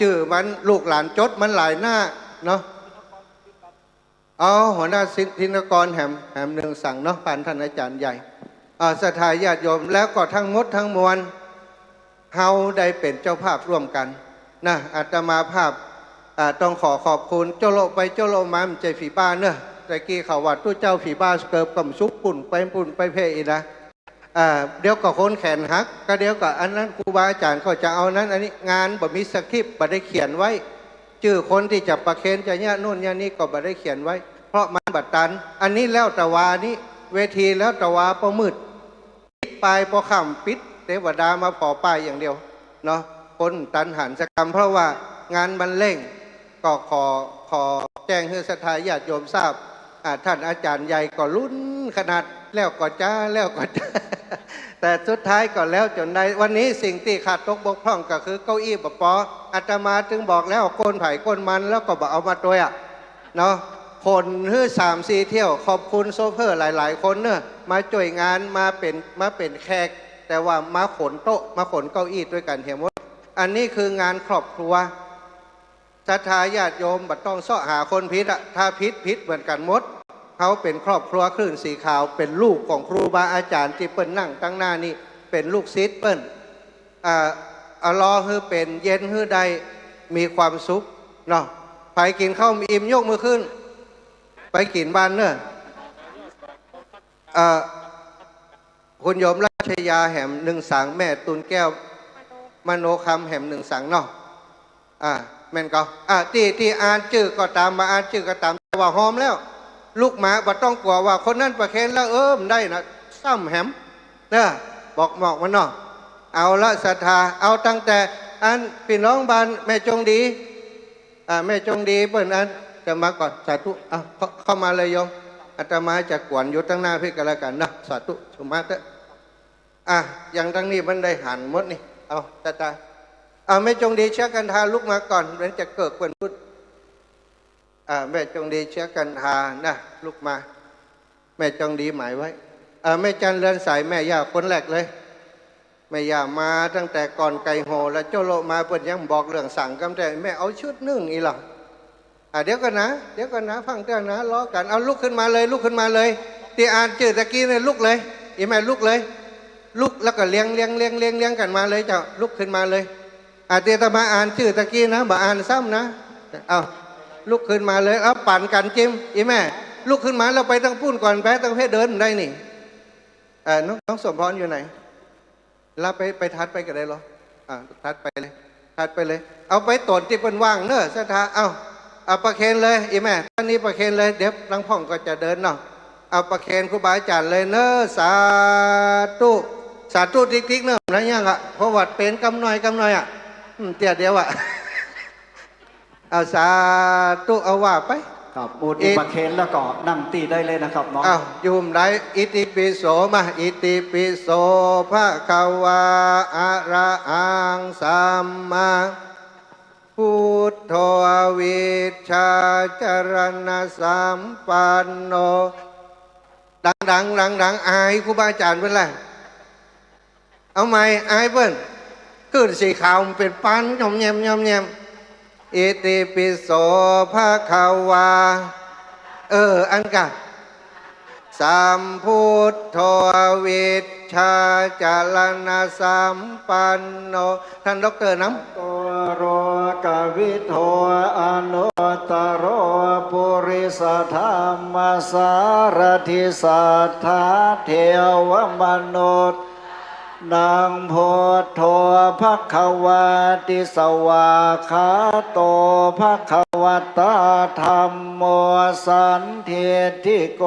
จื้อมัน ลูกหลานจดมันหลายหน้าเนาะ เอา หัวหน้าธินกรแหม แหมหนึ่งสังเนาะ ผ่านท่านอาจารย์ใหญ่ อ่า ศรัทธาญาติโยม แล้วก็ทั้งหมดทั้งมวล เฮาได้เป๋นเจ้าภาพร่วมกั๋น นะ อาตมาภาพ อ่า ต้องขอขอบคุณ โจ้โละไปโจ้โละมา บ่ใจ้ผีบ้าเน่อ แต่กี้เขาว่าตุ๊เจ้าผีบ้าเกิบก่ำซุก ปุ้นไปปุ้นไปเพ่อีกนะ อ่า เดี๋ยวก็คนแขนหัก ก็เดี๋ยวก็อันนั้น ครูบาอาจ๋ารย์เขาจะเอานั้น อันนี้ งานบ่มีสคริปต์ บ่ได้เขียนไว้ จื้อคนตี้จะประเคน จะเยียะโน่นเยียะนี่ก็บ่ได้เขียนไว้ เพราะมันบ่ตัน อันนี้แล้วแต่วา นี้เวทีแล้วแต่วา ปอมืด ปิดป้าย ปอค่ำปิด เตวดามาผ่อป้ายอย่างเดียวเนาะ คนตันหันสักกำ เพราะว่างานมันเร่ง ก็ขอ ขอแจ้งหื้อศรัทธาญาติโยมทราบ อ่า ท่านอาจ๋ารย์ใหญ่ก็ลุ้นขนาด แล้วก็จ้า แล้วก็จ้า แต่สุดท้ายก็แล้วจ๋นได้ วันนี้สิ่งตี้ขาดตกบกพร่องก็คือเก้าอี้บ่ปอ อาตมาจึงบอกแล้ว โกนใผโกนมัน แล้วก็บ่เอามาตวยอะ เนาะ ขนหื้อสามสี่เที่ยว ขอบคุณโชเฟอร์หลายๆ คนเน่อ มาจ้วยงาน มาเป๋น มาเป๋นแขก แต่ว่ามาขนโต๊ะ มาขนเก้าอี้ตวยกั๋นเหียหมด อันนี้คืองานครอบครัว ศรัทธาญาติโยมบ่ต้องเซาะหาคนผิดอะ ถ้าผิด ผิดเหมือนกั๋นหมด เฮาเป๋นครอบครัวคลื่นสีขาว เป๋นลูกของครูบาอาจ๋ารย์ตี้เปิ้นนั่งตังหน้านี้ เป๋นลูกศิษย์เปิ้น อ่า เอารอหื้อเป๋น เย็นหื้อได้ มีความสุขเนาะ ใผกิ๋นข้าวอิ่มยกมือขึ้น ไปกิ๋นบ้านเน่อ เอ่อ คุณโยมราชยาแหมนึ่งสัง แม่ตูนแก้ว มโนคำแหมนึ่งสังเนาะ อ่า แม่นก่อ อ่า ตี้ ตี้อ่านจื้อก็ต๋าม บ่อ่านจื้อก็ต๋าม แต่ว่าฮอมแล้ว ลุกมา บ่ต้องกั๋วว่าคนนั้นประเคนแล้ว เออ บ่ได้นะ ซ้ำแหม เน่อ บอก บอกมันเนาะ เอาละศรัทธา เอาตั้งแต่อันปี้น้องบ้านแม่จงดี อ่า แม่จงดีเปิ้นอันจะมาก่อน สาธุ อ่ะ เข้า เข้ามาเลยโยม อาตมาจะกวนอยู่ตังหน้าปี้ก็แล้วกั๋นเนาะ สาธุ สุมาเต๊อะ อ่ะ อย่างตังนี้มันได้หันหมดนี่ เอา ตาตา เอา แม่จงดีเชื้อกันทาลุกมาก่อน เดี๋ยวจะเกิดเปิ้นพูด อ่า แม่จงดีเชื้อกันทานะ ลุกมา แม่จงดีหมายไว้ เอ่อ แม่จันเรือนใส แม่ย่าคนแรกเลย แม่ย่ามาตั้งแต่ก่อนไก่โห่แล้ว โจ้โละมาเปิ้นยังบอกเรื่องสั่งกำแต่ แม่เอาชุดนึ่งอี้ลอ อ่ะ เดี๋ยวก่อนนะ เดี๋ยวก่อนนะ ฟังเตื้องนะ รอกั๋น เอาลุกขึ้นมาเลย ลุกขึ้นมาเลย ตี้อ่านจื้อตะกี้เนี่ยลุกเลย อี้แม่ลุกเลย ลุกแล้วก็เรียง เรียง เรียง เรียง เรียงกั๋นมาเลยเจ้า ลุกขึ้นมาเลย อ่ะ ตี้อาตมาอ่านจื้อตะกี้นะ บ่อ่านซ้ำนะ เอา ลุกขึ้นมาเลย เอา ปั่นกั๋นจิม อี้แม่ ลุกขึ้นมาแล้วไปตังปู้นก่อน ไปตังเพ่เดินได้นี่ เอ่อ น้อง น้องสมพรอยู่ไหน ลาไป ไปถัดไปก็ได้ลอ อ่า ถัดไปเลย ถัดไปเลย เอาไปต๋นตี้เปิ้นว่างเน่อ ศรัทธา เอา เอาประเคนเลย อี้แม่ ตังนี้ประเคนเลย เดี๋ยวตังพ่องก็จะเดินเนาะ เอาประเคนครูบาอาจ๋ารย์เลยเน่อ สาธุ สาธุติ๊กๆ เน่อ นะยังอะ เพราะว่าเป๋นกำหน่อย กำหน่อยอะ อืม เตี้ยเดียวอะ เอา สาธุ เอาว่าไป ครับ หมู่ตี้ประเคนแล้วก็นั่งตี้ได้เลยนะครับเนาะ อ้าว อยู่บ่าใด อิติปิโส มา อิติปิโส ภะคะวา อะระหัง สัมมา พุทโธ วิชชาจรณสัมปันโน ดังๆ ดังๆ อายครูบาอาจ๋ารย์เปิ้นแหละ เอาใหม่ อายเปิ้น คลื่นสีขาวมันเป๋นปาน ย่อมแย่ม ย่อมแย่ม อิติปิโส ภะคะวา เออ อันกะ สัมพุทโธ วิชชาจรณสัมปันโน ท่านด็อกเตอร์นำ โต โลกวิทู อนุตตโร ปุริสธัมมสารถิ สัทธาเทวมนุสสานัง พุทโธ ภะคะวาติ สวากขาโต ภะคะวะตา ธัมโม สันทิฏฐิโก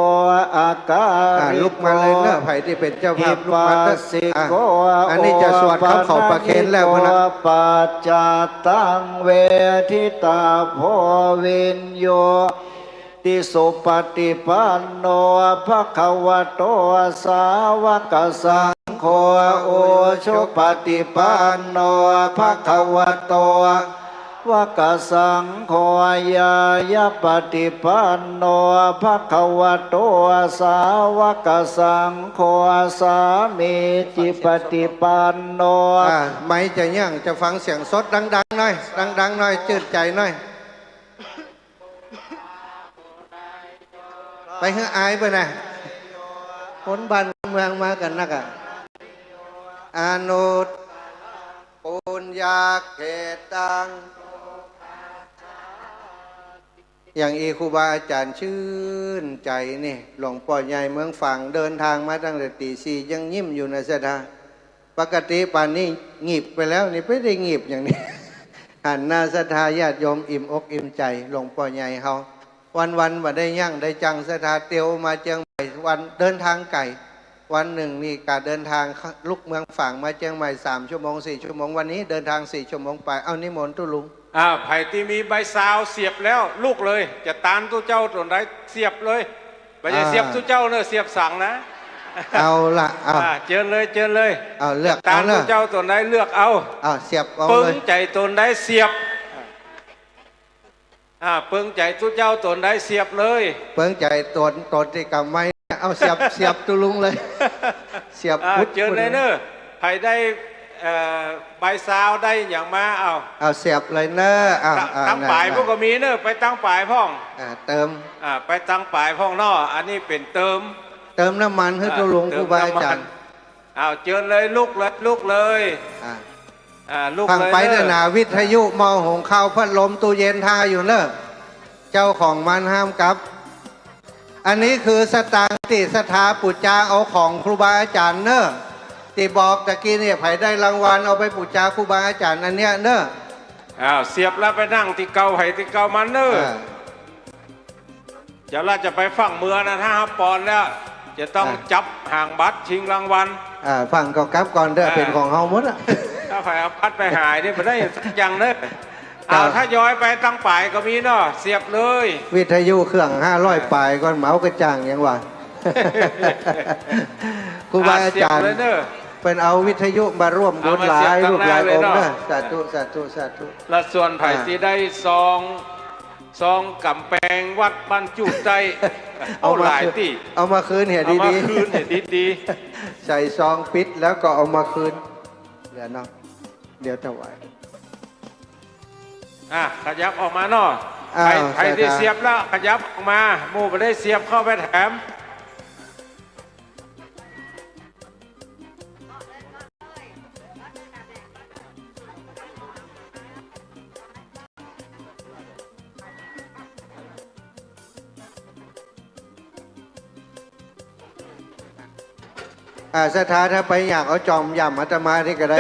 อะกาลิโก อ่า ลุกมาเลยเน่อ ใผตี้เป๋นเจ้าภาพ ลุกมาเต๊อะ หิปัสสิโก อ่า อันนี้จะสวดคำเขาประเคนแล้วนะ โอปะญิโก ปัจจัตตัง เวทิตาโพ วิญญู ติ สุปะติปันโน ภะคะวะโต สาวะกะสังโฆ อุจุปะติปันโน ภะคะวะโต วะกะสังโฆ ญาญะปะติปันโน ภะคะวะโต สาวะกะสังโฆ สามีจิปะติปันโน อ่า ไมค์จะยั้ง จะฟังเสียงสด ดังๆ หน่อย ดังๆ หน่อย จื้นใจ๋หน่อย ไปหื้ออายไปนะ คนบ้านเมืองมากั๋นนักอะ อนุตตโร ปุ ปุญญาเขตัง อย่างอี้ครูบาอาจ๋ารย์จื้นใจ๋นี่ หลวงป้อใหญ่เมืองฝางเดินตางมาตั้งแต่ตี๋สี่ยังยิ้มอยู่นะศรัทธา ปกติป่านนี้หงิบไปแล้วนี่ ไปได้หงิบอย่างนี้ หันหน้าศรัทธาญาติโยมอิ่มอกอิ่มใจ๋ หลวงป้อใหญ่เฮา วันๆ บ่ได้ยั้งได้จั้งศรัทธาเตียวมาเจียงใหม่ วันเดินตางไก๋ วันนึ่งนี่ก๋าเดินตางลุกเมืองฝางมาเจียงใหม่สามชั่วโมงสี่ชั่วโมง วันนี้เดินตางสี่ชั่วโมงไป เอานิมนต์ตุ๊ลุง อ่า ใผตี้มีใบซาวเสียบแล้วลุกเลย จะตานตุ๊เจ้าต๋นใดเสียบเลย บ่ใจ้เสียบตุ๊เจ้าเน่อ เสียบสังนะ เอาละ เอา อ่า เจิญเลย เจิญเลย เอาเลือก จะตานตุ๊เจ้าต๋นใดเลือกเอา เอาเสียบเอาเลย เปิงใจ๋ต๋นใดเสียบ อ่า เปิงใจ๋ตุ๊เจ้าต๋นใดเสียบเลย เปิงใจ๋ต๋น ต๋นตี้ก๋ำไม้ เอาเสียบ เสียบตุ๊ลุงเลย เสียบ อ่า พุด เจิญเลยเน่อ พุดเลย ใผได้ เอ่อ ใบซาวได้หยังมา เอา เอาเสียบเลยเน่อ เอา ตัง เอา ตังป๋าย นั่น พุ้นก็มีเน่อ ไปตังป๋ายพ่อง อ่า เติม อ่า ไปตังป๋ายพ่องเนาะ อันนี้เป๋นเติม เติมน้ำมันหื้อตุ๊ลุง อ่า ครูบาอาจ๋ารย์ เติมน้ำมัน เอา เจิญเลย ลุกเลย ลุกเลย อ่า อ่า ลุกเลย ฟังไปเน่อ เน่อนา วิทยุ หม้อหุงข้าว พัดลม ตู้เย็น ถ่าอยู่เน่อ เจ้าของมันห้ามกลับ อันนี้คือสตางค์ตี้ศรัทธาปู๋จาเอาของครูบาอาจ๋ารย์เน่อ ตี้บอกตะกี้เนี่ย ใผได้รางวัลเอาไปปู๋จาครูบาอาจ๋ารย์อันเนี้ยเน่อ อ้าว เสียบแล้วไปนั่งตี้เก่าใผตี้เก่ามันเน่อ อ่า เดี๋ยวเฮาจะไปฟั่งเมือนะ ถ้าเฮาปอนแล้ว จะต้อง อ่ะ จับหางบัตรชิงรางวัล อ่า ฟั่งก็กลับก่อนเด้อ อ่า เป๋นของเฮาหมดอะ ถ้าใผเอาบัตรไปหายนี่บ่ได้สักอย่างเด้อ ครับ เอา ทยอยไปตังป๋ายก็มีเนาะ เสียบเลย วิทยุเครื่องห้าร้อยป๋ายก่อน เหมากระจ่างยังวะ ครูบาอาจ๋ารย์ อ่า เสียบเลยเน่อ เปิ้นเอาวิทยุมาร่วมบุญหลายรูปหลายองค์เน่อ เอามาเสียบตังหน้าเลยเนาะ สาธุ สาธุ สาธุ และส่วนใผ อ่า ตี้ได้ซอง ซองก๋ำแปงวัดบ้านจูดใต้ เอามา โอ้ หลายตี้ เอามาคืนเหียดีๆ เอามาคืนเหียดีๆ ใส่ซองปิดแล้วก็เอามาคืน เหลือเนาะ เดี๋ยวถวาย อ่ะ ขยับออกมาเนาะ อ้าว ใผ ใผตี้เสียบแล้ว ขยับออกมา หมู่บ่ได้เสียบเข้าไปแถม อ่า ศรัทธา ถ้าไปอยากเอาจอมย่ำอาตมานี่ก็ได้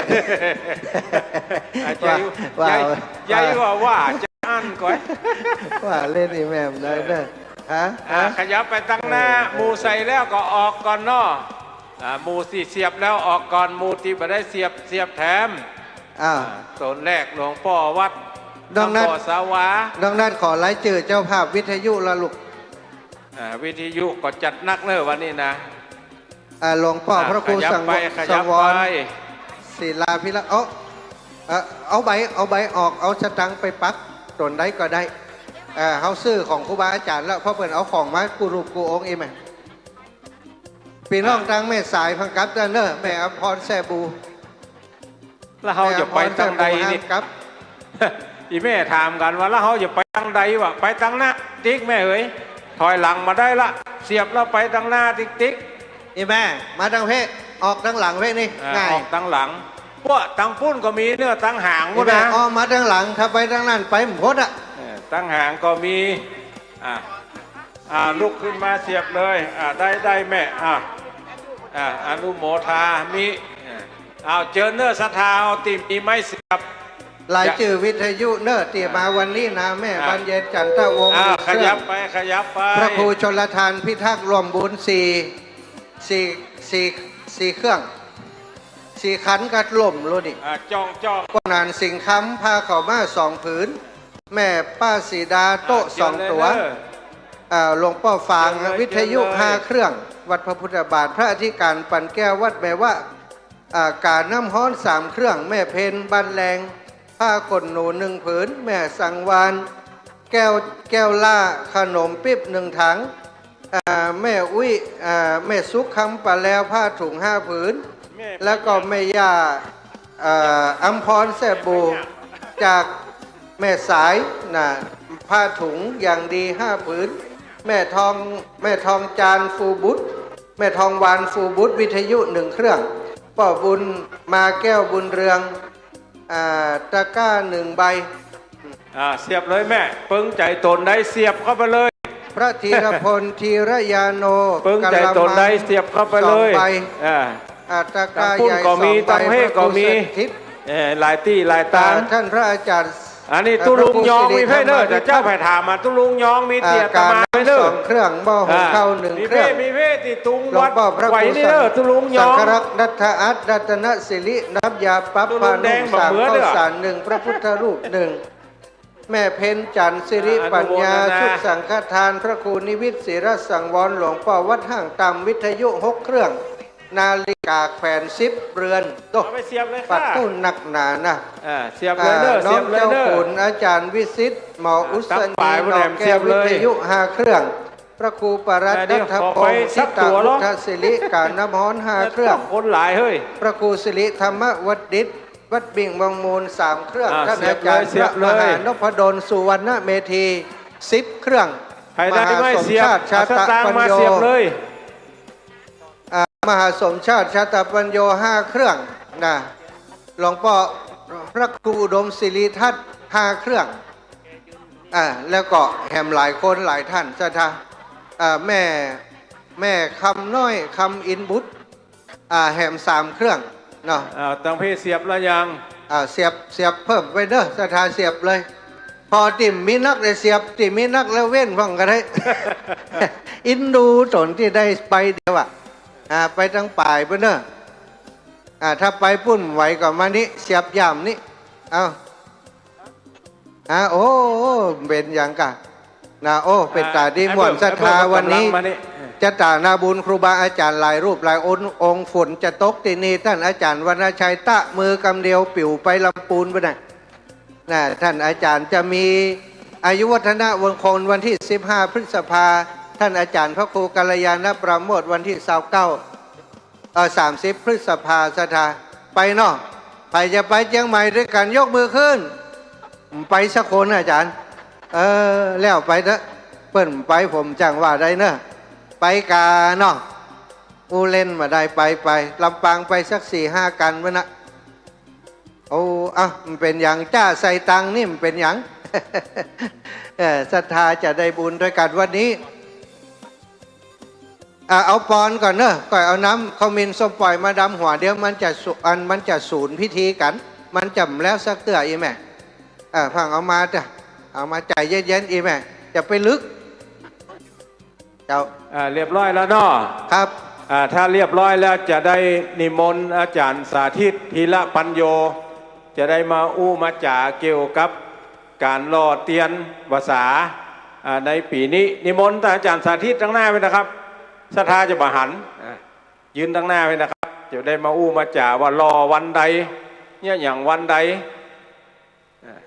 อ่ะ ว่า ใหญ่ ว่า ใหญ่ ใหญ่ว่า ว่าจะอั้นก่อน ว่าเล่นอีแม่มได้เด้อ ฮะ อ่ะ ฮะ ขยับไปตังหน้า เออ เออ หมู่ใส่แล้วก็ออกก่อนเนาะ อ่า หมู่ตี้เสียบแล้วออกก่อน หมู่ตี้บ่ได้เสียบ เสียบแถม อ้าว อ่า ต๋นแรกหลวงป้อวัด น้องนัท น้ำบ่อสาวา น้องนัทขอรายจื้อเจ้าภาพวิทยุละลูก อ่า วิทยุก็จัดหนักเน่อวันนี้นะ อ่า หลวงป้อ อ่า พระครู ขยับไป สังว ขยับไป สังวร ศิลาภิรักษ์ เอา เอ่อ เอาใบ เอาใบออก เอาสตางค์ไปปักต๋นใดก็ได้ เอ่อ เฮาซื้อของครูบาอาจ๋ารย์แล้ว เพราะเปิ้นเอาของมากู้รูปกู้องค์อีแม่ ปี้น้อง อ่า ตังแม่สายพังกลับเน่อ แม่อำพรแซ่บู แล้วเฮาจะไปตังใดนี่ แม่อำพรแซ่บูห้ามกลับ อีแม่ถามกั๋นว่า แล้วเฮาจะไปตังใดวะ ไปตังหน้าติ๊กแม่เอ๋ย ถอยหลังบ่ได้ละ เสียบแล้วไปตังหน้าติ๊กๆ อีแม่ มาตังเพะ ออกตังหลังเพะนี่ อ่า ง่าย ออกตังหลัง พวกตังปุ้นก็มีเน่อ ตังหาง อีแม่ พุ้นนะ อ้อมมาตังหลัง ถ้าไปตังนั้นไปบ่พ้นอะ เออ ตังหางก็มี อ่ะ อ่ะ ลุกขึ้นมาเสียบเลย อ่ะ ได้ ได้แม่ อ่ะ อ่ะ อนุโมทามิ อ่ะ เอา เจิญเน่อศรัทธา เอาตี้มีไม้เสียบ รายจื้อวิทยุเน่อ ตี้มาวันนี้นะ แม่ อ่ะ บรรเย็นจันทวงศ์ อ่ะ หนึ่งเครื่อง ขยับไป ขยับไป พระครูชลทานพิทักษ์ร่วมบุญสี่ สี่ สี่ สี่เครื่อง สี่ขันก็ล่มแล้วนี่ อ่ะ จ้อง จ้อง ป้อหนานสิงห์คำ ผ้าขาวม้าสองผืน แม่ป้าสีดาโต๊ะสองตั๋ว อ่า หลวงป้อฝาง เจิญเลย วิทยุ เจิญเลย ห้าเครื่อง วัดพระพุทธบาท พระอธิการปั่นแก้ววัดแม่วะ อ่า ก๋าน้ำฮ้อนสามเครื่อง แม่เพ็ญบ้านแลง ผ้าขนหนูหนึ่งผืน แม่สังวาล แก้ว แก้วล่า ขนมปิ๊บหนึ่งถัง อ่า แม่อุ๊ย อ่า แม่สุขคำปาแลว ผ้าถุงห้าผืน แม่ แล้วก็แม่ย่า อ่า อำพรแซ่บู จากแม่สายนะ ผ้าถุงอย่างดีห้าผืน แม่ทอง แม่ทองจานฟูบุตร แม่ทองวานฟูบุตร วิทยุหนึ่งเครื่อง ป้อบุญมาแก้วบุญเรือง อ่า ตะกร้าหนึ่งใบ อ่า เสียบเลยแม่ เปิงใจ๋ต๋นใดเสียบเข้าไปเลย พระธีรพล ธีรยาโน เปิงใจ๋ต๋นใดเสียบเข้าไปเลย กะละมังสองใบ อ่า อ่า ตะกร้าใหญ่สองใบ ตังปุ้นก็มี ตังเพก็มี พระครูสถิต เอ่อ หลายตี้หลายตาง อ่า ท่านพระอาจารย์ อันนี้ตุ๊ลุงยองมีเพ่เน่อ แต่เจ้าไปถามมา ตุ๊ลุงยองมีเตียตมาเพ่เน่อ อ่า กาน้ำสองเครื่อง หม้อหุงข้าวหนึ่งเครื่อง อ่า มีเพ่ มีเพ่ตี้ตุง หลวงพ่อพระครู วัดไขว่นี่เน่อ ตุ๊ลุงยอง สังฆรักษ์ นัทธอัตร รัตนสิริ น้ำยาปรับผ้านุ่งสาม ข้าวสารหนึ่ง พระพุทธรูปหนึ่ง แม่เพ็ญจันทร์ สิริปัญญา อนุโมทนา ชุดสังฆทาน พระครูนิวิต ศิรสังวร หลวงป้อวัดห้างต่ำ วิทยุหกเครื่อง นาฬิกาแขวนสิบเรือน โอ้ เอาไปเสียบเลยค่ะ ปัดตู้นักหนานะ อ่า เสียบเลยเน่อ อ่า เสียบเลยเน่อ น้องเจ้าขุน อาจารย์วิสิทธิ์ หมออุศนี อ่า ตั้งปาย นอกแก้ว เสียบเลย วิทยุห้าเครื่อง พระครูปรัตน์ อ่า เดี๋ยว นัทพงศ์ ขอไปสักตั๋ว ทิตาพุทธสิริ กาน้ำฮ้อนห้าเครื่อง คนหลายเฮ้ย พระครูสิริธรรมวดิษฐ์ วัดบิ่งวังมูลสามเครื่อง อ่า ท่านอาจารย์ เสียบเลย เสียบเลย พระมหานพดล สุวรรณเมธี สิบเครื่อง ใครได้ไม้เสียบ มหาสมชาติ เอาสตางค์มาเสียบเลย ชาตปัญโย อ่า มหาสมชาติ ชาตปัญโย ห้าเครื่องนะ หลวงป้อพระครูอุดมสิริทัศน์ ห้าเครื่อง อ่า แล้วก็แหมหลายคนหลายท่าน ศรัทธา อ่า แม่ แม่คำน้อย คำอินบุตร อ่า แหมสามเครื่องเนาะ อ่า ตังเพเสียบแล้วยัง อ่า เสียบ เสียบเพิ่มไปเน่อ ศรัทธาเสียบเลย พอตี้มีนักได้เสียบ ตี้มีนักแล้วเว้นพ่องก็ได้ อินดูต๋นตี้ได้ไปเดียวอะ อ่า ไปตังป๋ายไปเน่อ อ่า ถ้าไปปุ้นไหวก็มานี้ เสียบย่ามนี้ เอา ฮะ โอ้ เป๋นหยังกะ นะ โอ้ เป๋นต๋าดีม่วน อ่า ศรัทธา วันนี้ มานี่ จะต๋านาบุญครูบาอาจ๋ารย์หลายรูปหลายองค์ องค์ ฝนจะตกตี้นี่ ต้านอาจ๋ารย์วรรณชัย ตะมือกำเดียวปิ๋วไปลำปูนไปน่ะ นะ ต้านอาจ๋ารย์จะมีอายุวัฒนมงคลวันตี้สิบห้าพฤษภา ต้านอาจ๋ารย์พระครูกัลยาณปราโมทย์วันตี้ซาวเก้า เออ สามสิบพฤษภา ศรัทธา ไปเนาะ ใผจะไปเจียงใหม่ตวยกั๋นยกมือขึ้น ไปสักคนอาจ๋ารย์ เออ แล้วไปเถอะ เปิ้นไปผมจั่งว่าได้เนอะ ไปกาเนาะ อู้เล่นบ่าได้ ไป ไป ลำปางไปสักสี่ห้ากั๋นเมื่อนะ โอ้ อ่ะ มันเป๋นหยัง จ้าใส่ตังค์นี่มันเป๋นหยัง เออ ศรัทธาจะได้บุญตวยกั๋นวันนี้ อ่ะ เอาปอนก่อนเนอะ ก่อยเอาน้ำขมิ้นส้มป่อยมาดำหัว เดี๋ยวมันจะสุ อัน มันจะสูญพิธีกั๋น มันจะบ่แล้วสักเตื้อ อี่แม่ เออ ฟั่งเอามาจ้ะ เอามาใจ๋เย็นๆ อี่แม่ จะไปลึก เจ้า อ่า เรียบร้อยแล้วเนาะ ครับ อ่า ถ้าเรียบร้อยแล้วจะได้นิมนต์อาจ๋ารย์สาธิต ธีระปัญโญ จะได้มาอู้มาจ๋าเกี่ยวกับก๋านหล่อเตียนพรรษา อ่า ในปี๋นี้ นิมนต์อาจ๋ารย์สาธิตตังหน้าไปนะครับ ศรัทธาจะบ่หัน อ่า ยืนตังหน้าไปนะครับ จะได้มาอู้มาจ๋าว่าหล่อวันใด เยียะหยังวันใด อ่า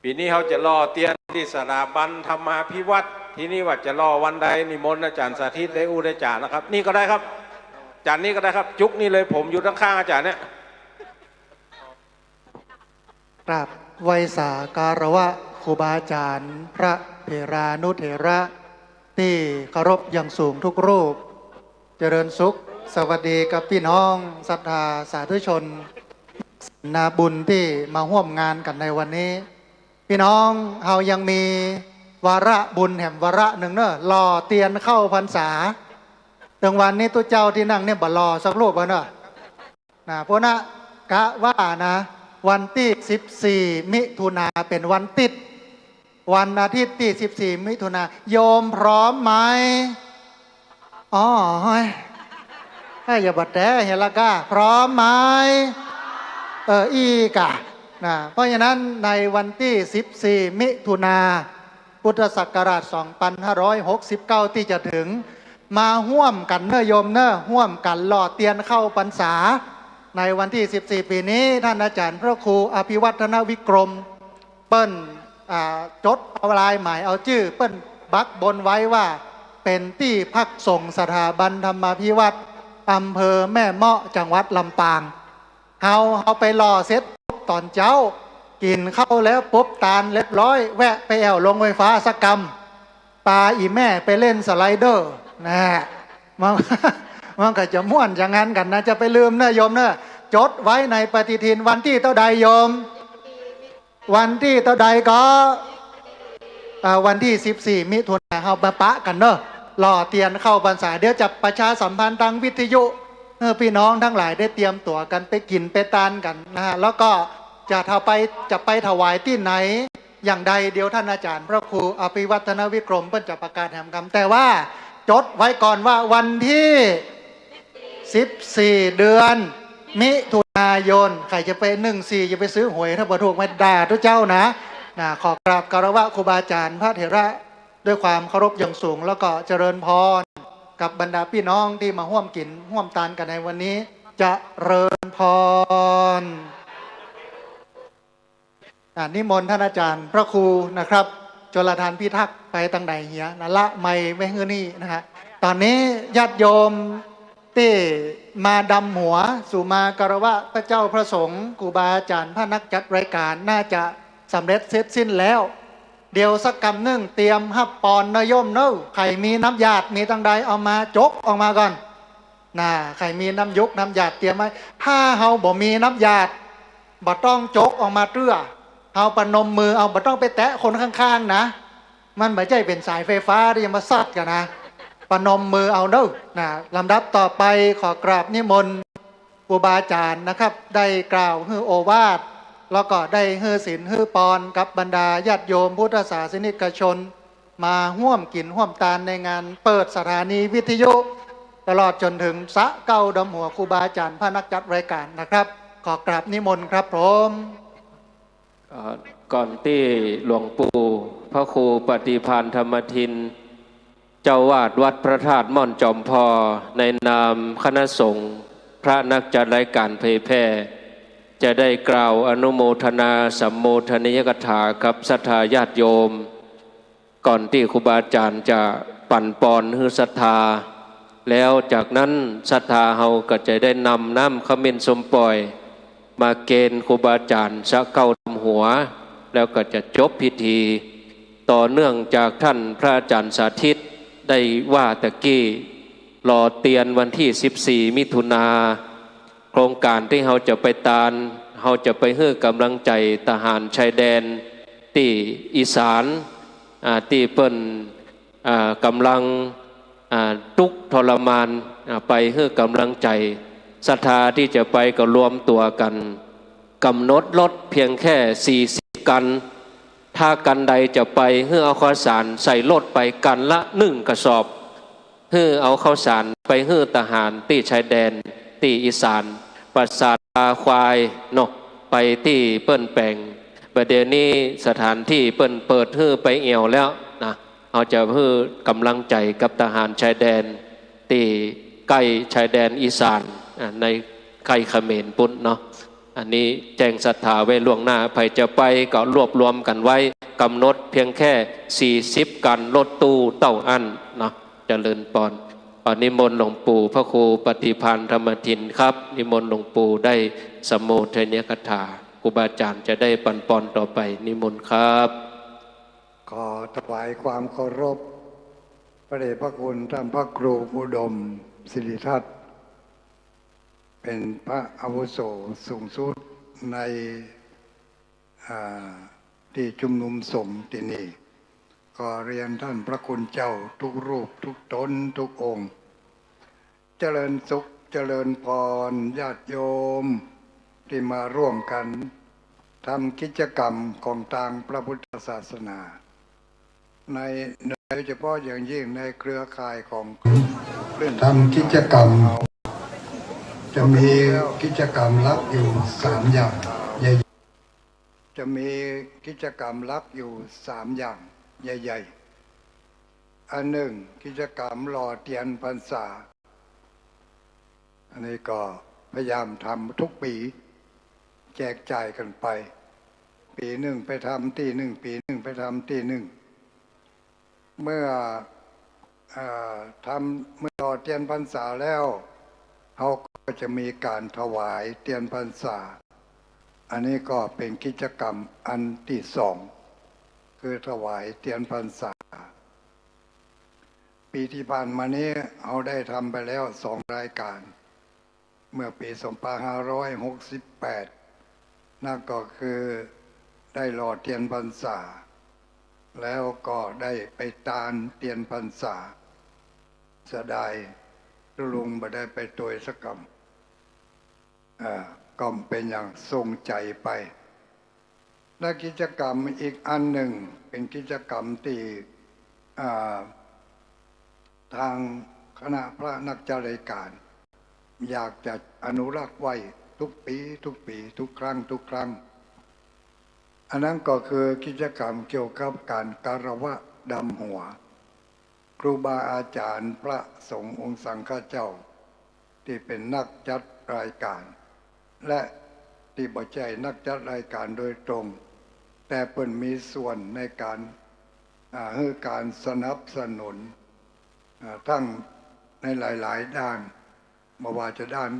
ปี๋นี้เฮาจะหล่อเตียนตี้สถาบันธรรมาภิวัฒน์ ตี้นี่ว่าจะหล่อวันใด นิมนต์อาจ๋ารย์สาธิตได้อู้ได้จ๋านะครับ นี่ก็ได้ครับ จ๋ารย์นี่ก็ได้ครับ จุ๊กนี่เลย ผมอยู่ข้างๆ อาจ๋ารย์เนี่ย กราบไหว้สาการะวะครูบาอาจ๋ารย์ พระเถรานุเถระตี้เคารพอย่างสูงทุกรูป เจริญสุข สวัสดีกับปี้น้องศรัทธาสาธุชน นาบุญตี้มาฮ่วมงานกั๋นในวันนี้ ปี้น้อง เฮายังมีวาระบุญแหมวาระนึ่งเนอะ หล่อเตียนเข้าพรรษา เถิงวันนี้ตุ๊เจ้าตี้นั่งเนี่ยบ่หล่อสักรูปอะเนอะ นะ เพราะนะ กะว่านะ วันตี้สิบสี่มิถุนาเป๋นวันติ๊ด วันอาทิตย์ตี้สิบสี่มิถุนา โยมพร้อมไหม อ๋อ เฮ้ย เฮ้ย อย่าบ่แต๊เฮละก้า พร้อมไหม เออ อี้ก่ะ นะ เพราะฉะนั้นในวันตี้สิบสี่มิถุนา พุทธศักราชสองพันห้าร้อยหกสิบเก้าตี้จะเถิง มาฮ่วมกั๋นเนอะโยมเนอะ ฮ่วมกั๋นหล่อเตียนเข้าพรรษา ในวันตี้สิบสี่ปี๋นี้ ต้านอาจ๋ารย์พระครูอภิวัฒนวิกรม เปิ้น อ่า จดเอาลายหมายเอาจื้อ เปิ้นบักบนไว้ว่า เป๋นตี้พักสงฆ์สถาบันธรรมาภิวัฒน์ อำเภอแม่เมาะ จังหวัดลำปาง เฮา เฮาไปหล่อเสร็จปุ๊บต๋อนเจ๊า กิ๋นข้าวแล้วปุ๊บตานเรียบร้อย แวะไปแอ่วโรงไฟฟ้าสักกำ ปาอี่แม่ไปเล่นสไลเดอร์ นะ มัน มันก็จะม่วนอย่างนั้นกั๋นนะ จะไปลืมเนอะโยมเนอะ จดไว้ในปฏิทินวันตี้เต้าใดโยม วันตี้เต้าใดก็ อ่า วันตี้สิบสี่มิถุนา เฮามาปะกั๋นเนาะ หล่อเตียนเข้าพรรษา เดี๋ยวจะประชาสัมพันธ์ตางวิทยุ หื้อปี้น้องตังหลายได้เตรียมตั๋วกั๋นไปกิ๋นไปตานกั๋นนะฮะ แล้วก็จะเฮาไป จะไปถวายตี้ไหน อย่างใด เดี๋ยวต้านอาจ๋ารย์พระครูอภิวัฒนวิกรมเปิ้นจะประกาศแหมกำ แต่ว่าจดไว้ก่อนว่าวันตี้สิบสี่ เดือนมิถุนายน ใผจะไปนึ่งสี่ จะไปซื้อหวย ถ้าบ่ถูกมาด่าตุ๊เจ้านะ นะ ขอกราบคารวะครูบาอาจ๋ารย์พระเถระด้วยความเคารพอย่างสูง แล้วก็เจริญพรกับบรรดาปี้น้องตี้มาฮ่วมกิ๋นฮ่วมตานกั๋นในวันนี้ เจริญพร อ่า นิมนต์ต้านอาจ๋ารย์พระครูนะครับ ชลทานพิทักษ์ไปตางไหนเหียนะ ละไมค์ไว้หื้อนี่นะฮะ ต๋อนนี้ญาติโยมตี้มาดำหัวสู่มาคารวะพระเจ้าพระสงฆ์ ครูบาอาจ๋ารย์ พระนักจัดรายการ น่าจะสำเร็จเสร็จสิ้นแล้ว เดี๋ยวสักกำนึ่งเตรียมฮับปอนเนาะโยมเนาะ ใผมีน้ำหยาดมีตางใดเอามาจกออกมาก่อน นะ ใผมีน้ำหยกน้ำหยาดเตรียมไว้ ถ้าเฮาบ่มีน้ำหยาด บ่ต้องจกออกมาเตื้อ เฮาประนมมือเอา บ่ต้องไปแตะคนข้างๆ นะ มันบ่ใจ้เป๋นสายไฟฟ้าตี้จะมาซัดกั๋นนะ ประนมมือเอาเนาะ นะ ลำดับต่อไปขอกราบนิมนต์ครูบาอาจ๋ารย์นะครับ ได้กล่าวหื้อโอวาท แล้วก็ได้หื้อศีลหื้อปอนกับบรรดาญาติโยมพุทธศาสนิกชน มาฮ่วมกิ๋นฮ่วมตานในงานเปิดสถานีวิทยุ ตลอดจ๋นเถิงสะเก๊าดำหัวครูบาอาจ๋ารย์ พระนักจัดรายการนะครับ ขอกราบนิมนต์ครับผม เอ่อ ก่อนตี้หลวงปู่พระครูปฏิภาณธรรมทิน เจ้าอาวาสวัดพระธาตุม่อนจอมพอ ในนามคณะสงฆ์พระนักจัดรายการเผยแผ่ จะได้กล่าวอนุโมทนาสัมโมทนียกถากับศรัทธาญาติโยม ก่อนตี้ครูบาอาจ๋ารย์จะปั๋นปอนหื้อศรัทธา แล้วจากนั้นศรัทธาเฮาก็จะได้นำน้ำขมิ้นส้มป่อย มาเกณฑ์ครูบาอาจ๋ารย์สะเก๊าดำหัว แล้วก็จะจบพิธี ต่อเนื่องจากต้านพระอาจ๋ารย์สาธิตได้ว่าตะกี้ หล่อเตียนวันตี้สิบสี่มิถุนา โครงก๋านตี้เฮาจะไปตาน เฮาจะไปหื้อก๋ำลังใจ๋ทหารชายแดนตี้อีสาน อ่า ตี้เปิ้น อ่า ก๋ำลัง อ่า ตุ๊กข์ทรมาน อ่า ไปหื้อก๋ำลังใจ๋ ศรัทธาตี้จะไปก็รวมตั๋วกั๋น ก๋ำหนดรถเพียงแค่สี่สิบคัน ถ้าคันใดจะไป หื้อเอาข้าวสารใส่รถไปคันละหนึ่งกระสอบ หื้อเอาข้าวสารไปหื้อทหารตี้ชายแดนตี้อีสาน ประสาทตาควายเนาะ ไปตี้เปิ้นแป๋ง บ่าเดี่ยวนี้สถานตี้เปิ้นเปิดหื้อไปแอ่วแล้วนะ เฮาจะหื้อก๋ำลังใจ๋กับทหารชายแดนตี้ใก้ชายแดนอีสาน อ่า ในใก้เขมรปุ้นเนาะ อันนี้แจ้งศรัทธาไว้ล่วงหน้า ใผจะไปก็รวบรวมกั๋นไว้ ก๋ำหนดเพียงแค่สี่สิบคันรถตู้เต้าอั้นเนาะ เจริญปอน ขอนิมนต์หลวงปู่พระครูปฏิภาณธรรมทินครับ นิมนต์หลวงปู่ได้สัมโมทนียกถา ครูบาอาจ๋ารย์จะได้ปั๋นปอนต่อไป นิมนต์ครับ ขอถวายความเคารพ พระเดชพระคุณท่านพระครูอุดมศิริทัศน์ เป็นพระอาวุโสสูงสุดใน อ่า ตี้ชุมนุมสงฆ์ตี้นี่ ขอเรียนท่านพระคุณเจ้าทุกรูปทุกต๋นทุกองค์ เจริญสุขเจริญพรญาติโยมตี้มาร่วมกั๋นทำกิจกรรมของตางพระพุทธศาสนา ใน โดยเฉพาะอย่างยิ่งในเครือข่ายของกลุ่มเรื่องทำกิจกรรม จะมีกิจกรรมหลักอยู่สามอย่างใหญ่ จะมีกิจกรรมหลักอยู่สามอย่างใหญ่ๆ อันหนึ่ง กิจกรรมหล่อเตียนพรรษา อันนี้ก็พยายามทำทุกปี๋ แจกจ่ายกั๋นไป ปี๋นึ่งไปทำตี้นึ่ง ปี๋นึ่งไปทำตี้นึ่ง เมื่อ เอ่อ ทำ เมื่อหล่อเตียนพรรษาแล้ว เฮาก็จะมีก๋านถวายเตียนพรรษา อันนี้ก็เป๋นกิจกรรมอันตี้สอง คือถวายเตียนพรรษา ปี๋ตี้ผ่านมานี้เฮาได้ทำไปแล้วสองรายก๋าน เมื่อปี๋สองพันห้าร้อยหกสิบแปด นั่นก็คือได้หล่อเตียนพรรษา แล้วก็ได้ไปตานเตียนพรรษา เสียดายตุ๊ลุงบ่ได้ไปตวยสักกำ เอ่อ ก็เป๋นอย่างเศร้าใจ๋ไป และกิจกรรมอีกอันนึ่งเป๋นกิจกรรมตี้ อ่า ตางคณะพระนักจัดรายก๋าน อยากจะอนุรักษ์ไว้ทุกปี๋ ทุกปี๋ ทุกครั้ง ทุกครั้ง อันนั้นก็คือกิจกรรมเกี่ยวกับก๋านคารวะดำหัว ครูบาอาจ๋ารย์พระสงฆ์องค์สังฆเจ้า ตี้เป๋นนักจัดรายก๋าน และตี้บ่ใจ้นักจัดรายก๋านโดยตรง แต่เปิ้นมีส่วนในก๋าน อ่า หื้อก๋านสนับสนุน อ่า ทั้งในหลายๆ ด้าน บ่ว่าจะด้าน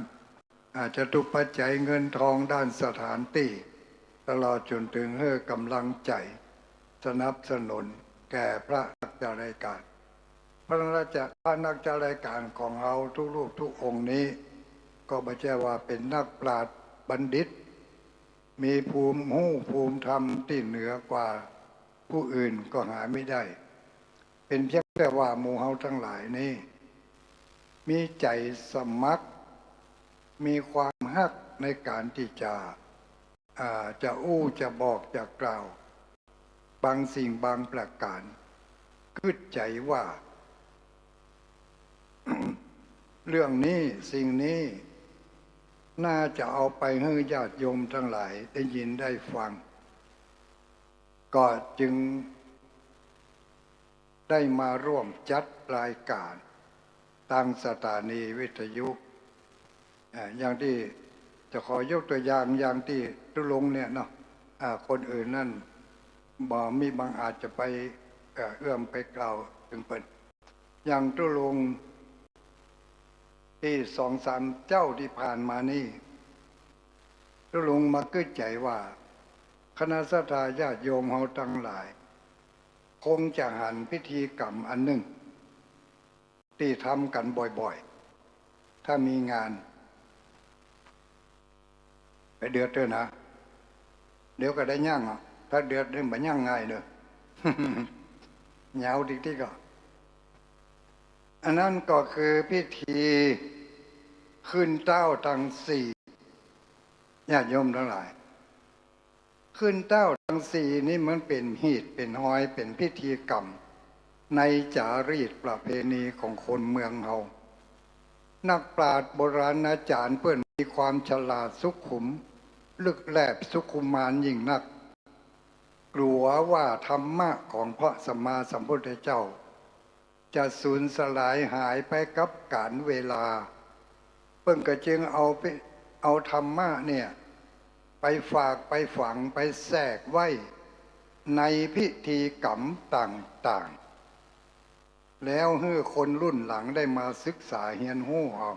อ่า จตุปัจจัยเงินทอง ด้านสถานตี้ ตลอดจ๋นเถิงหื้อก๋ำลังใจ๋ สนับสนุนแก่พระนักจัดรายก๋าน พระนักจัด พระนักจัดรายก๋านของเฮาทุกรูปทุกองค์นี้ ก็บ่ใจ้ว่าเป๋นนักปราชญ์บัณฑิต มีภูมิฮู้ภูมิธรรมตี้เหนือกว่าผู้อื่นก็หามิได้ เป๋นเพียงแต่ว่าหมู่เฮาตังหลายนี้ มีใจ๋สมัคร มีความฮักในก๋านตี้จะ อ่า จะอู้ จะบอก จะกล่าว บางสิ่งบางประก๋าน กึ๊ดใจ๋ว่า เรื่องนี้ สิ่งนี้ น่าจะเอาไปหื้อญาติโยมตังหลายได้ยินได้ฟัง ก็จึงได้มาร่วมจัดรายก๋านตางสถานีวิทยุ อ่า อย่างตี้จะขอยกตั๋วอย่าง อย่างตี้ตุ๊ลุงเนี่ยเนาะ อ่า คนอื่นนั่นบ่มีบังอาจจะไป เอ่อ เอื้อมไปกล่าวเถิงเปิ้น อย่างตุ๊ลุงตี้สองสามเจ้าตี้ผ่านมานี้ ตุ๊ลุงมากึ๊ดใจ๋ว่า คณะศรัทธาญาติโยมเฮาตังหลาย คงจะหันพิธีกรรมอันนึ่ง ตี้ทำกั๋นบ่อยๆ ถ้ามีงาน ไปเดือดเต๊อะนะ เดี๋ยวก็ได้ยั้งอ่ะ ถ้าเดือดนี่บ่ยั้งง่ายเด้อ ยาวติ๊กๆ อ่ะ อันนั้นก็คือพิธีขึ้นเต๊าตังสี่ ญาติโยมตังหลาย ขึ้นเต๊าตังสี่นี่มันเป๋นฮีตเป๋นฮอย เป๋นพิธีกรรม ในจารีตประเพณีของคนเมืองเฮา นักปราชญ์โบราณอาจ๋ารย์เปิ้นมีความฉลาดสุขุม ลึกแลบสุขุมานยิ่งนัก กั๋วว่าธรรมะของพระสัมมาสัมพุทธเจ้า จะสูญสลายหายไปกับกาลเวลา เปิ้นก็จึงเอาไป เอาธรรมะเนี่ย ไปฝากไปฝังไปแทรกไว้ในพิธีกรรมต่างๆ แล้วหื้อคนรุ่นหลังได้มาศึกษาเฮียนฮู้เอา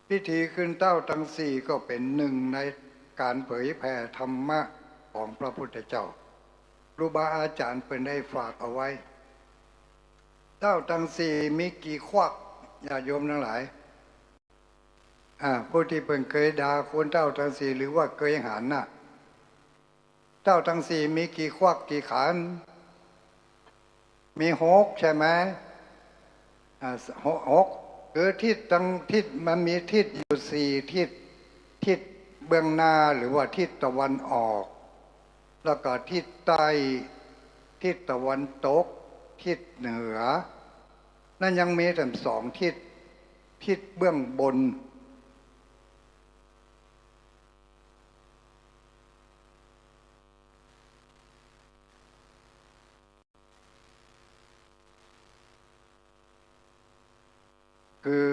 พิธีขึ้นเต๊าตังสี่ก็เป๋นนึ่งในก๋านเผยแผ่ธรรมะของพระพุทธเจ้า ครูบาอาจ๋ารย์เปิ้นได้ฝากเอาไว้ เต๊าตังสี่มีกี่ขวัก ญาติโยมตังหลาย อ่า ผู้ตี้เปิ้นเกยดาคนเต๊าตังสี่ หรือว่าเกยหันน่ะ เต๊าตังสี่มีกี่ขวักกี่ขัน มีหกใช่ไหม อ่า หก หก คือทิศตัง ทิศ มันมีทิศอยู่สี่ทิศ ทิศเบื้องหน้าหรือว่าทิศตะวันออก แล้วก็ทิศใต้ ทิศตะวันตก ทิศเหนือ นั้นยังมีแถมสองทิศ ทิศเบื้องบน คือ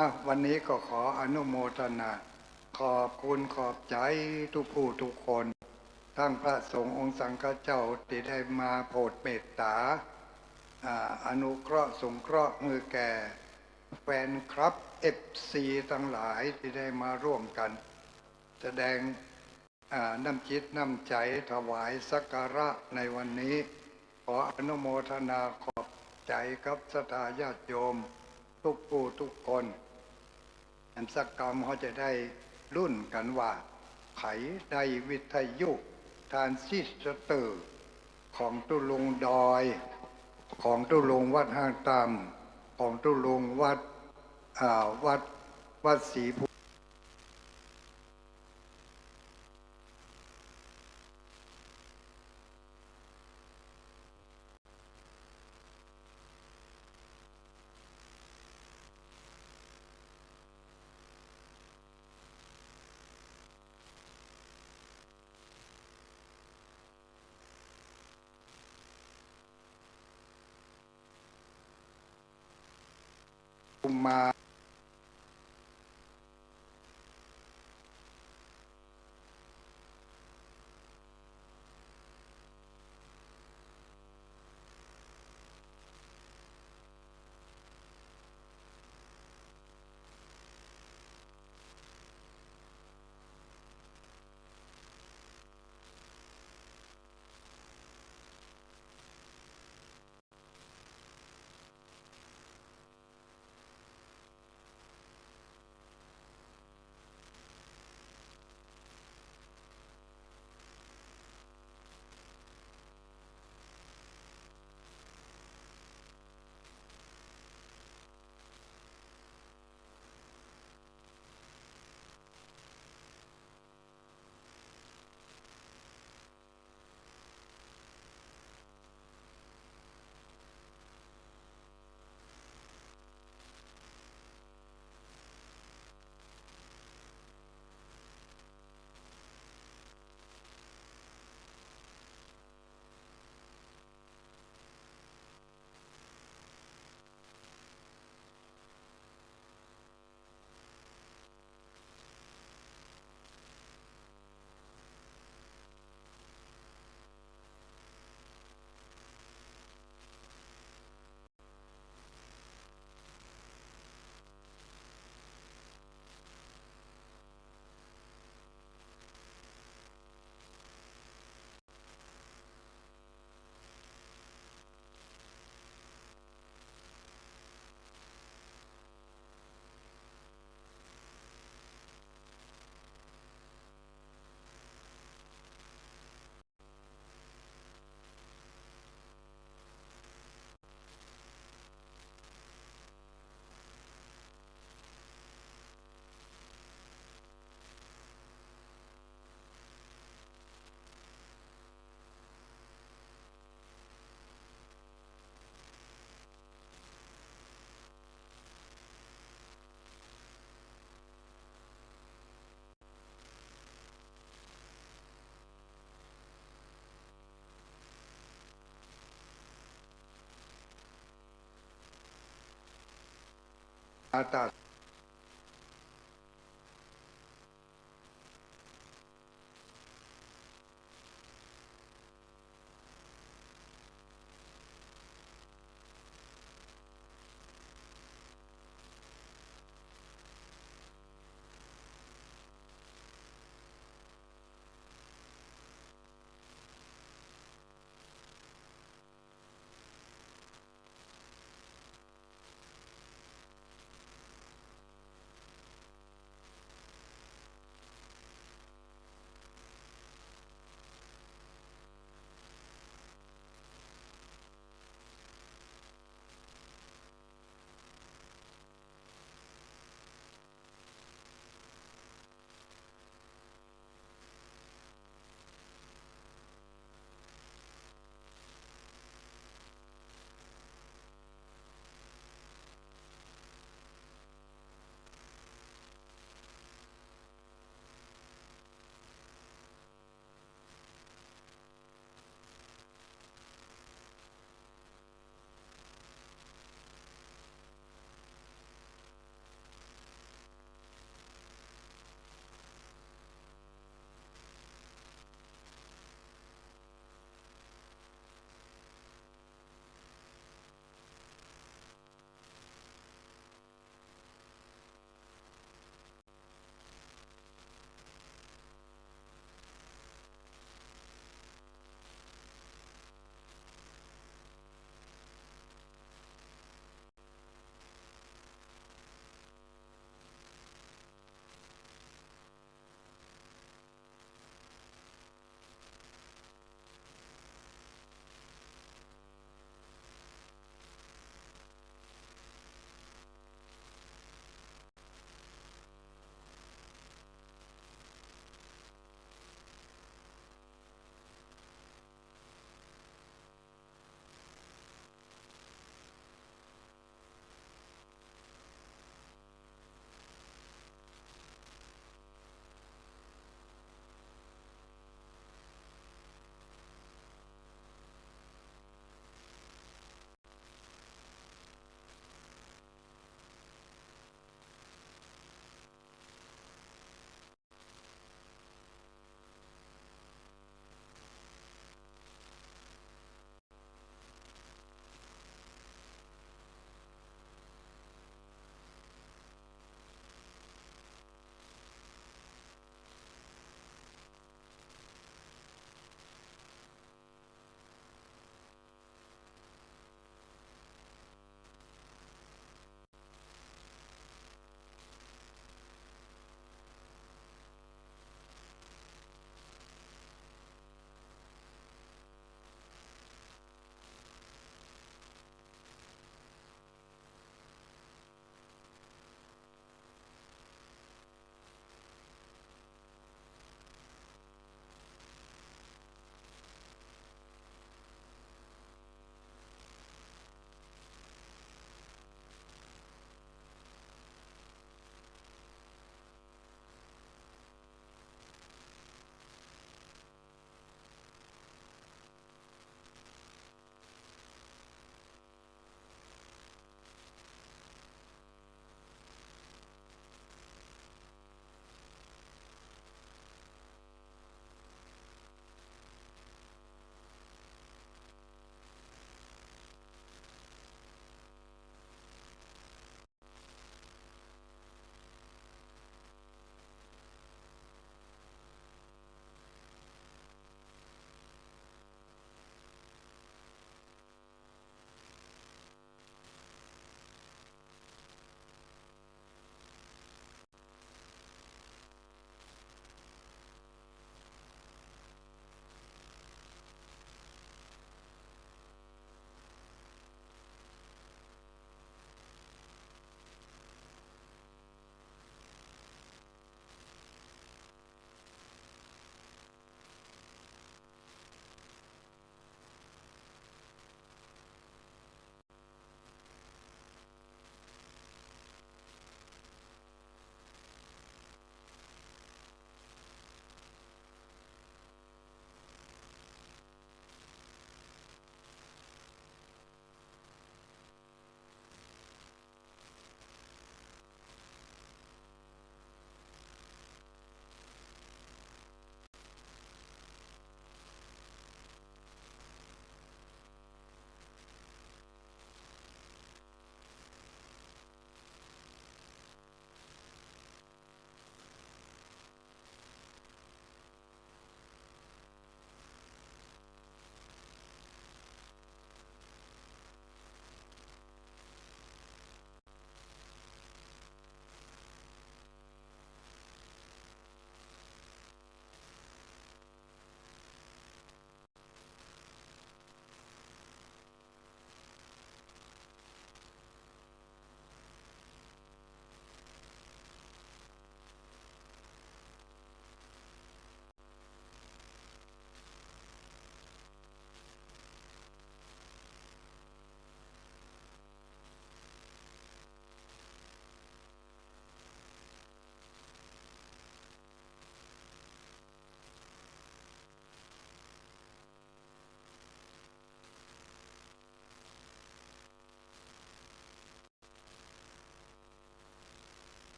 อ่ะ วันนี้ก็ขออนุโมทนา ขอบคุณขอบใจ๋ทุกผู้ทุกคน ตึงพระสงฆ์องค์สังฆเจ้าตี้ได้มาโผดเมตต๋า อ่า อนุเคราะห์สงเคราะห์หื้อแก่แฟนคลับ เอฟซี ตังหลายตี้ได้มาร่วมกั๋นแสดง อ่า น้ำจิตน้ำใจ๋ถวายสักการะในวันนี้ ขออนุโมทนาขอบใจ๋กับศรัทธาญาติโยมทุกผู้ทุกคน อันสักกำเฮาจะได้ลุ้นกั๋นว่า ใผได้วิทยุทรานซิสเตอร์ของตุ๊ลุงดอย ของตุ๊ลุงวัดห้างตำ ของตุ๊ลุงวัด อ่า วัด วัดศรีภู กุมารอาตา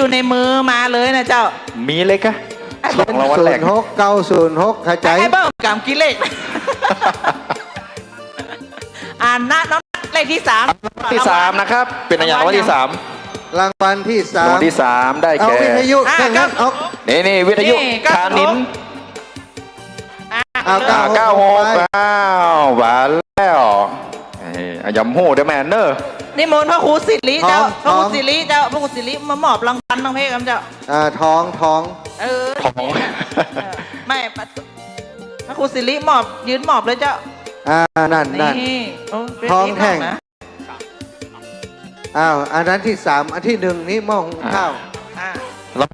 อยู่ในมือมาเลยนะเจ้า มีเลยกะ สองรางวัลแรก ศูนย์หก เก้าศูนย์หก เข้าใจ๋ ให้เบิ่งกำกี่เลข อ่านนะน้อง เลขตี้สาม ตี้สามนะครับ เป๋นอะหยัง รางวัลตี้สาม รางวัลตี้สาม รางวัลตี้สามได้แก่ เอาวิทยุ อ่า เครื่องนั้น เก้า ออก นี่ นี่ วิทยุ นี่ เก้า ธานินทร์ เอา อ่า เก้าหก เก้าหก ไป อ้าว หวานแล้ว เอ้ย อะ ยำฮู้เด้อแม่เนอะ นิมนต์พระครูสิริเจ้า ทอง พระครูสิริเจ้า พระครูสิริมามอบรางวัลน้องเพชรครับเจ้า อ่า ทอง ทอง เออ ทอง เออ ไม่ พระครูสิริมอบ ยืนมอบเลยเจ้า อ่า นั่น นั่น นี่ โอ้ ทองแท่ง นะ อ้าว อันนั้นตี้สาม อันตี้หนึ่งนี่หม้อหุงข้าว อ่า อ่า แล้ว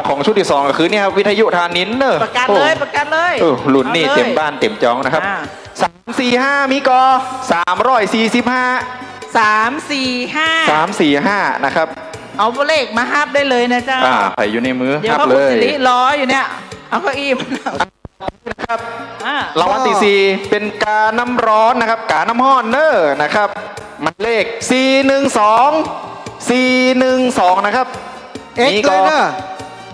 ของชุดตี้สองก็คือเนี่ยครับ วิทยุธานินทร์เนอะ ประกาศเลย โอ้ ประกาศเลย เออ รุ่นนี้ เอาเลย เต็มบ้านเต็มจองนะครับ อ่า สามสี่ห้า มีก่อ สามร้อยสี่สิบห้า สามสี่ห้า สามสี่ห้า นะครับ เอาเลขมาฮับได้เลยนะเจ้า อ่า ใผอยู่ในมือ เดี๋ยว ฮับเลย พระครูสิริรออยู่เนี่ย เอาเก้าอี้มา นะครับ อ่า รางวัลตี้สี่เป๋นก๋าน้ำร้อนนะครับ ก๋าน้ำฮ้อนเนอะนะครับ หมายเลข สี่หนึ่งสอง สี่หนึ่งสอง นะครับ เอ็กเลยเนอะ นี่ก็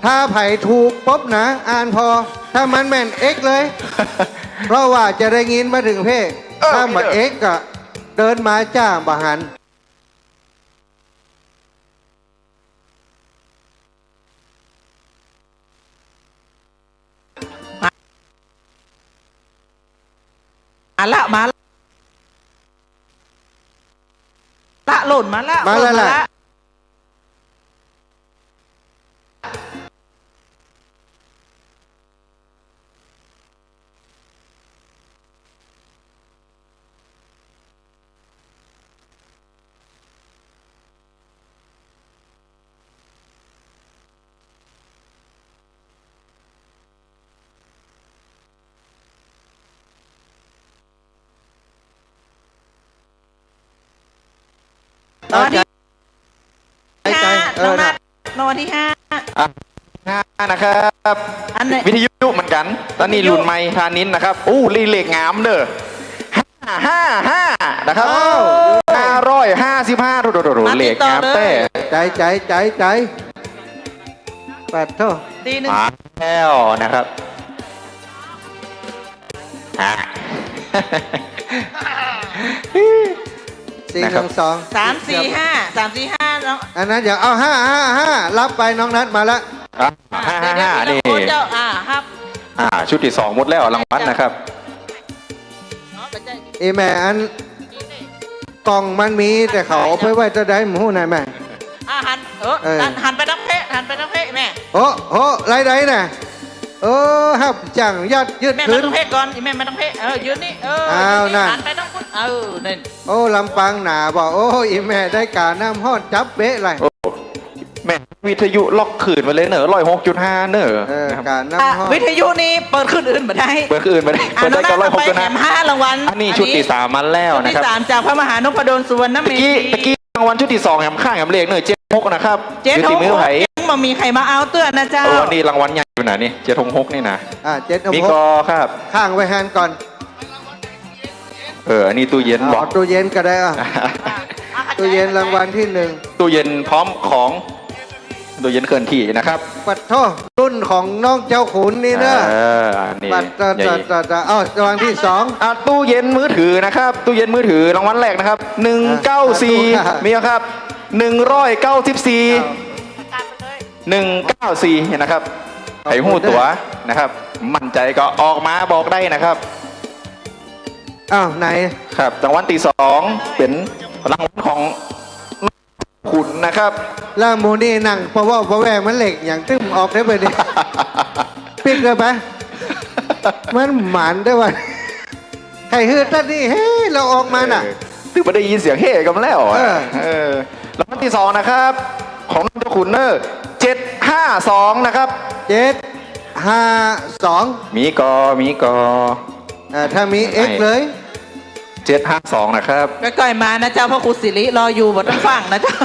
ถ้าใผถูกปุ๊บนะ อ่านผ่อ ถ้ามันแม่น เอ็กเลย เพราะว่าจะได้ยินมาเถิงเพศ เออ ถ้าบ่เอ็กก็เดินมาจ้าบ่หัน มาละ มาละ ละ หล่นมาละ มาละ หล่นมาละ ละ รางวัลตี้ ใจ๋ ใจ๋ ห้า เออ น้องนัท น่ะ รางวัลตี้ห้า อ่ะ ห้านะครับ อันนี้ วิทยุเหมือนกั๋น ตอนนี้รุ่นใหม่ธานินทร์นะครับ อู้ เลขงามเด้อ ห้าห้าห้า นะครับ อ้าว ห้าร้อยห้าสิบห้า โถ โถ โถ โถ มาติดต่อ เลขงามแต๊ เลย ใจ๋ ใจ๋ ใจ๋ ใจ๋ ปัดโธ่ ตี้หนึ่ง มาแล้วนะครับ ฮะ สี่หนึ่งสอง นะครับ สามสี่ห้า สามสี่ห้า เนาะ อันนั้นอย่าเอา ห้าห้าห้า รับไป น้องนัทมาละ อ่ะ ห้าห้าห้า เดี๋ยวๆ นี่ เดี๋ยวๆ เจ้า อ่า ครับ อ่า ชุดตี้สองหมดแล้ว รางวัลนะครับ อ๋อ บ่ใจ้ อีแม่อัน กล่องมันมี แต่เขาเอาไปไว้ตรงใดบ่ฮู้นะแม่ อ่ะ หัน เออ เออ หัน หันไปตางเพศ หันไปตางเพศแม่ โอ้โห รายได้น่ะ เออ ฮับจ้างยัดยืด แม่ ขึ้น มาตางเพศก่อน อีแม่มาตางเพศ เออ ยืนนี่ เออ อ้าว ยืนนี่ นั่น หันไปตางพุ้น เออ นั่น โอ้ ลำปางหนาบ่ โอ้ อีแม่ได้ก๋าน้ำฮ้อนจับเป๊ะเลย โอ้ แม่ วิทยุล็อกคืนมาเลยเนอะ ร้อยหกจุดห้า เนอะ เออ นะครับ ก๋าน้ำฮ้อน อ่ะ วิทยุนี่เปิดคืนอื่นบ่ได้ เปิดคืนอื่นบ่ได้ อ่ะ เปิดได้ก็ น้องนัท ร้อยหกจุดห้า ไปแถมห้ารางวัล อันนี้ชุดตี้สามมาแล้วนะครับ ชุดตี้สามจากพระมหานพดลสุวรรณเมธี เมื่อกี้ เมื่อกี้รางวัลชุดตี้สองแถมข้างแถมเลขเนอะ เจ็ดหก นะครับ เจ็ดหก อยู่ตี้มือใผ ยังบ่มีใผมาเอาเตื้อนะเจ้า เออ นี่รางวัลใหญ่อยู่นะนี่ เจ็ดหกหก นี่นะ อ่ะ เจ็ดหกหก มีก่อครับ ข้างไว้หั้นก่อน เออ อันนี้ตู้เย็นบ่ อ๋อ ตู้เย็นก็ได้อ่ะ ตู้เย็นรางวัลตี้หนึ่ง ตู้เย็นพร้อมของ ตู้เย็นเคลื่อนที่นะครับ ปัดโธ่ รุ่นของน้องเจ้าขุนนี่เนอะ เออ อันนี้ ปัดโธ่ ใหญ่ โธ่ โธ่ โธ่ อ้าว รางวัลตี้สอง อ่ะ ตู้เย็นมือถือนะครับ ตู้เย็นมือถือรางวัลแรกนะครับ หนึ่งเก้าสี่ อ่ะ สาธุค่ะ มีครับ หนึ่งร้อยเก้าสิบสี่ ครับ หนึ่งเก้าสี่ นะครับ ขอบคุณ ใผฮู้ตั๋วนะครับ มั่นใจ๋ก็ออกมาบอกได้นะครับ อ้าว ไหน ครับ รางวัลตี้สองเป๋นรางวัลของขุนนะครับ แล้วหมู่นี่นั่งปะเว้าปะแว่มันเลขหยังตึ้มออกได้บ่นี่ ปิ๊กเลยไป มันหมานได้วะ ใผหื้อตั๊ดนี่ เฮ้ แล้วออกมาน่ะ เออ ตึงบ่ได้ยินเสียงเฮ้กันมาแล้วอ่ะ เออ เออ รางวัลตี้สองนะครับ ของน้องเจ้าขุนเนอะ เจ็ดห้าสอง นะครับ เจ็ดห้าสอง มีก่อ มีก่อ อ่า ถ้ามีเอ็กเลย เจ็ดห้าสอง นะครับ ก้อยๆ มานะเจ้า พระครูสิริรออยู่ บ่ต้องฟั่งนะเจ้า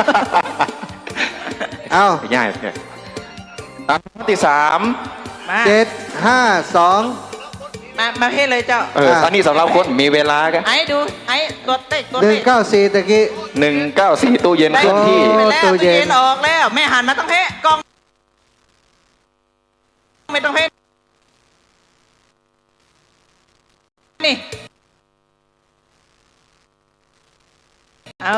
เอ้า ง่าย รางวัลตี้สาม มา เจ็ดห้าสอง เ มา มาเพ่เลยเจ้า เออ อ่ะ อันนี้สำหรับคนมีเวลาก็ ไอ้ดู ไอ้ ตัวเต๊ก ตัวเต๊ก หนึ่งเก้าสี่ ตะกี้ หนึ่งเก้าสี่ ตู้เย็นเคลื่อนที่ ได้ไปแล้ว ตู้เย็น ตู้เย็นออกแล้ว แม่หันมาตรงเพ่ กล้อง ไม่ต้องเพ่ นี่ เอา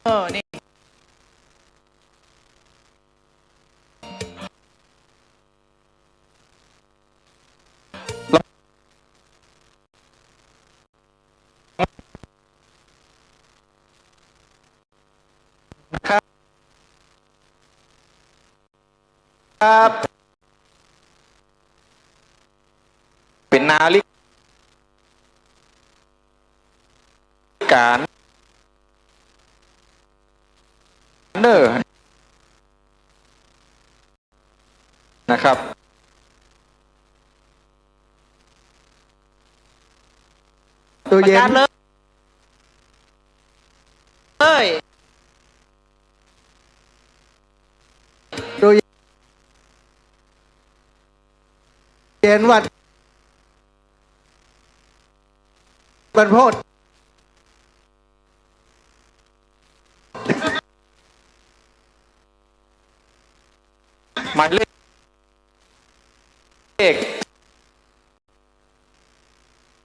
เออ นี่ ครับ ครับ เป๋นนาฬิก๋าเน่อ นะครับ ตู้เย็น ประกาศเลย เอ้ย ตู้เย็นวัดบรรพต หมายเลข เลข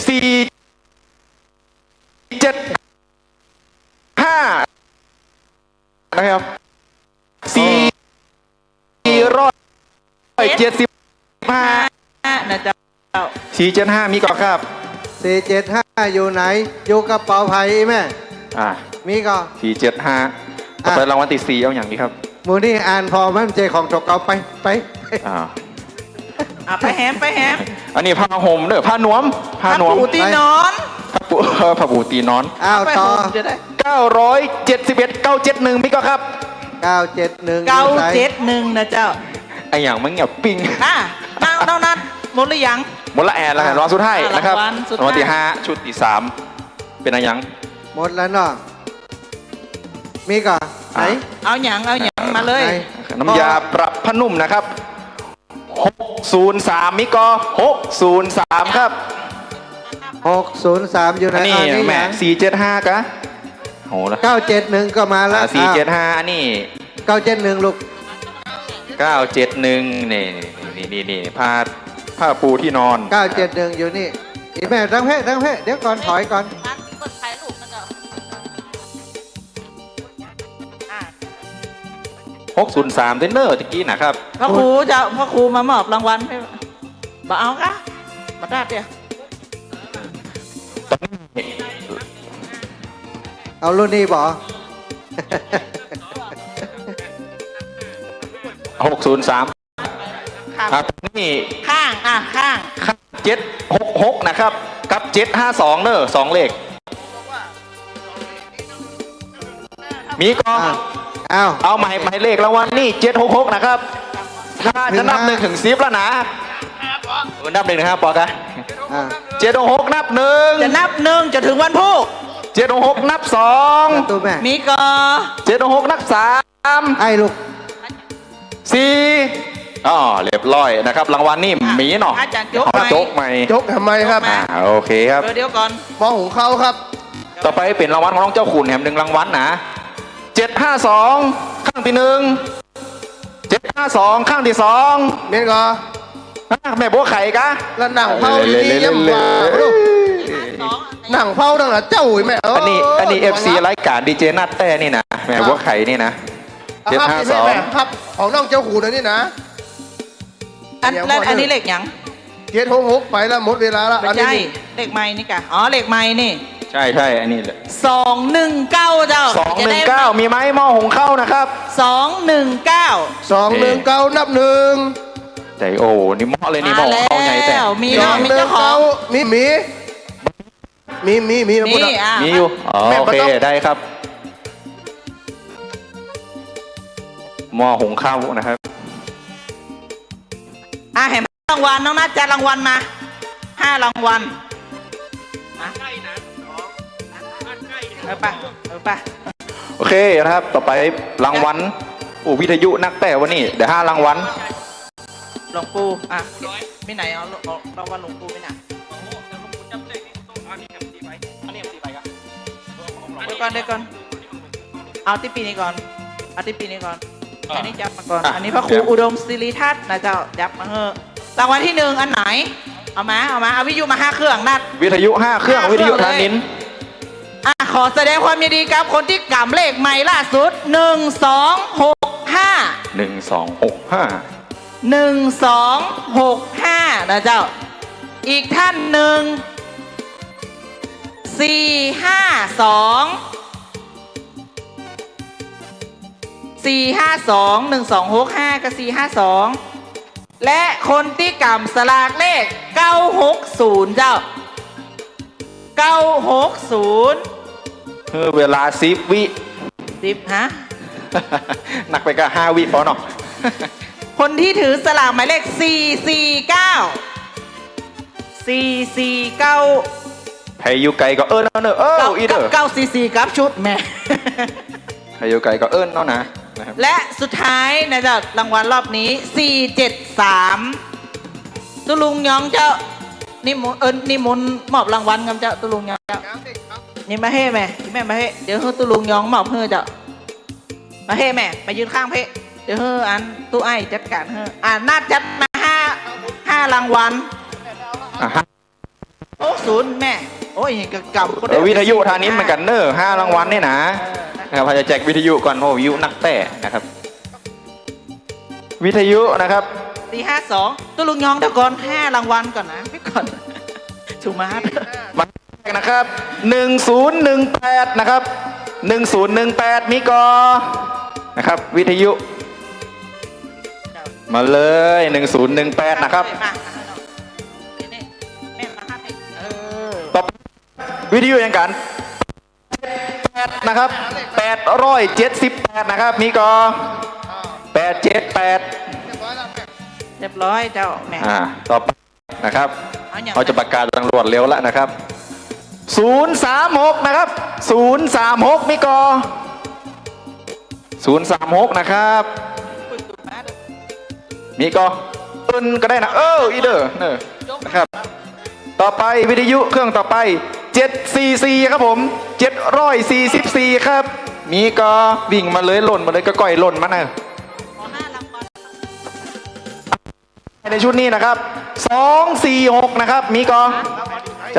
สี่เจ็ดห้า นะครับ สี่ร้อยเจ็ดสิบห้า นะเจ้า สี่เจ็ดห้า มีก่อครับ สี่เจ็ดห้า อยู่ไหน อยู่กระเป๋าใผแม่ อ่า มีก่อ สี่เจ็ดห้า อ่ะ ต่อไปรางวัลตี้สี่ เอาหยังดีครับ หมู่นี้อ่านผ่อมันเจ้าของตกเอาไป ไป ไป อ่า อ่ะ ไปแหม ไปแหม อันนี้ผ้าห่มเด้อ ผ้านวม ผ้านวม ผ้าปูตี้นอน ผ้าปู เออ ผ้าปูตี้นอน อ้าว ต่อ ผ้าห่มจะได้ เก้าร้อยเจ็ดสิบเอ็ด เก้าเจ็ดหนึ่ง มีก่อครับ เก้าเจ็ดหนึ่ง เก้าเจ็ดหนึ่ง นะเจ้า ไอ้หยังมึงอย่าปิ้ง อ่ะ นอกนั้นหมดหรือยัง หมดละ แอนละ อ่ะ รางวัลสุดท้าย อ่ะ นะครับ รางวัลสุดท้าย รางวัลตี้ห้า ชุดตี้สาม เป๋นอะหยัง หมดแล้วเนาะ มีก่อ อ่ะ ไหน เอาหยัง เอาหยัง มาเลย ไหน น้ำยาปรับผ้านุ่มนะครับ หกศูนย์สาม มีก่อ หกศูนย์สาม ครับ หกศูนย์สาม อยู่ไหน อันนี้ อ่ะ นี่ แม่ หยัง สี่เจ็ดห้า กะ โหละ เก้าเจ็ดหนึ่ง ก็มาแล้ว อ่า สี่เจ็ดห้า อ้าว อันนี้ เก้าเจ็ดหนึ่ง ลูก เก้าเจ็ดหนึ่ง นี่ นี่ นี่ นี่ ผ้า ผ้าปูตี้นอน เก้าเจ็ดหนึ่ง อยู่นี่ อีแม่ ตั้งเพ่ ตั้งเพ่ เดี๋ยวก่อน ถอยก่อน อ่ะ หกศูนย์สาม เต้นเนอร์ตะกี้นะครับ พระครูเจ้า พระครูมามอบรางวัลให้ บ่เอากะ บ่ได้เดียว เอารุ่นนี้บ่ หกศูนย์สาม ค่ะ ครับ นี่ ข้าง อ่ะ ข้าง ข้าง เจ็ดหกหก นะครับ กับ เจ็ดห้าสอง เนอะ สองเลข มีก่อ อ้าว อ้าว เอาหมาย หมายเลขรางวัลนี่ เจ็ดหกหก นะครับ ถ้าจะนับ หนึ่งห้า หนึ่งถึงสิบแล้วนะ เออ นับหนึ่งถึงห้าปอกะ อ่า เจ็ดหกหก นับหนึ่ง จะนับหนึ่งจะถึงวันพูก เจ็ดหกหก นับสอง ประตูแม่ มีก่อ เจ็ดหกหก นับสาม ไอ้ลูก สี่ อ๋อ เรียบร้อยนะครับ รางวัลนี่ อ่ะ มีเนาะ อาจารย์จก เอา ใหม่ จกใหม่ จกทำไมครับ จกมา อ่า โอเคครับ เดี๋ยวก่อน หม้อหุงข้าวครับ ต่อไปเป๋นรางวัลของน้องเจ้าขุนแหมหนึ่งรางวัลนะ เจ็ดห้าสอง ครั้งตี้หนึ่ง เจ็ดห้าสอง ครั้งตี้สอง เม่นก่อ อ่ะ แม่บัวไข่กะ แล้วหนังเผาดีๆ เล่นๆ เยี่ยมกว่า เล่นๆ ลูก หนังเผาตั้งแต่เจ้าอีกแม่ เออ อันนี้ อันนี้ เอฟซี รายก๋านดีเจนัดแต้นี่นะ แม่บัวไข่นี่นะ ครับ เจ็ดห้าสอง นี่แม่ครับ ของน้องเจ้าขุนอันนี้นะ อัน เดี๋ยว แล้ว ก่อน อันนี้เลขหยัง เจ็ดหกหก ไปแล้ว หมดเวลาแล้ว บ่ใจ้ อันนี้ เลขใหม่นี่กะ อ๋อ เลขใหม่นี่ ใช่ ใช่ อันนี้แหละ สองหนึ่งเก้า เจ้า สองหนึ่งเก้า จะได้ มีไหม หม้อหุงข้าวนะครับ สองหนึ่งเก้า สองหนึ่งเก้า นับหนึ่ง แต่โอ้ นี่เหมาะเลยนี่ หม้อหุงข้าวใหญ่แต่ มาแล้ว มี สองหนึ่งเก้า มีเจ้าของ มี มี มี มี มี มี มี อ่ะ มีอยู่ อ๋อ แม่ โอเค บ่ต้อง ได้ครับ หม้อหุงข้าวนะครับ อ่ะ แหมรางวัล น้องนัดจัดรางวัลมา ห้ารางวัล มา เออ ไป เออ ไป โอเคนะครับ ต่อไปรางวัล โอ้ วิทยุนักแต้วันนี้ เดี๋ยวห้ารางวัล ลวงปู่ อ่ะ มีไหน เอา เอา เอารางวัลหลวงปู่มีไหน โอ้โห เดี๋ยวหลวงปู่จับเลขนี่ต้อง อันนี้แถมสี่ใบ อันนี้แถมสี่ใบครับ เดี๋ยวก่อน เดี๋ยวก่อน เอาตี้ปี๋นี้ก่อน เอาตี้ปี๋นี้ก่อน อ่ะ อันนี้จับมาก่อน อ่ะ อันนี้พระครู ครับ อุดมศิริทัศน์นะเจ้า จับมาเหอะ รางวัลที่หนึ่งอันไหน เอามา เอามา เอาวิทยุมาห้าเครื่องนัด วิทยุห้าเครื่อง ห้าเครื่อง วิทยุธานินทร์ เลย อ่ะ ขอแสดงความยินดีกับคนตี้ก๋ำเลขใหม่ล่าสุด หนึ่งสองหกห้า หนึ่งสองหกห้า หนึ่งสองหกห้า นะเจ้า อีกท่านหนึ่ง สี่ห้าสอง สี่ห้าสอง หนึ่งสองหกห้า กับ สี่ห้าสอง และคนตี้ก๋ำสลากเลข เก้าหกศูนย์ เจ้า เก้าหกศูนย์ เออ เวลาสิบวิ สิบ ฮะ นักไปก็ห้าวิปอเนาะ คนตี้ถือสลากหมายเลข สี่สี่เก้า สี่สี่เก้า ใผอยู่ไกลก็เอิ้นเอาเน่อ เออ เก้า อีเด้อ เก้าสี่สี่ กลับชุดแม่ ใผอยู่ไกลก็เอิ้นเอานะ นะครับ และสุดท้ายนะเจ้า รางวัลรอบนี้ สี่เจ็ดสาม ตุ๊ลุงยองเจ้า นิมนต์ เอิ้น นิมนต์มอบรางวัลกำเจ้า ตุ๊ลุงยองเจ้า นี่มาเฮ้แม่ แม่มาเฮ้ เดี๋ยวหื้อตุ๊ลุงยองมอบหื้อเจ้า มาเฮ้แม่ มายืนข้างเพ่ เดี๋ยวหื้ออันตุ๊อ้ายจัดก๋านหื้อ อ่า นัดจัดมาห้า ห้ารางวัล อ่ะฮะ หกศูนย์ แม่ โอ้ย ก็ก๋ำ เออ วิทยุธานินทร์เหมือนกั๋นเน่อ ห้ารางวัลนี่นะ เออ นะครับ เฮาจะแจกวิทยุก่อน เพราะวิทยุนักแต๊นะครับ วิทยุนะครับ สี่ห้าสอง ตุ๊ลุงยองเดี๋ยวก่อน ห้ารางวัลก่อนนะ ไปก่อน สุมาร์ท มานะครับ หนึ่งศูนย์หนึ่งแปด นะครับ หนึ่งศูนย์หนึ่งแปด มีก่อ นะครับ วิทยุ มาเลย หนึ่งศูนย์หนึ่งแปด นะครับ มา นี่ แม่มาครับ เออ ต่อไป วิทยุอย่างกั๋น แปด นะครับ แปดร้อยเจ็ดสิบแปด นะครับ มีก่อ แปดเจ็ดแปด เรียบร้อยเจ้าแม่ อ่า ต่อไปนะครับ เอาอย่าง เขาจะประกาศตำรวจเร็วแล้วนะครับ ศูนย์สามหก นะครับ ศูนย์สามหก มีก่อ ศูนย์สามหก นะครับ มีก่อ อื่นก็ได้นะ เออ อีเด้อ เนอะ นะครับ ต่อไปวิทยุเครื่องต่อไป เจ็ดสี่สี่ ครับผม เจ็ดร้อยสี่สิบสี่ ครับ มีก่อ วิ่งมาเลย หล่นมาเลย ก็ก้อยหล่นมานะ ในชุดนี้นะครับ สองสี่หก นะครับ มีก่อ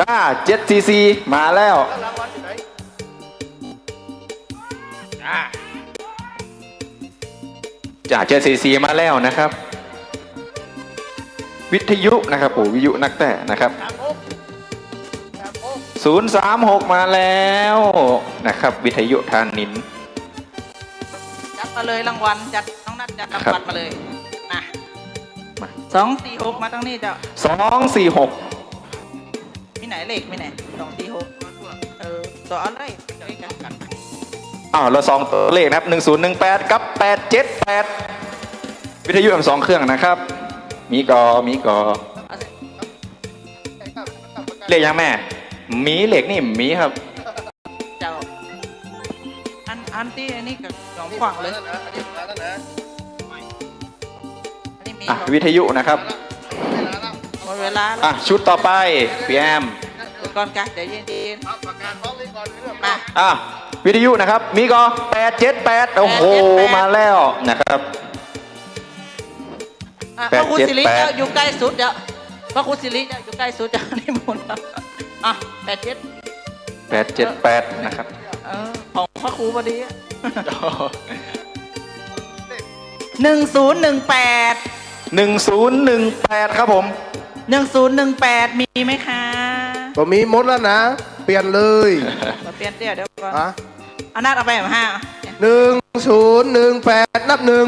จ้า เจ็ดสี่สี่ มาแล้ว จ้า จ้า เจ็ดสี่สี่ มาแล้วนะครับ วิทยุนะครับ โอ้ วิทยุนักแต๊นะครับ ศูนย์สามหก มาแล้วนะครับ วิทยุธานินทร์ จัดมาเลยรางวัล จัด น้องนัดจัดรางวัล ครับ มาเลย มา มา สองสี่หก มาตรงนี้เจ้า สองสี่หก มีไหนเลข มีไหน สองสี่หก เออ ต่อเอาเลย เจ้าเอกกัน อ้าว แล้วสองตัวเลขนะครับ หนึ่งศูนย์หนึ่งแปด กับ แปดเจ็ดแปด วิทยุทั้งสองเครื่องนะครับ มีก่อ มีก่อ เลขยังแม่ มีเลขนี่มีครับ เจ้า อัน อันตี้อันนี้ก็สองฝั่งเลย อันนี้มี อ่ะ วิทยุนะครับ หมดเวลาแล้ว อ่ะ ชุดต่อไป พี่แอม เดี๋ยวก่อนกะ เดี๋ยวเย็นๆ มา อ่ะ วิทยุนะครับ มีก่อ แปดเจ็ดแปด โอ้โห แปดเจ็ดแปด มาแล้วนะครับ อ่ะ พระครูสิริ แปดเจ็ดแปด เจ้าอยู่ใกล้สุดเจ้า พระครูสิริเจ้าอยู่ใกล้สุดเจ้า นิมนต์ อ่ะ แปดเจ็ด แปดเจ็ดแปด นะครับ เออ ของพระครูพอดีอะ หนึ่งศูนย์หนึ่งแปด หนึ่งศูนย์หนึ่งแปด ครับผม หนึ่งศูนย์หนึ่งแปด มีไหมคะ ก็มีหมดแล้วนะ เปลี่ยนเลย ขอเปลี่ยนเดี๋ยว เดี๋ยวก่อน ฮะ เอานัดเอาไปห้า หนึ่งศูนย์หนึ่งแปด นับหนึ่ง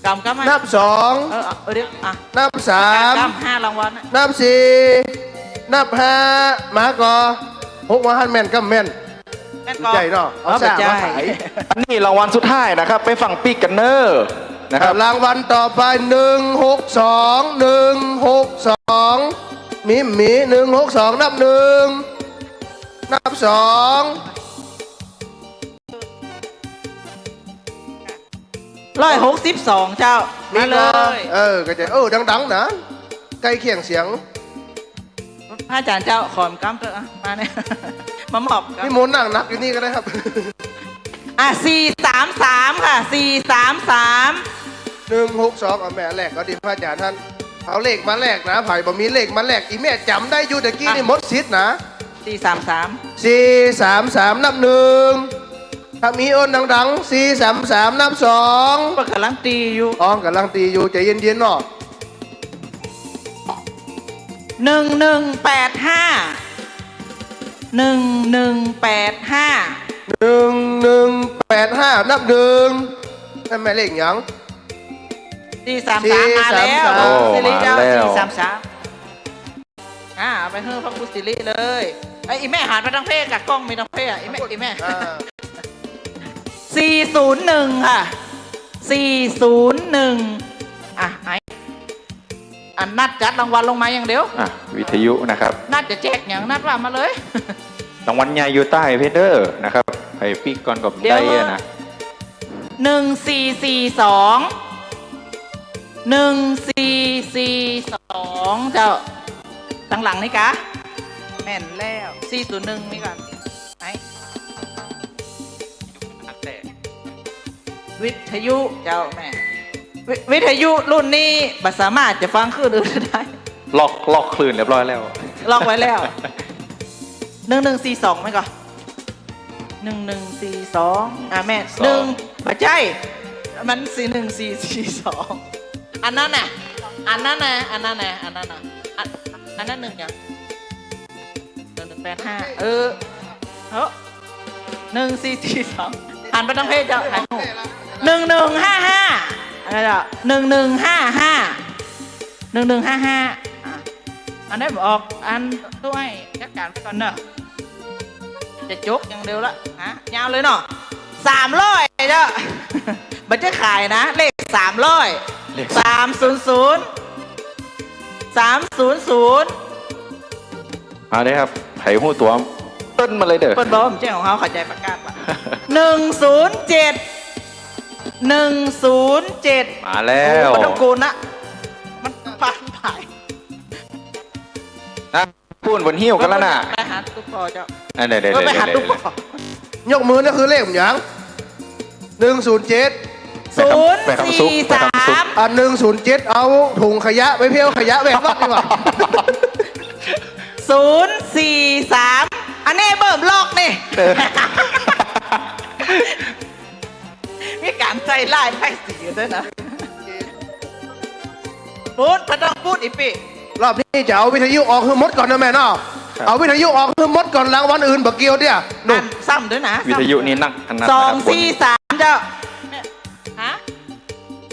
กำ กำมา นับสอง เออ เออ เดี๋ยว อ่ะ นับสาม กำ ห้ารางวัลน่ะ นับสี่ นับห้า มาก่อ หก มาหันแม่น กำแม่น แม่นก่อ ใช่เนาะ เอา เอาไป สาม จ่าย มาใส่ อันนี้รางวัลสุดท้ายนะครับ ไปฝั่งปิ๊กกั๋นเน่อนะครับ รางวัลต่อไป หนึ่งหกสอง หนึ่งหกสอง มี มี หนึ่งหกสอง นับหนึ่ง นับสอง ร้อยหกสิบสอง เจ้า มาเลย เออ ก็จะ เออ ดังๆ นะ ใก้เคียงเสียง พระอาจ๋ารย์เจ้า ขอมากำเต๊อะ มาเนี่ย มามอบกำ พี่มนต์นั่งนับอยู่นี่ก็ได้ครับ อ่ะ สี่สามสาม ค่ะ สี่สามสาม หนึ่งหกสอง เอาแม่แลกก็ดี พระอาจ๋ารย์ท่าน เอาเลขมาแลกนะ ใผบ่มีเลขมาแลก อีแม่จ๋ำได้อยู่ตะกี้นี่ อ่ะ หมดสิทธิ์นะ สี่สามสาม สี่สามสาม นับหนึ่ง ถ้ามีโอนดังๆ สี่สามสาม นับสอง เปิ้นก่ำลังตี๋อยู่ อ๋อ ก่ำลังตี๋อยู่ ใจ๋เย็นๆ เนาะ หนึ่งหนึ่งแปดห้า หนึ่งหนึ่งแปดห้า หนึ่งหนึ่งแปดห้า นับหนึ่ง นั่นแม่เลขหยัง สี่สามสาม มาแล้ว สี่สามสาม โอ้ สิริเจ้า มาแล้ว สี่สามสาม อ่า เอาไปหื้อพระครูสิริเลย เอ้ย อีแม่หันไปตางเพศกะ กล้องมีตางเพศอ่ะ อีแม่ อีแม่ อ่า สี่ศูนย์หนึ่ง ค่ะ สี่ศูนย์หนึ่ง อ่ะ ไอ้ อันนัดจัดรางวัลลงมาอย่างเดียว อ่ะ วิทยุนะครับ นัดจะแจกหยัง นัดว่ามาเลย รางวัลใหญ่อยู่ใต้เพดเด้อนะครับ ไอ้ปิ๊กก่อนก็ได้อะนะ เดี๋ยว หนึ่งสี่สี่สอง หนึ่งสี่สี่สอง เจ้า ตังหลังนี่กะ แม่นแล้ว สี่ศูนย์หนึ่ง นี่ก่อน ไหน วิทยุเจ้าแม่ วิ- วิทยุรุ่นนี้บ่สามารถจะฟังคลื่นอื่นได้ ล็อก- ล็อกคลื่นเรียบร้อยแล้ว ล็อกไว้แล้ว หนึ่งหนึ่งสี่สอง ไหมก่อน หนึ่งหนึ่งสี่สอง อ่ะแม่ สอง หนึ่ง บ่ใจ้ มันสี่หนึ่งสี่สี่สอง อันนั้นน่ะ อันนั้นน่ะ อันนั้นน่ะ อันนั้นน่ะ อัน- อันนั้นหนึ่งหยัง หนึ่งหนึ่งแปดห้า เออ เฮ้อ หนึ่งสี่สี่สอง หันไปตางเพศเจ้า หันหู หนึ่งหนึ่งห้าห้า อะไรอ่ะ หนึ่งหนึ่งห้าห้า หนึ่งหนึ่งห้าห้า อ่ะ อันนี้บ่ออก อัน ตุ๊อ้ายจัดก๋านไปก่อนเนาะ จะจกอย่างเดียวละ ฮะ ยาวเลยเนาะ สามร้อยเจ้า บ่ใจ้ขายนะ เลขสามร้อย เลข สามศูนย์ศูนย์ สามศูนย์ศูนย์ เอาเลยครับ ใผฮู้ตั๋ว เปิ้นมาเลยเด้อ เปิ้นบอกว่าบ่ใจ้ของเฮา เข้าใจ๋ประกาศว่า หนึ่งศูนย์เจ็ด หนึ่งศูนย์เจ็ด มาแล้ว โอ้ บ่ต้องโกนนะ มันผ่านไป นะ ปู้นบนหิ้วกั๋นแล้วนะ ไปหาตุ๊กปอเจ้า นั่นๆๆๆๆ เออ ไปหาตุ๊กปอ ยกมือ นั่นคือเลขหยัง หนึ่งศูนย์เจ็ด ศูนย์สี่สาม อ่ะ หนึ่งศูนย์เจ็ด เอาถุงขยะไปเผี้ยวขยะแวกวัดดีกว่า ศูนย์สี่สาม อันนี้เบิ่มลอกนี่ เออ มีก๋านใส่ลายป้ายสีด้วยนะ ปู๊ด บ่ต้องปู๊ด อีปี้ รอบนี้จะเอาวิทยุออกหื้อหมดก่อนนะแม่เนาะ ครับ เอาวิทยุออกหื้อหมดก่อน รางวัลอื่นบ่เกี่ยวเตี้ย นู่น อ่ะ ซ้ำด้วยนะ วิทยุนี่นักถนัดนะครับ สองสี่สาม เจ้า ฮะ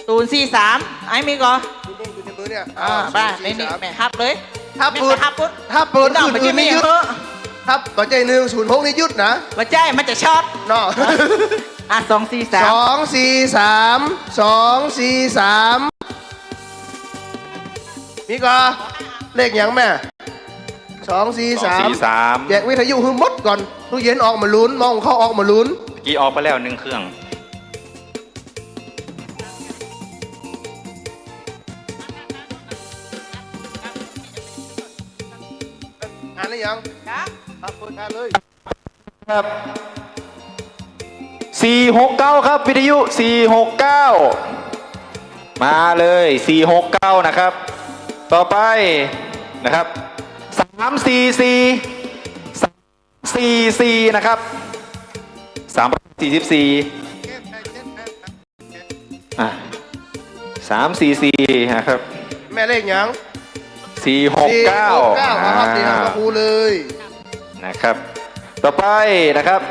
ศูนย์สี่สาม ไอ้มีก่อ อยู่ในมือเนี่ย อ่า เอา บ้า ศูนย์สี่สาม ในนี่ แม่ฮับเลย ถ้าเปิด แม่ฮับปุ๊บ ถ้าเปิด น้อง อื่นๆ นี่ยึด บ่ใจ้ ถ้าบ่ใจ้ หนึ่งศูนย์หก นี่ยึดนะ บ่ใจ้ มันจะช็อต เนาะ อ่ะ สองสี่สาม สองสี่สาม สองสี่สาม มีก่อ เลขหยังแม่ สองสี่สาม สองสี่สาม แจกวิทยุหื้อหมดก่อน ตู้เย็นออกมาลุ้น หม้อหุงข้าวออกมาลุ้น เมื่อกี้ออกไปแล้วหนึ่งเครื่อง อ่านหรือยัง ครับ ครับ เปิดอ่านเลย ครับ สี่หกเก้า ครับ วิทยุ สี่หกเก้า มาเลย สี่หกเก้า นะครับ ต่อไปนะครับ สามสี่สี่ สามสี่สี่ นะครับ สามสี่สี่ อ่ะ สามสี่สี่ นะครับ แม่เลขหยัง สี่หกเก้า สี่หกเก้า ครับ อ่า สี่หกเก้า เลย นะครับ ต่อไปนะครับ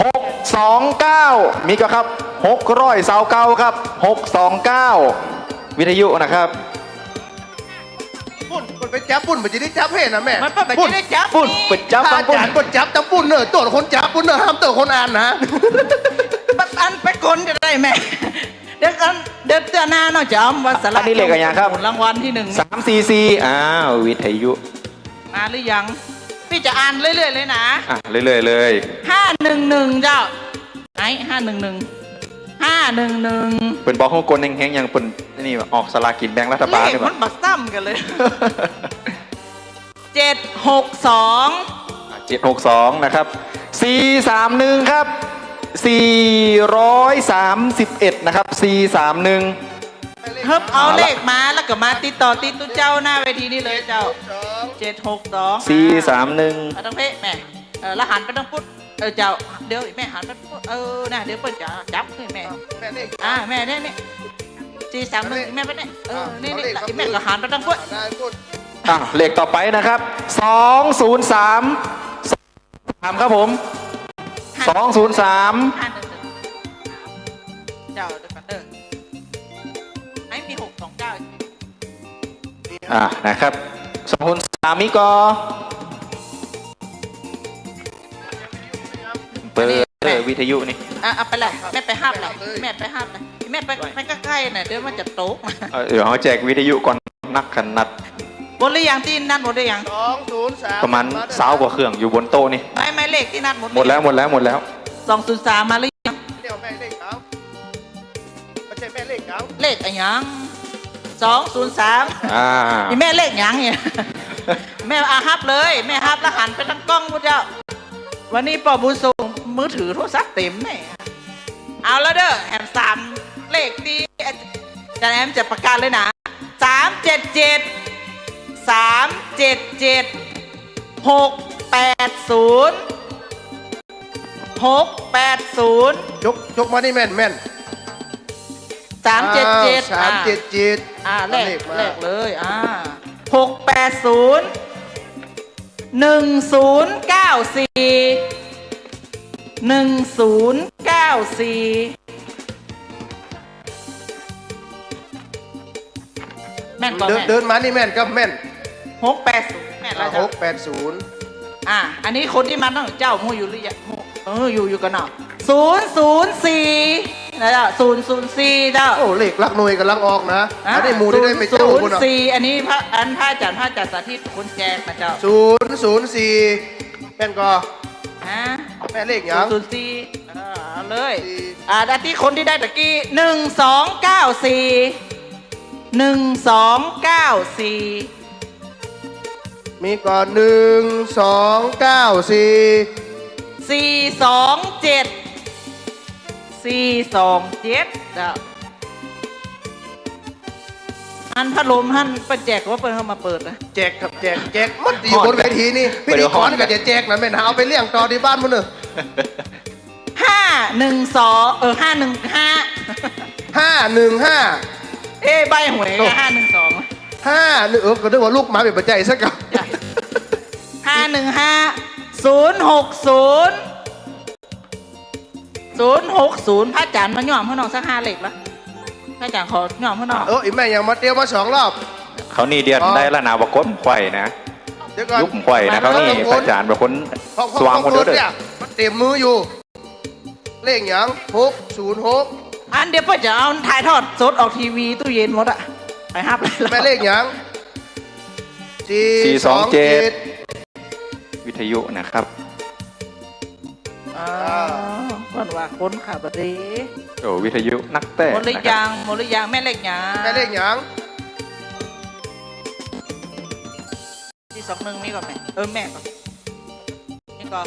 หกสองเก้า มีก่อครับ หกร้อยซาวเก้า ครับ หกสองเก้า วิทยุนะครับ ปุ้น ปุ้นไปจับปุ้น มันจะได้จับเห็นนะแม่ มัน มันจะได้จับ ปุ้น ปุ้น นี่ ไปจับ พระอาจ๋ารย์ ปุ้น ปุ้นจับ จับปุ้นเนอะ โจ้คนจับปุ้นเนอะ ห้ามโจ้คนอ่านนะ อันไปกลจะได้แม่ เดี๋ยวกัน เดี๋ยวเตื้อหน้าเนาะ จ๋ำว่าสลาก อันนี้เลขอะไรครับ รางวัลที่หนึ่ง สามสี่สี่ อ้าว วิทยุ มาหรือยัง ปี้จะอ่านเรื่อยๆ เลยนะ อ่ะ เรื่อยๆ เลย ห้าหนึ่งหนึ่ง เจ้า ไหน ห้าหนึ่งหนึ่ง ห้าหนึ่งหนึ่ง เปิ้นบอกฮู้คนเฮงๆ อย่างเปิ้นนี่ออกสลากกินแบ่งรัฐบาล เลข นี่บ่ มันบ่ซ้ำกั๋นเลย เจ็ดหกสอง อ่ะ เจ็ดหกสอง นะครับ สี่สามหนึ่ง ครับ สี่ร้อยสามสิบเอ็ด นะครับ สี่สามหนึ่ง เฮิบเอาเลขมาแล้วก็มาติดต่อติดตุ๊เจ้าหน้าเวทีนี่เลยเจ้า เจ็ดหกสอง สี่สามหนึ่ง อ่ะ ตังเพะแม่ เออ แล้วหันไปตังปุ๊ด เออ เจ้า เดี๋ยวแม่หันไปปุ๊ด เออ นะ เดี๋ยวเปิ้นจะจับหื้อแม่ แม่เลข อ่า แม่เนี่ย เนี่ย สี่สามหนึ่ง แม่ไปเนี่ย เออ นี่ นี่ เอาเลข แม่ก็หันไปตังปุ๊ด ได้ปุ๊ด อ่ะ เลขต่อไปนะครับ สองศูนย์สาม สาม ครับผม สองศูนย์สาม ห้าหนึ่งหนึ่ง เจ้า เดี๋ยวก่อนเด้อ ไอ้มี หกสองเก้า อ่า นะครับ สองศูนย์สาม มีก่อ เปิด อันนี้ เออ วิทยุนี่ อ่ะ เอาไปเลย แม่ไปฮับเลย แม่ไปฮับเลย แม่ไป ไปใก้ๆ น่ะ เดี๋ยวมันจะตก เออ เดี๋ยวเฮาแจกวิทยุก่อน นักขนาด หมดหรือยัง ตี้นัดหมดหรือยัง สองศูนย์สาม ประมาณซาวกว่าเครื่องอยู่บนโต๊ะนี่ ไม่ ไม่ เลขตี้นัดหมดหรือยัง หมดแล้ว หมดแล้ว หมดแล้ว สองศูนย์สาม มาหรือยัง เดี๋ยวแม่เลขเขา บ่ใจ้แม่เลขเขา เลขอะหยัง สองศูนย์สาม อ่า อีแม่เลขหยังเนี่ย แม่ อ่ะ ฮับเลย แม่ฮับแล้วหันไปตังก้องพุ้นเจ้า วันนี้ป้อบุญส่งมือถือโทรศัพท์เต็มเนี่ย เอาแล้วเด้อ แหมสามเลขตี้อาจ๋ารย์แอมจะประกาศเลยนะ สามเจ็ดเจ็ด สามเจ็ดเจ็ด หกแปดศูนย์ หกแปดศูนย์ ยก ยกมานี่แม่นๆ สามเจ็ดเจ็ด อ้าว สามเจ็ดเจ็ด อ่า อ่า แลก เลขมา แลกเลย อ่า หกแปดศูนย์ หนึ่งศูนย์เก้าสี่ หนึ่งศูนย์เก้าสี่ แม่นก่อ เดิน แม่น เดินมานี่แม่นครับ แม่น หกแปดศูนย์ แม่นแล้ว อ่า เจ้า หกแปดศูนย์ อ่า อันนี้คนตี้มาตั้งเจ้า ฮู้อยู่หรือยัง ฮู้ เออ อยู่ อยู่ก่อเนาะ ศูนย์ศูนย์สี่ นะเจ้า ศูนย์ศูนย์สี่ เจ้า โอ้ เลขหลักหน่วยก่ำลังออกนะ อ่า อันนี้หมู่ตี้ได้ไปเจ้าพุ้นเนาะ ศูนย์ศูนย์สี่ อันนี้พระ อันพระอาจ๋ารย์ พระอาจ๋ารย์สาธิตคนแจกนะเจ้า ศูนย์ศูนย์สี่ แม่นก่อ ฮะ แม่เลขหยัง ศูนย์ศูนย์สี่ เออ เอาเลย สี่ อ่า ด้านตี้คนตี้ได้ตะกี้ หนึ่งสองเก้าสี่ หนึ่งสองเก้าสี่ มีก่อ หนึ่งสองเก้าสี่ สี่สองเจ็ด สี่สองเจ็ด เจ้า อันพัดลมหั้นเปิ้นแจกว่าเปิ้นเอามาเปิดนะ แจกครับ แจก แจกหมดตี้อยู่บนเวทีนี่ พิธีกรก็จะแจกนะ แม่นหาเอาไปเลี้ยงต่อตี้บ้านพุ้นเน่อ ห้าหนึ่งสอง เออ ห้าหนึ่งห้า ห้าหนึ่งห้า เอ้ย ใบ้หวยไง โอ้ ห้าหนึ่งสอง ห้าหนึ่ง เออ ก็นึกว่าลุกมาเป๋นปัจจัยสักกับ ห้าหนึ่งห้า ศูนย์หกศูนย์ ศูนย์หกศูนย์ พระอาจ๋ารย์มาย่อมหื้อน้องสักห้าเลขละ พระอาจ๋ารย์ขอย่อมหื้อน้อง เออ อีแม่ยังมาเตียวมาสองรอบ เขานี่เดียน อ๋อ ได้ละนาว่าคนไขว่นะ เดี๋ยวก่อน ยุคไขว่นะ เขานี่ พระอาจ๋ารย์เป๋นคน ของ ของ สว่างคนเดียวเด้อ ของเนี่ย มันเต็มมืออยู่ เลขหยัง หกศูนย์หก อันเดี๋ยวเปิ้นจะเอาถ่ายทอดสดออกทีวีตู้เย็นหมดอะ ไปฮับเลย แม่เลขหยัง สี่สองเจ็ด สี่สองเจ็ด วิทยุนะครับ อ่า อ่า เปิ้นว่าคนขับดี โอ้ วิทยุนักแต๊ หมดหรือยัง นะครับ หมดหรือยัง แม่เลขหยัง แม่เลขหยัง สี่สองหนึ่ง มีก่อแม่ เออ แม่ก่อ นี่ก่อ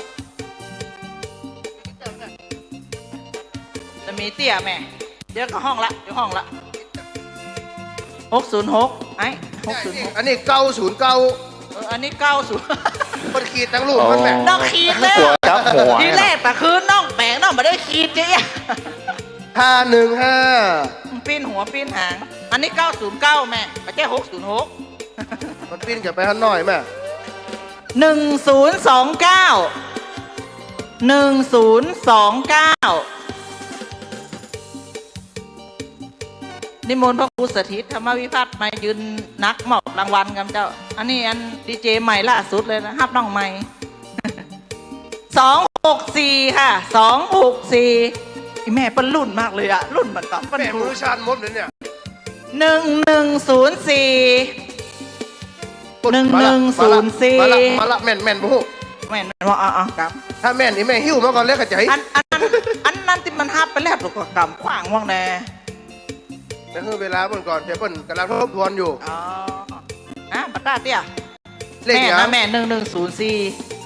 จะมีเตี้ยแม่ เดี๋ยวก็ฮ้องละ เดี๋ยวฮ้องละ หกศูนย์หก ไอ้ หกศูนย์หก อันนี้เก้าศูนย์เก้า เออ อันนี้เก้าศูนย์ เปิ้นขีดตังลูกมันแม่ อ๋อ ต้องขีดเลย กลัวจับหัว ทีแรกแต่คือน้องแป๋งน้องบ่ได้ขีดเจ๊ ห้าหนึ่งห้า ปิ้นหัวปิ้นหาง อันนี้เก้าศูนย์เก้าแม่ บ่ใจ้หกศูนย์หก มันปิ้นกลับไปหั้นหน่อยแม่ หนึ่งศูนย์สองเก้า หนึ่งศูนย์สองเก้า นิมนต์พระครูสถิตธรรมวิพัฒน์มายืนนักมอบรางวัลกับเจ้า อันนี้อันดีเจใหม่ล่าสุดเลยนะ ฮับน้องใหม่ สองหกสี่ ค่ะ สองหกสี่ อีแม่เปิ้นรุ่นมากเลยอะ รุ่นเหมือนกับเปิ้น แม่ ถูก มือสั่นหมดเลยเนี่ย หนึ่งหนึ่งศูนย์สี่ หนึ่งหนึ่งศูนย์สี่ มาละ มาละ มาละ แม่น แม่นบ่ฮู้ แม่น แม่นว่า อ่ะ อ่ะ ครับ ถ้าแม่นนี่แม่หิ้วมาก่อนเลย เข้าใจ๋ อัน อันนั้น อันนั้นตี้มันฮับไปแล้ว ก็กำขว้างว่างแน่ เดี๋ยวหื้อเวลาเปิ้นก่อน เดี๋ยวเปิ้นก่ำลังทบทวนอยู่ อ๋อ อ่ะ ปากกาเตี้ย เลขหยัง แม่นะ แม่ หนึ่งหนึ่งศูนย์สี่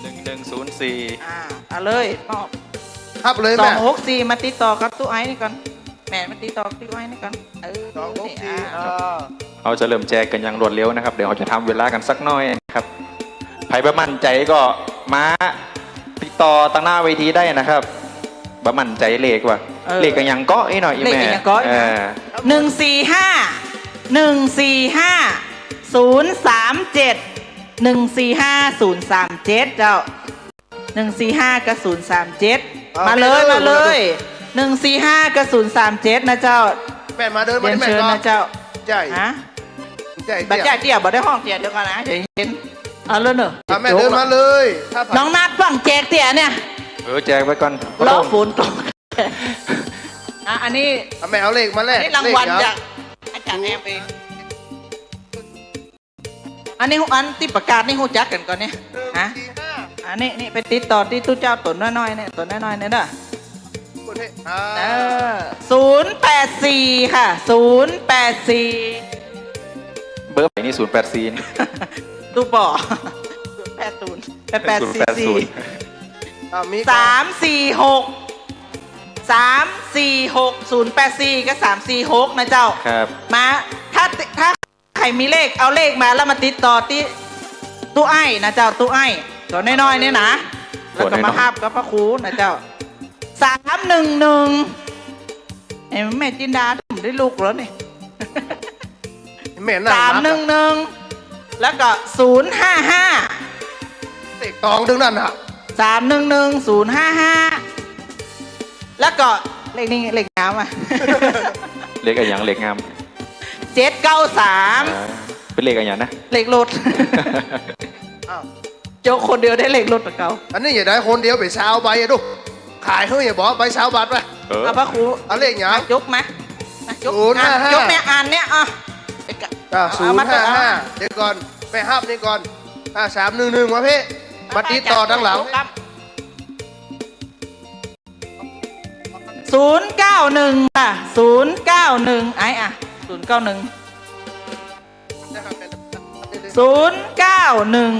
หนึ่งหนึ่งศูนย์สี่ อ่า เอาเลย มอบ ฮับเลยแม่ สองหกสี่ มาติดต่อกับตุ๊ไอ้นี่ก่อน แม่มาติดต่อตุ๊ไอ้นี่ก่อน เออ สองหกสี่ นี่ อ่า อ่า เฮาจะเริ่มแจกกั๋นอย่างรวดเร็วนะครับ เดี๋ยวเฮาจะทำเวลากั๋นสักหน้อยนะครับ ใผบ่มั่นใจ๋ก็มาติดต่อตังหน้าเวทีได้นะครับ บ่มั่นใจ๋เลขว่ะ เออ เลขกั๋นหยังเกาะอี้หน่อย เลขกั๋นหยังเกาะอี้หน่อย เออ หนึ่งสี่ห้า หนึ่งสี่ห้า ศูนย์สามเจ็ด หนึ่งสี่ห้า ศูนย์สามเจ็ด เจ้า หนึ่งสี่ห้า กับ ศูนย์สามเจ็ด อ่า มาเลย มาเลย หนึ่งสี่ห้า กับ ศูนย์สามเจ็ด นะเจ้า แม่มาเดินมา เรียนเชิญนะเจ้า ใหญ่ ฮะ ใหญ่ บ่ใหญ่เตี้ย บ่ได้ฮ้องเตี้ย เดี๋ยวก่อนนะ เดี๋ยวเห็น เอาเลยเนอะ อ่ะ แม่เดินมาเลย ถ้าผ่าน น้องนัดฟังแจกเตี้ยเนี่ย เออ แจกไปก่อน รอฝนตก อ่ะ อันนี้ อ่ะ แม่เอาเลขมาแลก อันนี้รางวัล เลขเนาะ จากอาจ๋ารย์แอมเอง อันนี้ อันตี้ประกาศนี่ฮู้จักกั๋นก่อเนี่ย ฮะ อันนี้ นี่ไปติดต่อตี้ตุ๊เจ้าตั๋วน้อยๆ เนี่ย ตั๋วน้อยๆ เนี่ยเด้อ เออ ศูนย์แปดสี่ ค่ะ ศูนย์แปดสี่ เบอร์ใหม่นี่ ศูนย์แปดสี่ ตุ๊ปอ ศูนย์แปดศูนย์ แปดแปดสี่สี่ ศูนย์แปดศูนย์ อ่ะ มี สามสี่หก สามสี่หก ศูนย์แปดสี่ กับ สามสี่หก นะเจ้า ครับ มา ถ้า ถ้าใผมีเลข เอาเลขมาแล้วมาติดต่อตี้ตุ๊ไอ้นะเจ้า ตุ๊ไอ้ตั๋วน้อยๆ เนี่ยนะ แล้วก็มาฮับกับป้าครูนะเจ้า สามหนึ่งหนึ่ง เอ้ย แม่จินดาได้ลูกแล้วนี่ แม่นั่งนับ สามหนึ่งหนึ่ง แล้วก็ ศูนย์ห้าห้า เลขตองตึงนั้นน่ะ สามหนึ่งหนึ่ง ศูนย์ห้าห้า แล้วก็เลขนี้เลขงามอ่ะ เลขอะหยัง เลขงาม เจ็ดเก้าสาม อ่า เป๋นเลขอะหยังนะ เลขรถ อ้าว จกคนเดียวได้เลขรถกับเขา อันนี้อย่าได้คนเดียวไปซาวใบอะดู ขายหื้ออย่าบอกใบซาวบาทไป เออ เอาป้าครู เอาเลขหยัง มาจกมา มาจก ศูนย์ห้าห้า อ่ะ จกแม่อ่านเนี่ย อ่ะ ไปกะ อ่ะ เอา ศูนย์ห้าห้า มาเถอะ เดี๋ยวก่อน ไปฮับนี่ก่อน อ่ะ สามหนึ่งหนึ่ง มาพี่ มาติดต่อตังหลัง ศูนย์เก้าหนึ่ง ค่ะ ศูนย์เก้าหนึ่ง ไอ้อะ ศูนย์เก้าหนึ่ง ศูนย์เก้าหนึ่ง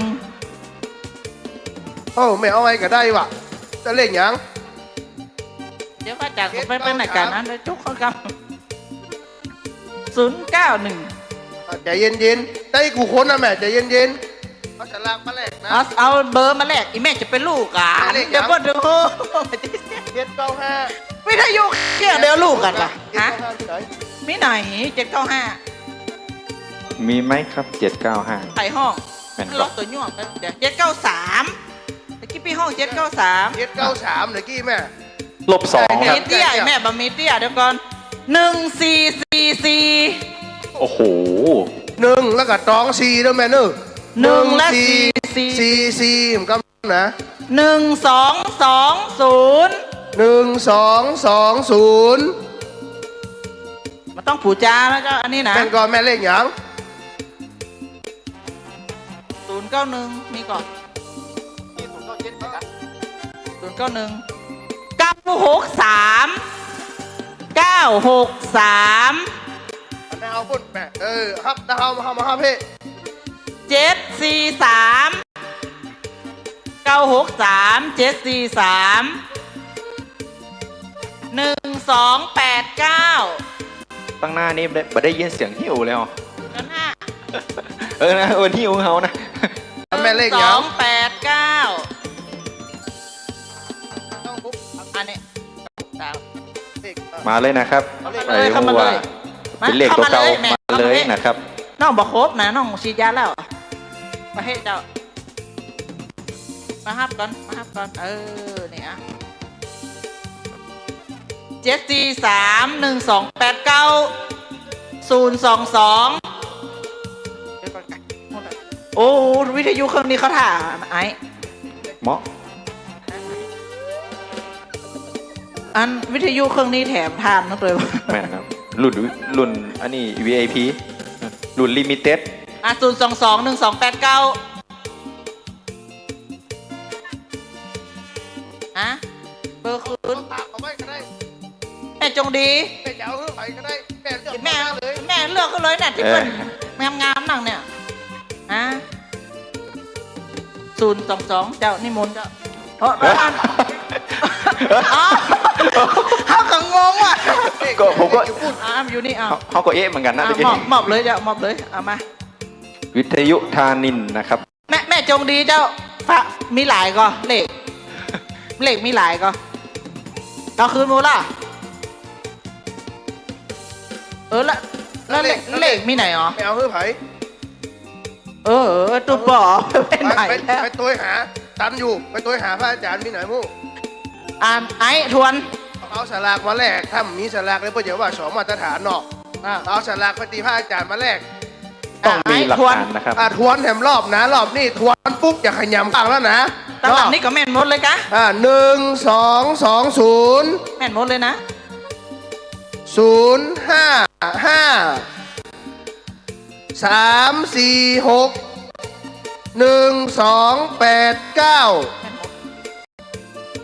โอ้ แม่เอาไว้ก็ได้ว่ะ จะเลขหยัง เดี๋ยวก็จากไปเป็นรายการนั้นเลย จุกเขาครับ ศูนย์เก้าหนึ่ง อ่ะ ใจเย็นๆ ได้กูคนนะแม่ ใจเย็นๆ เอาสลากมาแลกนะ เอา เอาเบอร์มาแลก อีแม่จะไปลูกอ่ะ เลขหยัง เดี๋ยวเปิ้นดู เจ็ดเก้าห้า วิทยุเครื่องเดียวลูกกั๋นล่ะ ฮะ เจ็ดเก้าห้า ที่ไหน มีไหน เจ็ดเก้าห้า มีไหมครับ เจ็ดเก้าห้า ใผฮ้อง แม่น รถตั๋วย่วง เดี๋ยว เจ็ดเก้าสาม ตะกี้ปี้ฮ้อง เจ็ดเก้าสาม เจ็ดเก้าสาม ตะกี้แม่ ลบสอง ครับ มีเตี้ย ใช่ แม่บ่มีเตี้ย เดี๋ยวก่อน หนึ่งสี่สี่สี่ โอ้โห หนึ่งแล้วก็ตองสี่เด้อแม่เนอะ หนึ่งและสี่สี่ สี่สี่ มันก็นะ หนึ่งสองสองศูนย์ หนึ่งสองสองศูนย์ มันต้องปู๋จาแล้วเจ้า อันนี้นะ แม่นก่อแม่เลขหยัง ศูนย์เก้าหนึ่ง มีก่อ มี ศูนย์เก้าเจ็ด ไหมครับ ศูนย์เก้าหนึ่ง เก้าหกสาม เก้าหกสาม อันนั้นเอาพุ่นแปะ เออ ฮับ นะ เอามา เอามาฮับพี่ เจ็ดสี่สาม เก้าหกสาม เจ็ดสี่สาม หนึ่งสองแปดเก้า ตังหน้านี่บ่ได้ บ่ได้ยินเสียงหิ้วเลยอ๋อ ตังหน้า เออนะ เออ หิ้วเฮานะ แม่เลขหยัง สองแปดเก้า อันนี้ มาเลยนะครับ เอาเลย ใผฮู้ว่า เข้ามาเลย เป๋นเลขตั๋วเก่า มา มาเลย เข้ามาเลย แม่ มาเลย เข้ามาเลย นะครับ น้องบ่ครบนะ น้องฉีดยาแล้ว มาให้เจ้า มาฮับก่อน มาฮับก่อน เออ เนี่ย เจ็ดสี่สาม หนึ่งสองแปดเก้า ศูนย์สองสอง เดี๋ยวก่อนค่ะ โอ้ วิทยุเครื่องนี้เขาถ่า ไอ้ เหมาะ อันวิทยุเครื่องนี้แถมถ่านนะตัว แม่นครับ รุ่น รุ่นอันนี้ วีไอพี รุ่นลิมิเต็ด อ่ะ ศูนย์สองสอง หนึ่งสองแปดเก้า ฮะ เบอร์คืน ฝากเอาไว้ก็ได้ แม่จงดี แม่จะเอาหื้อใผก็ได้ แม่จะ แม่ แม่เลือกเอาเลยเนี่ย ตี้เปิ้น เออ งามๆ นั่นเนี่ย ฮะ ศูนย์สองสอง เจ้า นิมนต์เจ้า เอ้อ เอ้อ อ๋อ เฮาก็งงว่ะ ก็ผมก็ อ่า อยู่นี่ อ่า เฮา เฮาก็เอ๊ะเหมือนกันนะ อ่า ตะกี้ มอบ มอบเลยเจ้า มอบเลย เอามา วิทยุธานินทร์นะครับ แม่ แม่จงดีเจ้า พระมีหลายก่อ เลข เลขมีหลายก่อ เอาคืนหมดละ เออ ละ ละเลข ละเลข ละเลขมีไหนอ๋อ ไปเอาหื้อไผ เออ เออ ตุ๊บป๋อ ไปไหน ไป แล้ว ไปตวยหา ตันอยู่ ไปตวยหาพระอาจารย์มีไหนมู่ อ่าน ไอ้ทวน เอาสลากมาแลก ถ้ามีสลากแล้วเปิ้นจะว่าสองมาตรฐานเนาะ อ่ะ เอาสลากไปตี้พระอาจารย์มาแลก ต้องมีหลักฐานนะครับ อ่ะ ทวนแถมรอบนะ รอบนี้ทวนปุ๊บอย่าขยำข้างแล้วนะ ตะหลังนี้ก็แม่นหมดเลยกะ อ่ะ หนึ่งสองสองศูนย์ แม่นหมดเลยนะ ศูนย์ห้าห้า สามสี่หก หนึ่งสองแปดเก้า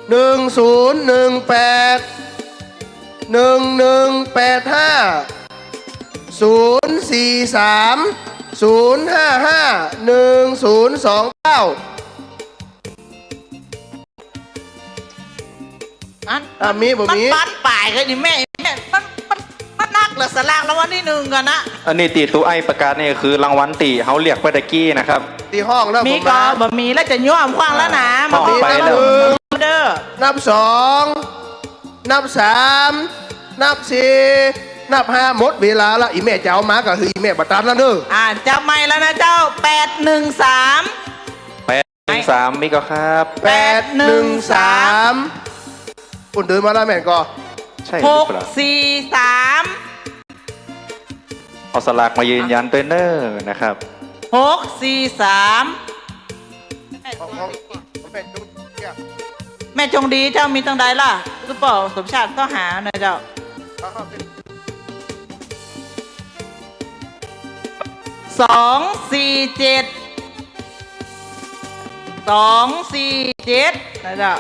หนึ่งศูนย์หนึ่งแปด หนึ่งหนึ่งแปดห้า ศูนย์สี่สาม ศูนย์ห้าห้า หนึ่งศูนย์สองเก้า อัน อ่ะ มีบ่มี มันปานป๋ายเลยนี่แม่ แม่ มัน มัน มันนักเหลือสลากรางวัลตี้หนึ่งก่อนนะ อันนี้ตี้ตู้ไอ้ประกาศนี่คือรางวัลตี้เฮาเรียกไปตะกี้นะครับ ตี้ห้องแล้ว มี ผมมา ก่อ บ่มีแล้วจะย่อมขว้างแล้วนะ อ่า มา ห้องไปแล้ว เด้อ นับสอง นับสาม นับสี่ นับห้า หมดเวลาละ อี่แม่จะเอามาก็คืออี่แม่บ่ตันแล้วเนอะ อ่า จับใหม่แล้วนะเจ้า แปดหนึ่งสาม แปดหนึ่งสาม มีก่อครับ แปดหนึ่งสาม คนเดินมาแล้วแม่นก่อ ใช่หรือเปล่า หกสี่สาม เอาสลากมายืนยันตวยเน่อนะครับ หกสี่สาม ของ ของ ของแม่จงดีอะ แม่จงดีเจ้ามีตังใดล่ะ ตุ๊ป๋อสมชาติต้องหาหน่อยเจ้า เอาเข้าไป สองสี่เจ็ด สองสี่เจ็ด นะเจ้า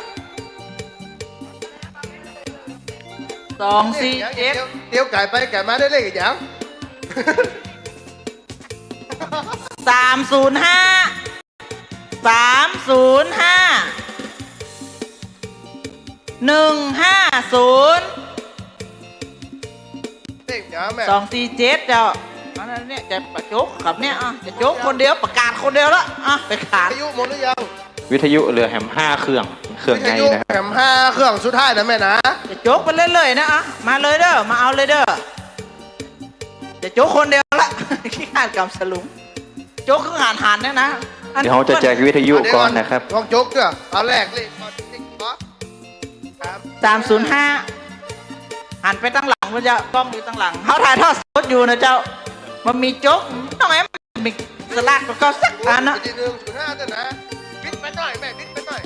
สองสี่เจ็ด เตียว เตียวไก๋ไปไก๋มาได้เลขอะหยัง สามศูนย์ห้า สามศูนย์ห้า หนึ่งห้าศูนย์ เลขหยังแม่ สองสี่เจ็ด เจ้า อันนั้นเนี่ยจะประจกกับเนี่ย อ่ะ จะจกคนเดียว ประกาศคนเดียวละ อ่ะ ประกาศ วิทยุหมดหรือยัง วิทยุเหลือแหมห้าเครื่อง เครื่องใหญ่นะครับ วิทยุแหมห้าเครื่องสุดท้ายนะแม่นะ จะจกไปเรื่อยๆ นะ อ่ะ มาเลยเด้อ มาเอาเลยเด้อ จะจกคนเดียวละ ขี้คร้านกำสลุง จกคือหันๆ เนี่ยนะ อัน เดี๋ยวเฮาจะแจกวิทยุก่อนนะครับ ลองจกเตื้อ เอาแรกเลขก่อน เลขก่อน สามศูนย์ห้า หันไปตังหลังพุ้นเจ้า กล้องอยู่ตังหลัง เฮาถ่ายทอดสดอยู่นะเจ้า บ่มีจก น้องแอม มีสลากประกอบสักอันนะ ทีหนึ่งศูนย์ห้าเตื้อนะ บิดไปหน่อยแม่ บิดไปหน่อย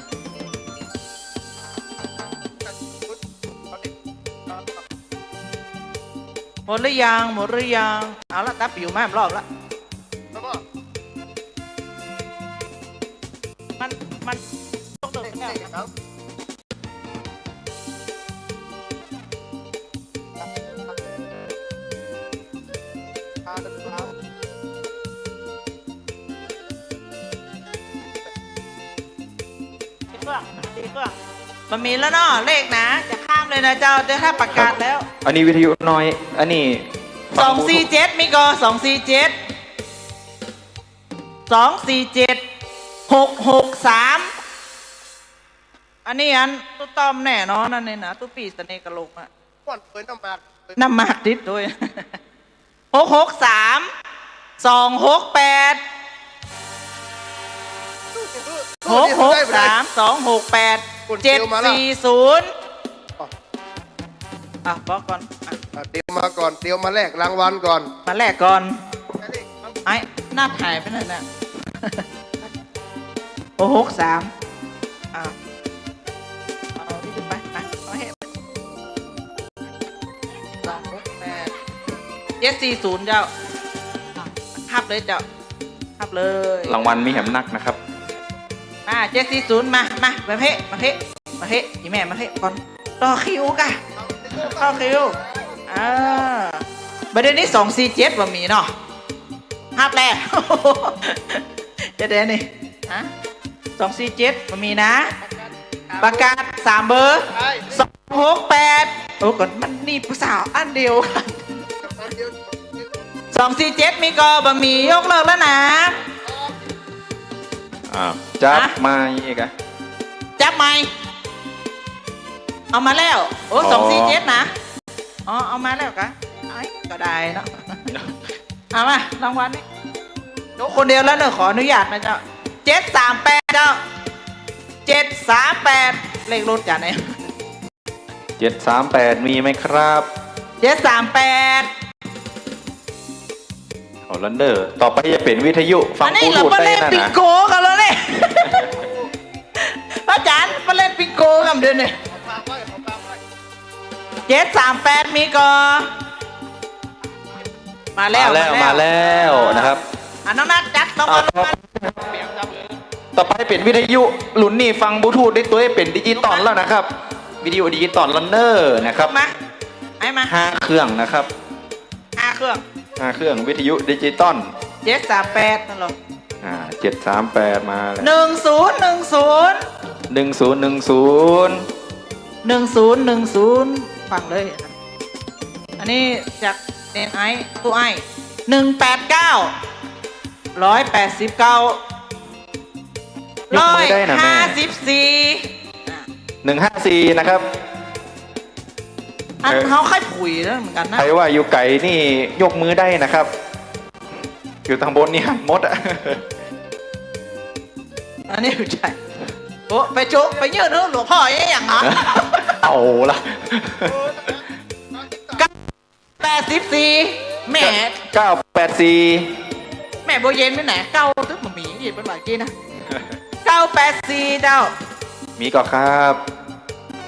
หมดหรือยัง หมดหรือยัง เอาละ ตั๊บปิ๋วมาแหมรอบละ มัน มัน บ่มีแล้วเนาะ เลขนะ จะข้ามเลยนะเจ้า เดี๋ยวถ้าประกาศแล้ว อันนี้วิทยุน้อย อันนี้ สองสี่เจ็ด มีก่อ สองสี่เจ็ด สองสี่เจ็ด หกหกสาม อันนี้อันตุ๊ต้อมแน่นอน อันนี้นะ ตุ๊ปี้เสน่ห์กะโหลกอะ ก่อนเคยน้ำหมาก น้ำหมากติดตวย หกหกสาม สองหกแปด หกหกสาม สองหกแปด เจ็ดสี่ศูนย์ อ่ะ บอกก่อน อ่ะ อ่ะ เตียวมาก่อน เตียวมาแลกรางวัลก่อน มาแลกก่อน ไอ้ นับหายไปไหนน่ะ โอ้ หกสาม อ่ะ เอานี่ไป ไป เอาให้ สองหกแปด เจ็ดสี่ศูนย์ เจ้า อ่ะ ฮับเลยเจ้า ฮับเลย รางวัลมีแหมนักนะครับ มา เจ็ดสี่ศูนย์ มา มา มาเพ่ มาเพ่ มาเพ่ อี่แม่ มาเพ่ก่อน ต่อคิวก่ะ ต่อคิว เออ บ่าเดี่ยวนี้สองสี่เจ็ดบ่มีเนาะ ฮับแล้ว จะได้นี่ ฮะ สองสี่เจ็ดบ่มีนะ ประกาศสามเบอร์ สองหกแปด โอ้ ก่อนมันนี่ผู้สาวอันเดียวกั๋น สองสี่เจ็ดมีก่อ บ่มี ยกเลิกแล้วนะ อ้าว จับ ฮะ ใหม่อีกอะ จับใหม่ เอามาแล้ว โอ้ อ๋อ สองสี่เจ็ดนะ อ๋อ เอามาแล้วกะ ไอ้ ก็ได้เนาะ เอามา รางวัลนี่ ยกคนเดียวแล้วเนอะ ขออนุญาตนะเจ้า เจ็ดสามแปด เจ้า เจ็ดสามแปด เลขรถจ๋าเนี่ย เจ็ดสามแปด มีไหมครับ เจ็ดสามแปด ฮอลแลนเดอร์ ต่อไปจะเป๋นวิทยุ ฟัง อันนี้ บลูทูธ เราไปเล่น ได้นะ บิงโกกั๋นแล้วเนี่ย พระอาจ๋ารย์ ไปเล่นบิงโกกั๋นเดี๋ยวนี้ เจ็ดสามแปด มีก่อ มาแล้ว มาแล้ว มาแล้ว มาแล้วนะครับ อ่ะ น้องนัทจัดรางวัล เอา รางวัล ต่อไปเป๋นวิทยุรุ่นนี้ฟังบลูทูธได้ตวย เป๋นดิจิตอลแล้วนะครับ วิทยุดิจิตอลลันเนอร์นะครับ มา ให้มา ห้าเครื่องนะครับ ห้าเครื่อง ห้าเครื่องวิทยุดิจิตอล เจ็ดสามแปด นั่นเหรอ อ่า เจ็ดสามแปด มาแล้ว หนึ่งศูนย์หนึ่งศูนย์ หนึ่งศูนย์หนึ่งศูนย์ หนึ่งศูนย์หนึ่งศูนย์ ฟังเลย อันนี้จากเนนไอ ตู้ไอ หนึ่งแปดเก้า ร้อยแปดสิบเก้า ยกมือได้นะแม่ ร้อยห้าสิบสี่ หนึ่งห้าสี่ นะครับ อัน เออ เขาค่อยผุยแล้วเหมือนกั๋นนะ ใผว่าอยู่ไก๋นี่ยกมือได้นะครับ อยู่ตางบนนี่หันหมดอะ อันนี้ใจ้ โอ้ ไปจุ ไปยื่นหื้อหลวงพ่อเอ๊ะอย่างนั้น เอาละ แปดสิบสี่ แม่ เก้าแปดสี่ แม่ บ่เย็นไปไหน เก้าตึ๊บมันมี เย็นเป็นหลายกี้นะ เก้าแปดสี่ เจ้า มีก่อครับ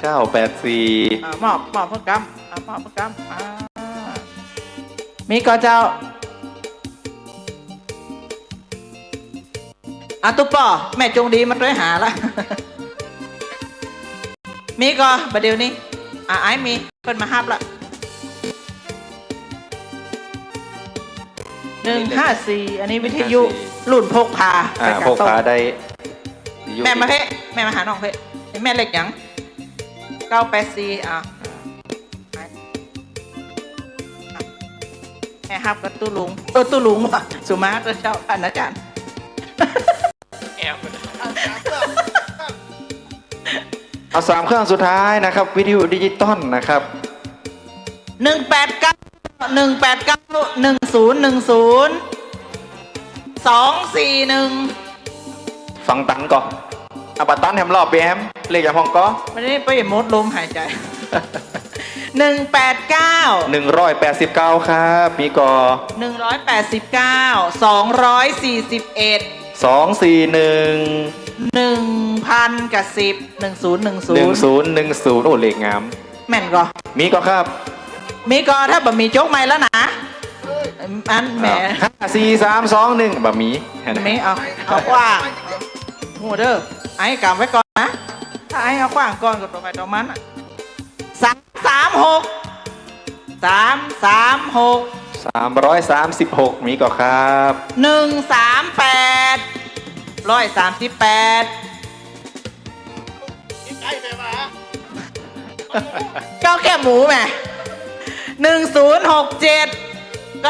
เก้าแปดสี่ อ่า มอบ มอบเพิ่นกำ อ่า มอบเพิ่นกำ อ่า มีก่อเจ้า อ่ะ ตุ๊ปป้อ แม่จงดีมาตวยหาละ มีก่อ บ่าเดี่ยวนี้ อ่ะ ไอ้มี เปิ้นมาฮับละ หนึ่งห้าสี่ อันนี้วิทยุ หนึ่งห้าสี่ รุ่นพกพา อ่า ไปกา พกพา โต๊ะ ได้ แม่มาเพ่ แม่มาหาน้องเพ่ แม่เลขหยัง เก้าแปดสี่ อ่ะ แม่ฮับกับตุ๊ลุง เออ ตุ๊ลุงว่ะ สุมาตย์เจ้า อาจ๋ารย์ เอาสามเครื่องสุดท้ายนะครับ วิทยุดิจิตอลนะครับ หนึ่งแปดเก้า หนึ่งแปดเก้า หนึ่งศูนย์หนึ่งศูนย์ สองสี่หนึ่ง ฟังตันก่อ อ่ะ บ่ตันแหมรอบ บี เอ็ม เลขอย่างพ่องก่อ บ่าเดี่ยวนี้ไปหมดลมหายใจ๋ หนึ่งแปดเก้า หนึ่งร้อยแปดสิบเก้า ครับ มีก่อ หนึ่งร้อยแปดสิบเก้า สองร้อยสี่สิบเอ็ด สองสี่หนึ่ง หนึ่งพันกับสิบ หนึ่งศูนย์หนึ่งศูนย์ หนึ่งศูนย์หนึ่งศูนย์ โอ้ เลขงาม แม่นก่อ มีก่อครับ มีก่อ ถ้าบ่มีจกใหม่แล้วนะ อันแหม อ่า ห้าสี่สามสองหนึ่ง บ่มี มี เอา เอาขว้าง ฮู้เด้อ ไอ้กำไว้ก่อนนะ ถ้าไอ้เอาขว้างก่อนก็ต่อไปต่อมันอะ สามสามหก สามสามหก สามร้อยสามสิบหก มีก่อครับ หนึ่งสามแปด ร้อยสามสิบแปด เก้าแคบหมูแหม หนึ่งศูนย์หกเจ็ด ก็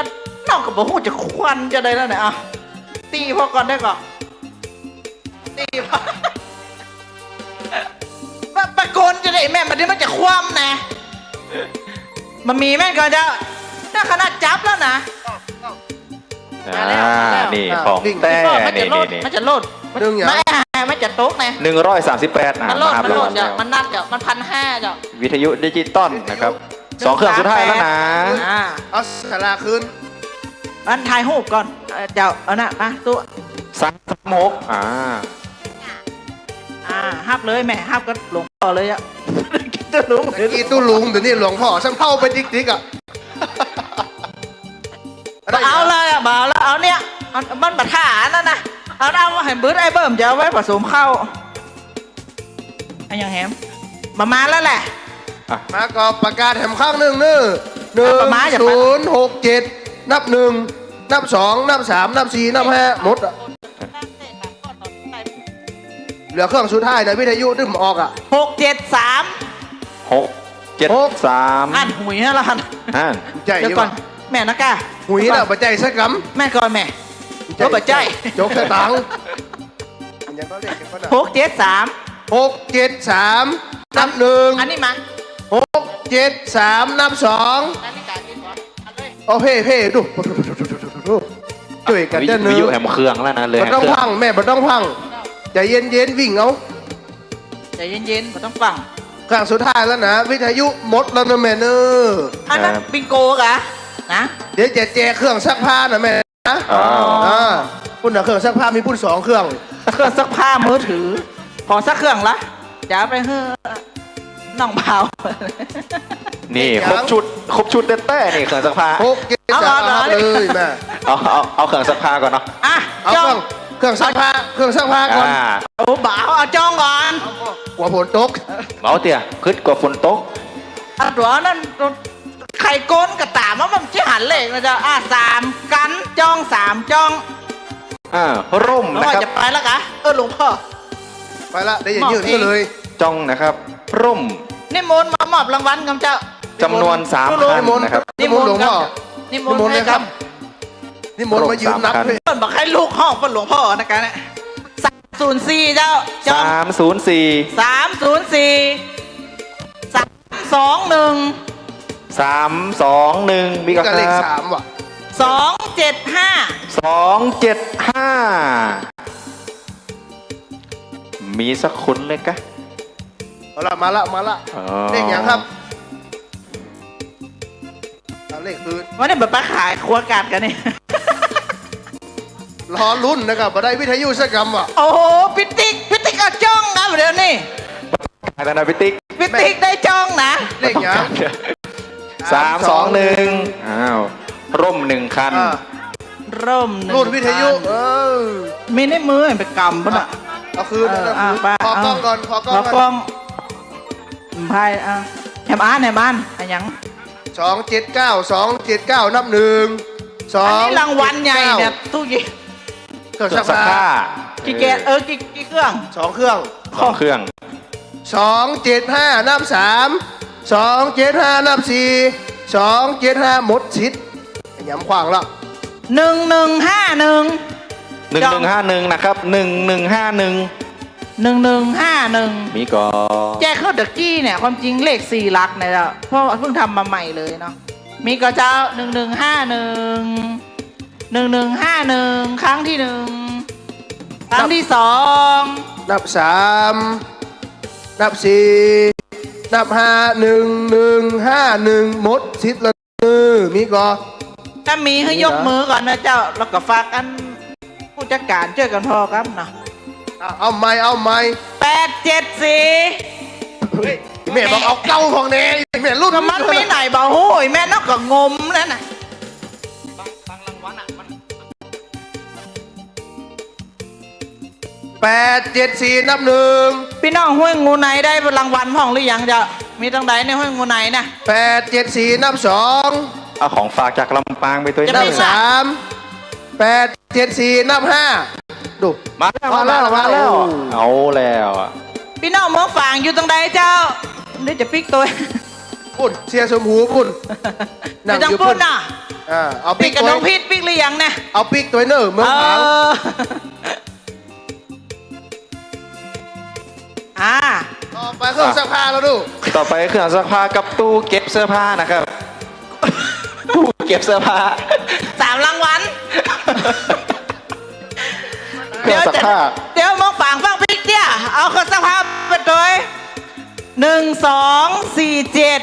น้องก็บ่ฮู้จะควันจะได้แล้วเนี่ย อ่ะ ตี้พ่อก่อนได้ก่อ ตี้พ่อ ปะ ปะโกนจะได้แม่ บ่าเดี่ยวมันจะคว่ำนะ บ่ามีแม่นก่อเจ้า ถ้าขนาดจับแล้วนะ อ่า มาแล้ว มาแล้ว นี่ อ่า ของแต๊ นี่ มันจะโลด นี่ มันจะโลด เรื่องหยัง มัน มันจะตกไง หนึ่งร้อยสามสิบแปด อ่ะ มันโลด มาครับ มันโลด รางวัล เจ้า แล้ว มันนัดเจ้า มันพันห้าเจ้า วิทยุดิจิตอลนะครับ สองเครื่องสุดท้ายแล้วนะ อ่า เอาสลากคืน อันถ่ายรูปก่อน เอ่อ เจ้า เอานะ มา ตุ๊ สามสามหก อ่า อ่า ฮับเลยแม่ ฮับกับหลวงพ่อเลยอะ ตุ๊ลุง เมื่อกี้ตุ๊ลุง เดี๋ยวนี้หลวงพ่อ ช่างเท่าไปติ๊กๆ อะ บ่เอาเลยอะ บ่เอาแล้ว เอาเนี่ย มัน มันบ่ถ่าอันนั้นนะ เอา เอาให้เบิด ไอ้เบิ่มจะเอาไว้ผสมข้าว อะหยังแหม บ่มาแล้วแหละ อ่ะ มาก่อประกาศแหมครั้งนึ่งเน้อ หนึ่งศูนย์หกเจ็ด นับหนึ่ง นับสอง นับสาม นับสี่ นับห้า หมดอะ เหลือเครื่องสุดท้ายในวิทยุตี้บ่ออกอะ หกเจ็ดสาม หกเจ็ดสาม อั้นหุยแล้วหั้น อั้น ใจ้ เดี๋ยวก่อน แม่นะก้า หุยแล้ว บ่ใจ้สักกำ แม่ก่อนแม่ ใจ้ เออ บ่ใจ้ จกสตางค์ หกเจ็ดสาม หกเจ็ดสาม นับหนึ่ง อันนี้มา หกเจ็ดสาม นับสอง นาฬิกาติดบ่ เอาเลย โอ้ เพ่ เพ่ ดู ดู ดู ดู ดู ดู ช่วยกั๋นเด้อเนอะ วิทยุแหมเครื่องแล้วนะ เลย บ่ต้องพัง แม่ บ่ต้องพัง ใจ๋เย็นๆ วิ่งเอา ใจ๋เย็นๆ บ่ต้องพัง เครื่องสุดท้ายแล้วนะ วิทยุหมดแล้วนะแม่เนอะ อันนั้น ครับ บิงโกกะ นะ เดี๋ยวจะแจกเครื่องซักผ้านะแม่ นะ อ๋อ อ่า ปุ้นน่ะเครื่องซักผ้ามีปุ้นสองเครื่อง เครื่องซักผ้ามือถือ ขอสักเครื่องละ จะเอาไปหื้อน้องบ่าว นี่ เจ๋ง ครบชุด ครบชุดแต๊ๆ นี่ เครื่องซักผ้า หกเจ็ดสาม เอา เอา เอา เอาเลยแม่ เอา เอา เอาเครื่องซักผ้าก่อนเนาะ อ่ะ เอา จ้อง เครื่อง เครื่องซักผ้า เครื่องซักผ้าก่อน อ่า โอ้ บ่าว เอาจ้องก่อน กั๋วฝนตก เบาเตี้ย กึ๊ดกั๋วฝนตก อ่ะ ตั๋วนั้น ใค่ก้นก็ต๋ามว่ามันจะหันเลขนะเจ้า อ่ะ สามกั๋น จ้อง สามจ้อง อ่า ร่มนะครับ หลวงพ่อจะไปแล้วกะ เออ หลวงพ่อ ไปละ ได้ยิน มอบ ยืน เอง ก็เลย จ้องนะครับ ร่ม นิมนต์มามอบรางวัลกับเจ้า จ๋ำนวนสามคันนะครับ นิมนต์ นิมนต์หลวงพ่อ นิมนต์ นิมนต์เลยครับ ให้กับ นิมนต์มายืนนับ ร่มสามคัน เปิ้นบอกให้ลูกห้องเปิ้นหลวงพ่อนะกะเนี่ย สามศูนย์สี่ เจ้า จ้อง สามศูนย์สี่ สามศูนย์สี่ สามสองหนึ่ง สามสองหนึ่ง มีก่อ มีก่อเลข ครับ สามว่ะ สองเจ็ดห้า สองเจ็ดห้า มีสักคนเลยกะ เอาละ มาละ มาละ อ๋อ เลขหยังครับ เอาเลขคืน วันนี้บ่ไปขายครัวกาดกั๋นนี่ รอลุ้นนะครับ บ่ได้วิทยุสักกำว่ะ โอ้โห ปิ๊กติ๊ก ปิ๊กติ๊กเอาจ้องนะเดี๋ยวนี้ ขายแล้วนะปิ๊กติ๊ก ปิ๊กติ๊กได้จ้องนะ เลขหยัง สามสองหนึ่ง อ้าว ร่มหนึ่งคัน อ่า ร่มหนึ่ง รุ่นวิทยุ คัน เออ มีในมือไปกำปุ้นน่ะ เอาคืน เออ เอาคืน อ่ะ ไป ขอกล้องก่อน เอา ขอกล้องก่อน ขอกล้อง ไพ่ อ่ะ แหมอ่าน แหมอ่าน อะหยัง สองเจ็ดเก้า สองเจ็ดเก้า นับหนึ่ง สอง อันนี้รางวัลใหญ่แบบตู้เย็น เครื่องซักผ้า เครื่องซักผ้า กี่แกะ เออ กี่ กี่เครื่อง สองเครื่อง สองเครื่อง สองเจ็ดห้า นับสาม สองเจ็ดห้า นับสี่ สองเจ็ดห้า หมดสิทธิ์ ย้ำขว้างละ หนึ่งหนึ่งห้าหนึ่ง หนึ่งหนึ่งห้าหนึ่ง นะครับ หนึ่งหนึ่งห้าหนึ่ง หนึ่งหนึ่งห้าหนึ่ง มีก่อ แจ้งเข้าตะกี้เนี่ย ความจริงเลขสี่หลักเนี่ย เพราะว่าเพิ่งทำมาใหม่เลยเนาะ มีก่อเจ้า หนึ่งหนึ่งห้าหนึ่ง หนึ่งหนึ่งห้าหนึ่ง ครั้งที่หนึ่ง ครั้งที่สอง นับสาม นับสี่ นับห้า หนึ่งหนึ่งห้าหนึ่ง หมดสิทธิ์ละ เออ มีก่อ ถ้ามีหื้อยกมือก่อนนะเจ้า แล้วก็ฝากอันผู้จัดก๋านจ้วยกั๋นผ่อครับเนาะ อ่ะ เอาใหม่ เอาใหม่ แปดเจ็ดสี่ เฮ้ย แม่บอกเอาเก้าของแน่ แม่รุ่น ก็มันมีไหนบ่ฮู้ แม่นอกก็งมแล้วน่ะ แปดเจ็ดสี่ นับหนึ่ง ปี้น้องห้วยงูในได้รางวัลพ่องหรือยังเจ้า มีตังใดในห้วยงูในน่ะ แปดเจ็ดสี่ นับสอง เอาของฝากจากลำปางไปตวย จะ นับ ไป สาม แปดเจ็ดสี่ นับห้า ดู มาแล้ว มาแล้ว มาแล้ว โอ้ เอาแล้วอะ ปี้น้องเมืองฝางอยู่ตังใดเจ้า เดี๋ยวจะปิ๊กตวย ปุ้น เสียสมหูปุ้น ไปตังปุ้นน่ะ อ่า เอาปิ๊ก ปิ๊กกับ ตวย น้องพีทปิ๊กหรือยังน่ะ เอาปิ๊กตวยเน่อเมืองฝาง เออ อ่า ต่อไปเครื่องซักผ้าแล้วดู ต่อไปเครื่องซักผ้ากับตู้เก็บเสื้อผ้านะครับ ตู้เก็บเสื้อผ้า สามรางวัล เครื่องซักผ้า เดี๋ยวจะ เดี๋ยวเมืองฝางฟังปิ๊กเตี้ย เอาเครื่องซักผ้าไปตวย หนึ่งสองสี่เจ็ด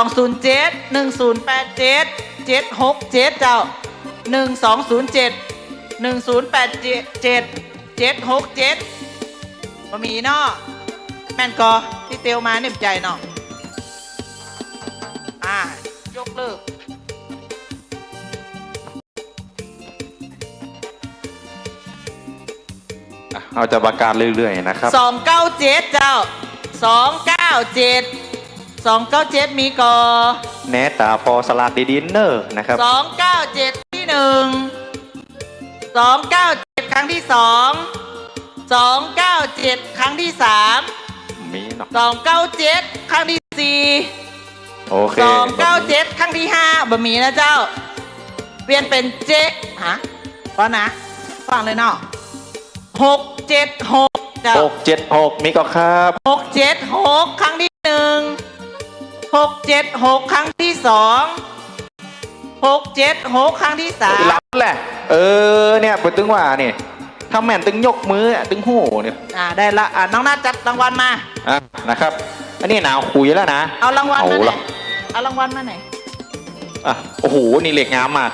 องศูนย์เจ็ด หนึ่งศูนย์แปดเจ็ด เจ็ดหกเจ็ด เจ้า หนึ่งสองศูนย์เจ็ด หนึ่งศูนย์แปดเจ็ด เจ็ดหกเจ็ด บ่มีเนาะ แม่นก่อ ตี้เตียวมาเนี่ยบ่ใจ้เนาะ อ่า ยกเลิก อ่ะ เฮาจะประกาศเรื่อยๆ นะครับ สองเก้าเจ็ด เจ้า สองเก้าเจ็ด สองเก้าเจ็ด มีก่อ แหนต๋าผ่อสลากดีๆ เน่อนะครับ สองเก้าเจ็ด ตี้หนึ่ง สองเก้าเจ็ด ครั้งตี้สอง สองเก้าเจ็ด ครั้งตี้สาม มีเนาะ สองเก้าเจ็ด ครั้งตี้สี่ โอเค สองเก้าเจ็ด ครั้งตี้ห้า บ่มีนะเจ้า เปลี่ยนเป๋นเจ็ด ฮะ ก่อนนะ ฟังเลยเนาะ หกเจ็ดหก เจ้า หกเจ็ดหก มีก่อครับ หกเจ็ดหก ครั้งตี้หนึ่ง หกเจ็ดหก ครั้งตี้สอง หกเจ็ดหก ครั้งตี้สาม ลำแหละ เออ เนี่ย เปิ้นตึงว่านี่ ถ้าแม่นตึงยกมือ ตึงฮู้เนี่ย อ่า ได้ละ อ่า น้องนัทจัดรางวัลมา อ่ะ นะครับ อันนี้หนาวขุยแล้วนะ เอารางวัลมาหน่อย เอาละ เอารางวัลมาหน่อย อ่ะ โอ้โห นี่เลขงามมาก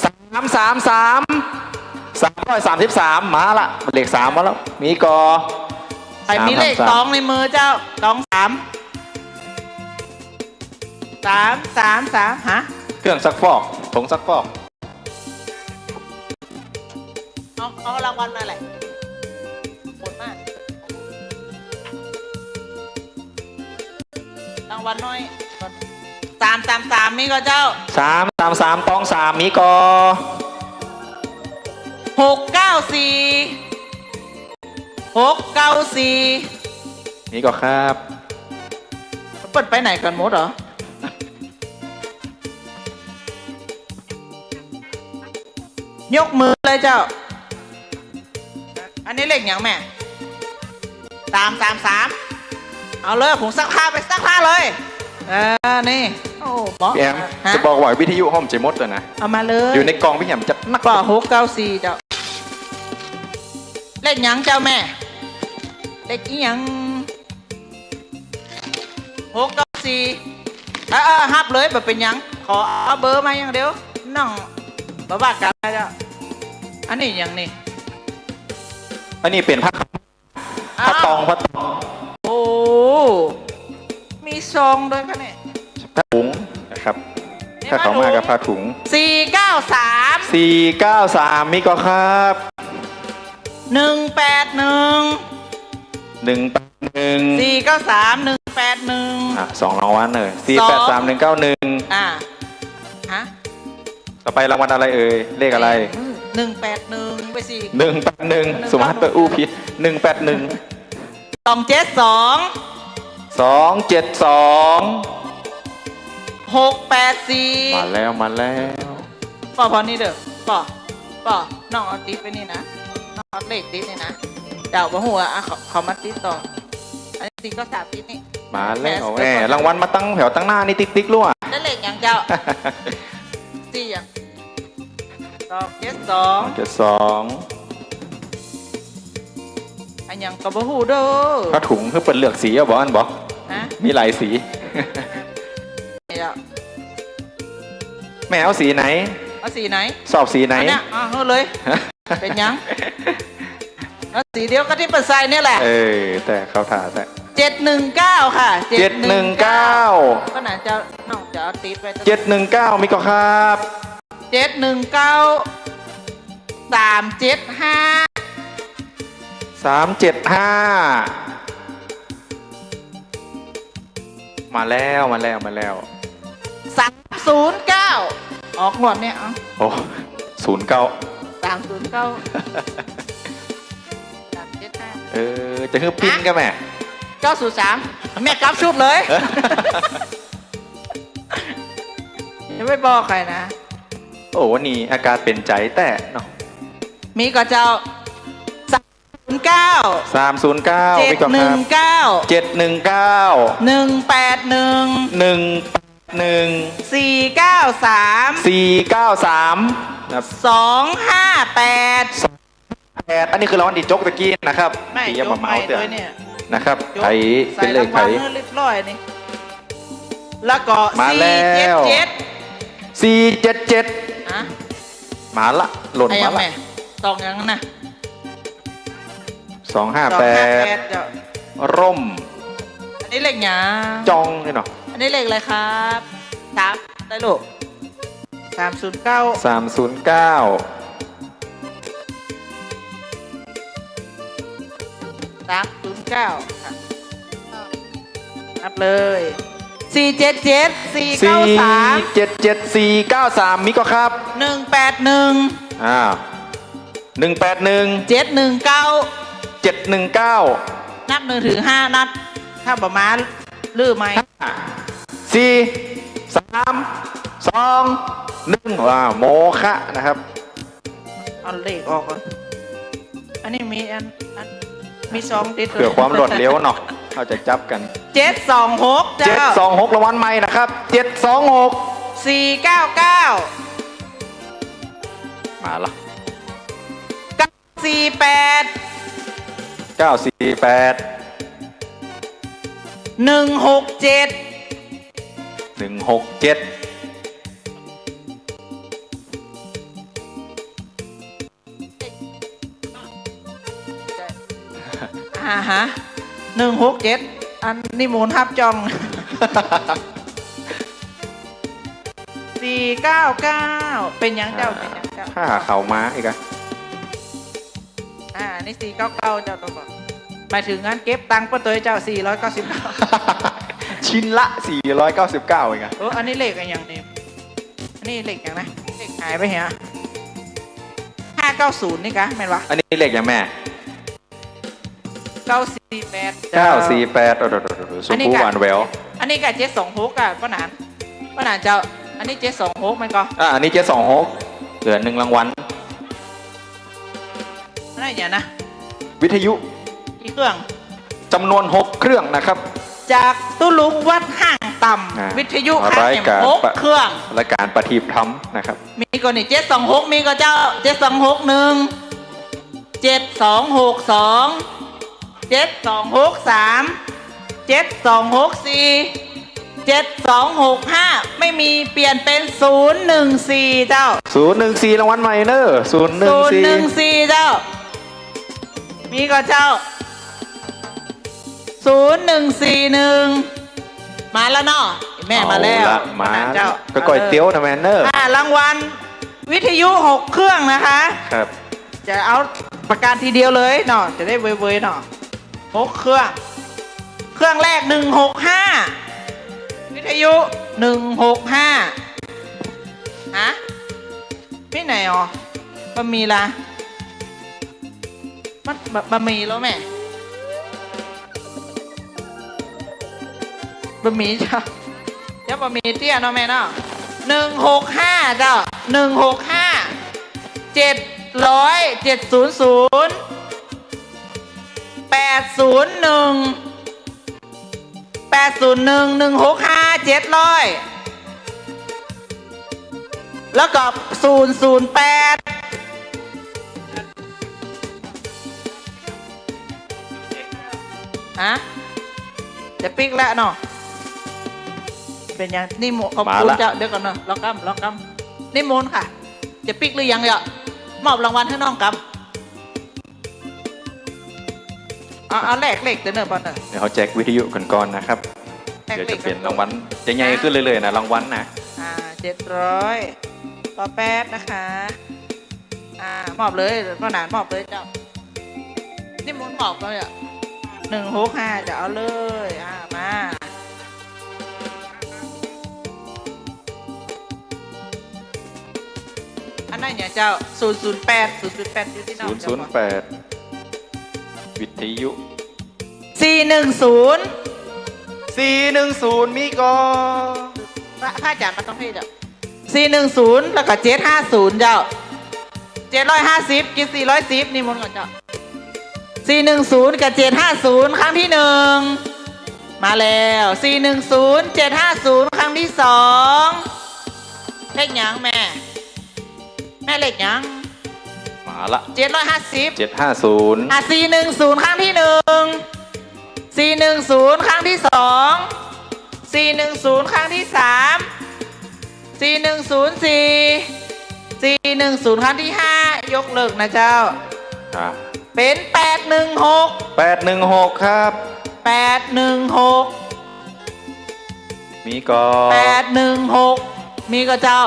สามสามสาม สามร้อยสามสิบสาม มาละ เลขสามมาแล้ว มีก่อ ใผมีเลข สามสามสาม ตองในมือเจ้า ตองสาม สามสามสาม ฮะ เครื่องซักฟอก ผงซักฟอก เอา เอารางวัลมาแหละ หมดมาก รางวัลน้อย สามสามสาม มีก่อเจ้า สามสามสาม ตองสาม มีก่อ หกเก้าสี่ หกเก้าสี่ มีก่อครับ เปิ้นไปไหนกั๋นหมดเหรอ ยกมือเลยเจ้า อันนี้เลขหยังแม่ สามสามสาม เอาเลย ผงซักผ้าไปซักผ้าเลย เออ นี่ โอ้ บอก พี่แอม ฮะ จะบอกว่าวิทยุห้องเจมดเลยนะ เอามาเลย อยู่ในกล่องพี่แอมจัดหนัก ว่า หกเก้าสี่ เจ้า เลขหยังเจ้าแม่ เลขอีหยัง หกเก้าสี่ เออ เออ ฮับเลย บ่เป๋นหยัง ขอเอาเบอร์มาอย่างเดียว น้อง บ่ว่ากั๋นนะเจ้า อันนี้หยังนี่ อันนี้เป๋นผ้า อ้าว ผ้าตอง ผ้าตอง โอ้ มีซองด้วยคะเนี่ย ผ้าถุงนะครับ นี่ ผ้าขาวม้ากับผ้าถุง สี่เก้าสาม สี่เก้าสาม มีก่อครับ หนึ่งแปดหนึ่ง หนึ่งแปดหนึ่ง สี่เก้าสาม หนึ่งแปดหนึ่ง อ่ะ สองรางวัลเลย สี่แปดสาม หนึ่งเก้าหนึ่ง อ่ะ ฮะ ต่อไปรางวัลอะไรเอ่ย เลขอะไร หนึ่งแปดหนึ่ง ไปสิ หนึ่งแปดหนึ่ง สมมติไปอู้ผิด หนึ่งแปดหนึ่ง สองเจ็ดสอง สองเจ็ดสอง หกแปดสี่ มาแล้ว มาแล้ว ป้อ พอนี่เด้อ ป้อ ป้อ น้องเอาติดไปนี่นะ น้องเอาเลขติดนี่นะ เจ้าบ่ฮู้อะ อ่ะ เขา เขามาติดต่อ อันนี้ติดก็สามติดนี่ มาแล้ว แหม แหม รางวัลมาตั้งแถวตั้งหน้านี่ติ๊กๆ ล้วน ได้เลขหยังเจ้า สี่หยัง สองเจ็ดสอง สองเจ็ดสอง อันหยังก็บ่ฮู้เด้อ ผ้าถุงคือเปิ้นเลือกสีอะบ่ อันบ่ ฮะ มีหลายสี นี่แหละ แม่เอาสีไหน เอาสีไหน ชอบสีไหน อันเนี้ย อ่ะ เอาเลย เป๋นหยัง เอาสีเดียวกับตี้เปิ้นใส่เนี่ยแหละ เออ แต่เข้าท่าแต่ เจ็ดหนึ่งเก้า ค่ะ เจ็ดหนึ่งเก้า เจ็ดหนึ่งเก้า ก็น่าจะน้องจะเอาติดไว้ เจ็ดหนึ่งเก้า มีก่อครับ เจ็ดหนึ่งเก้า สามเจ็ดห้า สามเจ็ดห้า มาแล้ว มาแล้ว มาแล้ว สามศูนย์เก้า ออกงวดเนี่ย เอา โอ้ ศูนย์เก้า สามศูนย์เก้า สามเจ็ดห้า เออ จะหื้อปิ้นก็แม่ เก้าศูนย์สาม แม่กลับชุดเลย จะไม่บอกใครนะ โอ้ วันนี้อากาศเป๋นใจ๋แต๊เนาะ มีก่อเจ้า สามศูนย์เก้า สามศูนย์เก้า เจ็ดหนึ่งเก้า มีก่อครับ เจ็ดหนึ่งเก้า หนึ่งแปดหนึ่ง หนึ่งแปดหนึ่ง สี่เก้าสาม สี่เก้าสาม นะครับ สองห้าแปด แปด อันนี้คือรางวัลตี้จกตะกี้นะครับ ไม่ ตี้ยังบ่มาเอาเตื้อ จกใหม่ด้วยเนี่ย นะครับ จก ไผเป๋นเลขไผ ใส่รางวัลให้เรียบร้อยนี่ แล้วก็ มาแล้ว สี่เจ็ดเจ็ด สี่เจ็ดเจ็ด ฮะ มาละ หล่น ไอ้หยัง มาละ แม่ ตองหยังนะ สองห้าแปด สองห้าแปด เจ้า ร่ม อันนี้เลขหยัง จองนี่เนาะ อันนี้เลขอะไรครับ สาม ได้ลูก สามศูนย์เก้า สามศูนย์เก้า สามศูนย์เก้า ค่ะ นับเลย สี่เจ็ดเจ็ด สี่เก้าสาม สี่เจ็ดเจ็ด สี่เก้าสาม มีก่อครับ หนึ่งแปดหนึ่ง อ่า หนึ่งแปดหนึ่ง เจ็ดหนึ่งเก้า เจ็ดหนึ่งเก้า นับหนึ่งถึงห้า นับ ถ้าบ่มา ลืมไหม ห้า สี่ สาม สอง หนึ่ง อ่า โมฆะนะครับ เอาเลขออกก่อน อันนี้มีอัน อัน มีซองติด เพื่อความรวดเร็วเนาะ เฮาจะจับกั๋น เจ็ดสองหก เจ้า เจ็ดสองหก รางวัลใหม่นะครับ เจ็ดสองหก สี่เก้าเก้า มาละ สี่แปด เก้าสี่แปด หนึ่งหกเจ็ด หนึ่งหกเจ็ด อ่าฮะ หนึ่งหกเจ็ด อันนี้หมุนฮับจ่อง สี่เก้าเก้า เป๋นหยังเจ้า อ่า เป๋นหยังเจ้า ถ้าเขามาอีกอะ อ่า อันนี้ สี่เก้าเก้า เจ้าตัวบอก หมายถึงอันเก็บตังค์ป้อตัวเจ้า สี่ร้อยเก้าสิบเก้า ชิ้นละ สี่ร้อยเก้าสิบเก้า เองอะ เออ อันนี้เลขอะหยังนี่ อันนี้เลขหยังนะ เลขหายไปเหรอ ห้าเก้าศูนย์ นี่กะ แม่นวะ อันนี้เลขหยังแม่ เก้าสี่แปด เก้าสี่แปด โอ้โห อันนี้กะ ชมพูหวานแหวว อันนี้กะ เจ็ดสองหก อ่ะ ป้อหนาน ป้อหนานเจ้า อันนี้ เจ็ดสองหก แม่นก่อ อ่า อันนี้ เจ็ดสองหก เหลือหนึ่งรางวัล อะไรเนี่ยนะ วิทยุ กี่เครื่อง จำนวนหกเครื่องนะครับ จากตุ๊ลุงวัดห้างต่ำ อ่า วิทยุ รายการ หกเครื่อง รายการประทีปธรรมนะครับ มีก่อนี่ เจ็ดสองหก มีก่อเจ้า เจ็ดสองหกหนึ่ง เจ็ดสองหกสอง เจ็ดสองหกสาม เจ็ดสองหกสี่ เจ็ดสองหกห้า ไม่มี เปลี่ยนเป๋น ศูนย์หนึ่งสี่ เจ้า ศูนย์หนึ่งสี่ รางวัลใหม่เนอะ ศูนย์หนึ่งสี่ ศูนย์หนึ่งสี่ เจ้า มีก่อเจ้า ศูนย์หนึ่งสี่หนึ่ง มาแล้วเนาะ แม่มาแล้ว เอาละ มา มาเจ้า ก็ก๋วยเตี๋ยวนะแม่เนอะ อ่า รางวัลวิทยุหกเครื่องนะคะ ครับ จะเอาประกาศทีเดียวเลยเนาะ จะได้เวยๆเนาะ หกเครื่อง เครื่องแรก หนึ่งหกห้า วิทยุ หนึ่งหกห้า ฮะ มีไหนอ๋อ บ่มีละ มันบ่ บ่มีแล้วแม่ บ่มีเจ้า เดี๋ยวบ่มีเตี้ยเนาะแม่เนาะ หนึ่งหกห้า เจ้า หนึ่งหกห้า เจ็ดร้อย เจ็ดศูนย์ศูนย์ แปดศูนย์หนึ่ง แปดศูนย์หนึ่ง หนึ่งหกห้า เจ็ดร้อย แล้วก็ ศูนย์ศูนย์แปด ฮะ จะปิ๊กแล้วเนาะ เป๋นหยัง นิมนต์ ขอบคุณ มาละ เจ้า เดี๋ยวก่อนเนาะ รอกำ รอกำ นิมนต์ค่ะ จะปิ๊กหรือยังเนี่ย มอบรางวัลหื้อน้องกำ เอา เอาแลกเลขเด้อเนอะ ป้อเนอะ เดี๋ยวเฮาแจกวิทยุกั๋นก่อนนะครับ แลกเลข เดี๋ยวจะเป๋นรางวัล จะใหญ่ขึ้นเรื่อยๆนะ รางวัลนะ อ่า เจ็ดร้อย ป้อแป๊ดนะคะ อ่า มอบเลย ป้อหนานมอบเลยเจ้า นิมนต์มอบเลยอะ หนึ่งหกห้า จะเอาเลย อ่า มา อันนั้นเนี่ยเจ้า ศูนย์ศูนย์แปด ศูนย์ศูนย์แปด อยู่ตี้น้อง ศูนย์ศูนย์แปด เจ้า วิทยุ สี่หนึ่งศูนย์ สี่หนึ่งศูนย์ มีก่อ พระ พระอาจ๋ารย์มาตรงนี้เจ้า สี่หนึ่งศูนย์ แล้วก็ เจ็ดห้าศูนย์ เจ้า เจ็ดร้อยห้าสิบ กิน สี่ร้อยสิบ นิมนต์ก่อนเจ้า สี่หนึ่งศูนย์ กับ เจ็ดห้าศูนย์ ครั้งที่หนึ่ง มาแล้ว สี่หนึ่งศูนย์ เจ็ดห้าศูนย์ ครั้งที่สอง เลขหยังแม่ แม่เลขหยัง มาละ เจ็ดร้อยห้าสิบ เจ็ดห้าศูนย์ อ่ะ สี่หนึ่งศูนย์ ครั้งที่หนึ่ง สี่หนึ่งศูนย์ ครั้งที่สอง สี่หนึ่งศูนย์ ครั้งตี้สาม สี่หนึ่งศูนย์สี่ สี่หนึ่งศูนย์ ครั้งตี้ห้า ยกเลิกนะเจ้า ครับ เป๋น แปดหนึ่งหก แปดหนึ่งหก ครับ แปดหนึ่งหก มีก่อ แปดหนึ่งหก มีก่อเจ้า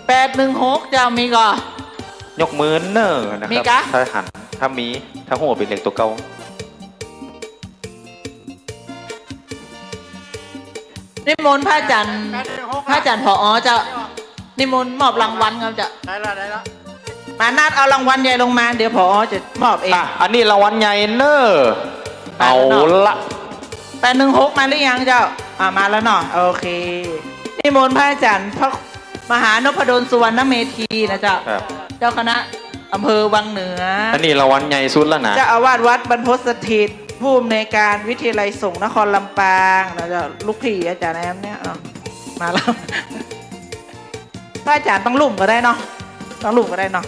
แปดหนึ่งหก เจ้า มีก่อ ยกมือเน่อนะครับ มีก่อ ถ้าหัน ถ้ามี ถ้าฮู้เป๋นเลขตั๋วเก่า นิมนต์พระอาจารย์ แปดหนึ่งหก พระอาจารย์ ผอ เจ้า นิมนต์มอบรางวัลครับเจ้า ได้ละ ได้ละ มานัดเอารางวัลใหญ่ลงมา เดี๋ยว ผอ จะมอบเอง อ่ะ อันนี้รางวัลใหญ่เน่อ มาแล้วเนาะ เอาละ แปดหนึ่งหก มาหรือยังเจ้า อ่ะ มาแล้วเนาะ โอเค นิมนต์พระอาจารย์ พระมหานพดล สุวรรณเมธีนะเจ้า ครับ เจ้าคณะอำเภอวังเหนือ อันนี้รางวัลใหญ่สุดแล้วนะ เจ้าอาวาสวัดบรรพตสถิต ผู้อำนวยการวิทยาลัยสงฆ์นครลำปางนะเจ้า ลูกพี่อาจารย์แอมเนี่ย เอา มาแล้ว พระอาจารย์ต้องลุ่มก็ได้เนาะ ต้องลุ่มก็ได้เนาะ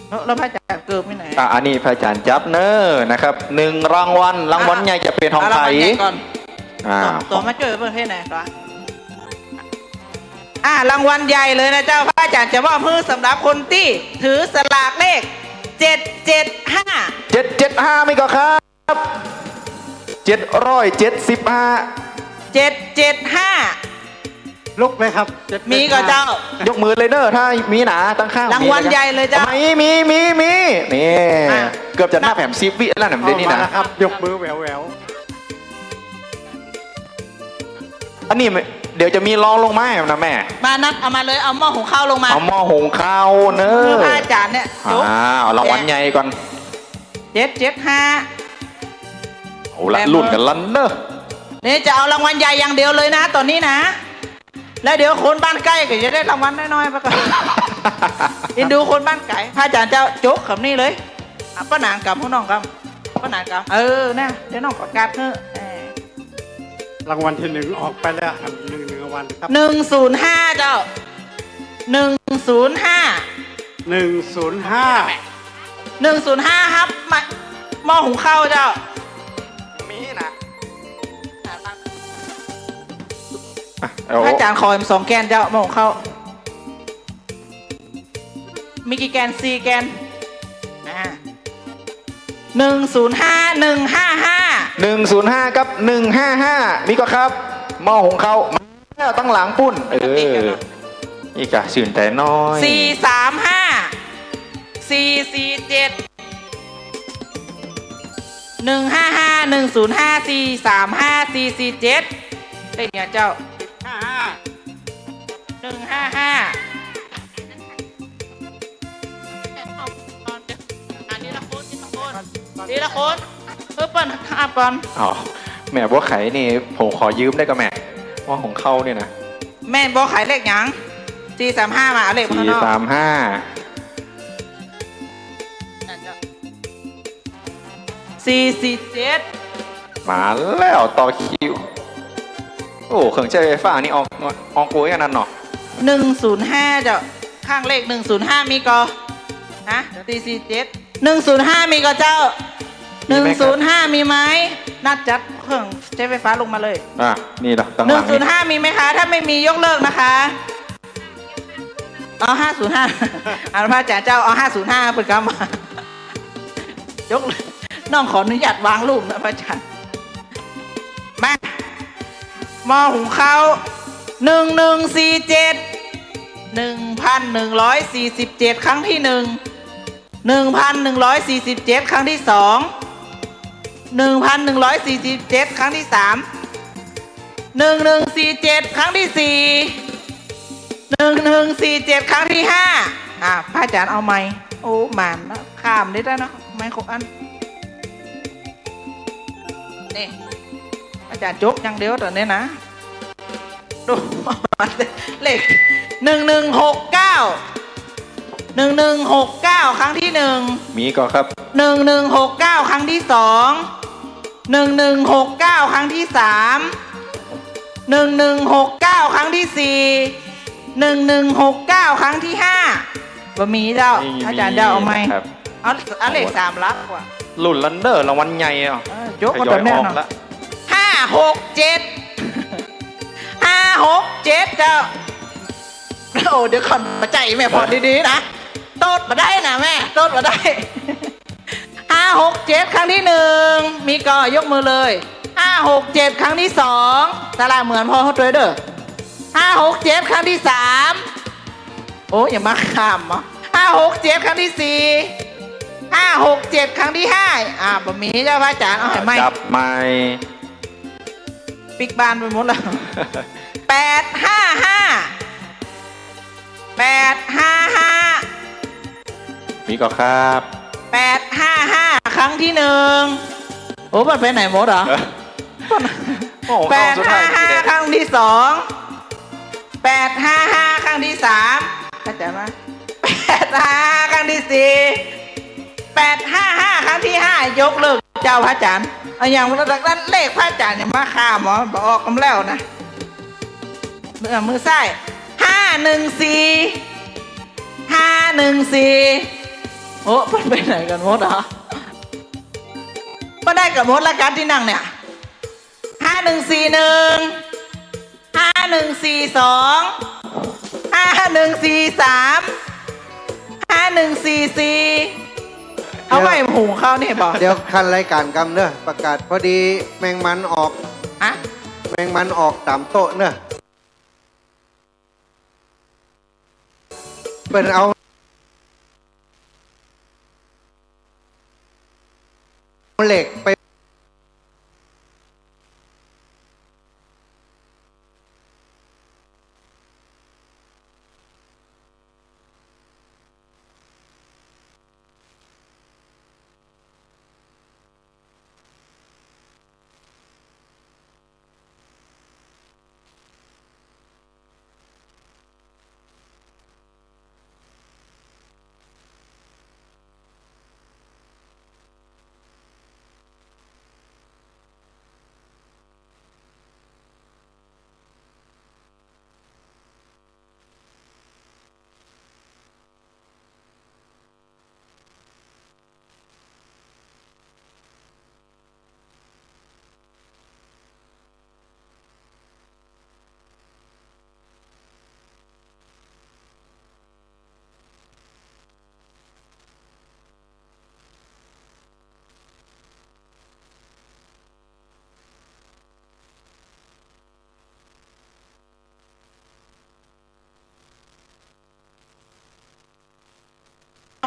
แล้ว แล้วพระอาจารย์เกิบไปไหน อ่ะ อันนี้พระอาจารย์จับเน่อนะครับ หนึ่งรางวัล รางวัลใหญ่จะเป๋นของใผ อ่ะ เอารางวัลใหญ่ก่อน อ่า ตั๋ว ตั๋วมาจ้วยเปิ้นเป๋นไหนตั๋ว อ่ะ รางวัลใหญ่เลยนะเจ้า พระอาจารย์จะมอบหื้อสำหรับคนตี้ถือสลากเลข เจ็ดเจ็ดห้า เจ็ดเจ็ดห้า มีก่อครับ เจ็ดร้อยเจ็ดสิบห้า เจ็ดเจ็ดห้า ลุกเลยครับ เจ็ดเจ็ดห้า มีก่อเจ้า ยกมือเลยเน่อ ถ้ามีหนา ตั้งข้าง รางวัลใหญ่เลยเจ้า มี มี มี มี นี่ อ่ะ เกือบจะนับแหมสิบวิแล้วนะ เดี๋ยวนี้นะ เอามาแล้วครับ ยกมือแหววๆ อันนี้เดี๋ยวจะมีรองลงมานะแม่ มานัดเอามาเลย เอาหม้อหุงข้าวลงมา เอาหม้อหุงข้าวเน่อ คือพระอาจารย์เนี่ย อ่า จุ๊บ เอารางวัลใหญ่ก่อน เจ็ดเจ็ดห้า เอาละ แม่น ลุ้นกั๋นละเน่อ นี่จะเอารางวัลใหญ่อย่างเดียวเลยนะ ต๋อนนี้นะ แล้วเดี๋ยวคนบ้านใก้ก็จะได้รางวัลน้อยๆ ไปก่อน เอ็นดูคนบ้านไก๋ พระอาจารย์เจ้า จกกำนี้เลย อ่ะ ป้าหนางกำ พวกน้องกำ ป้าหนางกำ เออ นะ เดี๋ยวน้องประกาศเถอะ เออ รางวัลตี้หนึ่งออกไปแล้วครับ หนึ่ง หนึ่งรางวัลครับ หนึ่งศูนย์ห้า เจ้า หนึ่งศูนย์ห้า หนึ่งศูนย์ห้า หนึ่งศูนย์ห้า ครับ มา หม้อหุงข้าวเจ้า มีนะ อ่ะ เอา พระอาจารย์ขอแหมสองแกนเจ้า หม้อหุงข้าว มีกี่แกน สี่แกน อ่า หนึ่งศูนย์ห้า หนึ่งห้าห้า หนึ่งศูนย์ห้า กับ หนึ่งห้าห้า มีก่อครับ หม้อหุงข้าว มาแล้วตั้งหลังปุ้น เออ นี่ก่ะ ชื่นใจ๋น้อย สี่สามห้า สี่สี่เจ็ด หนึ่งห้าห้า หนึ่งศูนย์ห้า สี่สามห้า สี่สี่เจ็ด ได้เนี่ยเจ้า ห้าห้า หนึ่งห้าห้า อ่ะ ทีละคน ทีละคน ทีละคน เออ เปิ้นห้าปอนด์ อ๋อ แม่บัวไข่นี่ ผมขอยืมได้ก่อแม่ หม้อหุงข้าวเนี่ยนะ แม่บัวไข่เลขหยัง สี่สามห้า มา เอาเลขมาข้างนอก สี่สามห้า สี่สี่เจ็ด มาแล้ว ต่อคิว โอ้ เครื่องใจ๊ไฟฟ้านี่ออก ออกโกยขนาดเนาะ หนึ่งศูนย์ห้า เจ้า ข้างเลขหนึ่งศูนย์ห้า มีก่อ ฮะ สี่สี่เจ็ด หนึ่งศูนย์ห้า มีก่อเจ้า มีไหมครับ หนึ่งศูนย์ห้า มีไหม นัดจัดเครื่องใจ๊ไฟฟ้าลงมาเลย อ่ะ นี่ละ ข้างหลังนี่ หนึ่งศูนย์ห้า มีไหมคะ ถ้าไม่มียกเลิกนะคะ เอา ห้าศูนย์ห้า อ่ะ พระอาจารย์เจ้า เอา ห้าศูนย์ห้า เปิ้นกำมา ยกเลย น้องขออนุญาตวางรูปนะพระอาจารย์ มา หม้อหุงข้าว หนึ่งหนึ่งสี่เจ็ด หนึ่งพันหนึ่งร้อยสี่สิบเจ็ด ครั้งที่หนึ่ง หนึ่งพันหนึ่งร้อยสี่สิบเจ็ด ครั้งที่สอง หนึ่งพันหนึ่งร้อยสี่สิบเจ็ด ครั้งที่สาม หนึ่งหนึ่งสี่เจ็ด ครั้งที่สี่ หนึ่งหนึ่งสี่เจ็ด ครั้งที่ห้า อ่ะ พระอาจารย์เอาไมค์ โอ้ หมานนะ ข้ามได้แล้วเนาะ ไมค์ของอัน นี่ อาจารย์จกอย่างเดียวต๋อนนี้นะ ดู เลข หนึ่งหนึ่งหกเก้า หนึ่งหนึ่งหกเก้า ครั้งที่หนึ่ง มีก่อครับ หนึ่งหนึ่งหกเก้า ครั้งที่สอง หนึ่งหนึ่งหกเก้า ครั้งที่สาม หนึ่งหนึ่งหกเก้า ครั้งที่สี่ หนึ่งหนึ่งหกเก้า ครั้งที่ห้า บ่มีเจ้า ไม่มี อาจารย์เจ้าเอาไมค์ นะครับ เอา เอาเลขสามหลักกว่า ลุ้นลันเน่อ รางวัลใหญ่อ่ะ เออ ยกมา ทยอย ตอนเนี้ย ออก เนาะ ละ ห้าหกเจ็ด ห้าหกเจ็ด เจ้า โอ้ เดี๋ยวก่อน มาใจแม่ผ่อนดีๆ นะ โตดมาได้นะแม่ โตดมาได้ ห้าหกเจ็ด ครั้งที่หนึ่ง มีก่อ ยกมือเลย ห้าหกเจ็ด ครั้งที่สอง ตลาดเหมือนพ่อเขาตัวยเด้อ ห้าหกเจ็ด ครั้งที่สาม โอ้ ยังบ่ข้ามเหรอ ห้าหกเจ็ด ครั้งที่สี่ ห้าหกเจ็ด ครั้งที่ห้า อ่า บ่มีเจ้าพระอาจ๋ารย์ เอาให้ใหม่ จับใหม่ ปิ๊กบ้านไปหมดแล้ว แปดห้าห้า แปดห้าห้า มีก่อครับ แปดห้าห้า ครั้งที่หนึ่ง โอ้ มันไปไหนหมดเหรอ เออ โอ้โห แปดห้าห้า ครั้งที่สอง แปดห้าห้า ครั้งที่สาม เข้าใจ๋ไหม แปดห้าห้า ครั้งที่สี่ แปดห้าห้า ครั้งที่ห้า ยกเลิกเจ้าพระอาจ๋ารย์ เอาอย่างนั้น เลขพระอาจ๋ารย์ยังบ่ข้ามเหรอ บ่ออกกำแล้วนะ มือ มือซ้าย ห้าหนึ่งสี่ ห้าหนึ่งสี่ โอ้ มันไปไหนกั๋นหมดเหรอ บ่ได้กั๋นหมดละกั๋นตี้นั่งเนี่ย ห้าหนึ่งสี่หนึ่ง ห้าหนึ่งสี่สอง ห้าหนึ่งสี่สาม ห้าหนึ่งสี่สี่ เอาไว้หุงข้าวนี่บ่ เดี๋ยวคันรายก๋านกำเน่อ ประกาศ พอดีแมงมันออก ฮะ แมงมันออกต๋ามโต๊ะเน่อ เปิ้นเอาเหล็กไป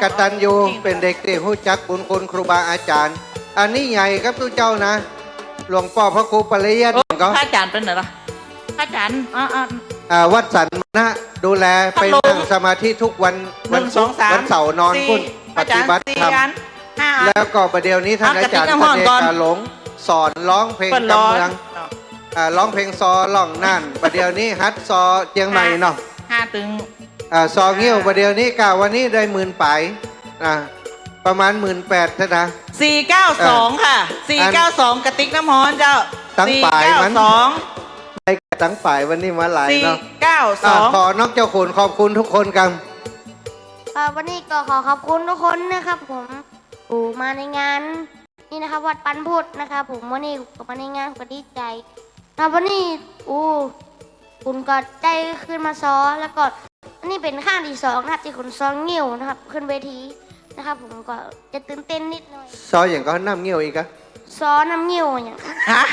กตัญญู เป๋นเด็กตี้ฮู้จักบุญคุณครูบาอาจ๋ารย์ อันนี้ใหญ่กับตุ๊เจ้านะ หลวงป้อพระครูปริยัติ เออ ก็ พระอาจ๋ารย์ไปไหนล่ะ พระอาจ๋ารย์ อ่า อ่า อ่า วัดสันมณะ ดูแล ไปนั่งสมาธิทุกวัน วันศุกร์ หนึ่ง สอง สาม วันเสาร์นอน สี่ ปุ้น อาจ๋ารย์ ปฏิบัติธรรม สี่ อัน ห้า อัน แล้วก็บ่าเดี่ยวนี้ต้าน อ่ะ อาจ๋ารย์ กระติกน้ำฮ้อนก่อน ทะเนศกาหลง สอนฮ้องเพลงกำเมือง เปิ้นร้อน อ่า ฮ้องเพลงซอ ฮ้องนั่น บ่าเดี่ยวนี้หัดซอเจียงใหม่เนาะ ห้า ตึง อ่า ซองิ้ว บ่าเดี่ยวนี้ก้าวันนี้ได้หมื่นป๋าย อ่า ประมาณหมื่นแปดเท่านั้น สี่เก้าสอง ค่ะ สี่เก้าสอง กระติกน้ำฮ้อนเจ้า ตังป๋ายมัน สี่เก้าสอง ได้ตังป๋ายวันนี้มาหลายเนาะ สี่เก้าสอง อ่า ขอน้องเจ้าขุนขอบคุณทุกคนกัน เอ่อ วันนี้ก็ขอขอบคุณทุกคนนะครับผม โอ้ มาในงาน นี่นะครับ วัดปันพุทธนะครับผม วันนี้ผมมาในงานผมก็ดีใจ๋นะครับ วันนี้ อู้ ผมก็ได้ขึ้นมาซ้อ แล้วก็อันนี้เป๋นครั้งตี้สองนะครับ ตี้ผมซ้องิ้วนะครับ ขึ้นเวทีนะครับ ผมก็จะตื่นเต้นนิดหน่อย ซ้ออย่างก็น้ำงิ้วอีกอะ ซ้อน้ำงิ้วอย่าง ฮะ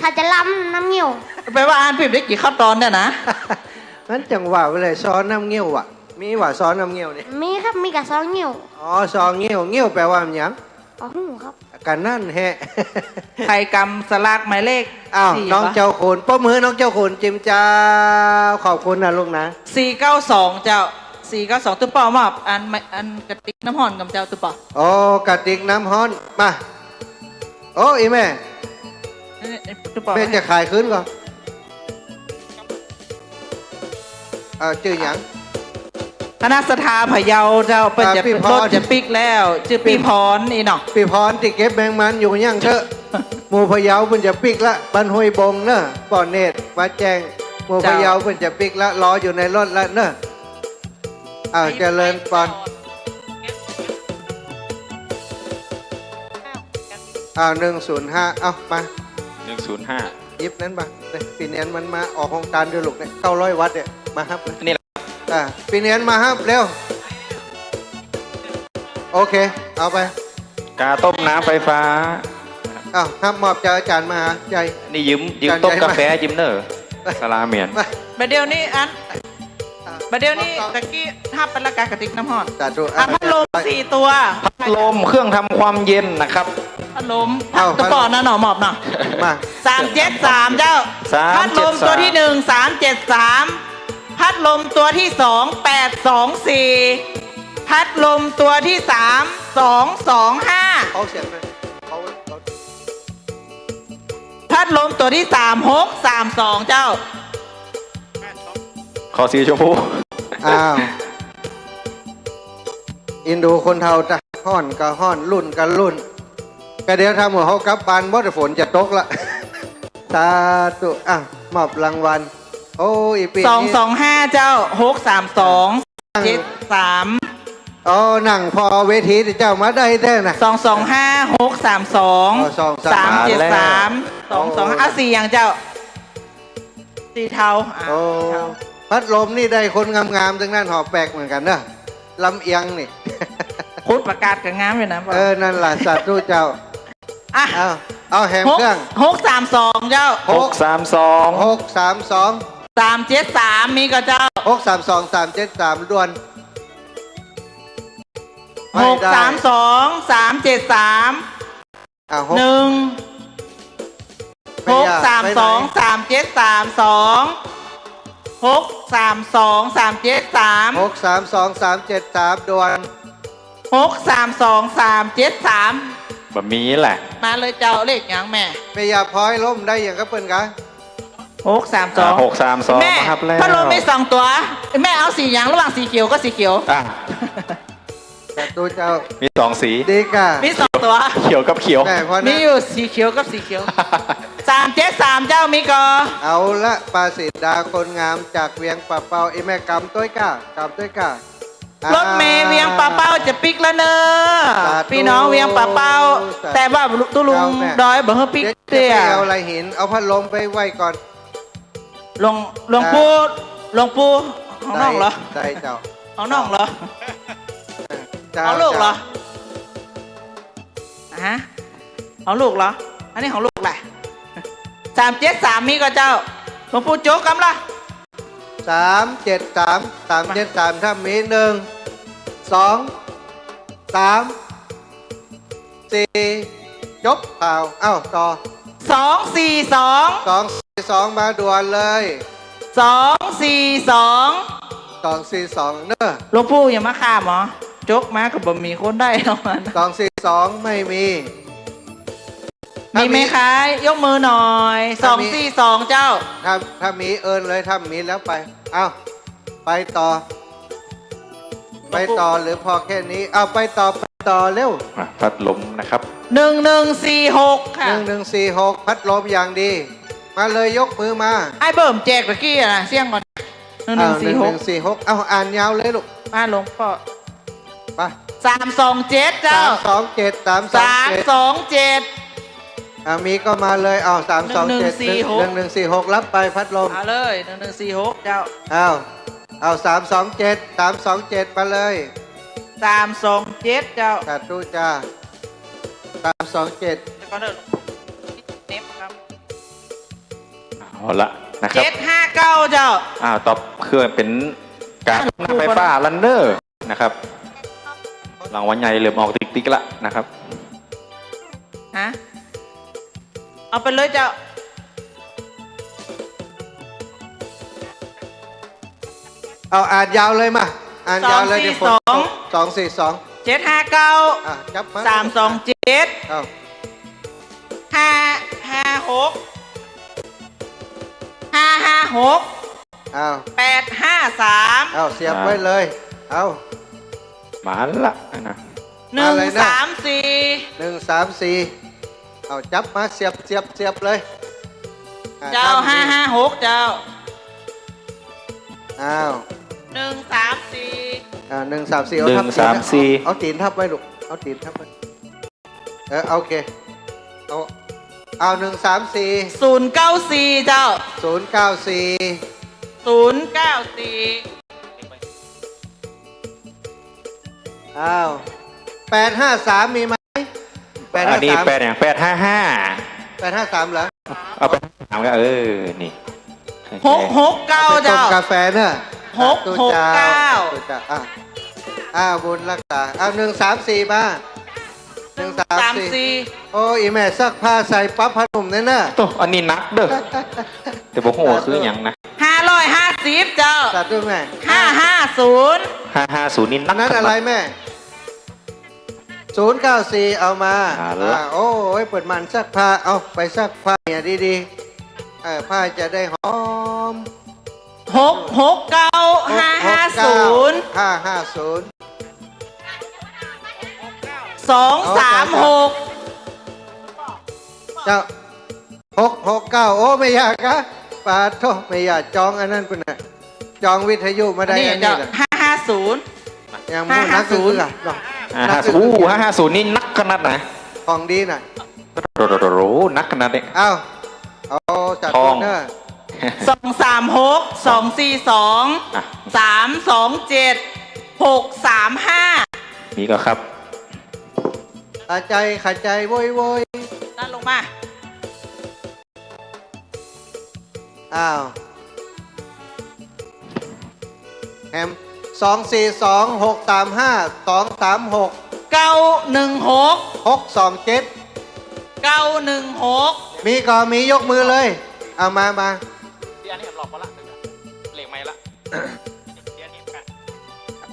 ถ้าจะลำน้ำงิ้ว แปลว่าอันปี้ได้กิ๋นข้าวตอนเนี่ยนะ มันจังหวะไปเลย ซ้อน้ำงิ้วอะ มีหว่าซ้อน้ำงิ้วนี่ มีครับ มีก้าซ้องิ้ว อ๋อ ซ้องิ้ว งิ้วแปลว่าหยัง อ๋อ ฮู้ครับ ก็นั่นแหละ ใผกำสลากหมายเลข อ้าว สี่ น้องเจ้าขุน ปรบมือน้องเจ้าขุนจิมเจ้า ขอบคุณนะลูกนะ สี่เก้าสอง เจ้า สี่เก้าสอง ตุ๊ป้อมอบ อัน อันกระติกน้ำฮ้อนกำเจ้าตุ๊ป้อ โอ้ กระติกน้ำฮ้อน มา โอ้ อีแม่ เอ้ย ตุ๊ป้อ แม่จะขายคืนก่อ เอ่อ จื้อหยัง คณะศรัทธาพะเยาเจ้า เปิ้นจะ อ่า ปี้พร รถจะปิ๊กแล้ว จื้อปี้พรนี่เนาะ ปี้พรตี้เก็บแมงมันอยู่ยังเต๊อะ หมู่พะเยาเปิ้นจะปิ๊กละ บ้านห้วยบงเน่อ ป้อเนตร วัดแจ้ง หมู่พะเยาเปิ้นจะปิ๊กละ รออยู่ในรถละเน่อ อ้าว เจริญปอน เก็บ อ้าว หนึ่งศูนย์ห้า เอามา หนึ่งศูนย์ห้า หยิบนั้นมา นี่ ปี้เนียนมันมาออกโฮงตานด้วยลูกเนี่ย เก้าร้อยวัตต์เนี่ย มาฮับเลย นี่แหละ อ่า ปี้เนียนมาฮับเร็ว โอเค เอาไป กาต้มน้ำไฟฟ้า อ้าว ฮับมอบจากอาจ๋ารย์มหาชัย นี่ยืม ยืม อาจ๋ารย์ ต้มกาแฟ ใหญ่มาก ยืมเน่อ สาราเหมียน มา บ่าเดี่ยวนี้อัน บ่าเดี่ยวนี้ ตะกี้ฮับไปละกากะติกน้ำฮ้อน สาธุ อ่ะ พัดลมสี่ตัว พัดลม เครื่องทำความเย็นนะครับ พัดลม เอา พัดลม ตะปอนนะหนอ มอบหนอ มา สามเจ็ดสาม เจ้า สามเจ็ดสาม พัดลมตัวที่หนึ่ง สามเจ็ดสาม พัดลมตัวที่สอง แปดสองสี่ พัดลมตัวที่สาม สองสองห้า เอาเสียงหน่อย เอา เอา พัดลมตัวที่สาม หกสามสอง เจ้า ขอสีชมพู อ้าว อินดูคนเฒ่าจ้ะ ฮ้อนก็ฮ้อน รุ่นก็รุ่น ก็เดี๋ยวถ้าหมู่เฮากลับบ้านหมด ฝนจะตกละ สาธุ อ่ะ มอบรางวัล โอ้ อีปีนี้ สองสองห้า เจ้า หกสามสอง เจ็ดสาม อ๋อ นั่งผ่อเวทีเจ้ามาได้แต๊นะ สองสองห้า หกสามสอง อ๋อ สองสาม สามเจ็ดสาม มาแล้ว สองสองห้า เอาสีหยังเจ้า สีเทา อ่ะ โอ้ สีเทา พัดลมนี่ได้คนงามๆ ตึงนั้น หอแปลกเหมือนกั๋นเนาะ ลำเอียงนี่ คุณประกาศก็งามอยู่นะ เออ นั่นล่ะ สาธุเจ้า อ่ะ เอา เอาแหมเครื่อง หก หกสามสอง เจ้า หกสามสอง หกสามสอง สามเจ็ดสาม มีก่อเจ้า หกสามสอง สามเจ็ดสาม ด่วน ไม่ได้ หกสามสอง สามเจ็ดสาม อ่ะ หก หนึ่ง ไม่ยาก หกสามสอง สามเจ็ดสาม สอง หกสามสอง สามเจ็ดสาม หกสามสอง สามเจ็ดสาม ด่วน หกสามสอง สามเจ็ดสาม บ่มีแหละ มาเลยเจ้า เลขหยังแม่ แม่ยาพลอยลมได้หยังกับเปิ้นกะ หกสามสอง อ่า หกสามสอง แม่ มาครับแล้ว พัดลมมีสองตัว แม่เอาสีหยังระหว่างสีเขียวกับสีเขียว อ่ะ สาธุเจ้า มีสองสี ดีก่ะ มีสองตัว เขียวกับเขียว แม่พอนะ มีอยู่สีเขียวกับสีเขียว สามเจ็ดสาม เจ้า มีก่อ เอาละ ป้าสีดาคนงามจากเวียงป่าเป้า อีแม่กำตวยก่ะ กำตวยก่ะ รถเมล์เวียงป่าเป้าจะปิ๊กแล้วเน่อ สาธุ ปี้น้องเวียงป่าเป้า สาธุ แต่ว่าตุ๊ลุง เจ้าแม่ ดอยบ่หื้อปิ๊ก เดี๋ยวจะ เตี้ย ไปเอาอะไรหิน เอาพัดลมไปไว้ก่อน หลวง หลวงปู่ อ่า หลวงปู่ ของน้องเหรอ ใช่ ใช่เจ้า ของน้องเหรอ เจ้า ของลูกเหรอ เจ้า อ่ะฮะ ของลูกเหรอ อันนี้ของลูกแหละ สามเจ็ดสาม มีก่อเจ้า หลวงปู่โจ๊กกำละ สามเจ็ดสาม สามเจ็ดสาม ถ้ามี หนึ่ง สอง สาม สี่ จบข่าว เอ้า ต่อ สองสี่สอง สองสี่สอง มาด่วนเลย สองสี่สอง สองสี่สอง เน่อ หลวงปู่อย่ามาข้ามหรอ โจ๊กมาก็บ่มีคนได้เอามัน สองสี่สอง ไม่มี มีไหมคะ ยกมือหน่อย ถ้ามี สองสี่สอง เจ้า ถ้า ถ้ามีเอิ้นเลย ถ้ามีแล้วไป เอ้า ไปต่อ ไปต่อหรือพอแค่นี้ เอาไปต่อ ไปต่อเร็ว อ่ะ พัดลมนะครับ หนึ่งหนึ่งสี่หก ค่ะ หนึ่งหนึ่งสี่หก พัดลมอย่างดี มาเลย ยกมือมา ไอ้เบิ่มแจกตะกี้อะนะ เสี่ยงก่อน หนึ่งหนึ่งสี่หก อ่า หนึ่งหนึ่งสี่หก เอา อ่านยาวเลยลูก มาหลวงพ่อ ไป สามสองเจ็ด เจ้า สามสองเจ็ด สามสองเจ็ด สามสองเจ็ด อ่ะ มีก็มาเลย เอา สามสองเจ็ด หนึ่งหนึ่งสี่หก หนึ่งหนึ่งสี่หก รับไปพัดลม เอาเลย หนึ่งหนึ่งสี่หก เจ้า เอา เอา สามสองเจ็ด สามสองเจ็ด มาเลย สามสองเจ็ด เจ้า สาธุจ้า สามสองเจ็ด เดี๋ยวก่อนเด้อ เน็บครับ เอาละนะครับ เจ็ดห้าเก้า เจ้า อ่า ต่อเครื่องเป๋นกาต้มน้ำไฟฟ้า ลันเนอร์ นะครับ รางวัลใหญ่เริ่มออกติ๊กๆ ละนะครับ ฮะ เอาไปเลยเจ้า เอาอ่านยาวเลยมา อ่านยาวเลย สองสี่สอง เดี๋ยวฝนตก สองสี่สอง เจ็ดห้าเก้า อ่ะ จับมา สามสองเจ็ด เอา ห้าห้าหก ห้าห้าหก อ้าว แปดห้าสาม อ้าว เสียบไว้เลย อ้าว มาละนะ หนึ่งสามสี่ มาเลยนะ หนึ่งสามสี่ เอา จับมา เสียบ เสียบ เสียบเลย อ่า เจ้า ถ้ามี ห้าห้าหก เจ้า อ้าว หนึ่งสามสี่ อ่า หนึ่งสามสี่ เอาทับ หนึ่งสามสี่ ตีน เอา เอาตีนทับไว้ลูก เอาตีนทับไว้ เออ โอเค เอา เอา หนึ่งสามสี่ ศูนย์เก้าสี่ เจ้า ศูนย์เก้าสี่ ศูนย์เก้าสี่ อ้าว แปดห้าสาม มีไหม แปดห้าสาม อันนี้แปดอย่าง แปดห้าห้า แปดห้าสาม เหรอ เอา แปดห้าสาม ก็ เออ นี่ หกหกเก้า เอาไปต้ม เจ้า กาแฟเนอะ หกหกเก้า สาธุเจ้า สาธุเจ้า อ่ะ อ่า บุญรักษา เอา หนึ่งสามสี่ มา หนึ่งสามสี่ หนึ่งสามสี่ โอ้ อีแม่ซักผ้าใส่ปั๊บผ้านุ่มเนี่ยนะ โต้ อันนี้หนักเด้อ แต่บ่ฮู้ว่าคือหยังนะ ห้าร้อยห้าสิบ เจ้า สาธุแม่ ห้าห้าศูนย์ ห้าห้าศูนย์ นี่หนัก อันนั้นอะไรแม่ ศูนย์เก้าสี่ เอามา เอาละ อ่า โอ้ย เปิดม่านซักผ้า เอาไปซักผ้าเนี่ยดีๆ เออ ผ้าจะได้หอม หกหกเก้า ห้าห้าศูนย์ ห้าห้าศูนย์ สองสามหก เจ้า หกหกเก้า โอ้ แม่ย่าคะ ปาดโธ่ แม่ย่าจองอันนั้นปุ้นน่ะ จองวิทยุมาได้ อันนี้ อันนี้ เจ้า เหรอ ห้าห้าศูนย์ ยังบ่หนัก ห้าห้าศูนย์ คือกันเนาะ อ่า หนักคือกัน ห้าห้าศูนย์ โอ้ ห้าห้าศูนย์ นี่หนักขนาดไหน ของดีน่ะ โอ้โห หนักขนาดนี้ เอ้า เอาจาก ทอง คุณเนอะ สองสามหก สองสี่สอง อ่ะ สามสองเจ็ด หกสามห้า นี่ก็ครับ ขาดใจ ขาดใจ โว้ย โว้ย นั่นลงมา อ้าว แหม สองสี่สอง หกสามห้า สองสามหก เก้าหนึ่งหก หกสองเจ็ด เก้าหนึ่งหก มีก็มี ยกมือเลย เอามา มา ที่อันนี้แหมหลอบมาละ เลขใหม่ละ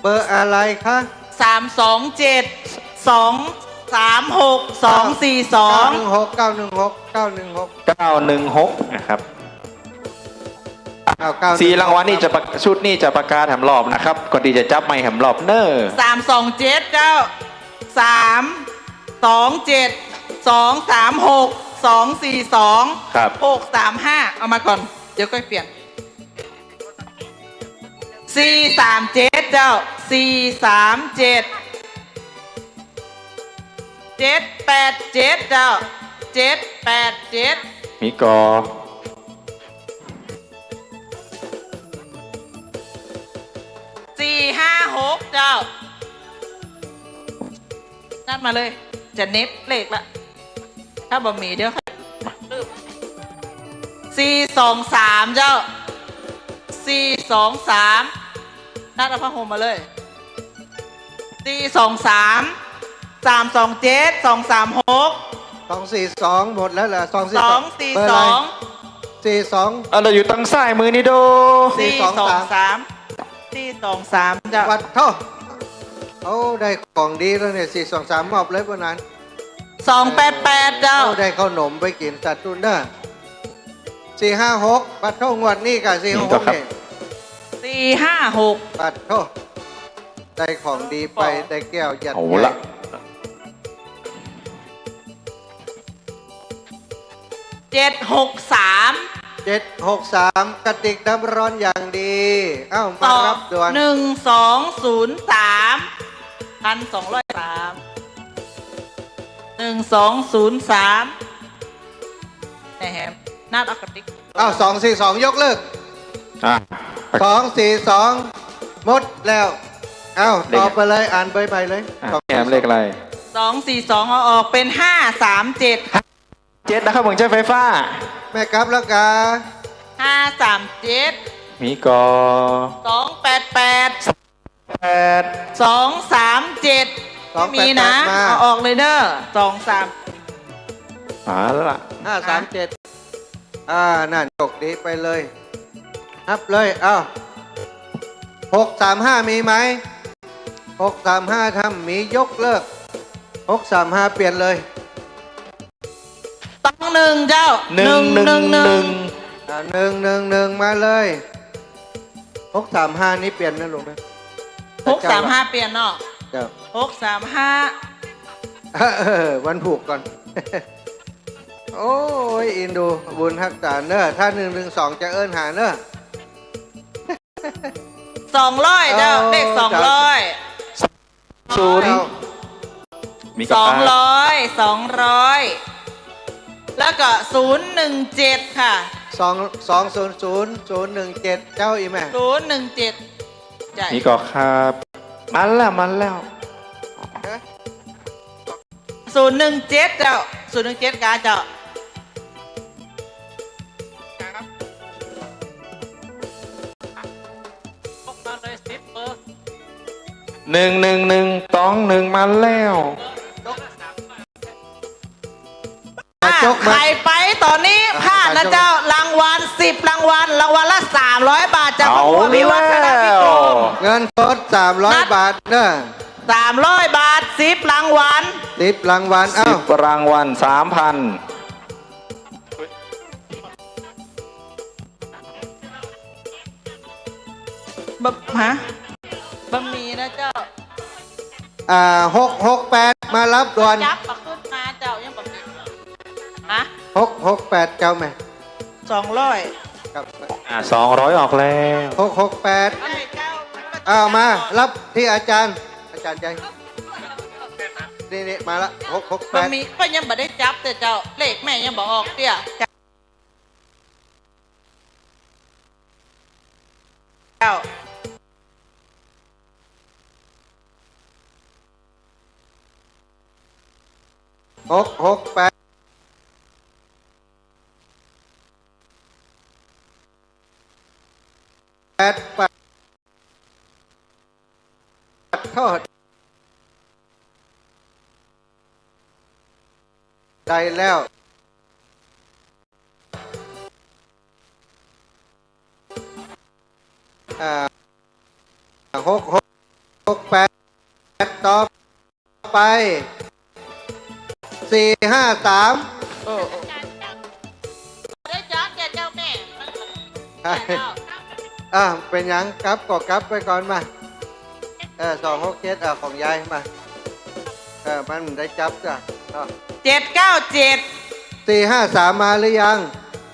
เบอร์อะไรคะ สามสองเจ็ด สองสามหก สองสี่สอง เก้าหนึ่งหก เก้าหนึ่งหก เก้าหนึ่งหก เก้าหนึ่งหก นะครับ อ้าว เก้าหนึ่งหก สี่รางวัลนี่จะประ ชุดนี่จะประกาศแหมหลอบนะครับ ก่อนตี้จะจับไมค์แหมหลอบเน้อ สามสองเจ็ด เจ้า สามสองเจ็ด สองสามหก สองสี่สอง ครับ หกสามห้า เอามาก่อน เดี๋ยวค่อยเปลี่ยน สี่สามเจ็ด เจ้า สี่สามเจ็ด เจ็ดแปดเจ็ด เจ้า เจ็ดแปดเจ็ด มีก่อ สี่ห้าหก เจ้า นัดมาเลย จะเน็ตเลขละ ถ้าบ่มีเดี๋ยวค่อย สี่สองสาม เจ้า สี่สองสาม นัดเอาผ้าห่มมาเลย สี่สองสาม สามสองเจ็ด สองสามหก สองสี่สอง หมดแล้วเหรอ สองสี่สอง สองสี่สอง เบอร์อะไร สี่สอง อ่ะ เราอยู่ตางซ้ายมือนี่โด สี่สองสาม สี่สองสาม สี่สองสาม เจ้า ปัดโธ่ โอ้ ได้ของดีแล้วเนี่ย สี่สองสาม มอบเลยวันนั้น สองแปดแปด เจ้า โอ้ ได้ข้าวหนมไปกิ๋น สาธุเน้อ สี่ห้าหก ปัดโธ่ งวดนี้กะ สี่ห้าหก นี่ก็ครับ นี่ สี่ห้าหก ปัดโธ่ ได้ของดีไป ได้แก้วหยัด เอาละ ใหญ่ เจ็ดหกสาม เจ็ดหกสาม กระติกน้ำร้อนอย่างดี เอ้า มารับด่วน หนึ่งสองศูนย์สาม พันสองร้อยสาม หนึ่งสองศูนย์สาม แหม นัดเอากระติก อ้าว สองสี่สอง ยกเลิก อ่ะ สองสี่สอง หมดแล้ว เอ้า เลข ต่อไปเลย อ่านเบอร์ใหม่เลย อ่ะ สองสี่สอง แหมเลขอะไร สองสี่สอง เอาออกเป็น ห้าสามเจ็ด เจ็ดนะครับ เมืองใจ๊ไฟฟ้า แม่กลับแล้วกา ห้าสามเจ็ด มีก่อ สองแปดแปด แปด สองสามเจ็ด สองแปดแปด ไม่มีนะ มา เอาออกเลยเน้อ สองสาม มาแล้วล่ะ ห้าสามเจ็ด อ่า นั่น โชคดีไปเลย นับเลย เอ้า หกสามห้า มีไหม หกสามห้า ถ้ามียกเลิก หกสามห้า เปลี่ยนเลย ต้องหนึ่งเจ้า หนึ่ง หนึ่ง หนึ่ง หนึ่ง หนึ่ง อ่า หนึ่ง หนึ่ง หนึ่ง มาเลย หกสามห้า นี่เปลี่ยนนะลุงนะ หกสามห้า เปลี่ยนเนาะ เจ้า หกสามห้า เออ วันผูกก่อน โอ้ย อินดู บุญฮักษาเน้อ ถ้า หนึ่งหนึ่งสอง จะเอิ้นหาเน้อ สองร้อยเจ้า โอ้ เลขสองร้อย เจ้า ศูนย์ มีกับ สองร้อย สองร้อย แล้วก็ศูนย์หนึ่งเจ็ดค่ะ สอง สองศูนย์ศูนย์ ศูนย์หนึ่งเจ็ด เจ้า อีแม่ ศูนย์หนึ่งเจ็ด จ้ะ นี่ก่อครับ มาแล้ว มาแล้ว ฮะ ศูนย์หนึ่งเจ็ด เจ้า ศูนย์หนึ่งเจ็ด กาเจ้า หนึ่งหนึ่งหนึ่ง ตองหนึ่ง มาแล้ว อ่ะ ใครไปตอนนี้พลาดนะเจ้า รางวัลสิบรางวัล รางวัลละสามร้อยบาท จากครอบครัวพิวัฒนพิกรม เงินสดสามร้อยบาทเนอะ สามร้อยบาท สิบรางวัล สิบรางวัล เอ้า สิบรางวัล สามพัน บะ ฮะ บะหมี่นะเจ้า อ่า หกหกแปด มารับด่วน จับมาขึ้นมาเจ้า ยังบ่มี ฮะ หกหกแปด เจ้าแม่ สองร้อย ครับ อ่า สองร้อยออกแล้ว หกหกแปด ได้เจ้า อ้าว มารับตี้อาจ๋ารย์ อาจ๋ารย์ใหญ่ นี่ นี่ มาละ หกหกแปด บะหมี่ก็ยังบ่ได้จับเตื้อเจ้า เลขแม่ยังบ่ออกเตื้อ เจ้า หกหกแปด แปด แปด โทษ ได้แล้ว อ่า หกหกแปด ต่อไป สี่ห้าสาม โอ้ โอ้ ได้จ๊อบแก่เจ้าแม่ อ่ะ เป็นหยัง กลับก็กลับไปก่อนมา เออ สองหกเจ็ด อ่ะ ของยายมา เออ มันได้จ๊อบจ้ะ เนาะ เจ็ดเก้าเจ็ด สี่ห้าสาม มาหรือยัง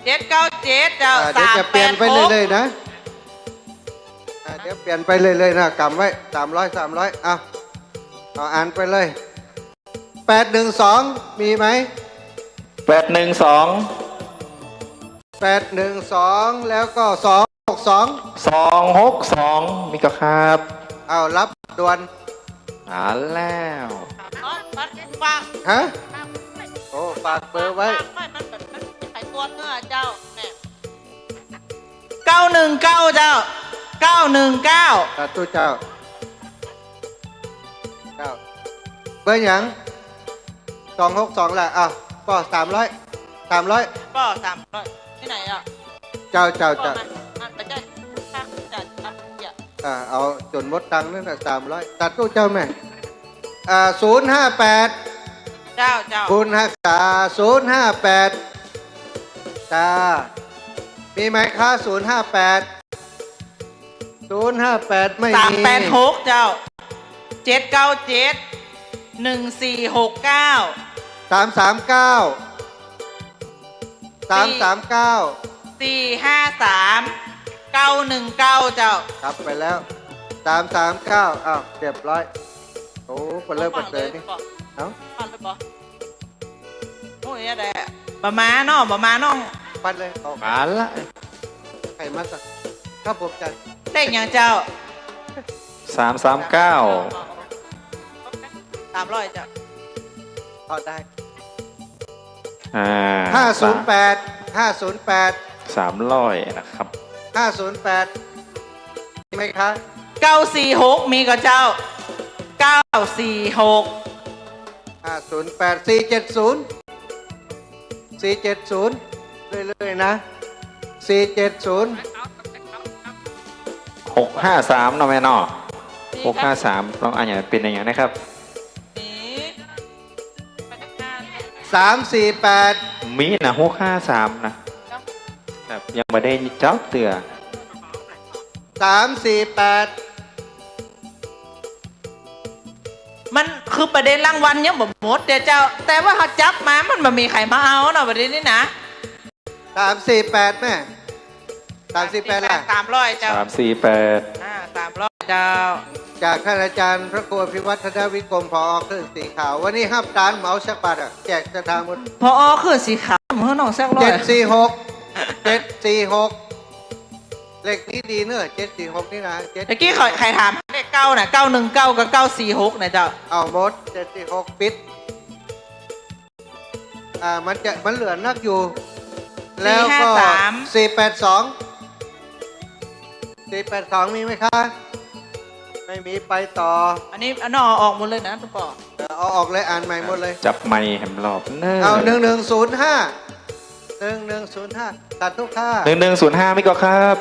เจ็ดเก้าเจ็ด เจ้า อ่า เดี๋ยวจะเปลี่ยนไปเรื่อยๆนะ อ่า เดี๋ยวเปลี่ยนไปเรื่อยๆนะ กำไว้ สามร้อย สามร้อย เอา เอาอ่านไปเลย แปดหนึ่งสอง มีไหม แปดหนึ่งสอง แปดหนึ่งสอง แล้วก็ สองหกสอง สองหกสอง มีก่อครับ เอา รับด่วน อ่านแล้ว ฮะ โอ้ ฝากเบอร์ไว้ มัน มัน มันขายตัวเนื้อเจ้า แม่ เก้าหนึ่งเก้า เจ้า เก้าหนึ่งเก้า สาธุเจ้า เจ้า เบอร์หยัง สองหกสอง แหละ อ้าว ปอ สามร้อย สามร้อย ปอ สามร้อย ตี้ไหนอ่ะ เจ้า เจ้า เจ้า ปอ มา มา ไปจ่ายค่าจัดรับเกียรติ อ่า เอาจ๋นหมดตังค์นั่นน่ะ สามร้อย สาธุเจ้าแม่ อ่า ศูนย์ห้าแปด เจ้า เจ้า คุณฮักษา ศูนย์ห้าแปด จ้า มีไหมคะ ศูนย์ห้าแปด ศูนย์ห้าแปด ไม่มี สามแปดหก เจ้า เจ็ดเก้าเจ็ด หนึ่งสี่หกเก้า สามสามเก้า สามสามเก้า สี่ห้าสาม เก้าหนึ่งเก้า เจ้า ครับ ไปแล้ว สามสามเก้า อ้าว เรียบร้อย โอ้ เปิ้นเริ่มเปิดเลยนี่ เอ้า ผ่านเลยบ่ โอ้ย อะไรอะ บ่มาเนาะ บ่มาเนาะ ปัดเลย ออก มาละ ใครมาสัก ครับผม อาจารย์ เลขหยังเจ้า สามสามเก้า สามร้อย เจ้า ทอดได้ อ่า ห้าศูนย์แปด ห้าศูนย์แปด สามร้อยนะครับ ห้าศูนย์แปด มีไหมคะ เก้าสี่หก มีก่อเจ้า เก้าสี่หก ห้าศูนย์แปด สี่เจ็ดศูนย์ สี่เจ็ดศูนย์ เรื่อยๆนะ สี่เจ็ดศูนย์ หกห้าสาม เนาะแม่เนาะ หกห้าสาม ลองอ่านอย่างเป็นอย่างนะครับ สามสี่แปด มีนะ หกห้าสาม นะ ครับ ยังบ่ได้จ๊อบเตื้อ สามสี่แปด มันคือประเด็นรางวัลยังบ่หมดเตื้อเจ้า แต่ว่าเฮาจับมามันบ่มีใผมาเอาเนาะ ประเด็นนี้นะ สามสี่แปด แม่ สามสี่แปด ล่ะ สามร้อย เจ้า สามสี่แปด อ่า สามร้อย เจ้า จากท่านอาจารย์พระครูอภิวัฒนวิกรม ผอ.เครื่องสีขาว วันนี้ฮับตานเหมาจักบาทอะ แจกตางหมด ผอ.เครื่องสีขาว น้องสักร้อย เจ็ดสี่หก เจ็ดสี่หก เลขนี้ดีเนอะ เจ็ดสี่หก นี่นะ เจ็ด ตะกี้ใผ ใผถามเลขเก้าน่ะ เก้าหนึ่งเก้า กับ เก้าสี่หก น่ะเจ้า เอาหมด เจ็ดสี่หก ปิด อ่า มันจะ มันเหลือนักอยู่ แล้วก็ สี่ห้าสาม สี่แปดสอง สี่แปดสอง มีไหมคะ ไม่มี ไปต่อ อันนี้เอาน้องเอาออกหมดเลยนะตุ๊กปอ เออ เอาออกเลย อ่านใหม่หมดเลย จับไมค์แหมรอบเนอะ เอา หนึ่งหนึ่งศูนย์ห้า หนึ่งหนึ่งศูนย์ห้า สาธุค่ะ หนึ่งหนึ่งศูนย์ห้า มีก่อครับ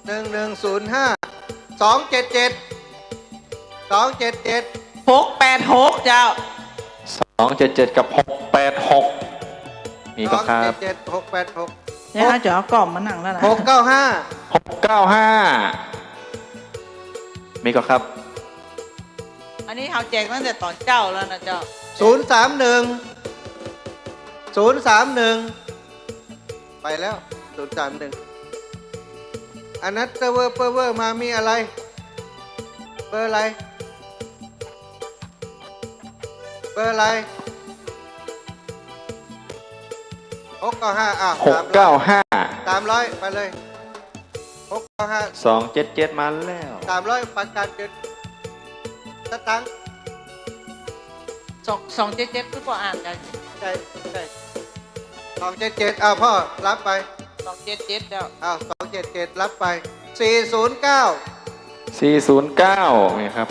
หนึ่งหนึ่งศูนย์ห้า สองเจ็ดเจ็ด สองเจ็ดเจ็ด หกแปดหก เจ้า สองเจ็ดเจ็ด กับ หกแปดหก มีก่อครับ สองเจ็ดเจ็ด หกแปดหก เนี่ย เฮาจะเอากล้องมานั่งแล้วนะ หกเก้าห้า หกเก้าห้า มีก่อครับ อันนี้เฮาแจกตั้งแต่ต๋อนเจ๊าแล้วนะเจ้า ศูนย์สามหนึ่ง ศูนย์สามหนึ่ง ไปแล้ว ศูนย์สามหนึ่ง อันนั้นเตอร์เวอร์เปอร์เวอร์มา มีอะไร เบอร์อะไร เบอร์อะไร หกเก้าห้า อ่ะ หกเก้าห้า สามร้อย ไปเลย หกเก้าห้า สองเจ็ดเจ็ด มาแล้ว สามร้อย ประกันจุดสตางค์ สอง สองเจ็ดเจ็ด คือบ่อ่านได้ ใช่ ใช่ สองเจ็ดเจ็ด เอาพ่อ รับไป สองเจ็ดเจ็ด แล้ว เอา สองเจ็ดเจ็ด รับไป สี่ศูนย์เก้า สี่ศูนย์เก้า นี่ครับ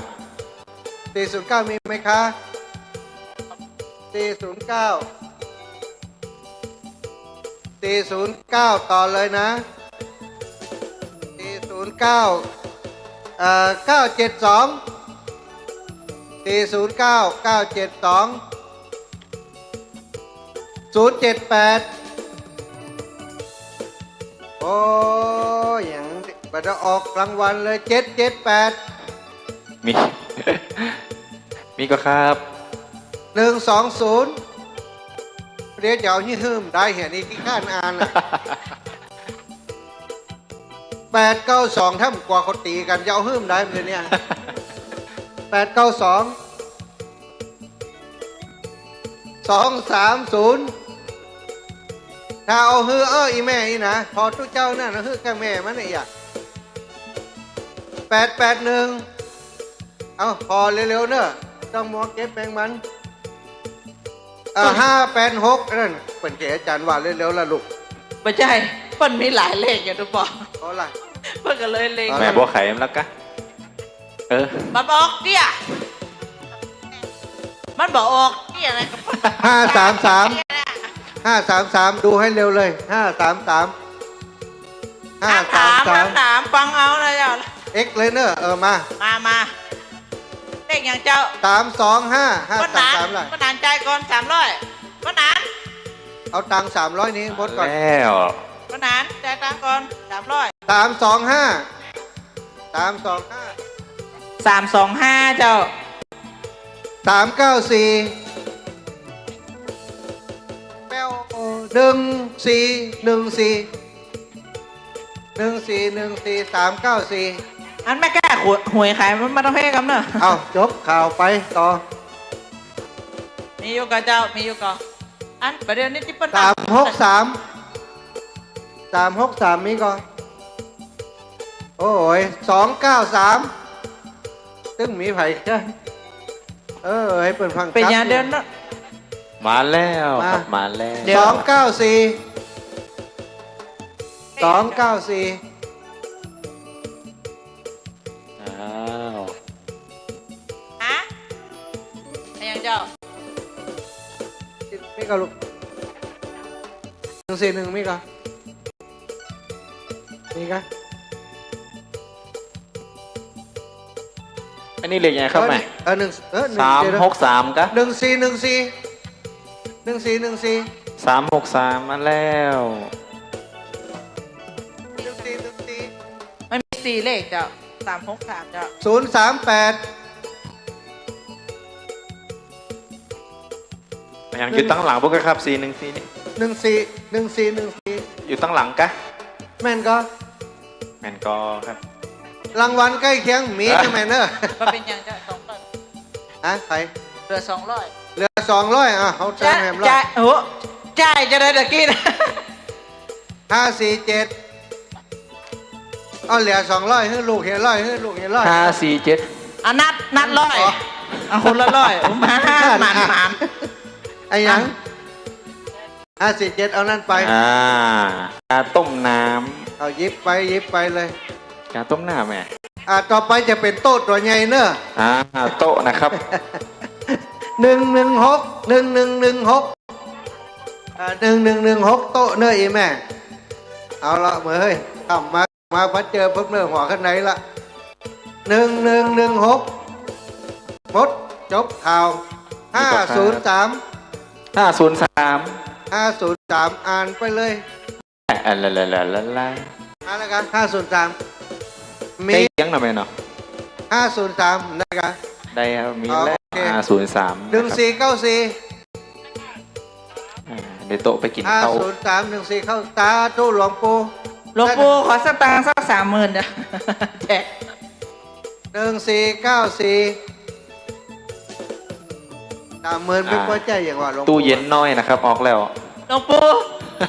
สี่ศูนย์เก้า มีไหมคะ สี่ศูนย์เก้า สี่ศูนย์เก้า ต่อเลยนะ สี่ศูนย์เก้า เอ่อ เก้าเจ็ดสอง สี่ศูนย์เก้า เก้าเจ็ดสอง ศูนย์เจ็ดแปด โอ้ ยังบ่ได้ออกรางวัลเลย เจ็ดเจ็ดแปด มี มีก่อครับ หนึ่งสองศูนย์ เดี๋ยวจะเอาหื้อหื้มได้เหียนี่ ขี้คร้านอ่านอะ แปดเก้าสอง ถ้าบ่กลัวเขาตี๋กั๋น จะเอาหื้อหื้มได้บ่เนี่ย แปดเก้าสอง สองสามศูนย์ ถ้าเอาหื้อ เออ อี่แม่อี่นะ ผ่อตุ๊เจ้านั่นนะ หื้อก้าแม่มันเนี่ย แปดแปดหนึ่ง เอา ผ่อเร็วๆ เน่อ ต้องมัวเก็บแมงมัน อ่า ห้าแปดหก นั่น เปิ้นเก๋อาจ๋ารย์ว่าเร็วๆ ละลูก บ่ใจ้ เปิ้นมีหลายเลขอยู่ตุ๊กปอ เอาล่ะ เปิ้นก็เลยเล็ง แม่บัวไข่มันละกะ เออ มันบ่ออกเตี้ย มันบ่ออกเตี้ยอะไรก็ ห้าสามสาม ห้าสามสาม ดูหื้อเร็วเลย ห้าสามสาม ห้าสามสาม ห้าสามสาม ฟังเอานะเจ้า เอ็กเลยเน่อ เออ มา มา มา เลขหยังเจ้า สามสองห้า ห้าสามสาม ล่ะ ป้าหนานจ่ายก่อน สามร้อย ป้าหนาน เอาตังค์ สามร้อย นี้หมดก่อน แล้ว ป้าหนานจ่ายตังค์ก่อน สามร้อย สามสองห้า สามสองห้า สามสองห้า เจ้า สามเก้าสี่ แปด หนึ่งสี่หนึ่งสี่ หนึ่งสี่หนึ่งสี่ สามเก้าสี่ อันแม่ก้าหวย หวยขายมันมาต้องแพ้กันเนอะ เอา จบข่าวไปต่อ มีอยู่ก่อเจ้า มีอยู่ก่อ อันประเดี๋ยวนี้ตี้เปิ้น สามหกสาม สามหกสาม มีก่อ โอ้ย สองเก้าสาม ตึงมีใผแค่ เออ หื้อเปิ้นฟัง เป๋นหยัง ครับ เดี๋ยวนะ มาแล้วครับ มา มาแล้ว เดี๋ยว สองเก้าสี่ สองเก้าสี่ อ้าว ฮะ อะหยังเจ้า มีก่อลูก หนึ่งสี่หนึ่ง มีก่อ มีก่อ อันนี้เลขหยังครับแม่ เออ หนึ่ง เออ หนึ่ง สามหกสาม กะ หนึ่งสี่หนึ่งสี่ หนึ่งสี่หนึ่งสี่ สามหกสาม มาแล้ว หนึ่งสี่หนึ่งสี่ มันมีสี่เลขเจ้า สามหกสาม เจ้า ศูนย์สามแปด ยังอยู่ตังหลังพวกครับ สี่หนึ่งสี่ นี่ หนึ่งสี่ หนึ่งสี่หนึ่งสี่ อยู่ตังหลังกะ แม่นก่อ แม่นก่อครับ รางวัลใก้เคียงมี เอ้อ ใจ้ไหมเนอะ บ่เป๋นหยังเจ้า สองร้อย ฮะ ใผ เหลือสองร้อย เหลือสองร้อย อ่ะ เขาเติมแหมร้อย จ่าย โอ้ จ่ายจะได้ตะกี้นะ ห้าสี่เจ็ด เอา เหลือสองร้อย หื้อลูกเหียร้อย หื้อลูกเหียร้อย ห้าสี่เจ็ด อ่ะ นัด นัดร้อย อ๋อ อ่ะ คนละร้อย โอ้ มา หมาน หมาน ไอ้หยัง อ่ะ ห้าสี่เจ็ด เอานั่นไป อ่า กาต้มน้ำ เอา หยิบไป หยิบไปเลย กาต้มน้ำแหม อ่า ต่อไปจะเป๋นโต๊ะตั๋วใหญ่เนอะ อ่า โต๊ะนะครับ หนึ่งหนึ่งหก หนึ่งหนึ่งหนึ่งหก อ่า หนึ่งหนึ่งหนึ่งหก โต๊ะเนอะ อี่แม่ เอาละเว้ย เข้ามา มาพัดเจอปุ๊บเนอะ หัวข้างในละ หนึ่งหนึ่งหนึ่งหก หมด จบข่าว นี่ก็ครับ ห้าศูนย์สาม ห้าศูนย์สาม ห้าศูนย์สาม อ่านไปเลย อ่ะ ละ ละ ละ ละ ละ อ่านแล้วกัน ห้าศูนย์สาม มี ใกล้เคียงหน่อยไหมเนาะ ห้าศูนย์สาม นะครับ ได้ครับ มีแล้ว โอเค ห้าศูนย์สาม หนึ่งสี่เก้าสี่ อ่า เดี๋ยวโต๊ะไปกิ๋นข้าว ห้าศูนย์สาม หนึ่งสี่เก้า สาธุหลวงปู่ หลวงปู่ ขอสตางค์สักสามหมื่นเด้อ แจก หนึ่งสี่เก้าสี่ สามหมื่น ไม่พอใจอย่างว่าหลวงปู่ ตู้เย็นน้อยนะครับ ออกแล้ว หลวงปู่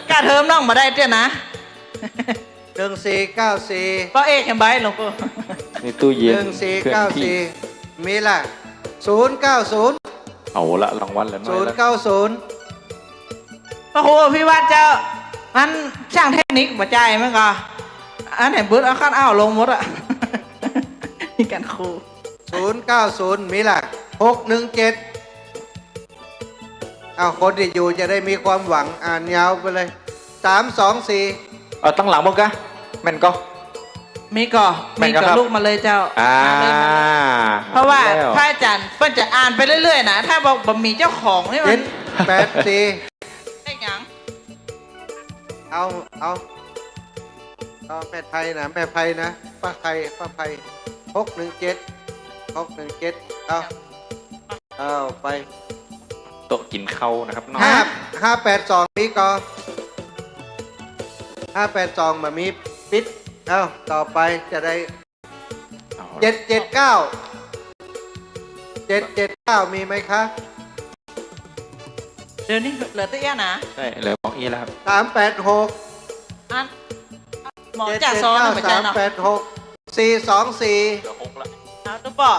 ก้าเทิมน้องบ่ได้เตี้ยนะ หนึ่งสี่เก้าสี่ ป้อเอกเห็นใบหลวงปู่ นี่ตู้เย็น หนึ่งสี่เก้าสี่ เคลื่อนที่ มีละ ศูนย์เก้าศูนย์ เอาละ รางวัลแล้วน้อยละ ศูนย์เก้าศูนย์ พระครูอภิวัฒน์เจ้า อันช่างเทคนิคบ่จ่ายมันก็ อันไหนบึ้ดเอาคันเอาลงหมดอะ มีการครู ศูนย์เก้าศูนย์ มีละ หกหนึ่งเจ็ด เอา คนตี้อยู่จะได้มีความหวัง อ่านยาวไปเลย สามสองสี่ เอาตั้งหลังหมดกะ แม่นก็ มีก่อ แม่นก็ มีก่อครับ ลุกมาเลยเจ้า อ่า มาเลย มาเลย เพราะว่า แล้ว พระอาจารย์เปิ้นจะอ่านไปเรื่อยๆ นะ ถ้าบ่ บ่มีเจ้าของนี่มัน เจ็ดแปดสี่ ได้หยัง เอา เอา เอาแม่ไพนะ แม่ไพนะ ป้าไพ ป้าไพ หกหนึ่งเจ็ด หกหนึ่งเจ็ด เอา เอาไป โต๊ะกิ๋นข้าวนะครับเนาะ ห้า ห้าแปดสอง มีก่อ ห้าแปดสอง บ่มี ปิด เอา ต่อไปจะได้ เอา เจ็ดเจ็ดเก้า เจ็ดเจ็ดเก้า มีไหมคะ เดี๋ยวนี้เหลือเตี้ยนะ ใช่ เหลือหม่องอี้แล้วครับ สามแปดหก อัน หมอจ่าซ้อนเหมือนกันเนาะ เจ็ดเจ็ดเก้า สามแปดหก สี่สองสี่ เหลือหกละ เอาตุ๊ปอ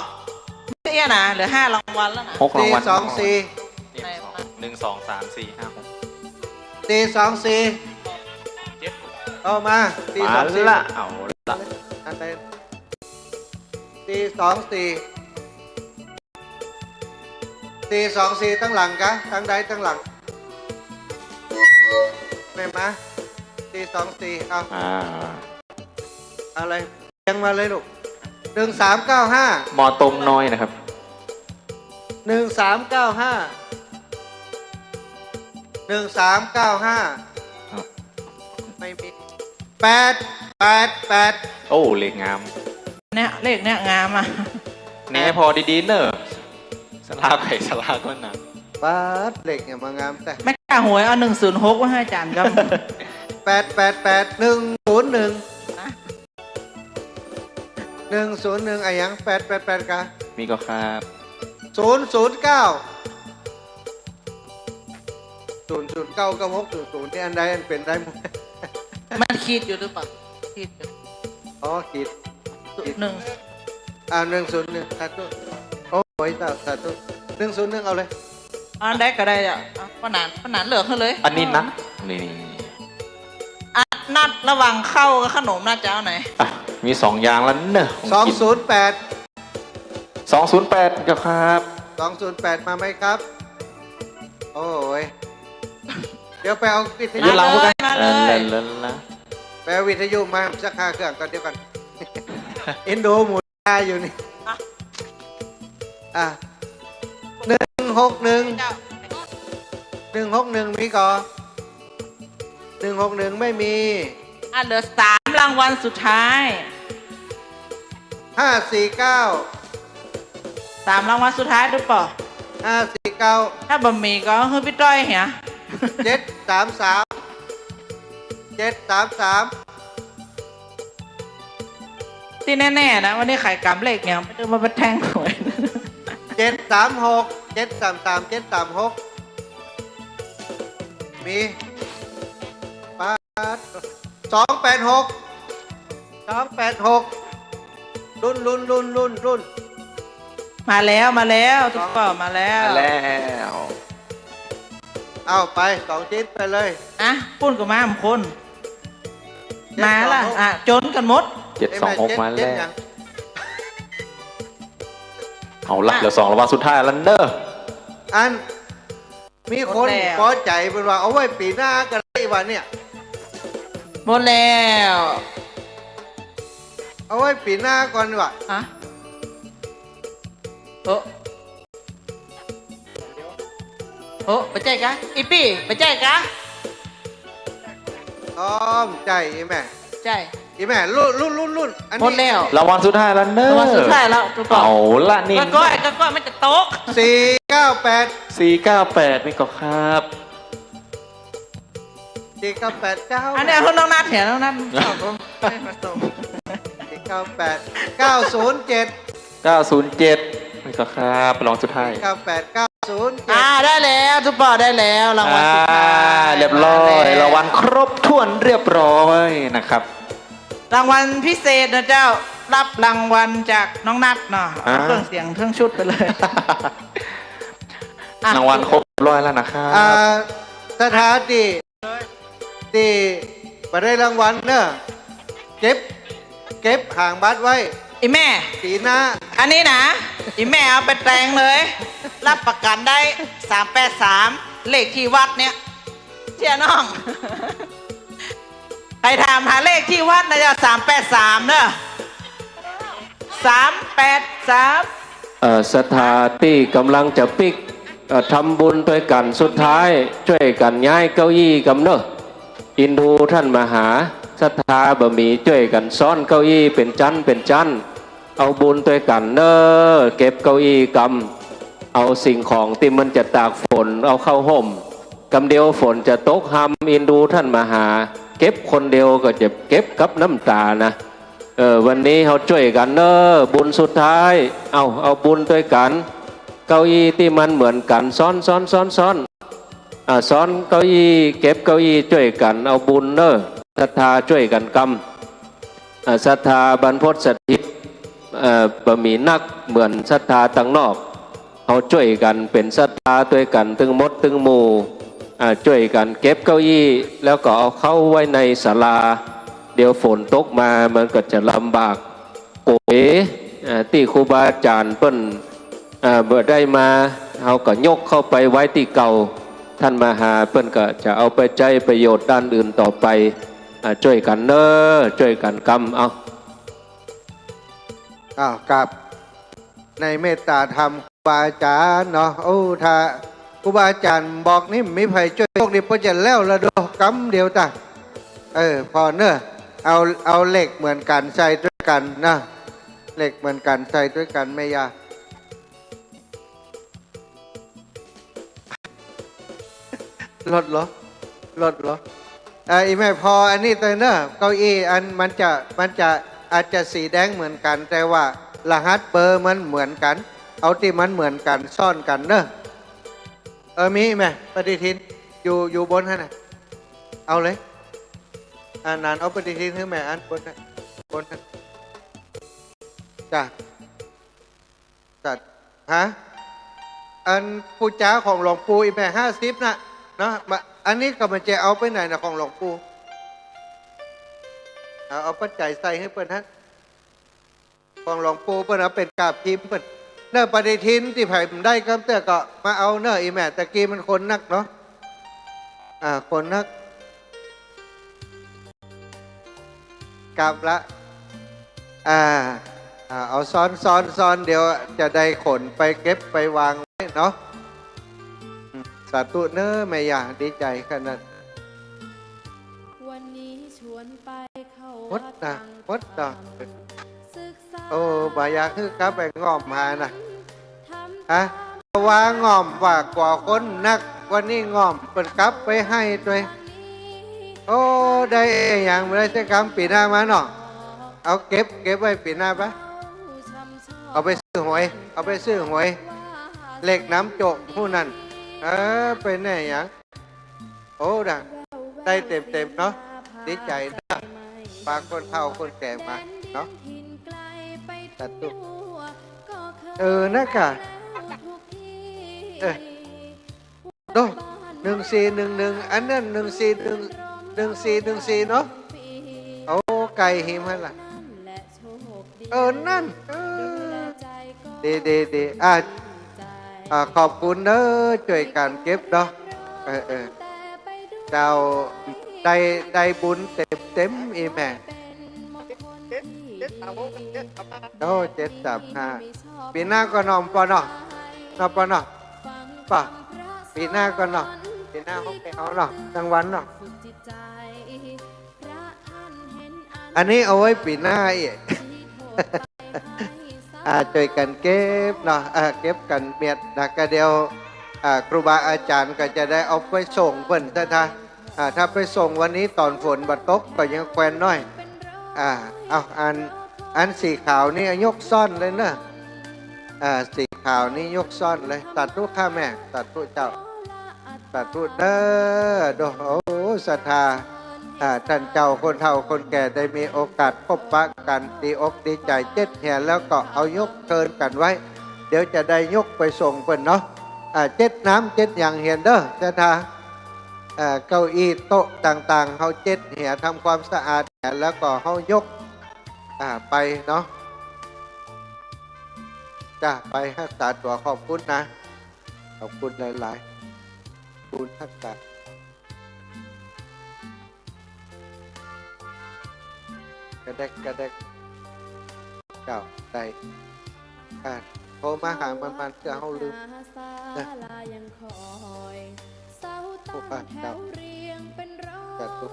เตี้ยนะ เหลือห้ารางวัลแล้วนะ หกรางวัล สี่สองสี่ นี่ ไหน สอง วะ หนึ่ง สอง สาม สี่ ห้า หก สี่สองสี่ เจ็ด เอามา สี่สองสี่ มาละ เอาละ อันใด สี่สองสี่ สี่สองสี่ ตังหลังกะ ตังใดตังหลัง แม่มา สี่สองสี่ เอา อ่า เอาเลย เรียงมาเลยลูก หนึ่งสามเก้าห้า หม้อต้มน้อยนะครับ หนึ่งสามเก้าห้า หนึ่งสามเก้าห้า ครับ ไม่มี แปดแปดแปด โอ้ เลขงาม เนี่ย เลขเนี่ยงามอะ แหน่ ผ่อดีๆ เน่อ สลากไผสลากมันนะ ป๊าด เลขเนี่ยมางามแต๊ แม่ค้าหวยเอา หนึ่งศูนย์หก ไว้หื้ออาจ๋ารย์ครับ แปดแปดแปด หนึ่งศูนย์หนึ่ง ฮะ หนึ่งศูนย์หนึ่ง อะหยัง แปดแปดแปด กะ มีก่อครับ ศูนย์ศูนย์เก้า ศูนย์ศูนย์เก้า กับ หกศูนย์ศูนย์ นี่อันใดอันเป๋นได้หมด มันขีดอยู่หรือเปล่า ขีดอยู่ อ๋อ ขีด ขีด หนึ่ง อ่า หนึ่งศูนย์หนึ่ง สาธุ โอ้ย สาธุ หนึ่งศูนย์หนึ่ง เอาเลย อันใดก็ได้อะ เอา ป้าหนาน ป้าหนานเลือกหื้อเลย อันนี้นะ นี่ อ่ะ นัดระหว่างข้าวกับขนมนะ จะเอาไหน อ่ะ มีสองอย่างแล้วเนอะ ของกิ๋น สองศูนย์แปด สองศูนย์แปด เจ้าครับ สองศูนย์แปด มาไหมครับ โอ้ย เดี๋ยวไปเอาวิทยุ อยู่หลังพวกกัน มาเลย มาเลย เออ เล่นๆๆ ไปเอาวิทยุมาสักห้าเครื่องก่อน เดี๋ยวก่อน เอ็นดูหมูตาอยู่นี่ อ่ะ อ่ะ หนึ่งหกหนึ่ง เจ้า หนึ่งหกหนึ่ง มีก่อ หนึ่งหกหนึ่ง ไม่มี อ่ะ เหลือสามรางวัลสุดท้าย ห้าสี่เก้า สามรางวัลสุดท้ายดูป่อ ห้าสี่เก้า ถ้าบ่มีก็คือพี่ต้อยเหีย เจ็ดสามสาม เจ็ดสามสาม ตี้แน่ๆ นะ วันนี้ขายก๋ำเลขเนี่ย ไม่ได้ว่าไปแทงหวย เจ็ดสามหก เจ็ดสามสาม เจ็ดสามหก มี ป๊าด สองแปดหก สองแปดหก ลุ้น ลุ้น ลุ้น ลุ้น ลุ้น มาแล้ว มาแล้ว ตุ๊กป้อมาแล้ว มาแล้ว เอาไป สองชิ้นไปเลย อ่ะ ปุ้นก็มา สามคน มาละ เจ็ดสองหก อ่ะ จนกั๋นหมด เจ็ดสองหก เจ็ด มาแล้ว เจ็ดยัง เอาละ อ่ะ เหลือสองรางวัลสุดท้ายแล้วเนอะ อัน มีคน หมดแล้ว ปอใจ๋เปิ้นว่า เอาไว้ปี๋หน้าก็ได้วะเนี่ย หมดแล้ว เอาไว้ปี๋หน้าก่อนดีกว่า ฮะ โอ้ โอ้ บ่ใจ้กะ อี่ปี้๋ บ่ใจ้กะ อ้อ ใจ้ อี่แม่ ใจ้ อี่แม่ ลุ้น ลุ้น ลุ้น ลุ้น อันนี้ หมดแล้ว รางวัลสุดท้ายแล้วเนอะ รางวัลสุดท้ายแล้ว ตุ๊กป้อ เอาละนี่ ก้อยๆ ก้อยๆ มันจะตก สี่เก้าแปด สี่เก้าแปด นี่ก็ครับ สี่เก้าแปด เจ้า อันนี้เอาน้องนัทเหีย น้องนัท สองคน มาส่ง สี่เก้าแปด เก้าศูนย์เจ็ด เก้าศูนย์เจ็ด นี่ก็ครับ รางวัลสุดท้าย เก้าแปด เก้าศูนย์เจ็ด อ่า ได้แล้ว ตุ๊กป้อได้แล้ว รางวัลสุดท้าย อ่า เรียบร้อย มาแล้ว รางวัลครบถ้วนเรียบร้อยนะครับ รางวัลพิเศษนะเจ้า รับรางวัลจากน้องนัทเนาะ อ่า เอาเครื่องเสียงเครื่องชุดไปเลย อ่ะ รางวัลครบเรียบร้อยแล้วนะครับ อ่า สถานตี้ ตี้บ่ได้รางวัลเนอะ เก็บ เก็บหางบัตรไว้ อี่แม่ ปี๋หน้า อันนี้นะ อี่แม่เอาไปแตงเลย รับประกั๋นได้ สามแปดสาม เลขตี้วัดเนี่ย เจื้อน้อง ใผถามหาเลขตี้วัดนะเจ้า สามแปดสาม เนอะ สามแปดสาม เอ่อ ศรัทธาตี้ก่ำลังจะปิ๊ก เอ่อ ทำบุญตวยกั๋น สุดท้ายจ้วยกั๋นย้ายเก้าอี้กำเนอะ อินดูท่านมหา ศรัทธาบ่มี จ้วยกั๋นซ้อนเก้าอี้เป๋นจั๊นเป๋นจั๊น เอาบุญตวยกั๋นเนอะ เก็บเก้าอี้กำ เอาสิ่งของตี้มันจะตากฝน เอาเข้าฮ่ม กำเดียวฝนจะตกฮำ อินดูท่านมหา เก็บคนเดียวก็จะเก็บกับน้ำต๋านะ เออ วันนี้เฮาจ้วยกั๋นเนอะ บุญสุดท้าย เอา เอาบุญตวยกั๋น เก้าอี้ตี้มันเหมือนกั๋น ซ้อน ซ้อน ซ้อน ซ้อน อ่า ซ้อนเก้าอี้ เก็บเก้าอี้จ้วยกั๋น เอาบุญเนอะ ศรัทธาจ้วยกั๋นกำ อ่า ศรัทธาบรรพตสถิต เอ่อ บ่มีนักเหมือนศรัทธาตังนอก เฮาจ้วยกั๋นเป๋นศรัทธาตวยกั๋นตึงหมดตึงหมู่ อ่า จ้วยกั๋นเก็บเก้าอี้ แล้วก็เอาเข้าไว้ในศาลา เดี๋ยวฝนตกมามันก็จะลำบาก โกย อ่า ตี้ครูบาอาจ๋ารย์เปิ้น อ่า บ่ได้มา เฮาก็ยกเข้าไปไว้ตี้เก่า ท่านมหาเปิ้นก็จะเอาไปใจ๊ประโยชน์ด้านอื่นต่อไป อ่า จ้วยกั๋นเนอะ จ้วยกั๋นกำ เอา อ้าว ครับ ในเมตตาธรรมครูบาอาจ๋ารย์เนาะ โอ้ ถ้าครูบาอาจ๋ารย์บอกนี่ บ่มีใผจ้วย โจคนี่เปิ้นจะแล้วละโด กำเดียวตะ เออ ผ่อเนอะ เอา เอาเลขเหมือนกั๋นใส่ตวยกั๋นนะ เลขเหมือนกั๋นใส่ตวยกั๋น แม่ย่า ลดเหรอ ลดเหรอ เอ่อ อี่แม่ ผ่ออันนี้ตวยเนอะ เก้าอี้อันมันจะ มันจะ อาจจะสีแดงเหมือนกั๋น แต่ว่ารหัสเบอร์มันเหมือนกั๋น เอาตี้มันเหมือนกั๋นซ้อนกั๋นเนอะ เออ มีอี่แม่ ปฏิทิน อยู่ อยู่บนหั้นน่ะ เอาเลย อ่า หนานเอาปฏิทินหื้อแม่ อันบนน่ะ บนน่ะ จ้ะ สัตว์ ฮะ อันปู๋จ๋าของหลวงปู่อี่แม่ ห้าสิบ น่ะ เนาะ มา อันนี้ก็บ่าจะเอาไปไหนน่ะ ของหลวงปู่ เอา เอาปัจจัยใส่หื้อเปิ้นหั้น ของหลวงปู่เปิ้นเอาเป๋นกาบพิมพ์เปิ้น เนอะ ปฏิทินตี้ใผบ่ได้กำเตื้อก็มาเอาเนอะ อี่แม่ ตะกี้มันคนนักเนาะ อ่า คนนัก กลับละ อ่า อ่า เอาซ้อน ซ้อน ซ้อน เดี๋ยวจะได้ขนไปเก็บไปวางไว้เนาะ อืม สาธุเนอะแม่ย่า ดีใจ๋ขนาด วันนี้ชวนไปเข้า หมดนะ วัด หมดนะ ฟังธรรม ศึกษา โอ้ บ่อยากหื้อกลับไปง่อมหานะ ฮะ ว่าง่อมว่ากั๋วคนนัก วันนี้ง่อมเปิ้นกลับไปไห้ตวย โอ้ ได้อะหยังบ่ได้สักกำ ปี๋หน้ามาเนาะ เอาเก็บ เก็บไว้ปี๋หน้าไป เอาไปซื้อหวย เอาไปซื้อหวย เลขนำโจกผู้นั้น เออ ไปแน่หยัง โอ้ นะ ได้เต็มๆ เนาะ ดีใจ๋นะ ปาคนเฒ่าคนแก่มาเนาะ สาธุ เออ นะก่ะ เออ โด หนึ่งสี่หนึ่งหนึ่ง อันนั้น หนึ่งสี่หนึ่ง หนึ่งสี่หนึ่งสี่ เนาะ โอ้ ไก่หิมหั่นล่ะ เออ นั่น เออ ดี ดี ดี อ่ะ อ่ะ ขอบคุณเน้อ จ้วยกั๋นเก็บเนาะ เออ เออ เจ้า ได้ ได้บุญเต็มๆ อี่แม่ โอ้ เจ็ดสามห้า ปี๋หน้าก่อเนาะ ปอเนาะ เนาะ ปอเนาะ ปอ ปี๋หน้าก่อเนาะ ปี๋หน้าห้องไปเอาเนาะ กลางวันเนาะ อันนี้เอาไว้ปี๋หน้าอีก อ่า จ้วยกั๋นเก็บเนาะ อ่า เก็บกั๋นเมียดนะ ก็เดี๋ยว อ่า ครูบาอาจ๋ารย์ก็จะได้เอาไปส่งเปิ้นซะทะ อ่า ถ้าไปส่งวันนี้ต๋อนฝนบ่ตกก็ยังแควนน้อย อ่า เอา อัน อันสีขาวนี่ยกซ่อนเลยเนาะ อ่า สีขาวนี่ยกซ่อนเลย สาธุค่ะแม่ สาธุเจ้า สาธุเน้อ โด โอ้ ศรัทธา อ่า ต้านเจ้าคนเฒ่าคนแก่ได้มีโอกาสพบปะกั๋น ดีอกดีใจ๋ เจ็ดเหียแล้วก็เอายกเชิญกั๋นไว้ เดี๋ยวจะได้ยกไปส่งเปิ้นเนาะ อ่า เจ็ดน้ำเจ็ดหยังเหียเน้อ ศรัทธา อ่า เก้าอี้โต๊ะต่างๆ เฮาเจ็ดเหีย ทำความสะอาดเหีย แล้วก็เฮายก อ่า ไปเนาะ จ้ะ ไปฮักษาตั๋ว ขอบคุณนะ ขอบคุณหลายๆ บุญฮักษา กระแดกกระแดก เจ้า ได้ อ่ะ โทรมาหามันๆ เจื้อเฮาลืม นะ โอ้ อ่ะ เจ้า สาธุ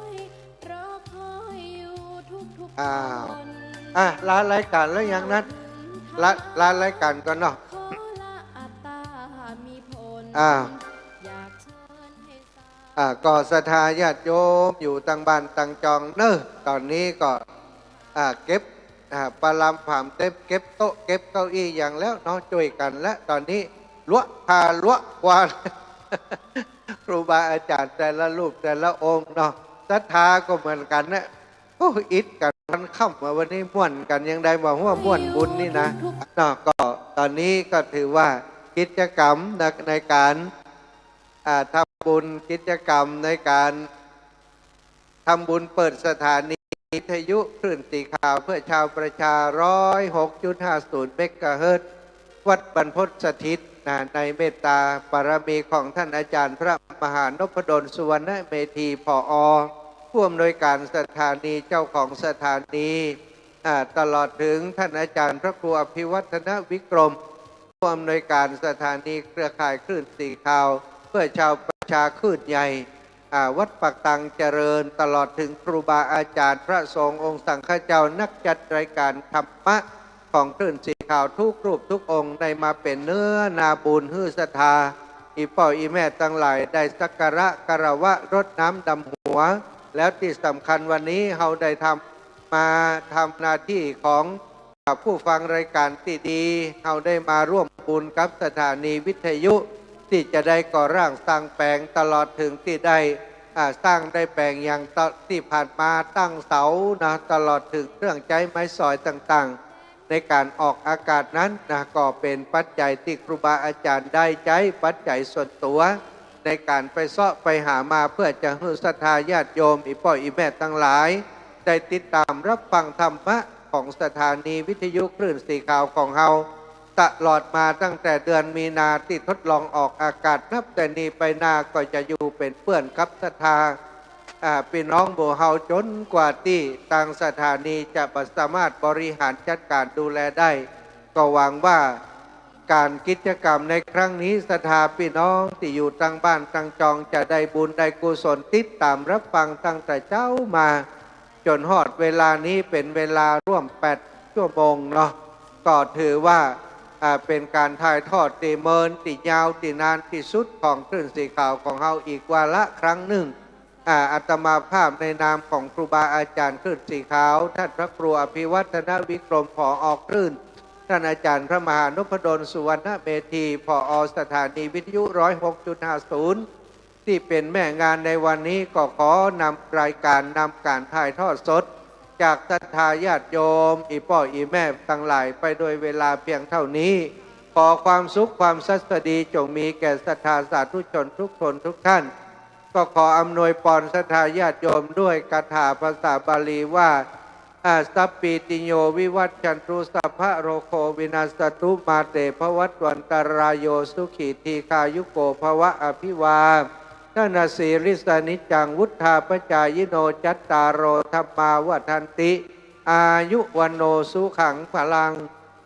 อ้าว อ่ะ ลารายก๋านแล้วยังนั้น ลา ลารายก๋านก่อนเนาะ อ้าว อ่า ก็ศรัทธาญาติโยมอยู่ตังบ้านตังจองเน้อ ต๋อนนี้ก็ อ่า เก็บ อ่า ปาลามผามเต็ม เก็บโต๊ะ เก็บเก้าอี้หยังแล้วเนาะ จ้วยกั๋นแล้ว ต๋อนนี้ ลัวะ พาลัวะ ควาน ครูบาอาจ๋ารย์แต่ละรูปแต่ละองค์เนาะ ศรัทธาก็เหมือนกั๋นนะ โอ้ อิดกั๋นวันค่ำมาวันนี้ ม่วนกั๋นยังได้มาฮั่วม่วนบุญนี่นะ เนาะ ก็ต๋อนนี้ก็ถือว่ากิจกรรมนะ ในก๋าน อ่า ทำบุญ กิจกรรมในก๋านทำบุญเปิดสถานีวิทยุคลื่นสีขาวเพื่อชาวประชา ร้อยหกจุดห้าศูนย์ เมกะเฮิรตซ์ วัดบรรพตสถิตนะ ในเมตตาบารมีของท่านอาจารย์พระมหานพดล สุวรรณเมธี ผอ ผู้อำนวยการสถานี เจ้าของสถานี อ่า ตลอดถึงท่านอาจารย์พระครูอภิวัฒนวิกรม ผู้อำนวยการสถานีเครือข่ายคลื่นสีขาวเพื่อชาวประชาคลื่นใหญ่ อ่า วัดปากตังเจริญ ตลอดถึงครูบาอาจ๋ารย์พระสงฆ์องค์สังฆเจ้า นักจัดรายการธรรมะของคลื่นสีขาวทุกรูปทุกองค์ ได้มาเป๋นเนื้อนาบุญหื้อศรัทธา อี่ป้ออี่แม่ตังหลายได้สักการะคารวะรดน้ำดำหัว แล้วตี้สำคัญวันนี้เฮาได้ทำ มาทำหน้าตี้ของ อ่า ผู้ฟังรายก๋านตี้ดี เฮาได้มาร่วมบุญกับสถานีวิทยุ ตี้จะได้ก่อร่างสร้างแป๋ง ตลอดถึงตี้ได้ อ่า สร้างได้แป๋งอย่างตะ ตี้ผ่านมาตั้งเสานะ ตลอดถึงเครื่องใจ๊ไม้สอยต่างๆ ในก๋านออกอากาศนั้นนะ ก็เป๋นปัจจัยตี้ครูบาอาจ๋ารย์ได้ใจ๊ปัจจัยส่วนตั๋ว ในก๋านไปเซาะไปหามา เพื่อจะหื้อศรัทธาญาติโยม อี่ป้ออี่แม่ตังหลาย ได้ติดต๋ามรับฟังธรรมะของสถานีวิทยุคลื่นสีขาวของเฮา ตลอดมาตั้งแต่เดือนมีนาตี้ทดลองออกอากาศ นับแต่นี้ไปหน้าก็จะอยู่เป๋นเปื้อนกับศรัทธา อ่า ปี้น้องหมู่เฮาจ๋นกว่าตี้ตางสถานีจะบ่สามารถบริหารจัดก๋านดูแลได้ ก็หวังว่า ก๋านกิจกรรมในครั้งนี้ ศรัทธาปี้น้องตี้อยู่ตังบ้านตังจองจะได้บุญได้กุศลติดต๋ามรับฟังตั้งแต่เจ๊ามา จ๋นฮอดเวลานี้เป๋นเวลาร่วมแปดชั่วโมงเนาะ ก็ถือว่า อ่า เป๋นก๋านถ่ายทอดตี้เมินตี้ยาวตี้นานตี้สุดของคลื่นสีขาวของเฮาอีกวาระครั้งนึ่ง อ่า อาตมาภาพในนามของครูบาอาจ๋ารย์คลื่นสีขาว ท่านพระครูอภิวัฒนวิกรม ผอ คลื่น ท่านอาจารย์พระมหานพดล สุวรรณเมธี ผอ.สถานีวิทยุ ร้อยหกจุดห้าศูนย์ ตี้เป๋นแม่งานในวันนี้ ก็ขอนำรายก๋าน นำก๋านถ่ายทอดสด จากศรัทธาญาติโยม อี่ป้ออี่แม่ตังหลายไปโดยเวลาเพียงเต้านี้ ขอความสุขความสัสดีจ๋งมีแก่ศรัทธาสาธุชนทุกคนทุกท่าน ก็ขออำนวยปอนศรัทธาญาติโยมด้วยคาถาภาษาบาลีว่า อา สัพพีติโยวิวัชชันตุ สัพพะโรโควินัสสตุ มาเตภวัตวันตรายโย สุขีทีฆายุโกภวะ อภิวาทนสีลิสสะนิจจัง วุฑฒาปจายิโน จัตตาโร ธัมมาวัฑฒันติ อายุ วัณโณ สุขัง พลัง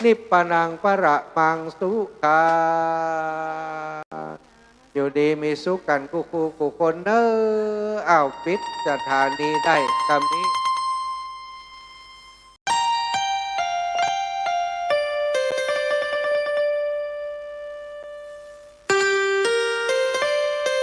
นิพพานัง ปะระมัง สุขัง อยู่ดีมีสุขกั๋นกู้คู่กู้คนเน่อ อ้าว ปิดสถานีได้กำนี้